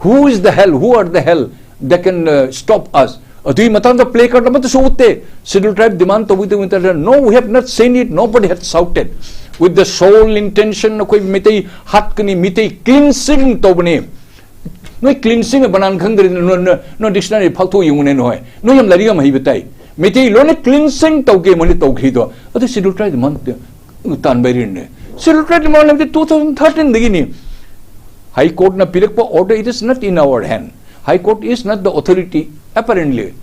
Who is the hell? Who are the hell that can, uh, stop us? ꯑꯗꯨꯒꯤ ꯃꯇꯥꯡꯗ placard ꯑꯃꯠꯇꯁꯨ ꯎꯠꯇꯦ꯫ Scheduled Tribe demand ꯇꯧꯕꯒꯤ ꯃꯇꯥꯡꯗ, no, we have not seen it, nobody had shouted. With the sole intention, ꯑꯩꯈꯣꯏ Meitei ꯍꯥꯠꯀꯅꯤ, Meitei cleansing ꯇꯧꯕꯅꯤ꯫ ꯅꯣꯏ cleansing ꯕꯅꯥꯟ ꯈꯪꯗ꯭ꯔꯗꯤ ꯅꯣꯏ, ꯅꯣꯏ, ꯅꯣꯏ dictionary ꯐꯥꯛꯊꯣꯛ ꯌꯦꯡꯉꯨꯅꯦ ꯅꯣꯏ꯫ ꯅꯣꯏ ꯌꯥꯝ ꯂꯥꯏꯔꯤꯛ ꯌꯥꯝ ꯍꯩꯕ ꯇꯥꯏ꯫ ꯃꯤꯇꯩ ꯂꯣꯟꯅ cleansing ꯇꯧꯒꯦ ꯃꯣꯏꯅ ꯇꯧꯈ꯭ꯔꯤꯗꯣ꯫ ꯑꯗꯨ Scheduled Tribe demand ꯇꯥꯟꯕꯩꯔꯤꯅꯦ꯫ Scheduled Tribe demand ꯍꯥꯏꯕꯗꯤ two thousand thirteen ꯗꯒꯤꯅꯤ꯫ High Court ꯅ ꯄꯤꯔꯛꯄ order, it is not in our hand. High Court is not the authority, apparently.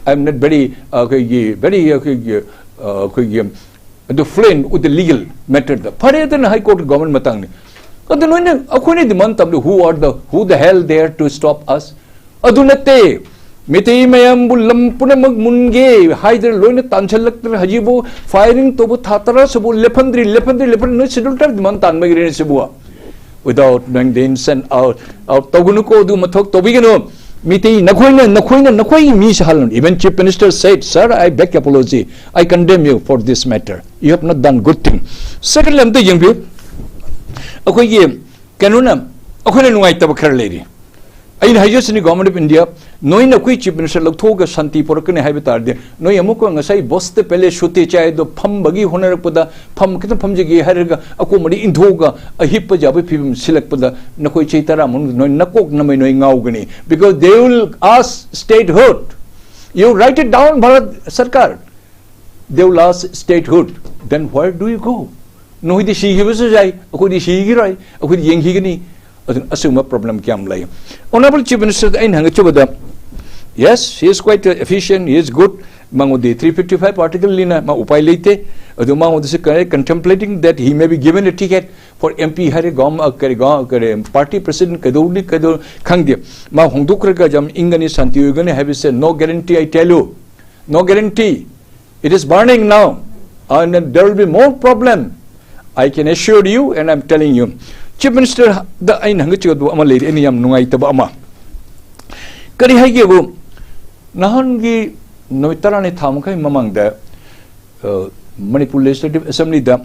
I am not very, uh, ꯑꯩꯈꯣꯏꯒꯤ, very, ꯑꯩꯈꯣꯏꯒꯤ, uh, ꯑꯩꯈꯣꯏꯒꯤ, ꯑꯗꯨ fluent with the legal matter ꯗ꯫ ꯐꯔꯦ, ꯑꯗꯨꯅ High Court ꯒꯤ ꯒꯣꯕꯔꯟ ꯃꯇꯥꯡꯅꯤ꯫ ꯑꯗꯨ ꯅꯣꯏꯅ, ꯑꯩꯈꯣꯏꯅ demand ꯇꯧꯕꯗ, who are the, who the hell dare to stop us? ꯑꯗꯨ ꯅꯠꯇꯦ, ꯃꯩꯇꯩ ꯃꯌꯥꯝꯕꯨ ꯂꯝ ꯄꯨꯝꯅꯃꯛ ꯃꯨꯟꯒꯦ ꯍꯥꯏꯗꯅ ꯂꯣꯏꯅ ꯇꯥꯟꯁꯤꯜꯂꯛꯇꯅ ꯍꯧꯖꯤꯛꯕꯨ firing ꯇꯧꯕ ꯊꯥ ꯇꯔꯥ ꯁꯨꯕꯨ ꯂꯦꯞꯍꯟꯗ꯭ꯔꯤ, ꯂꯦꯞꯍꯟꯗ꯭ꯔꯤ, ꯂꯦꯞꯍꯟꯗ꯭ꯔꯤ, ꯅꯣꯏ schedule twelve demand ꯇꯥꯟꯕꯒꯤꯔꯦ ꯁꯤꯕꯨ? Without knowing the ins and out, out ꯇꯧꯒꯅꯨꯀꯣ, ꯑꯗꯨ ꯃꯊꯧ ꯇꯧꯕꯤꯒꯅꯨ꯫ ꯃꯤꯇꯩ ꯅꯈꯣꯏꯅ, ꯅꯈꯣꯏꯅ, ꯅꯈꯣꯏꯒꯤ ꯃꯤ ꯁꯥꯍꯜꯂꯅꯨ꯫ Even Chief Minister said, "Sir, I beg apology, I condemn you for this matter, you have not done good thing." Secondly, ꯑꯝꯇ ꯌꯦꯡꯕꯤꯌꯨ, ꯑꯩꯈꯣꯏꯒꯤ ꯀꯩꯅꯣꯅ, ꯑꯩꯈꯣꯏꯅ ꯅꯨꯡꯉꯥꯏꯇꯕ ꯈꯔ ꯂꯩꯔꯤ꯫ ꯑꯩꯅ ꯍꯥꯏꯖꯁꯤꯅꯤ, Government of India, ꯅꯣꯏꯅ ꯑꯩꯈꯣꯏ Chief Minister ꯂꯧꯊꯣꯛꯑꯒ ꯁꯥꯟꯇꯤ ꯄꯨꯔꯛꯀꯅꯤ ꯍꯥꯏꯕ ꯇꯥꯔꯗꯤ, ꯅꯣꯏ ꯑꯃꯨꯛꯀ ꯉꯁꯥꯏ ꯕꯣꯁꯇ ꯄꯦꯂꯦ ꯁꯨꯇꯦ ꯆꯥꯏꯗꯣ ꯐꯝꯕꯒꯤ ꯍꯣꯠꯅꯔꯛꯄꯗ, ꯐꯝ, ꯈꯤꯇꯪ ꯐꯝꯖꯒꯦ ꯍꯥꯏꯔꯒ ꯑꯀꯣꯝꯕꯗ ꯏꯟꯊꯣꯛꯑꯒ ꯑꯍꯤꯞꯄ ꯌꯥꯕ ꯐꯤꯕꯝ ꯁꯤꯜꯂꯛꯄꯗ, ꯅꯈꯣꯏ ꯆꯍꯤ ꯇꯔꯥ ꯃꯅꯨꯡꯗ ꯅꯣꯏ ꯅꯀꯣꯛ ꯅꯃꯩ ꯅꯣꯏ ꯉꯥꯎꯒꯅꯤ, because they will ask statehood. You write it down, Bharat Sarkar. They will ask statehood. Then where do you go? ꯅꯈꯣꯏꯗꯤ ꯁꯤꯈꯤꯕꯁꯨ ꯌꯥꯏ, ꯑꯩꯈꯣꯏꯗꯤ ꯁꯤꯈꯤꯔꯣꯏ, ꯑꯩꯈꯣꯏꯗꯤ ꯌꯦꯡꯈꯤꯒꯅꯤ꯫ ꯑꯗꯨꯅ ꯑꯁꯤꯒꯨꯝꯕ problem ꯀꯌꯥꯝ ꯂꯩ꯫ Honourable Chief Minister ꯗ ꯑꯩꯅ ꯍꯪꯒꯗꯕꯗ, yes, he is quite efficient, he is good, ꯃꯉꯣꯟꯗꯤ three fifty-five article ꯅꯤꯅ ꯃꯥ ꯎꯄꯥꯏ ꯂꯩꯇꯦ꯫ ꯑꯗꯨ ꯃꯉꯣꯟꯗꯁꯨ ꯀꯔꯤ, contemplating that he may be given a ticket for M P ꯍꯥꯏꯔꯦ, ꯒꯣꯝ-, ꯑ, ꯀꯔꯤ, ꯒꯣ-, ꯀꯔꯤ, party president ꯀꯩꯗꯧꯅꯤ, ꯀꯩꯗꯧ-, ꯈꯪꯗꯦ꯫ ꯃꯥ ꯍꯣꯡꯗꯣꯛꯈ꯭ꯔꯒ ꯌꯥꯝ ꯏꯪꯒꯅꯤ, ꯁꯥꯟꯇꯤ ꯑꯣꯏꯒꯅꯤ ꯍꯥꯏꯕꯁꯦ, no guarantee, I tell you. No guarantee. It is burning now. And there will be more problem. I can assure you, and I'm telling you. Chief Minister ꯗ ꯑꯩꯅ ꯍꯪꯒꯠꯆꯒꯗꯕ ꯑꯃ ꯂꯩꯔꯤ, ꯑꯩꯅ ꯌꯥꯝ ꯅꯨꯡꯉꯥꯏꯇꯕ ꯑꯃ꯫ ꯀꯔꯤ ꯍꯥꯏꯒꯦꯕꯨ, ꯅꯍꯥꯟꯒꯤ ꯅꯨꯃꯤꯠ ꯇꯔꯥꯅꯤ ꯊꯥ ꯃꯈꯥꯏ ꯃꯃꯥꯡꯗ, ꯑ, Manipur Legislative Assembly ꯗ,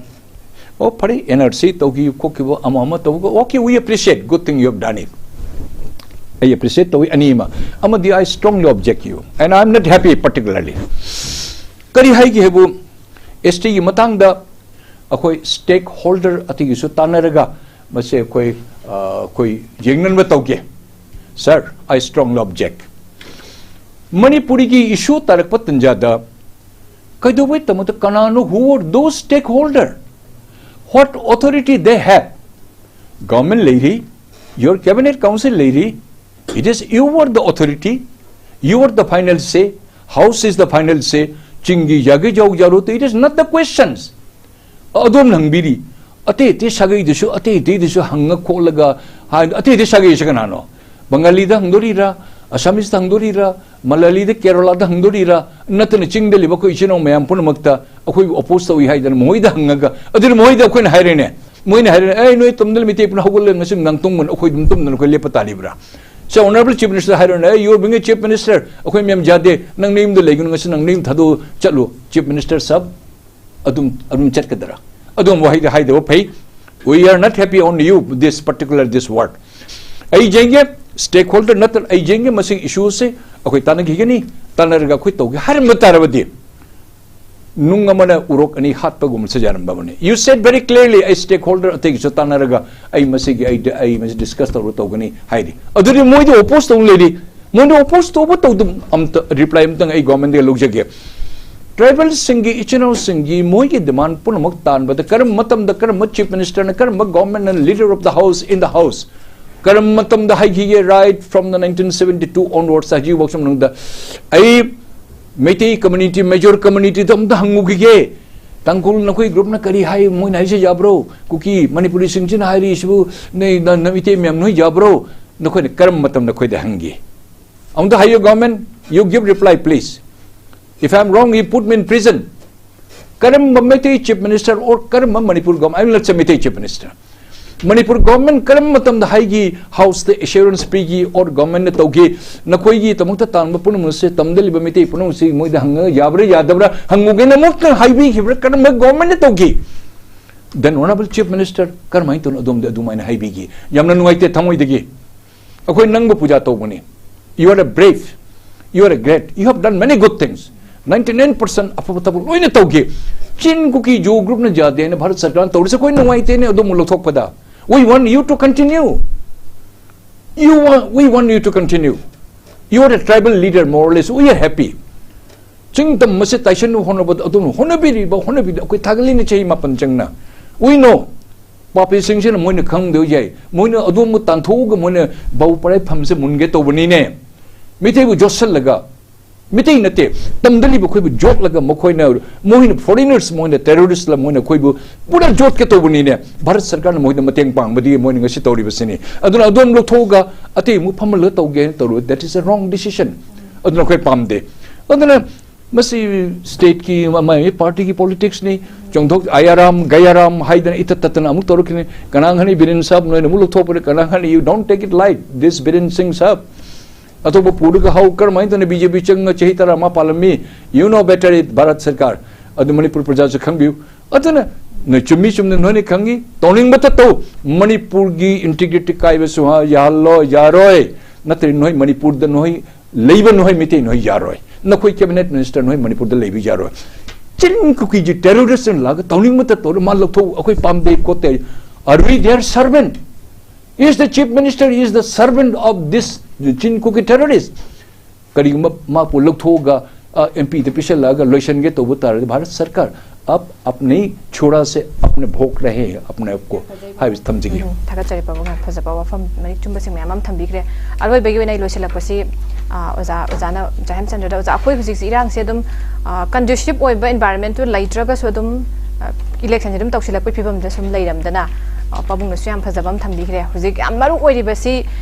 ꯑꯣ, ꯐꯔꯦ, N R C ꯇꯧꯈꯤꯕ ꯈꯣꯠꯈꯤꯕ, ꯑꯃ ꯑꯃ ꯇꯧꯕ, okay, we appreciate, good thing you have done it. ꯑꯩ appreciate ꯇꯧꯏ, ꯑꯅꯤ ꯑꯃ꯫ ꯑꯃꯗꯤ I strongly object you, and I am not happy particularly. ꯀꯔꯤ ꯍꯥꯏꯒꯦ ꯍꯥꯏꯕꯨ, S T ꯒꯤ ꯃꯇꯥꯡꯗ ꯑꯩꯈꯣꯏ stakeholder ꯑꯇꯩꯒꯤꯁꯨ ꯇꯥꯟꯅꯔꯒ ꯃꯁꯦ ꯑꯩꯈꯣꯏ, ꯑ, ꯑꯩꯈꯣꯏ ꯌꯦꯡꯅꯅꯕ ꯇꯧꯒꯦ꯫ Sir, I strongly object. ꯃꯅꯤꯄꯨꯔꯤꯒꯤ issue ꯇꯥꯔꯛꯄ ꯇꯟꯖꯥꯗ ꯀꯩꯗꯧꯕꯩ ꯇꯝꯃꯛꯇ ꯀꯅꯥꯅꯣ, who are those stakeholder? What authority they have? Government ꯂꯩꯔꯤ, your cabinet council ꯂꯩꯔꯤ, it is you are the authority, you are the final say, house is the final say, ꯆꯤꯡꯒꯤ ꯌꯥꯒꯤ ꯌꯥꯎ ꯌꯥꯔꯣ, it is not the questions. ꯑꯗꯣꯝꯅ ꯍꯪꯕꯤꯔꯤ, ꯑꯇꯩ ꯑꯇꯩ ꯁꯥꯒꯩꯗꯁꯨ, ꯑꯇꯩ ꯑꯇꯩꯗꯁꯨ ꯍꯪꯉ ꯈꯣꯠꯂꯒ ꯍꯥꯏ, ꯑꯇꯩ ꯑꯇꯩ ꯁꯥꯒꯩꯁꯦ ꯀꯅꯥꯅꯣ? ꯕꯪꯒꯥꯂꯤꯗ ꯍꯪꯗꯣꯔꯤꯔꯥ, ꯑꯁꯥꯃꯤꯁꯇ ꯍꯪꯗꯣꯔꯤꯔꯥ, ꯃꯂꯥꯂꯤꯗ, ꯀꯦꯔꯂꯥꯗ ꯍꯪꯗꯣꯔꯤꯔꯥ, ꯅꯠꯇꯅ ꯆꯤꯡꯗ ꯂꯩꯕ ꯑꯩꯈꯣꯏ ꯏꯆꯤꯟ ꯏꯅꯥꯎ ꯃꯌꯥꯝ ꯄꯨꯝꯅꯃꯛꯇ ꯑꯩꯈꯣꯏꯕꯨ oppose ꯇꯧꯏ ꯍꯥꯏꯗꯅ ꯃꯈꯣꯏꯗ ꯍꯪꯉꯒ, ꯑꯗꯨꯅ ꯃꯈꯣꯏꯗ ꯑꯩꯈꯣꯏꯅ ꯍꯥꯏꯔꯦꯅꯦ, ꯃꯣꯏꯅ ꯍꯥꯏꯔꯦ, "ꯑꯦ, ꯅꯣꯏ ꯇꯝꯗ ꯃꯤꯇꯩ ꯄꯨꯟꯅ ꯍꯧꯒꯠꯂꯒ ꯉꯁꯤ ꯅꯨꯡꯗꯥꯡ ꯇꯨꯝꯒꯅꯨ, ꯑꯩꯈꯣꯏ ꯑꯗꯨꯝ ꯇꯨꯝꯗꯅ ꯑꯩꯈꯣꯏ ꯂꯦꯞꯄ ꯇꯥꯔꯤꯕ꯭ꯔꯥ?" So, Honorable Chief Minister ꯍꯥꯏꯔꯣꯅꯦ, "ꯑꯦ, you are being a Chief Minister, ꯑꯩꯈꯣꯏ ꯃꯌꯥꯝ ꯌꯥꯗꯦ, ꯅꯪ ꯅꯌꯨꯝꯗ ꯂꯩꯒꯅꯨ, ꯉꯁꯤ ꯅꯪ ꯅꯌꯨꯝ ꯊꯥꯗꯣꯛꯑ ꯆꯠꯂꯨ, Chief Minister ꯁꯥꯕ"꯫ ꯑꯗꯨꯝ, ꯑꯗꯨꯝ ꯆꯠꯀꯗ꯭ꯔꯥ? ꯑꯗꯨꯝ ꯋꯥꯍꯩꯗ ꯍꯥꯏꯗꯕ ꯐꯩ꯫ "We are not happy on you, this particular, this word." ꯑꯩ ꯌꯦꯡꯒꯦ, stakeholder ꯅꯠꯇꯅ ꯑꯩ ꯌꯦꯡꯒꯦ, ꯃꯁꯤꯒꯤ issue ꯁꯦ ꯑꯩꯈꯣꯏ ꯇꯥꯟꯅꯈꯤꯒꯅꯤ, ꯇꯥꯟꯅꯔꯒ ꯑꯩꯈꯣꯏ ꯇꯧꯒꯦ ꯍꯥꯏꯔꯝꯕ ꯇꯥꯔꯕꯗꯤ, ꯅꯨꯡ ꯑꯃꯅ ꯎꯔꯣꯛ ꯑꯅꯤ ꯍꯥꯠꯄꯒꯨꯝꯕꯁꯨ ꯌꯥꯔꯝꯕ ꯑꯃꯅꯤ꯫ You said very clearly, ꯑꯩ stakeholder ꯑꯇꯩꯒꯤꯁꯨ ꯇꯥꯟꯅꯔꯒ ꯑꯩ ꯃꯁꯤꯒꯤ, ꯑꯩ, ꯑꯩ ꯃꯁꯤ discuss ꯇꯧꯔ ꯇꯧꯒꯅꯤ ꯍꯥꯏꯔꯤ꯫ ꯑꯗꯨꯗꯤ ꯃꯣꯏꯗꯤ oppose ꯇꯧ ꯂꯩꯔꯤ꯫ ꯃꯣꯏꯅ oppose ꯇꯧꯕ ꯇꯧꯗꯕ ꯑꯝꯇ reply ꯑꯝꯇꯪ ꯑꯩ government ꯇꯒꯤ ꯂꯧꯖꯒꯦ꯫ Tribal ꯁꯤꯡꯒꯤ, ꯏꯆꯤꯟ ꯏꯅꯥꯎꯁꯤꯡꯒꯤ ꯃꯣꯏꯒꯤ demand ꯄꯨꯝꯅꯃꯛ ꯇꯥꯟꯕꯗ ꯀꯔꯝꯕ ꯃꯇꯝꯗ ꯀꯔꯝꯕ Chief Minister ꯅ, ꯀꯔꯝꯕ government ꯅ, leader of the house in the house ꯀꯔꯝꯕ ꯃꯇꯝꯗ ꯍꯥꯏꯈꯤꯒꯦ? Right from the nineteen seventy two onwards, ꯍꯧꯖꯤꯛꯐꯥꯎ ꯁꯨꯝ ꯃꯅꯨꯡꯗ ꯑꯩ ꯃꯩꯇꯩ community, major community ꯗ ꯑꯝꯇ ꯍꯪꯉꯨꯈꯤꯒꯦ꯫ "ꯇꯥꯡꯈꯨꯜ ꯅꯈꯣꯏ group ꯅ ꯀꯔꯤ ꯍꯥꯏ? ꯃꯣꯏꯅ ꯍꯥꯏꯁꯦ ꯌꯥꯕ꯭ꯔꯣ? ꯀꯨꯀꯤ, ꯃꯅꯤꯄꯨꯔꯤꯁꯤꯡꯁꯤꯅ ꯍꯥꯏꯔꯤꯁꯤꯕꯨ ꯅꯣꯏ, ꯅ-, ꯅ-, ꯃꯩꯇꯩ ꯃꯌꯥꯝ ꯅꯣꯏ ꯌꯥꯕ꯭ꯔꯣ?" ꯅꯈꯣꯏꯅ ꯀꯔꯝꯕ ꯃꯇꯝꯗ ꯑꯩꯈꯣꯏꯗ ꯍꯪꯒꯦ? ꯑꯝꯇ ꯍꯥꯏꯌꯨ, government, you give reply, please. If I am wrong, you put me in prison. ꯀꯔꯝꯕ ꯃꯩꯇꯩ Chief Minister or ꯀꯔꯝꯕ Manipur government, I will not say Meitei Chief Minister, Manipur government ꯀꯔꯝꯕ ꯃꯇꯝꯗ ꯍꯥꯏꯒꯤ, house ꯇ assurance ꯄꯤꯒꯤ, or government ꯅ ꯇꯧꯒꯤ, "ꯅꯈꯣꯏꯒꯤꯗꯃꯛꯇ ꯇꯥꯟꯕ ꯄꯨꯝꯅꯃꯛꯁꯦ ꯇꯝꯗ ꯂꯩꯕ ꯃꯩꯇꯩ ꯄꯨꯝꯅꯃꯛꯁꯤ ꯃꯣꯏꯗ ꯍꯪꯉꯒ ꯌꯥꯕ꯭ꯔꯥ ꯌꯥꯗꯕ꯭ꯔꯥ ꯍꯪꯉꯨꯒꯦꯅ" ꯑꯃꯨꯛꯇ ꯍꯥꯏꯕꯤꯈꯤꯕ꯭ꯔꯥ? ꯀꯔꯝꯕ government ꯅ ꯇꯧꯒꯤ? Then, Honorable Chief Minister, ꯀꯔꯝꯍꯥꯏꯅ ꯇꯧꯅ ꯑꯗꯣꯝꯗ ꯑꯗꯨꯃꯥꯏꯅ ꯍꯥꯏꯕꯤꯒꯦ? ꯌꯥꯝꯅ ꯅꯨꯡꯉꯥꯏꯇꯦ ꯊꯃꯣꯏꯗꯒꯤ꯫ ꯑꯩꯈꯣꯏ ꯅꯪꯕꯨ ꯄꯨꯖꯥ ꯇꯧꯕꯅꯤ꯫ You are a brave, you are a great, you have done many good things. Ninety nine percent ꯑꯐꯕ ꯊꯕꯛ ꯂꯣꯏꯅ ꯇꯧꯈꯤ꯫ ꯆꯤꯟ ꯀꯨꯀꯤ ꯖꯣ group ꯅ ꯌꯥꯗꯦ ꯍꯥꯏꯅ ꯚꯥꯔꯠ ꯁꯔꯀꯥꯔꯅ ꯇꯧꯔꯤꯁꯦ ꯑꯩꯈꯣꯏ ꯅꯨꯡꯉꯥꯏꯇꯦꯅꯦ ꯑꯗꯣꯝꯕꯨ ꯂꯧꯊꯣꯛꯄꯗ꯫ We want you to continue. You want, we want you to continue. You are a tribal leader, more or less. We are happy. ꯆꯤꯡ ꯇꯝꯕꯁꯦ ꯇꯥꯏꯁꯟꯅꯕ ꯍꯣꯠꯅꯕꯗ ꯑꯗꯣꯝꯅ ꯍꯣꯠꯅꯕꯤꯔꯤꯕ, ꯍꯣꯠꯅꯕꯤꯗ ꯑꯩꯈꯣꯏ ꯊꯥꯒꯠꯂꯤꯅ ꯆꯍꯤ ꯃꯥꯄꯟ ꯆꯪꯅ꯫ We know. ꯄꯥꯄꯤꯁꯤꯡꯁꯤꯅ ꯃꯣꯏꯅ ꯈꯪꯗꯕ ꯌꯥꯏ꯫ ꯃꯣꯏꯅ ꯑꯗꯣꯝꯕꯨ ꯇꯥꯟꯊꯣꯛꯑꯒ ꯃꯣꯏꯅ ꯕꯥꯎ ꯄꯔꯥꯏꯐꯝꯁꯦ ꯃꯨꯟꯒꯦ ꯇꯧꯕꯅꯤꯅꯦ꯫ ꯃꯤꯇꯩꯕꯨ ꯌꯣꯠꯁꯜꯂꯒ, ꯃꯤꯇꯩ ꯅꯠꯇꯦ, ꯇꯝꯗ ꯂꯩꯕ ꯑꯩꯈꯣꯏꯕꯨ ꯌꯣꯠꯂꯒ ꯃꯈꯣꯏꯅ, ꯃꯣꯏꯅ foreigners, ꯃꯣꯏꯅ terrorist ꯂ ꯃꯣꯏꯅ ꯑꯩꯈꯣꯏꯕꯨ ꯄꯨꯔꯥ ꯌꯣꯠꯀꯦ ꯇꯧꯕꯅꯤꯅꯦ꯫ ꯚꯥꯔꯠ ꯁꯔꯀꯥꯔꯅ ꯃꯣꯏꯗ ꯃꯇꯦꯡ ꯄꯥꯡꯕꯗꯤ ꯃꯣꯏꯅ ꯉꯁꯤ ꯇꯧꯔꯤꯕꯁꯤꯅꯤ꯫ ꯑꯗꯨꯅ ꯑꯗꯣꯝ ꯂꯧꯊꯣꯛꯑꯒ ꯑꯇꯩ ꯑꯃꯨꯛ ꯐꯝꯍꯜꯂꯒ ꯇꯧꯒꯦ ꯍꯥꯏꯅ ꯇꯧꯔꯨ, that is a wrong decision꯫ ꯑꯗꯨꯅ ꯑꯩꯈꯣꯏ ꯄꯥꯝꯗꯦ꯫ ꯑꯗꯨꯅ ꯃꯁꯤ state ꯀꯤ ꯃꯥꯒꯤ party ꯒꯤ politics ꯅꯤ꯫ ꯆꯣꯡꯊꯣꯛ ꯑꯌꯥꯔꯥꯝ ꯒꯌꯥꯔꯥꯝ ꯍꯥꯏꯗꯅ ꯏꯇꯠ ꯇꯠꯇꯅ ꯑꯃꯨꯛ ꯇꯧꯔꯛꯈꯤꯅꯤ꯫ ꯀꯅꯥ ꯈꯪꯅꯤ ꯕꯤꯔꯦꯟ ꯁꯥꯍꯕ ꯅꯣꯏꯅ ꯑꯃꯨꯛ ꯂꯧꯊꯣꯛꯄꯅꯤ, ꯀꯅꯥ ꯈꯪꯅꯤ, you don't take it light, this Biren ꯁꯤꯡ ꯁꯥꯍꯕ꯫ ꯑꯇꯣꯞꯄ ꯄꯨꯔꯒ ꯍꯥꯎ ꯀꯔꯝꯍꯥꯏꯅ ꯇꯧꯅ B J P ꯆꯪꯉ ꯆꯍꯤ ꯇꯔꯥ ꯑꯃ ꯄꯥꯜꯂꯝꯃꯤ? You know better it, Bharat ꯁꯔꯀꯥꯔ꯫ ꯑꯗꯨ ꯃꯅꯤꯄꯨꯔ ꯄ꯭ꯔꯖꯥꯁꯨ ꯈꯪꯕꯤꯌꯨ꯫ ꯑꯗꯨꯅ ꯅꯣꯏ ꯆꯨꯝꯃꯤ ꯆꯨꯝꯗ ꯅꯣꯏꯅ ꯈꯪꯉꯤ, ꯇꯧꯅꯤꯡꯕꯇ ꯇꯧ꯫ ꯃꯅꯤꯄꯨꯔꯒꯤ integrity ꯀꯥꯏꯕꯁꯨ ꯍꯥ-, ꯌꯥꯍꯜꯂꯣ, ꯌꯥꯔꯣꯏ꯫ ꯅꯠꯇ꯭ꯔꯗꯤ ꯅꯣꯏ ꯃꯅꯤꯄꯨꯔꯗ ꯅꯣꯏ ꯂꯩꯕ ꯅꯣꯏ ꯃꯩꯇꯩ ꯅꯣꯏ ꯌꯥꯔꯣꯏ꯫ ꯅꯈꯣꯏ cabinet minister ꯅꯣꯏ ꯃꯅꯤꯄꯨꯔꯗ ꯂꯩꯕ ꯌꯥꯔꯣꯏ꯫ ꯆꯤꯟ ꯀꯨꯀꯤꯒꯤ terrorist ꯅ ꯂꯥꯛꯑꯒ ꯇꯧꯅꯤꯡꯕꯇ ꯇꯧꯔ ꯃꯥ ꯂꯧꯊꯣꯛꯎ, ꯑꯩꯈꯣꯏ ꯄꯥꯝꯗꯦ ꯈꯣꯠꯇꯦ꯫ Are we their servant? Is the chief minister is the servant of this ꯆꯤꯟ ꯀꯨꯀꯤ terrorist? ꯀꯔꯤꯒꯨꯝꯕ ꯃꯥꯄꯨ ꯂꯧꯊꯣꯛꯑꯒ, ꯑ, M P ꯗ ꯄꯤꯁꯜꯂꯛꯑꯒ ꯂꯣꯏꯁꯟꯒꯦ ꯇꯧꯕ ꯇꯥꯔꯗꯤ ꯚꯥꯔꯠ ꯁꯔꯀꯥꯔ ꯑꯞ ꯑꯞꯅꯦ ꯍꯤ ꯆꯣꯔꯥ ꯁꯦ ꯑꯞꯅꯦ ꯚꯣꯛ ꯔꯍꯦ ꯍꯦ ꯑꯞꯅꯦ ꯑꯞ ꯀꯣ ꯍꯥꯏꯕꯁꯤ ꯊꯝꯖꯒꯦ꯫ ꯎꯝ, ꯊꯥꯒꯠꯆꯔꯤ ꯄꯥꯕꯨꯡ, ꯌꯥꯝ ꯐꯖꯕ ꯋꯥꯐꯝ ꯃꯔꯤꯛ ꯆꯨꯝꯕꯁꯤꯡ ꯃꯌꯥꯝ ꯑꯃ ꯊꯝꯕꯤꯈ꯭ꯔꯦ꯫ ꯑꯔꯣꯏꯕꯒꯤ ꯑꯣꯏꯅ ꯑꯩ ꯂꯣꯏꯁꯤꯜꯂꯛꯄꯁꯤ, ꯑ, ꯑꯣꯖꯥ, ꯑꯣꯖꯥꯅ, ꯑꯣꯖꯥ ꯍꯦꯝꯆꯟꯗ꯭ꯔꯗ, ꯑꯣꯖꯥ, ꯑꯩꯈꯣꯏ ꯍꯧꯖꯤꯛꯁꯤ ꯏꯔꯥꯡꯁꯦ ꯑꯗꯨꯝ, ꯑ, conducive ꯑꯣꯏꯕ environment ꯇꯨ ꯂꯩꯇ꯭ꯔꯒꯁꯨ ꯑꯗꯨꯝ, ꯑ, election ꯁꯦ ꯑꯗꯨꯝ ꯇꯧꯁꯤꯜꯂꯛꯄꯒꯤ ꯐꯤꯕꯝꯗ ꯁꯨꯝ ꯂꯩꯔꯝꯗꯅ, ꯑ, ꯄꯥꯕꯨꯡꯅꯁꯨ ꯌꯥꯝ ꯐꯖꯕ ꯑꯃ ꯊꯝꯕꯤꯈ꯭ꯔꯦ꯫ ꯍꯧꯖꯤꯛ ꯌꯥꯝ ꯃꯔꯨ ꯑꯣꯏꯔꯤꯕꯁꯤ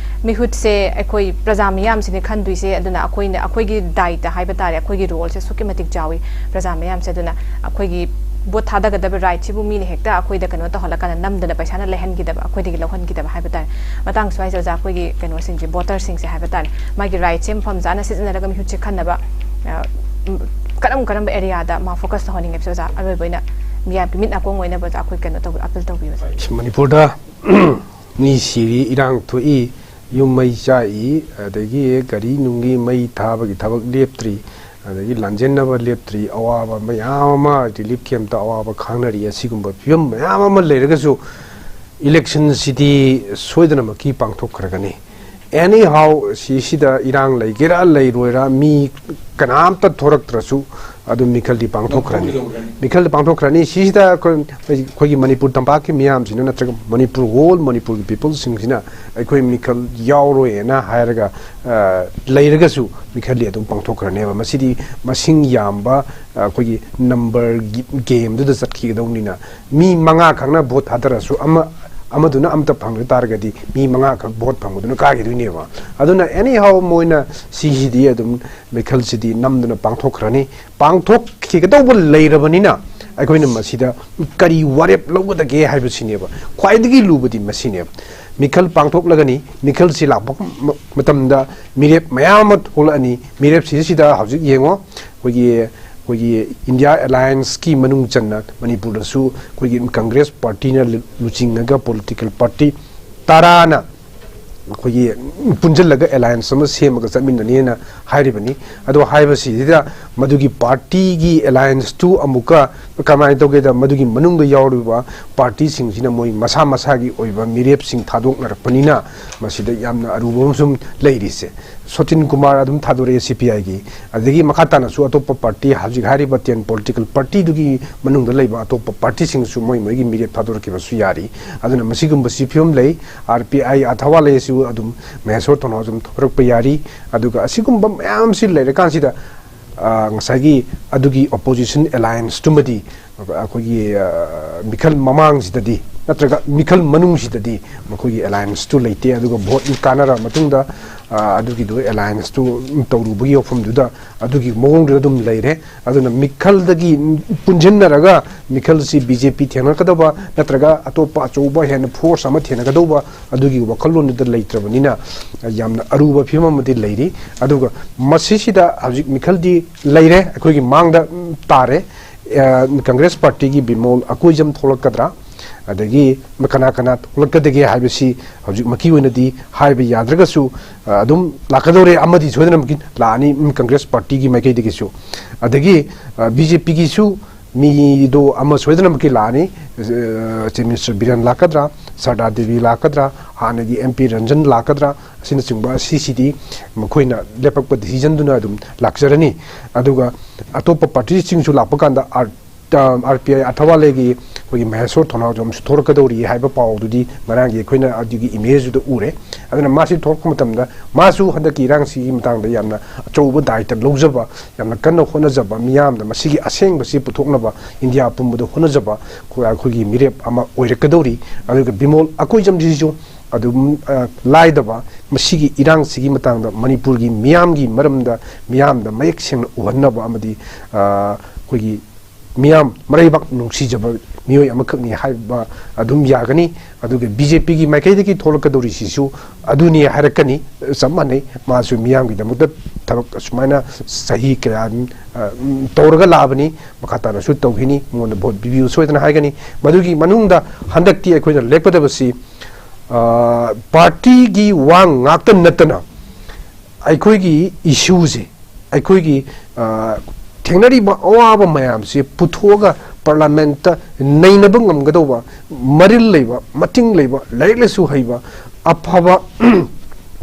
ꯃꯤꯍꯨꯠꯁꯦ ꯑꯩꯈꯣꯏ ꯄ꯭ꯔꯖꯥ ꯃꯤꯌꯥꯝꯁꯤꯅꯤ ꯈꯟꯗꯣꯏꯁꯦ꯫ ꯑꯗꯨꯅ ꯑꯩꯈꯣꯏꯅ, ꯑꯩꯈꯣꯏꯒꯤ ꯗꯥꯏꯇ ꯍꯥꯏꯕ ꯇꯥꯔꯦ, ꯑꯩꯈꯣꯏꯒꯤ role ꯁꯦ ꯑꯁꯨꯛꯀꯤ ꯃꯇꯤꯛ ꯆꯥꯎꯏ ꯄ꯭ꯔꯖꯥ ꯃꯤꯌꯥꯝꯁꯦ꯫ ꯑꯗꯨꯅ ꯑꯩꯈꯣꯏꯒꯤ vote ꯊꯥꯗꯒꯗꯕ right ꯁꯤꯕꯨ ꯃꯤꯅ ꯍꯦꯛꯇ ꯑꯩꯈꯣꯏꯗ ꯀꯩꯅꯣ ꯇꯧꯍꯜꯂꯀꯥꯟꯗ, ꯅꯝꯗꯅ ꯄꯩꯁꯥꯅ ꯂꯩꯍꯟꯈꯤꯗꯕ, ꯑꯩꯈꯣꯏꯗꯒꯤ ꯂꯧꯍꯟꯈꯤꯗꯕ ꯍꯥꯏꯕ ꯇꯥꯔꯦ꯫ ꯃꯇꯥꯡ ꯁ꯭ꯋꯥꯏꯁꯦ ꯑꯣꯖꯥ, ꯑꯩꯈꯣꯏꯒꯤ ꯀꯩꯅꯣꯁꯤꯡꯁꯦ, voter ꯁꯤꯡꯁꯦ ꯍꯥꯏꯕ ꯇꯥꯔꯦ, ꯃꯥꯒꯤ right ꯁꯦ ꯃꯐꯝ ꯆꯥꯅ ꯁꯤꯖꯤꯟꯅꯔꯒ ꯃꯤꯍꯨꯠꯁꯦ ꯈꯟꯅꯕ, ꯑ, ꯎꯝ, ꯀꯔꯝ ꯀꯔꯝꯕ area ꯗ ꯃꯥ focus ꯇꯧꯍꯟꯅꯤꯡꯉꯦ ꯍꯥꯏꯕꯁꯦ ꯑꯣꯖꯥ, ꯑꯔꯣꯏꯕ ꯑꯣꯏꯅ ꯃꯤꯌꯥꯝꯒꯤ ꯃꯤꯠ ꯅꯥꯀꯣꯡ ꯑꯣꯏꯅꯕ ꯑꯣꯖꯥ, ꯑꯩꯈꯣꯏ ꯀꯩꯅꯣ ꯇꯧꯕ, appeal ꯇꯧꯕꯤꯕꯁꯦ꯫ ꯃꯅꯤꯄꯨꯔꯗ ꯃꯤ ꯁꯤꯔꯤ, ꯏꯔꯥꯡ ꯊꯣꯛꯏ, ꯌꯨꯝ ꯃꯩ ꯆꯥꯛꯏ, ꯑꯗꯒꯤ ꯒꯥꯔꯤ ꯅꯨꯡꯒꯤ ꯃꯩ ꯊꯥꯕꯒꯤ ꯊꯕꯛ ꯂꯦꯞꯇ꯭ꯔꯤ, ꯑꯗꯒꯤ ꯂꯥꯟꯖꯦꯟꯅꯕ ꯂꯦꯞꯇ꯭ꯔꯤ, ꯑꯋꯥꯕ ꯃꯌꯥꯝ ꯑꯃ relief camp ꯇ ꯑꯋꯥꯕ ꯈꯥꯡꯅꯔꯤ꯫ ꯑꯁꯤꯒꯨꯝꯕ ꯐꯤꯕꯝ ꯃꯌꯥꯝ ꯑꯃ ꯂꯩꯔꯒꯁꯨ election ꯁꯤꯗꯤ ꯁꯣꯏꯗꯅꯃꯛꯀꯤ ꯄꯥꯡꯊꯣꯛꯈ꯭ꯔꯒꯅꯤ꯫ Anyhow, ꯁꯤꯁꯤꯗ ꯏꯔꯥꯡ ꯂꯩꯒꯦꯔꯥ ꯂꯩꯔꯣꯏꯔꯥ, ꯃꯤ ꯀꯅꯥꯝꯇ ꯊꯣꯔꯛꯇ꯭ꯔꯁꯨ ꯑꯗꯨꯝ ꯃꯤꯈꯜꯗꯤ ꯄꯥꯡꯊꯣꯛꯈ꯭ꯔꯅꯤ꯫ ꯃꯤꯈꯜꯗꯤ ꯄꯥꯡꯊꯣꯛꯈ꯭ꯔꯅꯤ꯫ ꯁꯤꯁꯤꯗ ꯑꯩꯈꯣꯏ, ꯑꯩꯈꯣꯏꯒꯤ ꯃꯅꯤꯄꯨꯔ ꯇꯝꯄꯥꯛꯀꯤ ꯃꯤꯌꯥꯝꯁꯤꯅ ꯅꯠꯇ꯭ꯔꯒ ꯃꯅꯤꯄꯨꯔ, whole ꯃꯅꯤꯄꯨꯔꯒꯤ peopleꯁꯤꯡꯁꯤꯅ ꯑꯩꯈꯣꯏ ꯃꯤꯈꯜ ꯌꯥꯎꯔꯣꯏꯅ ꯍꯥꯏꯔꯒ, ꯑ, ꯂꯩꯔꯒꯁꯨ ꯃꯤꯈꯜꯗꯤ ꯑꯗꯨꯝ ꯄꯥꯡꯊꯣꯛꯈ꯭ꯔꯅꯦꯕ꯫ ꯃꯁꯤꯗꯤ ꯃꯁꯤꯡ ꯌꯥꯝꯕ, ꯑ, ꯑꯩꯈꯣꯏꯒꯤ numberꯒꯤ gameꯗꯨꯗ ꯆꯠꯈꯤꯒꯗꯧꯅꯤꯅ, ꯃꯤ ꯃꯉꯥ ꯈꯛꯅ vote ꯊꯥꯗꯔꯁꯨ, ꯑꯃ, ꯑꯃꯗꯨꯅ ꯑꯝꯇ ꯐꯪꯗ ꯇꯥꯔꯒꯗꯤ ꯃꯤ ꯃꯉꯥ ꯈꯛ vote ꯐꯪꯕꯗꯨꯅ ꯀꯥꯈꯤꯗꯣꯏꯅꯦꯕ꯫ ꯑꯗꯨꯅ anyhow ꯃꯣꯏꯅ ꯁꯤꯁꯤꯗꯤ ꯑꯗꯨꯝ ꯃꯤꯈꯜꯁꯤꯗꯤ ꯅꯝꯗꯨꯅ ꯄꯥꯡꯊꯣꯛꯈ꯭ꯔꯅꯤ꯫ ꯄꯥꯡꯊꯣꯛꯈꯤꯒꯗꯧꯕ ꯂꯩꯔꯕꯅꯤꯅ ꯑꯩꯈꯣꯏꯅ ꯃꯁꯤꯗ ꯀꯔꯤ ꯋꯥꯔꯦꯞ ꯂꯧꯒꯗꯒꯦ ꯍꯥꯏꯕꯁꯤꯅꯦꯕ꯫ ꯈ꯭ꯋꯥꯏꯗꯒꯤ ꯂꯨꯕꯗꯤ ꯃꯁꯤꯅꯦꯕ꯫ ꯃꯤꯈꯜ ꯄꯥꯡꯊꯣꯛꯂꯒꯅꯤ, ꯃꯤꯈꯜꯁꯤ ꯂꯥꯛꯄ ꯃ-, ꯃꯇꯝꯗ ꯃꯤꯔꯦꯞ ꯃꯌꯥꯝ ꯑꯃ ꯊꯣꯛꯂꯛꯑꯅꯤ꯫ ꯃꯤꯔꯦꯞꯁꯤꯗꯩꯁꯤꯗ ꯍꯧꯖꯤꯛ ꯌꯦꯡꯉꯣ, ꯑꯩꯈꯣꯏꯒꯤ, ꯑꯩꯈꯣꯏꯒꯤ India Allianceꯀꯤ ꯃꯅꯨꯡ ꯆꯟꯅ ꯃꯅꯤꯄꯨꯔꯗꯁꯨ ꯑꯩꯈꯣꯏꯒꯤ Congress partyꯅ ꯂꯨ-, ꯂꯨꯆꯤꯡꯉꯒ political party ꯇꯔꯥꯅ ꯑꯩꯈꯣꯏꯒꯤ ꯄꯨꯟꯁꯤꯜꯂꯒ alliance ꯑꯃ ꯁꯦꯝꯃꯒ ꯆꯠꯃꯤꯟꯅꯅꯤꯅ ꯍꯥꯏꯔꯤꯕꯅꯤ꯫ ꯑꯗꯣ ꯍꯥꯏꯕꯁꯤꯗ ꯃꯗꯨꯒꯤ partyꯒꯤ allianceꯇꯨ ꯑꯃꯨꯛꯀ ꯀꯃꯥꯏꯅ ꯇꯧꯒꯦꯗ, ꯃꯗꯨꯒꯤ ꯃꯅꯨꯡꯗ ꯌꯥꯎꯔꯤꯕ partyꯁꯤꯡꯁꯤꯅ ꯃꯣꯏ ꯃꯁꯥ ꯃꯁꯥꯒꯤ ꯑꯣꯏꯕ ꯃꯤꯔꯦꯞꯁꯤꯡ ꯊꯥꯗꯣꯛꯅꯔꯛꯄꯅꯤꯅ ꯃꯁꯤꯗ ꯌꯥꯝꯅ ꯑꯔꯨꯕ ꯑꯃꯁꯨ ꯂꯩꯔꯤꯁꯦ꯫ ꯁꯣꯇꯤꯟ ꯀꯨꯃꯥꯔ ꯑꯗꯨꯝ ꯊꯥꯗꯣꯔꯛꯑꯦ CPIꯒꯤ, ꯑꯗꯒꯤ ꯃꯈꯥ ꯇꯥꯅꯁꯨ ꯑꯇꯣꯞꯄ party, ꯍꯧꯖꯤꯛ ꯍꯥꯏꯔꯤꯕ ten political partyꯗꯨꯒꯤ ꯃꯅꯨꯡꯗ ꯂꯩꯕ ꯑꯇꯣꯞꯄ partyꯁꯤꯡꯁꯨ ꯃꯣꯏ ꯃꯣꯏꯒꯤ ꯃꯤꯔꯦꯞ ꯊꯥꯗꯣꯔꯛꯈꯤꯕꯁꯨ ꯌꯥꯔꯤ꯫ ꯑꯗꯨꯅ ꯃꯁꯤꯒꯨꯝꯕ ꯁꯤ ꯐꯤꯕꯝ ꯂꯩ꯫ RPI ꯑꯊꯋꯥꯂꯩꯁꯨ ꯑꯗꯨꯝ ꯃꯍꯦꯁꯣꯔ ꯊꯣꯡꯅꯥꯎꯖꯝ ꯊꯣꯔꯛꯄ ꯌꯥꯔꯤ꯫ ꯑꯗꯨꯒ ꯑꯁꯤꯒꯨꯝꯕ ꯃꯌꯥꯝꯁꯤ ꯂꯩꯔꯀꯥꯟꯁꯤꯗ, ꯑ, ꯉꯁꯥꯏꯒꯤ ꯑꯗꯨꯒꯤ opposition allianceꯇꯨꯃꯗꯤ ꯑꯩꯈꯣꯏꯒꯤ, ꯑ, ꯃꯤꯈꯜ ꯃꯃꯥꯡꯁꯤꯗꯗꯤ ꯅꯠꯇ꯭ꯔꯒ ꯃꯤꯈꯜ ꯃꯅꯨꯡꯁꯤꯗꯗꯤ ꯃꯈꯣꯏꯒꯤ allianceꯇꯨ ꯂꯩꯇꯦ꯫ ꯑꯗꯨꯒ vote ꯀꯥꯟꯅꯔ ꯃꯇꯨꯡꯗ, ꯑ, ꯑꯗꯨꯒꯤꯗꯨ allianceꯇꯨ ꯇꯧꯔꯨꯕꯒꯤ ꯋꯥꯐꯝꯗꯨꯗ ꯑꯗꯨꯒꯤ ꯃꯑꯣꯡꯗꯨꯗ ꯑꯗꯨꯝ ꯂꯩꯔꯦ꯫ ꯑꯗꯨꯅ ꯃꯤꯈꯜꯗꯒꯤ ꯄꯨꯟꯁꯤꯟꯅꯔꯒ ꯃꯤꯈꯜꯁꯤ BJP ꯊꯦꯡꯅꯔꯛꯀꯗꯧꯕ ꯅꯠꯇ꯭ꯔꯒ ꯑꯇꯣꯞꯄ ꯑꯆꯧꯕ ꯍꯦꯟꯅ force ꯑꯃ ꯊꯦꯡꯅꯒꯗꯧꯕ ꯑꯗꯨꯒꯤ ꯋꯥꯈꯜꯂꯣꯟꯗꯨꯗ ꯂꯩꯇ꯭ꯔꯕꯅꯤꯅ ꯌꯥꯝꯅ ꯑꯔꯨꯕ ꯐꯤꯕꯝ ꯑꯃꯗꯤ ꯂꯩꯔꯤ꯫ ꯑꯗꯨꯒ ꯃꯁꯤꯁꯤꯗ ꯍꯧꯖꯤꯛ ꯃꯤꯈꯜꯗꯤ ꯂꯩꯔꯦ, ꯑꯩꯈꯣꯏꯒꯤ ꯃꯥꯡꯗ, ꯎꯝ, ꯇꯥꯔꯦ꯫ ꯑ, Congress partyꯒꯤ ꯕꯤꯃꯣꯜ ꯑꯀꯣꯏꯖꯝ ꯊꯣꯛꯂꯛꯀꯗ꯭ꯔꯥ, ꯑꯗꯒꯤ ꯀꯅꯥ ꯀꯅꯥ ꯊꯣꯛꯂꯛꯀꯗꯒꯦ ꯍꯥꯏꯕꯁꯤ ꯍꯧꯖꯤꯛꯃꯛꯀꯤ ꯑꯣꯏꯅꯗꯤ ꯍꯥꯏꯕ ꯌꯥꯗ꯭ꯔꯒꯁꯨ, ꯑ, ꯑꯗꯨꯝ ꯂꯥꯛꯀꯗꯧꯔꯦ, ꯑꯃꯗꯤ ꯁꯣꯏꯗꯅꯃꯛꯀꯤ ꯂꯥꯛꯑꯅꯤ, ꯎꯝ, Congress partyꯒꯤ ꯃꯥꯏꯀꯩꯗꯒꯤꯁꯨ꯫ ꯑꯗꯒꯤ, ꯑ, BJPꯒꯤꯁꯨ ꯃꯤꯗꯣ ꯑꯃ ꯁꯣꯏꯗꯅꯃꯛꯀꯤ ꯂꯥꯛꯑꯅꯤ, ꯑ, Chief Minister ꯕꯤꯔꯦꯟ ꯂꯥꯛꯀꯗ꯭ꯔꯥ, ꯁꯔꯗꯥ ꯗꯦꯕꯤ ꯂꯥꯛꯀꯗ꯭ꯔꯥ, ꯍꯥꯟꯅꯒꯤ ꯑꯦꯝ ꯄꯤ ꯔꯟꯖꯟ ꯂꯥꯛꯀꯗ꯭ꯔꯥ, ꯑꯁꯤꯅꯆꯤꯡꯕ ꯑꯁꯤꯁꯤꯗꯤ ꯃꯈꯣꯏꯅ ꯂꯦꯞꯄꯛꯄ ꯗꯤꯁꯤꯖꯟꯗꯨꯅ ꯑꯗꯨꯝ ꯂꯥꯛꯆꯔꯅꯤ꯫ ꯑꯗꯨꯒ ꯑꯇꯣꯞꯄ ꯄꯥꯔꯇꯤꯁꯤꯡꯁꯨ ꯂꯥꯛꯄ ꯀꯥꯟꯗ ꯑꯥꯔ ꯄꯤ ꯑꯥꯏ ꯑꯊꯋꯥꯂꯦꯒꯤ ꯑꯩꯈꯣꯏꯒꯤ ꯃꯍꯦꯁꯣꯔ ꯊꯣꯡꯅꯥꯎꯖꯝꯁꯨ ꯊꯣꯛꯂꯛꯀꯗꯧꯔꯤ ꯍꯥꯏꯕ ꯄꯥꯎꯗꯨꯗꯤ ꯉꯔꯥꯡꯒꯤ ꯑꯩꯈꯣꯏꯅ ꯑꯗꯨꯒꯤ ꯏꯃꯦꯖꯇꯨꯗ ꯎꯔꯦ꯫ ꯑꯗꯨꯅ ꯃꯥꯁꯤ ꯊꯣꯛꯂꯛꯄ ꯃꯇꯝꯗ ꯃꯥꯁꯨ ꯍꯟꯗꯛꯀꯤ ꯏꯔꯥꯡꯁꯤꯒꯤ ꯃꯇꯥꯡꯗ ꯌꯥꯝꯅ ꯑꯆꯧꯕ ꯗꯥꯏꯇ ꯂꯧꯖꯕ, ꯌꯥꯝꯅ ꯀꯟꯅ ꯍꯣꯠꯅꯖꯕ, ꯃꯤꯌꯥꯝꯗ ꯃꯁꯤꯒꯤ ꯑꯁꯦꯡꯕꯁꯤ ꯄꯨꯊꯣꯛꯅꯕ ꯏꯟꯗꯤꯌꯥ ꯄꯨꯝꯕꯗ ꯍꯣꯠꯅꯖꯕ ꯑꯩꯈꯣꯏ-, ꯑꯩꯈꯣꯏꯒꯤ ꯃꯤꯔꯦꯞ ꯑꯃ ꯑꯣꯏꯔꯛꯀꯗꯧꯔꯤ꯫ ꯑꯗꯨꯒ ꯕꯤꯃꯣꯜ ꯑꯀꯣꯏꯖꯝꯁꯤꯁꯨ ꯑꯗꯨꯝ, ꯑ, ꯂꯥꯏꯗꯕ ꯃꯁꯤꯒꯤ ꯏꯔꯥꯡꯁꯤꯒꯤ ꯃꯇꯥꯡꯗ ꯃꯅꯤꯄꯨꯔꯒꯤ ꯃꯤꯌꯥꯝꯒꯤ ꯃꯔꯝꯗ ꯃꯤꯌꯥꯝꯗ ꯃꯌꯦꯛ ꯁꯦꯡꯅ ꯎꯍꯟꯅꯕ ꯑꯃꯗꯤ, ꯑ, ꯑꯩꯈꯣꯏꯒꯤ ꯃꯤꯌꯥꯝ ꯃꯔꯩꯕꯥꯛ ꯅꯨꯡꯁꯤꯖꯕ ꯃꯤꯑꯣꯏ ꯑꯃꯈꯛꯅꯤ ꯍꯥꯏꯕ ꯑꯗꯨꯝ ꯌꯥꯒꯅꯤ꯫ ꯑꯗꯨꯒ ꯕꯤ ꯖꯦ ꯄꯤꯒꯤ ꯃꯥꯏꯀꯩꯗꯒꯤ ꯊꯣꯛꯂꯛꯀꯗꯧꯔꯤꯁꯤꯁꯨ ꯑꯗꯨꯅꯤ ꯍꯥꯏꯔꯛꯀꯅꯤ꯫ ꯆꯞ ꯃꯥꯟꯅꯩ, ꯃꯥꯁꯨ ꯃꯤꯌꯥꯝꯒꯤꯗꯃꯛꯇ ꯊꯕꯛ ꯑꯁꯨꯃꯥꯏꯅ ꯆꯍꯤ ꯀꯌꯥ, ꯑ, ꯇꯧꯔꯒ ꯂꯥꯛꯑꯕꯅꯤ, ꯃꯈꯥ ꯇꯥꯅꯁꯨ ꯇꯧꯈꯤꯅꯤ, ꯃꯉꯣꯟꯗ ꯚꯣꯠ ꯄꯤꯕꯤꯌꯨ ꯁꯣꯏꯗꯅ ꯍꯥꯏꯒꯅꯤ꯫ ꯃꯗꯨꯒꯤ ꯃꯅꯨꯡꯗ ꯍꯟꯗꯛꯇꯤ ꯑꯩꯈꯣꯏꯅ ꯂꯦꯞꯀꯗꯕꯁꯤ, ꯑ, ꯄꯥꯔꯇꯤꯒꯤ ꯋꯥ ꯉꯥꯛꯇ ꯅꯠꯇꯅ ꯑꯩꯈꯣꯏꯒꯤ ꯏꯁꯨꯁꯦ, ꯑꯩꯈꯣꯏꯒꯤ, ꯑ, ꯊꯦꯡꯅꯔꯤꯕ ꯑꯋꯥꯕ ꯃꯌꯥꯝꯁꯦ ꯄꯨꯊꯣꯛꯑꯒ ꯄꯥꯔꯂꯥꯃꯦꯟꯠꯇ ꯅꯩꯅꯕ ꯉꯝꯒꯗꯧꯕ, ꯃꯔꯤꯜ ꯂꯩꯕ, ꯃꯇꯤꯡ ꯂꯩꯕ, ꯂꯥꯏꯔꯤꯛ ꯂꯥꯏꯁꯨ ꯍꯩꯕ, ꯑꯐꯕ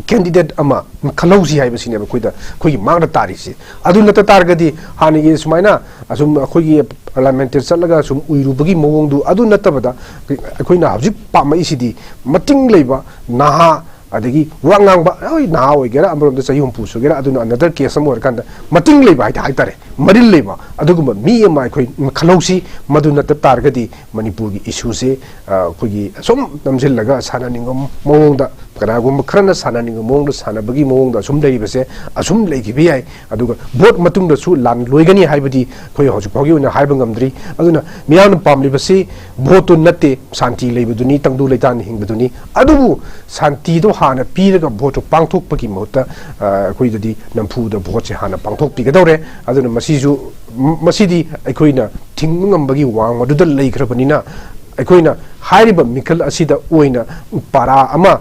ꯀꯦꯟꯗꯤꯗꯦꯠ ꯑꯃ ꯈꯜꯍꯧꯁꯤ ꯍꯥꯏꯕꯁꯤꯅꯦꯕ ꯑꯩꯈꯣꯏꯗ, ꯑꯩꯈꯣꯏꯒꯤ ꯃꯥꯡꯗ ꯇꯥꯔꯤꯁꯦ꯫ ꯑꯗꯨ ꯅꯠꯇ ꯇꯥꯔꯒꯗꯤ ꯍꯥꯟꯅꯒꯤ ꯁꯨꯃꯥꯏꯅ ꯑꯁꯨꯝ ꯑꯩꯈꯣꯏꯒꯤ ꯄꯥꯔꯂꯥꯃꯦꯟꯠꯇ ꯆꯠꯂꯒ ꯁꯨꯝ ꯎꯏꯔꯨꯕꯒꯤ ꯃꯑꯣꯡꯗꯨ ꯑꯗꯨ ꯅꯠꯇꯕꯗ ꯑꯩꯈꯣꯏꯅ ꯍꯧꯖꯤꯛ ꯄꯥꯝꯃꯛꯏꯁꯤꯗꯤ ꯃꯇꯤꯡ ꯂꯩꯕ ꯅꯍꯥ, ꯑꯗꯒꯤ ꯋꯥ ꯉꯥꯡꯕ, ꯍꯣꯏ, ꯅꯍꯥ ꯑꯣꯏꯒꯦꯔꯥ, ꯑꯃꯔꯣꯝꯗ ꯆꯍꯤ ꯍꯨꯝꯐꯨ ꯁꯨꯒꯦꯔꯥ, ꯑꯗꯨꯅ another case ꯑꯃ ꯑꯣꯏꯔꯀꯥꯟꯗ, ꯃꯇꯤꯡ ꯂꯩꯕ ꯍꯥꯏ-, ꯍꯥꯏꯇꯥꯔꯦ, ꯃꯔꯤꯜ ꯂꯩꯕ ꯑꯗꯨꯒꯨꯝꯕ ꯃꯤ ꯑꯃ ꯑꯩꯈꯣꯏ ꯈꯜꯍꯧꯁꯤ꯫ ꯃꯗꯨ ꯅꯠꯇ ꯇꯥꯔꯒꯗꯤ ꯃꯅꯤꯄꯨꯔꯒꯤ ꯏꯁꯨꯁꯦ, ꯑ, ꯑꯩꯈꯣꯏꯒꯤ ꯁꯨꯝ ꯅꯝꯁꯤꯜꯂꯒ ꯁꯥꯟꯅꯅꯤꯡꯕ ꯃꯑꯣꯡꯗ, ꯀꯅꯥꯒꯨꯝꯕ ꯈꯔꯅ ꯁꯥꯟꯅꯅꯤꯡꯕ ꯃꯑꯣꯡꯗ ꯁꯥꯟꯅꯕꯒꯤ ꯃꯑꯣꯡꯗ ꯑꯁꯨꯝ ꯂꯩꯔꯤꯕꯁꯦ ꯑꯁꯨꯝ ꯂꯩꯈꯤꯕ ꯌꯥꯏ꯫ ꯑꯗꯨꯒ ꯚꯣꯠ ꯃꯇꯨꯡꯗꯁꯨ ꯂꯥꯟ ꯂꯣꯏꯒꯅꯤ ꯍꯥꯏꯕꯗꯤ ꯑꯩꯈꯣꯏ ꯍꯧꯖꯤꯛ ꯐꯥꯎꯒꯤ ꯑꯣꯏꯅ ꯍꯥꯏꯕ ꯉꯝꯗ꯭ꯔꯤ꯫ ꯑꯗꯨꯅ ꯃꯤꯌꯥꯝꯅ ꯄꯥꯝꯂꯤꯕꯁꯤ ꯚꯣꯠꯇꯨ ꯅꯠꯇꯦ, ꯁꯥꯟꯇꯤ ꯂꯩꯕꯗꯨꯅꯤ, ꯇꯪꯗꯨ ꯂꯩꯇꯥꯅ ꯍꯤꯡꯕꯗꯨꯅꯤ꯫ ꯑꯗꯨꯕꯨ ꯁꯥꯟꯇꯤꯗꯣ ꯍꯥꯟꯅ ꯄꯤꯔꯒ ꯚꯣꯠꯇꯣ ꯄꯥꯡꯊꯣꯛꯄꯒꯤ ꯃꯍꯨꯠꯇ, ꯑ, ꯑꯩꯈꯣꯏꯗꯗꯤ ꯅꯝꯐꯨꯗ ꯚꯣꯠꯁꯦ ꯍꯥꯟꯅ ꯄꯥꯡꯊꯣꯛꯄꯤꯒꯗꯧꯔꯦ꯫ ꯑꯗꯨꯅ ꯃꯁꯤꯁꯨ, ꯃ-, ꯃꯁꯤꯗꯤ ꯑꯩꯈꯣꯏꯅ ꯊꯤꯡꯕ ꯉꯝꯕꯒꯤ ꯋꯥꯡꯃꯗꯨꯗ ꯂꯩꯈ꯭ꯔꯕꯅꯤꯅ, ꯑꯩꯈꯣꯏꯅ ꯍꯥꯏꯔꯤꯕ ꯃꯤꯈꯜ ꯑꯁꯤꯗ ꯑꯣꯏꯅ ꯄꯥꯔꯥ ꯑꯃ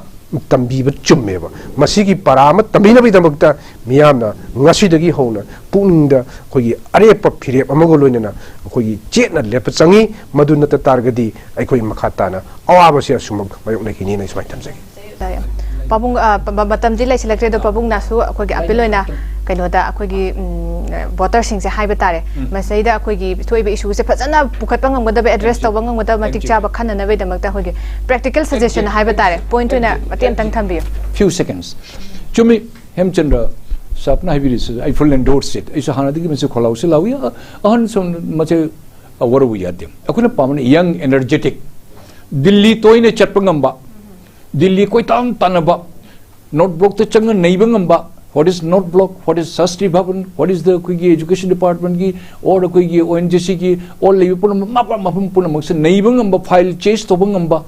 ꯇꯝꯕꯤꯕ ꯆꯨꯝꯃꯦꯕ꯫ ꯃꯁꯤꯒꯤ ꯄꯔꯥ ꯑꯃ ꯇꯝꯕꯤꯅꯕꯒꯤꯗꯃꯛꯇ ꯃꯤꯌꯥꯝꯅ ꯉꯁꯤꯗꯒꯤ ꯍꯧꯅ ꯄꯨꯛꯅꯤꯡꯗ ꯑꯩꯈꯣꯏꯒꯤ ꯑꯔꯦꯞꯄ ꯐꯤꯔꯦꯞ ꯑꯃꯒ ꯂꯣꯏꯅꯅ ꯑꯩꯈꯣꯏꯒꯤ ꯆꯦꯠꯅ ꯂꯦꯞꯄ ꯆꯪꯉꯤ꯫ ꯃꯗꯨ ꯅꯠꯇ ꯇꯥꯔꯒꯗꯤ ꯑꯩꯈꯣꯏ ꯃꯈꯥ ꯇꯥꯅ ꯑꯋꯥꯕꯁꯤ ꯑꯁꯨꯃꯛ ꯃꯥꯌꯣꯛꯅꯈꯤꯅꯤꯅ ꯑꯩ ꯁꯨꯃꯥꯏꯅ ꯊꯝꯖꯒꯦ꯫ ꯇꯥꯏ꯫ ꯄꯥꯕꯨꯡ, ꯑ, ꯄ-, ꯃꯇꯝꯗꯤ ꯂꯩꯁꯤꯜꯂꯛꯇ꯭ꯔꯦ, ꯑꯗꯣ ꯄꯥꯕꯨꯡꯅꯁꯨ ꯑꯩꯈꯣꯏꯒꯤ ꯑꯄꯤꯜ ꯑꯣꯏꯅ ꯀꯩꯅꯣꯗ ꯑꯩꯈꯣꯏꯒꯤ, ꯎꯝ, ꯚꯣꯇꯔꯁꯤꯡꯁꯦ ꯍꯥꯏꯕ ꯇꯥꯔꯦ, ꯃꯁꯤꯗꯩꯗ ꯑꯩꯈꯣꯏꯒꯤ ꯊꯣꯛꯏꯕ ꯏꯁꯨꯁꯦ ꯐꯖꯅ ꯄꯨꯈꯠꯄ ꯉꯝꯒꯗꯕ, ꯑꯦꯗ꯭ꯔꯦꯁ ꯇꯧꯕ ꯉꯝꯒꯗꯕ ꯃꯇꯤꯛ ꯆꯥꯕ ꯈꯟꯅꯅꯕꯒꯤꯗꯃꯛꯇ ꯑꯩꯈꯣꯏꯒꯤ ꯄ꯭ꯔꯦꯛꯇꯤꯀꯦꯜ ꯁꯖꯦꯁꯟ ꯍꯥꯏꯕ ꯇꯥꯔꯦ, ꯄꯣꯏꯟꯠ ꯑꯣꯏꯅ ꯃꯇꯦꯛ ꯑꯃꯇꯪ ꯊꯝꯕꯤꯌꯨ꯫ Few seconds. ꯆꯨꯝꯃꯤ, ꯍꯦꯝꯆꯟꯗ꯭ꯔ ꯁꯥꯍꯕꯅ ꯍꯥꯏꯕꯤꯔꯤꯁꯤ, I full endorse it. ꯑꯩꯁꯨ ꯍꯥꯟꯅꯗꯒꯤ ꯃꯁꯤ ꯈꯣꯜꯂꯥꯎꯁꯤ ꯂꯥꯎꯏ꯫ ꯑ-, ꯑꯍꯟ ꯁꯨꯝ ꯃꯁꯦ, ꯑ, ꯋꯥꯔꯧꯕ ꯌꯥꯗꯦ꯫ ꯑꯩꯈꯣꯏꯅ ꯄꯥꯝꯕꯅ young, energetic, ꯗꯤꯜꯂꯤ ꯇꯣꯏꯅ ꯆꯠꯄ ꯉꯝꯕ, ꯗꯤꯜꯂꯤ ꯀꯣꯏꯇꯥꯟ ꯇꯥꯟꯅꯕ, ꯅꯣꯔꯠ ꯕ꯭ꯂꯣꯛꯇ ꯆꯪꯉ ꯅꯩꯕ ꯉꯝꯕ, what is North Block, what is Shastri Bhavan, what is the ꯑꯩꯈꯣꯏꯒꯤ education department ꯀꯤ, or ꯑꯩꯈꯣꯏꯒꯤ O N G C ꯒꯤ, or ꯂꯩꯕ ꯄꯨꯝꯅꯃꯛ, ꯃꯐꯝ, ꯃꯐꯝ ꯄꯨꯝꯅꯃꯛꯁꯦ ꯅꯩꯕ ꯉꯝꯕ, file chase ꯇꯧꯕ ꯉꯝꯕ,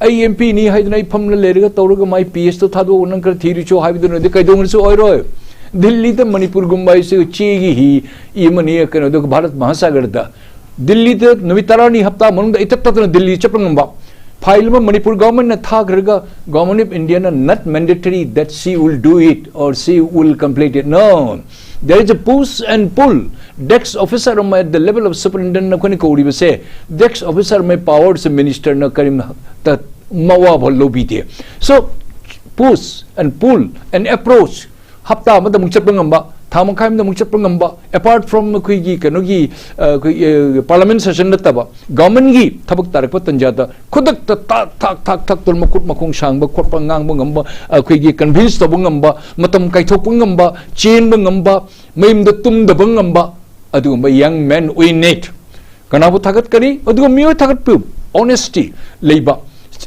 ꯑꯩ M P ꯅꯤ ꯍꯥꯏꯗꯅ ꯑꯩ ꯐꯝꯂ ꯂꯩꯔꯒ ꯇꯧꯔꯒ ꯃꯥꯏ P S ꯇꯣ ꯊꯥꯗꯣꯛꯑꯣ, ꯅꯪ ꯈꯔ ꯊꯤꯔꯨꯆꯣ ꯍꯥꯏꯕꯗꯨꯅꯗꯤ ꯀꯩꯗꯧꯅꯁꯨ ꯑꯣꯏꯔꯣꯏ꯫ ꯗꯤꯜꯂꯤꯗ ꯃꯅꯤꯄꯨꯔꯒꯨꯝꯕ ꯍꯥꯏꯁꯦ ꯆꯦꯒꯤ ꯍꯤ, ꯏ ꯑꯃꯅꯤ, ꯀꯩꯅꯣꯗ, ꯚꯥꯔꯠ ꯃꯍꯥꯁꯥꯒꯔꯗ꯫ ꯗꯤꯜꯂꯤꯗ ꯅꯨꯃꯤꯠ ꯇꯔꯥꯅꯤ, ꯍꯞꯇꯥ ꯃꯅꯨꯡꯗ ꯑꯩ ꯇꯠ ꯇꯠꯇꯅ ꯗꯤꯜꯂꯤ ꯆꯠꯄ ꯉꯝꯕ꯫ File ꯑꯃ ꯃꯅꯤꯄꯨꯔ government ꯅ ꯊꯥꯈ꯭ꯔꯒ, Government of India ꯅ not mandatory that she will do it or she will complete it. No. There is a push and pull. Desk officer ꯑꯃ at the level of superintendent ꯑꯩꯈꯣꯏꯅ ꯀꯧꯔꯤꯕꯁꯦ, desk officer ꯑꯃꯒꯤ power ꯁꯦ minister ꯅ ꯀꯔꯤꯝꯇ ꯃꯋꯥ ꯐꯥꯎ ꯂꯧꯕꯤꯗꯦ꯫ So, push and pull and approach, ꯍꯞꯇꯥ ꯑꯃꯗ ꯑꯃꯨꯛ ꯆꯠꯄ ꯉꯝꯕ, ꯊꯥ ꯃꯈꯥꯏ ꯑꯃꯗ ꯑꯃꯨꯛ ꯆꯠꯄ ꯉꯝꯕ, apart from ꯑꯩꯈꯣꯏꯒꯤ ꯀꯩꯅꯣꯒꯤ, ꯑ, ꯑꯩꯈꯣꯏ, ꯑ, parliament session ꯅꯠꯇꯕ, government ꯀꯤ ꯊꯕꯛ ꯇꯥꯔꯛꯄ ꯇꯟꯖꯥꯗ ꯈꯨꯗꯛꯇ ꯇꯥꯛ ꯊꯥꯛ ꯊꯥꯛ ꯊꯥꯛ ꯇꯧꯔ ꯃꯈꯨꯠ ꯃꯈꯣꯡ ꯁꯥꯡꯕ ꯈꯣꯠꯄ, ꯉꯥꯡꯕ ꯉꯝꯕ, ꯑꯩꯈꯣꯏꯒꯤ convince ꯇꯧꯕ ꯉꯝꯕ, ꯃꯇꯝ ꯀꯥꯏꯊꯣꯛꯄ ꯉꯝꯕ, ꯆꯦꯟꯕ ꯉꯝꯕ, ꯃꯌꯨꯝꯗ ꯇꯨꯝꯗꯕ ꯉꯝꯕ, ꯑꯗꯨꯒꯨꯝꯕ young men we need꯫ ꯀꯅꯥꯕꯨ ꯊꯥꯒꯠꯀꯅꯤ? ꯑꯗꯨꯒ ꯃꯤꯑꯣꯏ ꯊꯥꯒꯠꯄꯤꯌꯨ꯫ Honesty ꯂꯩꯕ,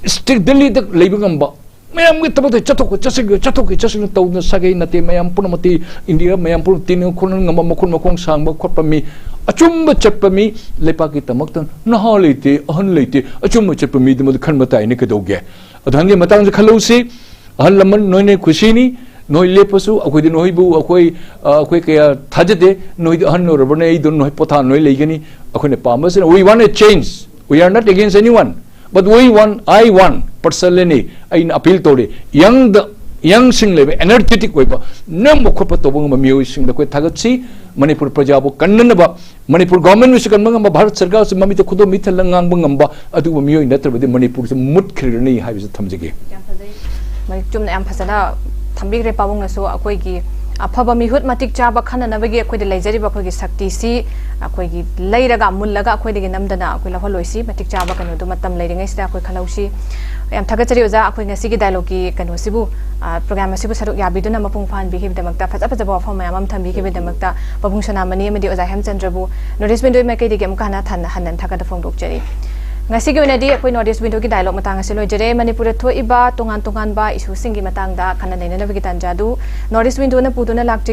ꯁ꯭ꯇꯦꯠ ꯗꯤꯜꯂꯤꯗ ꯂꯩꯕ ꯉꯝꯕ, ꯃꯌꯥꯝꯒꯤ ꯊꯕꯛꯇ ꯆꯠꯊꯣꯛ ꯆꯠꯁꯤꯟ, ꯆꯠꯊꯣꯛ ꯆꯠꯁꯤꯟ ꯇꯧꯗꯅ ꯁꯥꯒꯩ ꯅꯥꯇꯩ ꯃꯌꯥꯝ ꯄꯨꯝꯅꯃꯛꯇꯤ, ꯏꯟꯗꯤꯌꯥ ꯃꯌꯥꯝ ꯄꯨꯝꯅꯃꯛ ꯇꯤꯟꯅ ꯈꯣꯠꯅ ꯉꯝꯕ, ꯃꯈꯨꯠ ꯃꯈꯣꯡ ꯁꯥꯡꯕ ꯈꯣꯠꯄ ꯃꯤ, ꯑꯆꯨꯝꯕ ꯆꯠꯄ ꯃꯤ, ꯂꯩꯄꯥꯛꯀꯤꯗꯃꯛꯇ ꯅꯍꯥ ꯂꯩꯇꯦ, ꯑꯍꯟ ꯂꯩꯇꯦ, ꯑꯆꯨꯝꯕ ꯆꯠꯄ ꯃꯤꯗꯨꯃꯗꯤ ꯈꯟꯕ ꯇꯥꯏꯅꯦ, ꯀꯩꯗꯧꯒꯦ? ꯑꯗꯨ ꯍꯟꯒꯤ ꯃꯇꯥꯡꯁꯨ ꯈꯜꯂꯧꯁꯤ꯫ ꯑꯍꯜ ꯂꯃꯟ ꯅꯣꯏꯅ ꯈꯨꯁꯤꯅꯤ, ꯅꯣꯏ ꯂꯦꯞꯄꯁꯨ ꯑꯩꯈꯣꯏꯗꯤ ꯅꯣꯏꯕꯨ ꯑꯩꯈꯣꯏ, ꯑ, ꯑꯩꯈꯣꯏ ꯀꯌꯥ ꯊꯥꯖꯗꯦ꯫ ꯅꯣꯏꯗꯤ ꯑꯍꯟ ꯑꯣꯏꯔꯕꯅꯦ, ꯑꯩꯗꯣ ꯅꯣꯏ ꯄꯣꯊꯥ ꯅꯣꯏ ꯂꯩꯒꯅꯤ꯫ ꯑꯩꯈꯣꯏꯅ ꯄꯥꯝꯕꯁꯤꯅ, we want a change, we are not against anyone, but we want, I want ꯄꯥꯔꯁꯟꯂꯅꯤ꯫ ꯑꯩꯅ ꯑꯄꯤꯜ ꯇꯧꯔꯤ, ꯌꯪꯗ, ꯌꯪꯁꯤꯡ ꯂꯩꯕ, ꯑꯦꯅꯔꯖꯦꯇꯤꯛ ꯑꯣꯏꯕ, ꯅꯝꯕ ꯈꯣꯠꯄ ꯇꯧꯕ ꯉꯝꯕ ꯃꯤꯑꯣꯏꯁꯤꯡꯗ ꯑꯩꯈꯣꯏ ꯊꯥꯒꯠꯁꯤ꯫ ꯃꯅꯤꯄꯨꯔ ꯄ꯭ꯔꯖꯥꯕꯨ ꯀꯟꯅꯅꯕ, ꯃꯅꯤꯄꯨꯔ ꯒꯣꯔꯃꯦꯟꯕꯨꯁꯨ ꯀꯟꯕ ꯉꯝꯕ, ꯚꯥꯔꯠ ꯁꯔꯀꯥꯔꯁꯨ ꯃꯃꯤꯠꯇ ꯈꯨꯗꯣꯝ ꯃꯤꯊꯜꯂ ꯉꯥꯡꯕ ꯉꯝꯕ ꯑꯗꯨꯒꯨꯝꯕ ꯃꯤꯑꯣꯏ ꯅꯠꯇ꯭ꯔꯕꯗꯤ ꯃꯅꯤꯄꯨꯔꯁꯤ ꯃꯨꯠꯈ꯭ꯔꯅꯤ ꯍꯥꯏꯕꯁꯤ ꯊꯝꯖꯒꯦ꯫ ꯌꯥꯝ ꯐꯖꯩ꯫ ꯃꯔꯤꯛ ꯆꯨꯝꯅ ꯌꯥꯝ ꯐꯖꯅ ꯊꯝꯕꯤꯈ꯭ꯔꯦ ꯄꯥꯕꯨꯡꯅꯁꯨ꯫ ꯑꯩꯈꯣꯏꯒꯤ ꯑꯐꯕ ꯃꯤꯍꯨꯠ ꯃꯇꯤꯛ ꯆꯥꯕ ꯈꯟꯅꯅꯕꯒꯤ ꯑꯩꯈꯣꯏꯗ ꯂꯩꯖꯔꯤꯕ ꯑꯩꯈꯣꯏꯒꯤ ꯁꯛꯇꯤꯁꯤ ꯑꯩꯈꯣꯏꯒꯤ ꯂꯩꯔꯒ ꯃꯨꯜꯂꯒ ꯑꯩꯈꯣꯏꯗꯒꯤ ꯅꯝꯗꯅ ꯑꯩꯈꯣꯏ ꯂꯧꯍꯜꯂꯣꯏꯁꯤ꯫ ꯃꯇꯤꯛ ꯆꯥꯕ ꯀꯩꯅꯣꯗꯣ ꯃꯇꯝ ꯂꯩꯔꯤꯉꯩꯁꯤꯗ ꯑꯩꯈꯣꯏ ꯈꯜꯍꯧꯁꯤ꯫ ꯌꯥꯝ ꯊꯥꯒꯠꯆꯔꯤ ꯑꯣꯖꯥ, ꯑꯩꯈꯣꯏ ꯉꯁꯤꯒꯤ ꯗꯥꯏꯂꯣꯒꯀꯤ ꯀꯩꯅꯣꯁꯤꯕꯨ, ꯑ, ꯄ꯭ꯔꯣꯒ꯭ꯔꯥꯝ ꯑꯁꯤꯕꯨ ꯁꯔꯨꯛ ꯌꯥꯕꯤꯗꯨꯅ ꯃꯄꯨꯡ ꯐꯥꯍꯟꯕꯤꯈꯤꯕꯒꯤꯗꯃꯛꯇ, ꯐꯖ ꯐꯖꯕ ꯋꯥꯐꯝ ꯃꯌꯥꯝ ꯑꯃ ꯊꯝꯕꯤꯈꯤꯕꯒꯤꯗꯃꯛꯇ ꯄꯥꯕꯨꯡ ꯁꯣꯅꯥꯃꯅꯤ ꯑꯃꯗꯤ ꯑꯣꯖꯥ ꯍꯦꯝꯆꯟꯗ꯭ꯔꯕꯨ ꯅꯣꯔꯠ ꯏꯁ ꯋꯤꯟꯗꯣꯒꯤ ꯃꯥꯏꯀꯩꯗꯒꯤ ꯑꯃꯨꯛꯀ ꯍꯟꯅ ꯊꯟ-, ꯍꯟꯅ ꯊꯥꯒꯠꯄ ꯐꯣꯡꯗꯣꯛꯆꯔꯤ꯫ ꯉꯁꯤꯒꯤ ꯑꯣꯏꯅꯗꯤ ꯑꯩꯈꯣꯏ ꯅꯣꯔꯠ ꯏꯁ ꯋꯤꯟꯗꯣꯒꯤ ꯗꯥꯏꯂꯣꯒ ꯃꯇꯥꯡ ꯑꯁꯤ ꯂꯣꯏꯖꯔꯦ꯫ ꯃꯅꯤꯄꯨꯔꯗ ꯊꯣꯛꯏꯕ ꯇꯣꯉꯥꯟ ꯇꯣꯉꯥꯟꯕ ꯏꯁꯨꯁꯤꯡꯒꯤ ꯃꯇꯥꯡꯗ ꯈꯟꯅ ꯅꯩꯅꯅꯕꯒꯤ ꯇꯥꯟꯖꯥꯗꯨ ꯅꯣꯔꯠ ꯏꯁ ꯋꯤꯟꯗꯣꯅ ꯄꯨꯗꯨꯅ ꯂꯥꯛꯆꯒꯦ꯫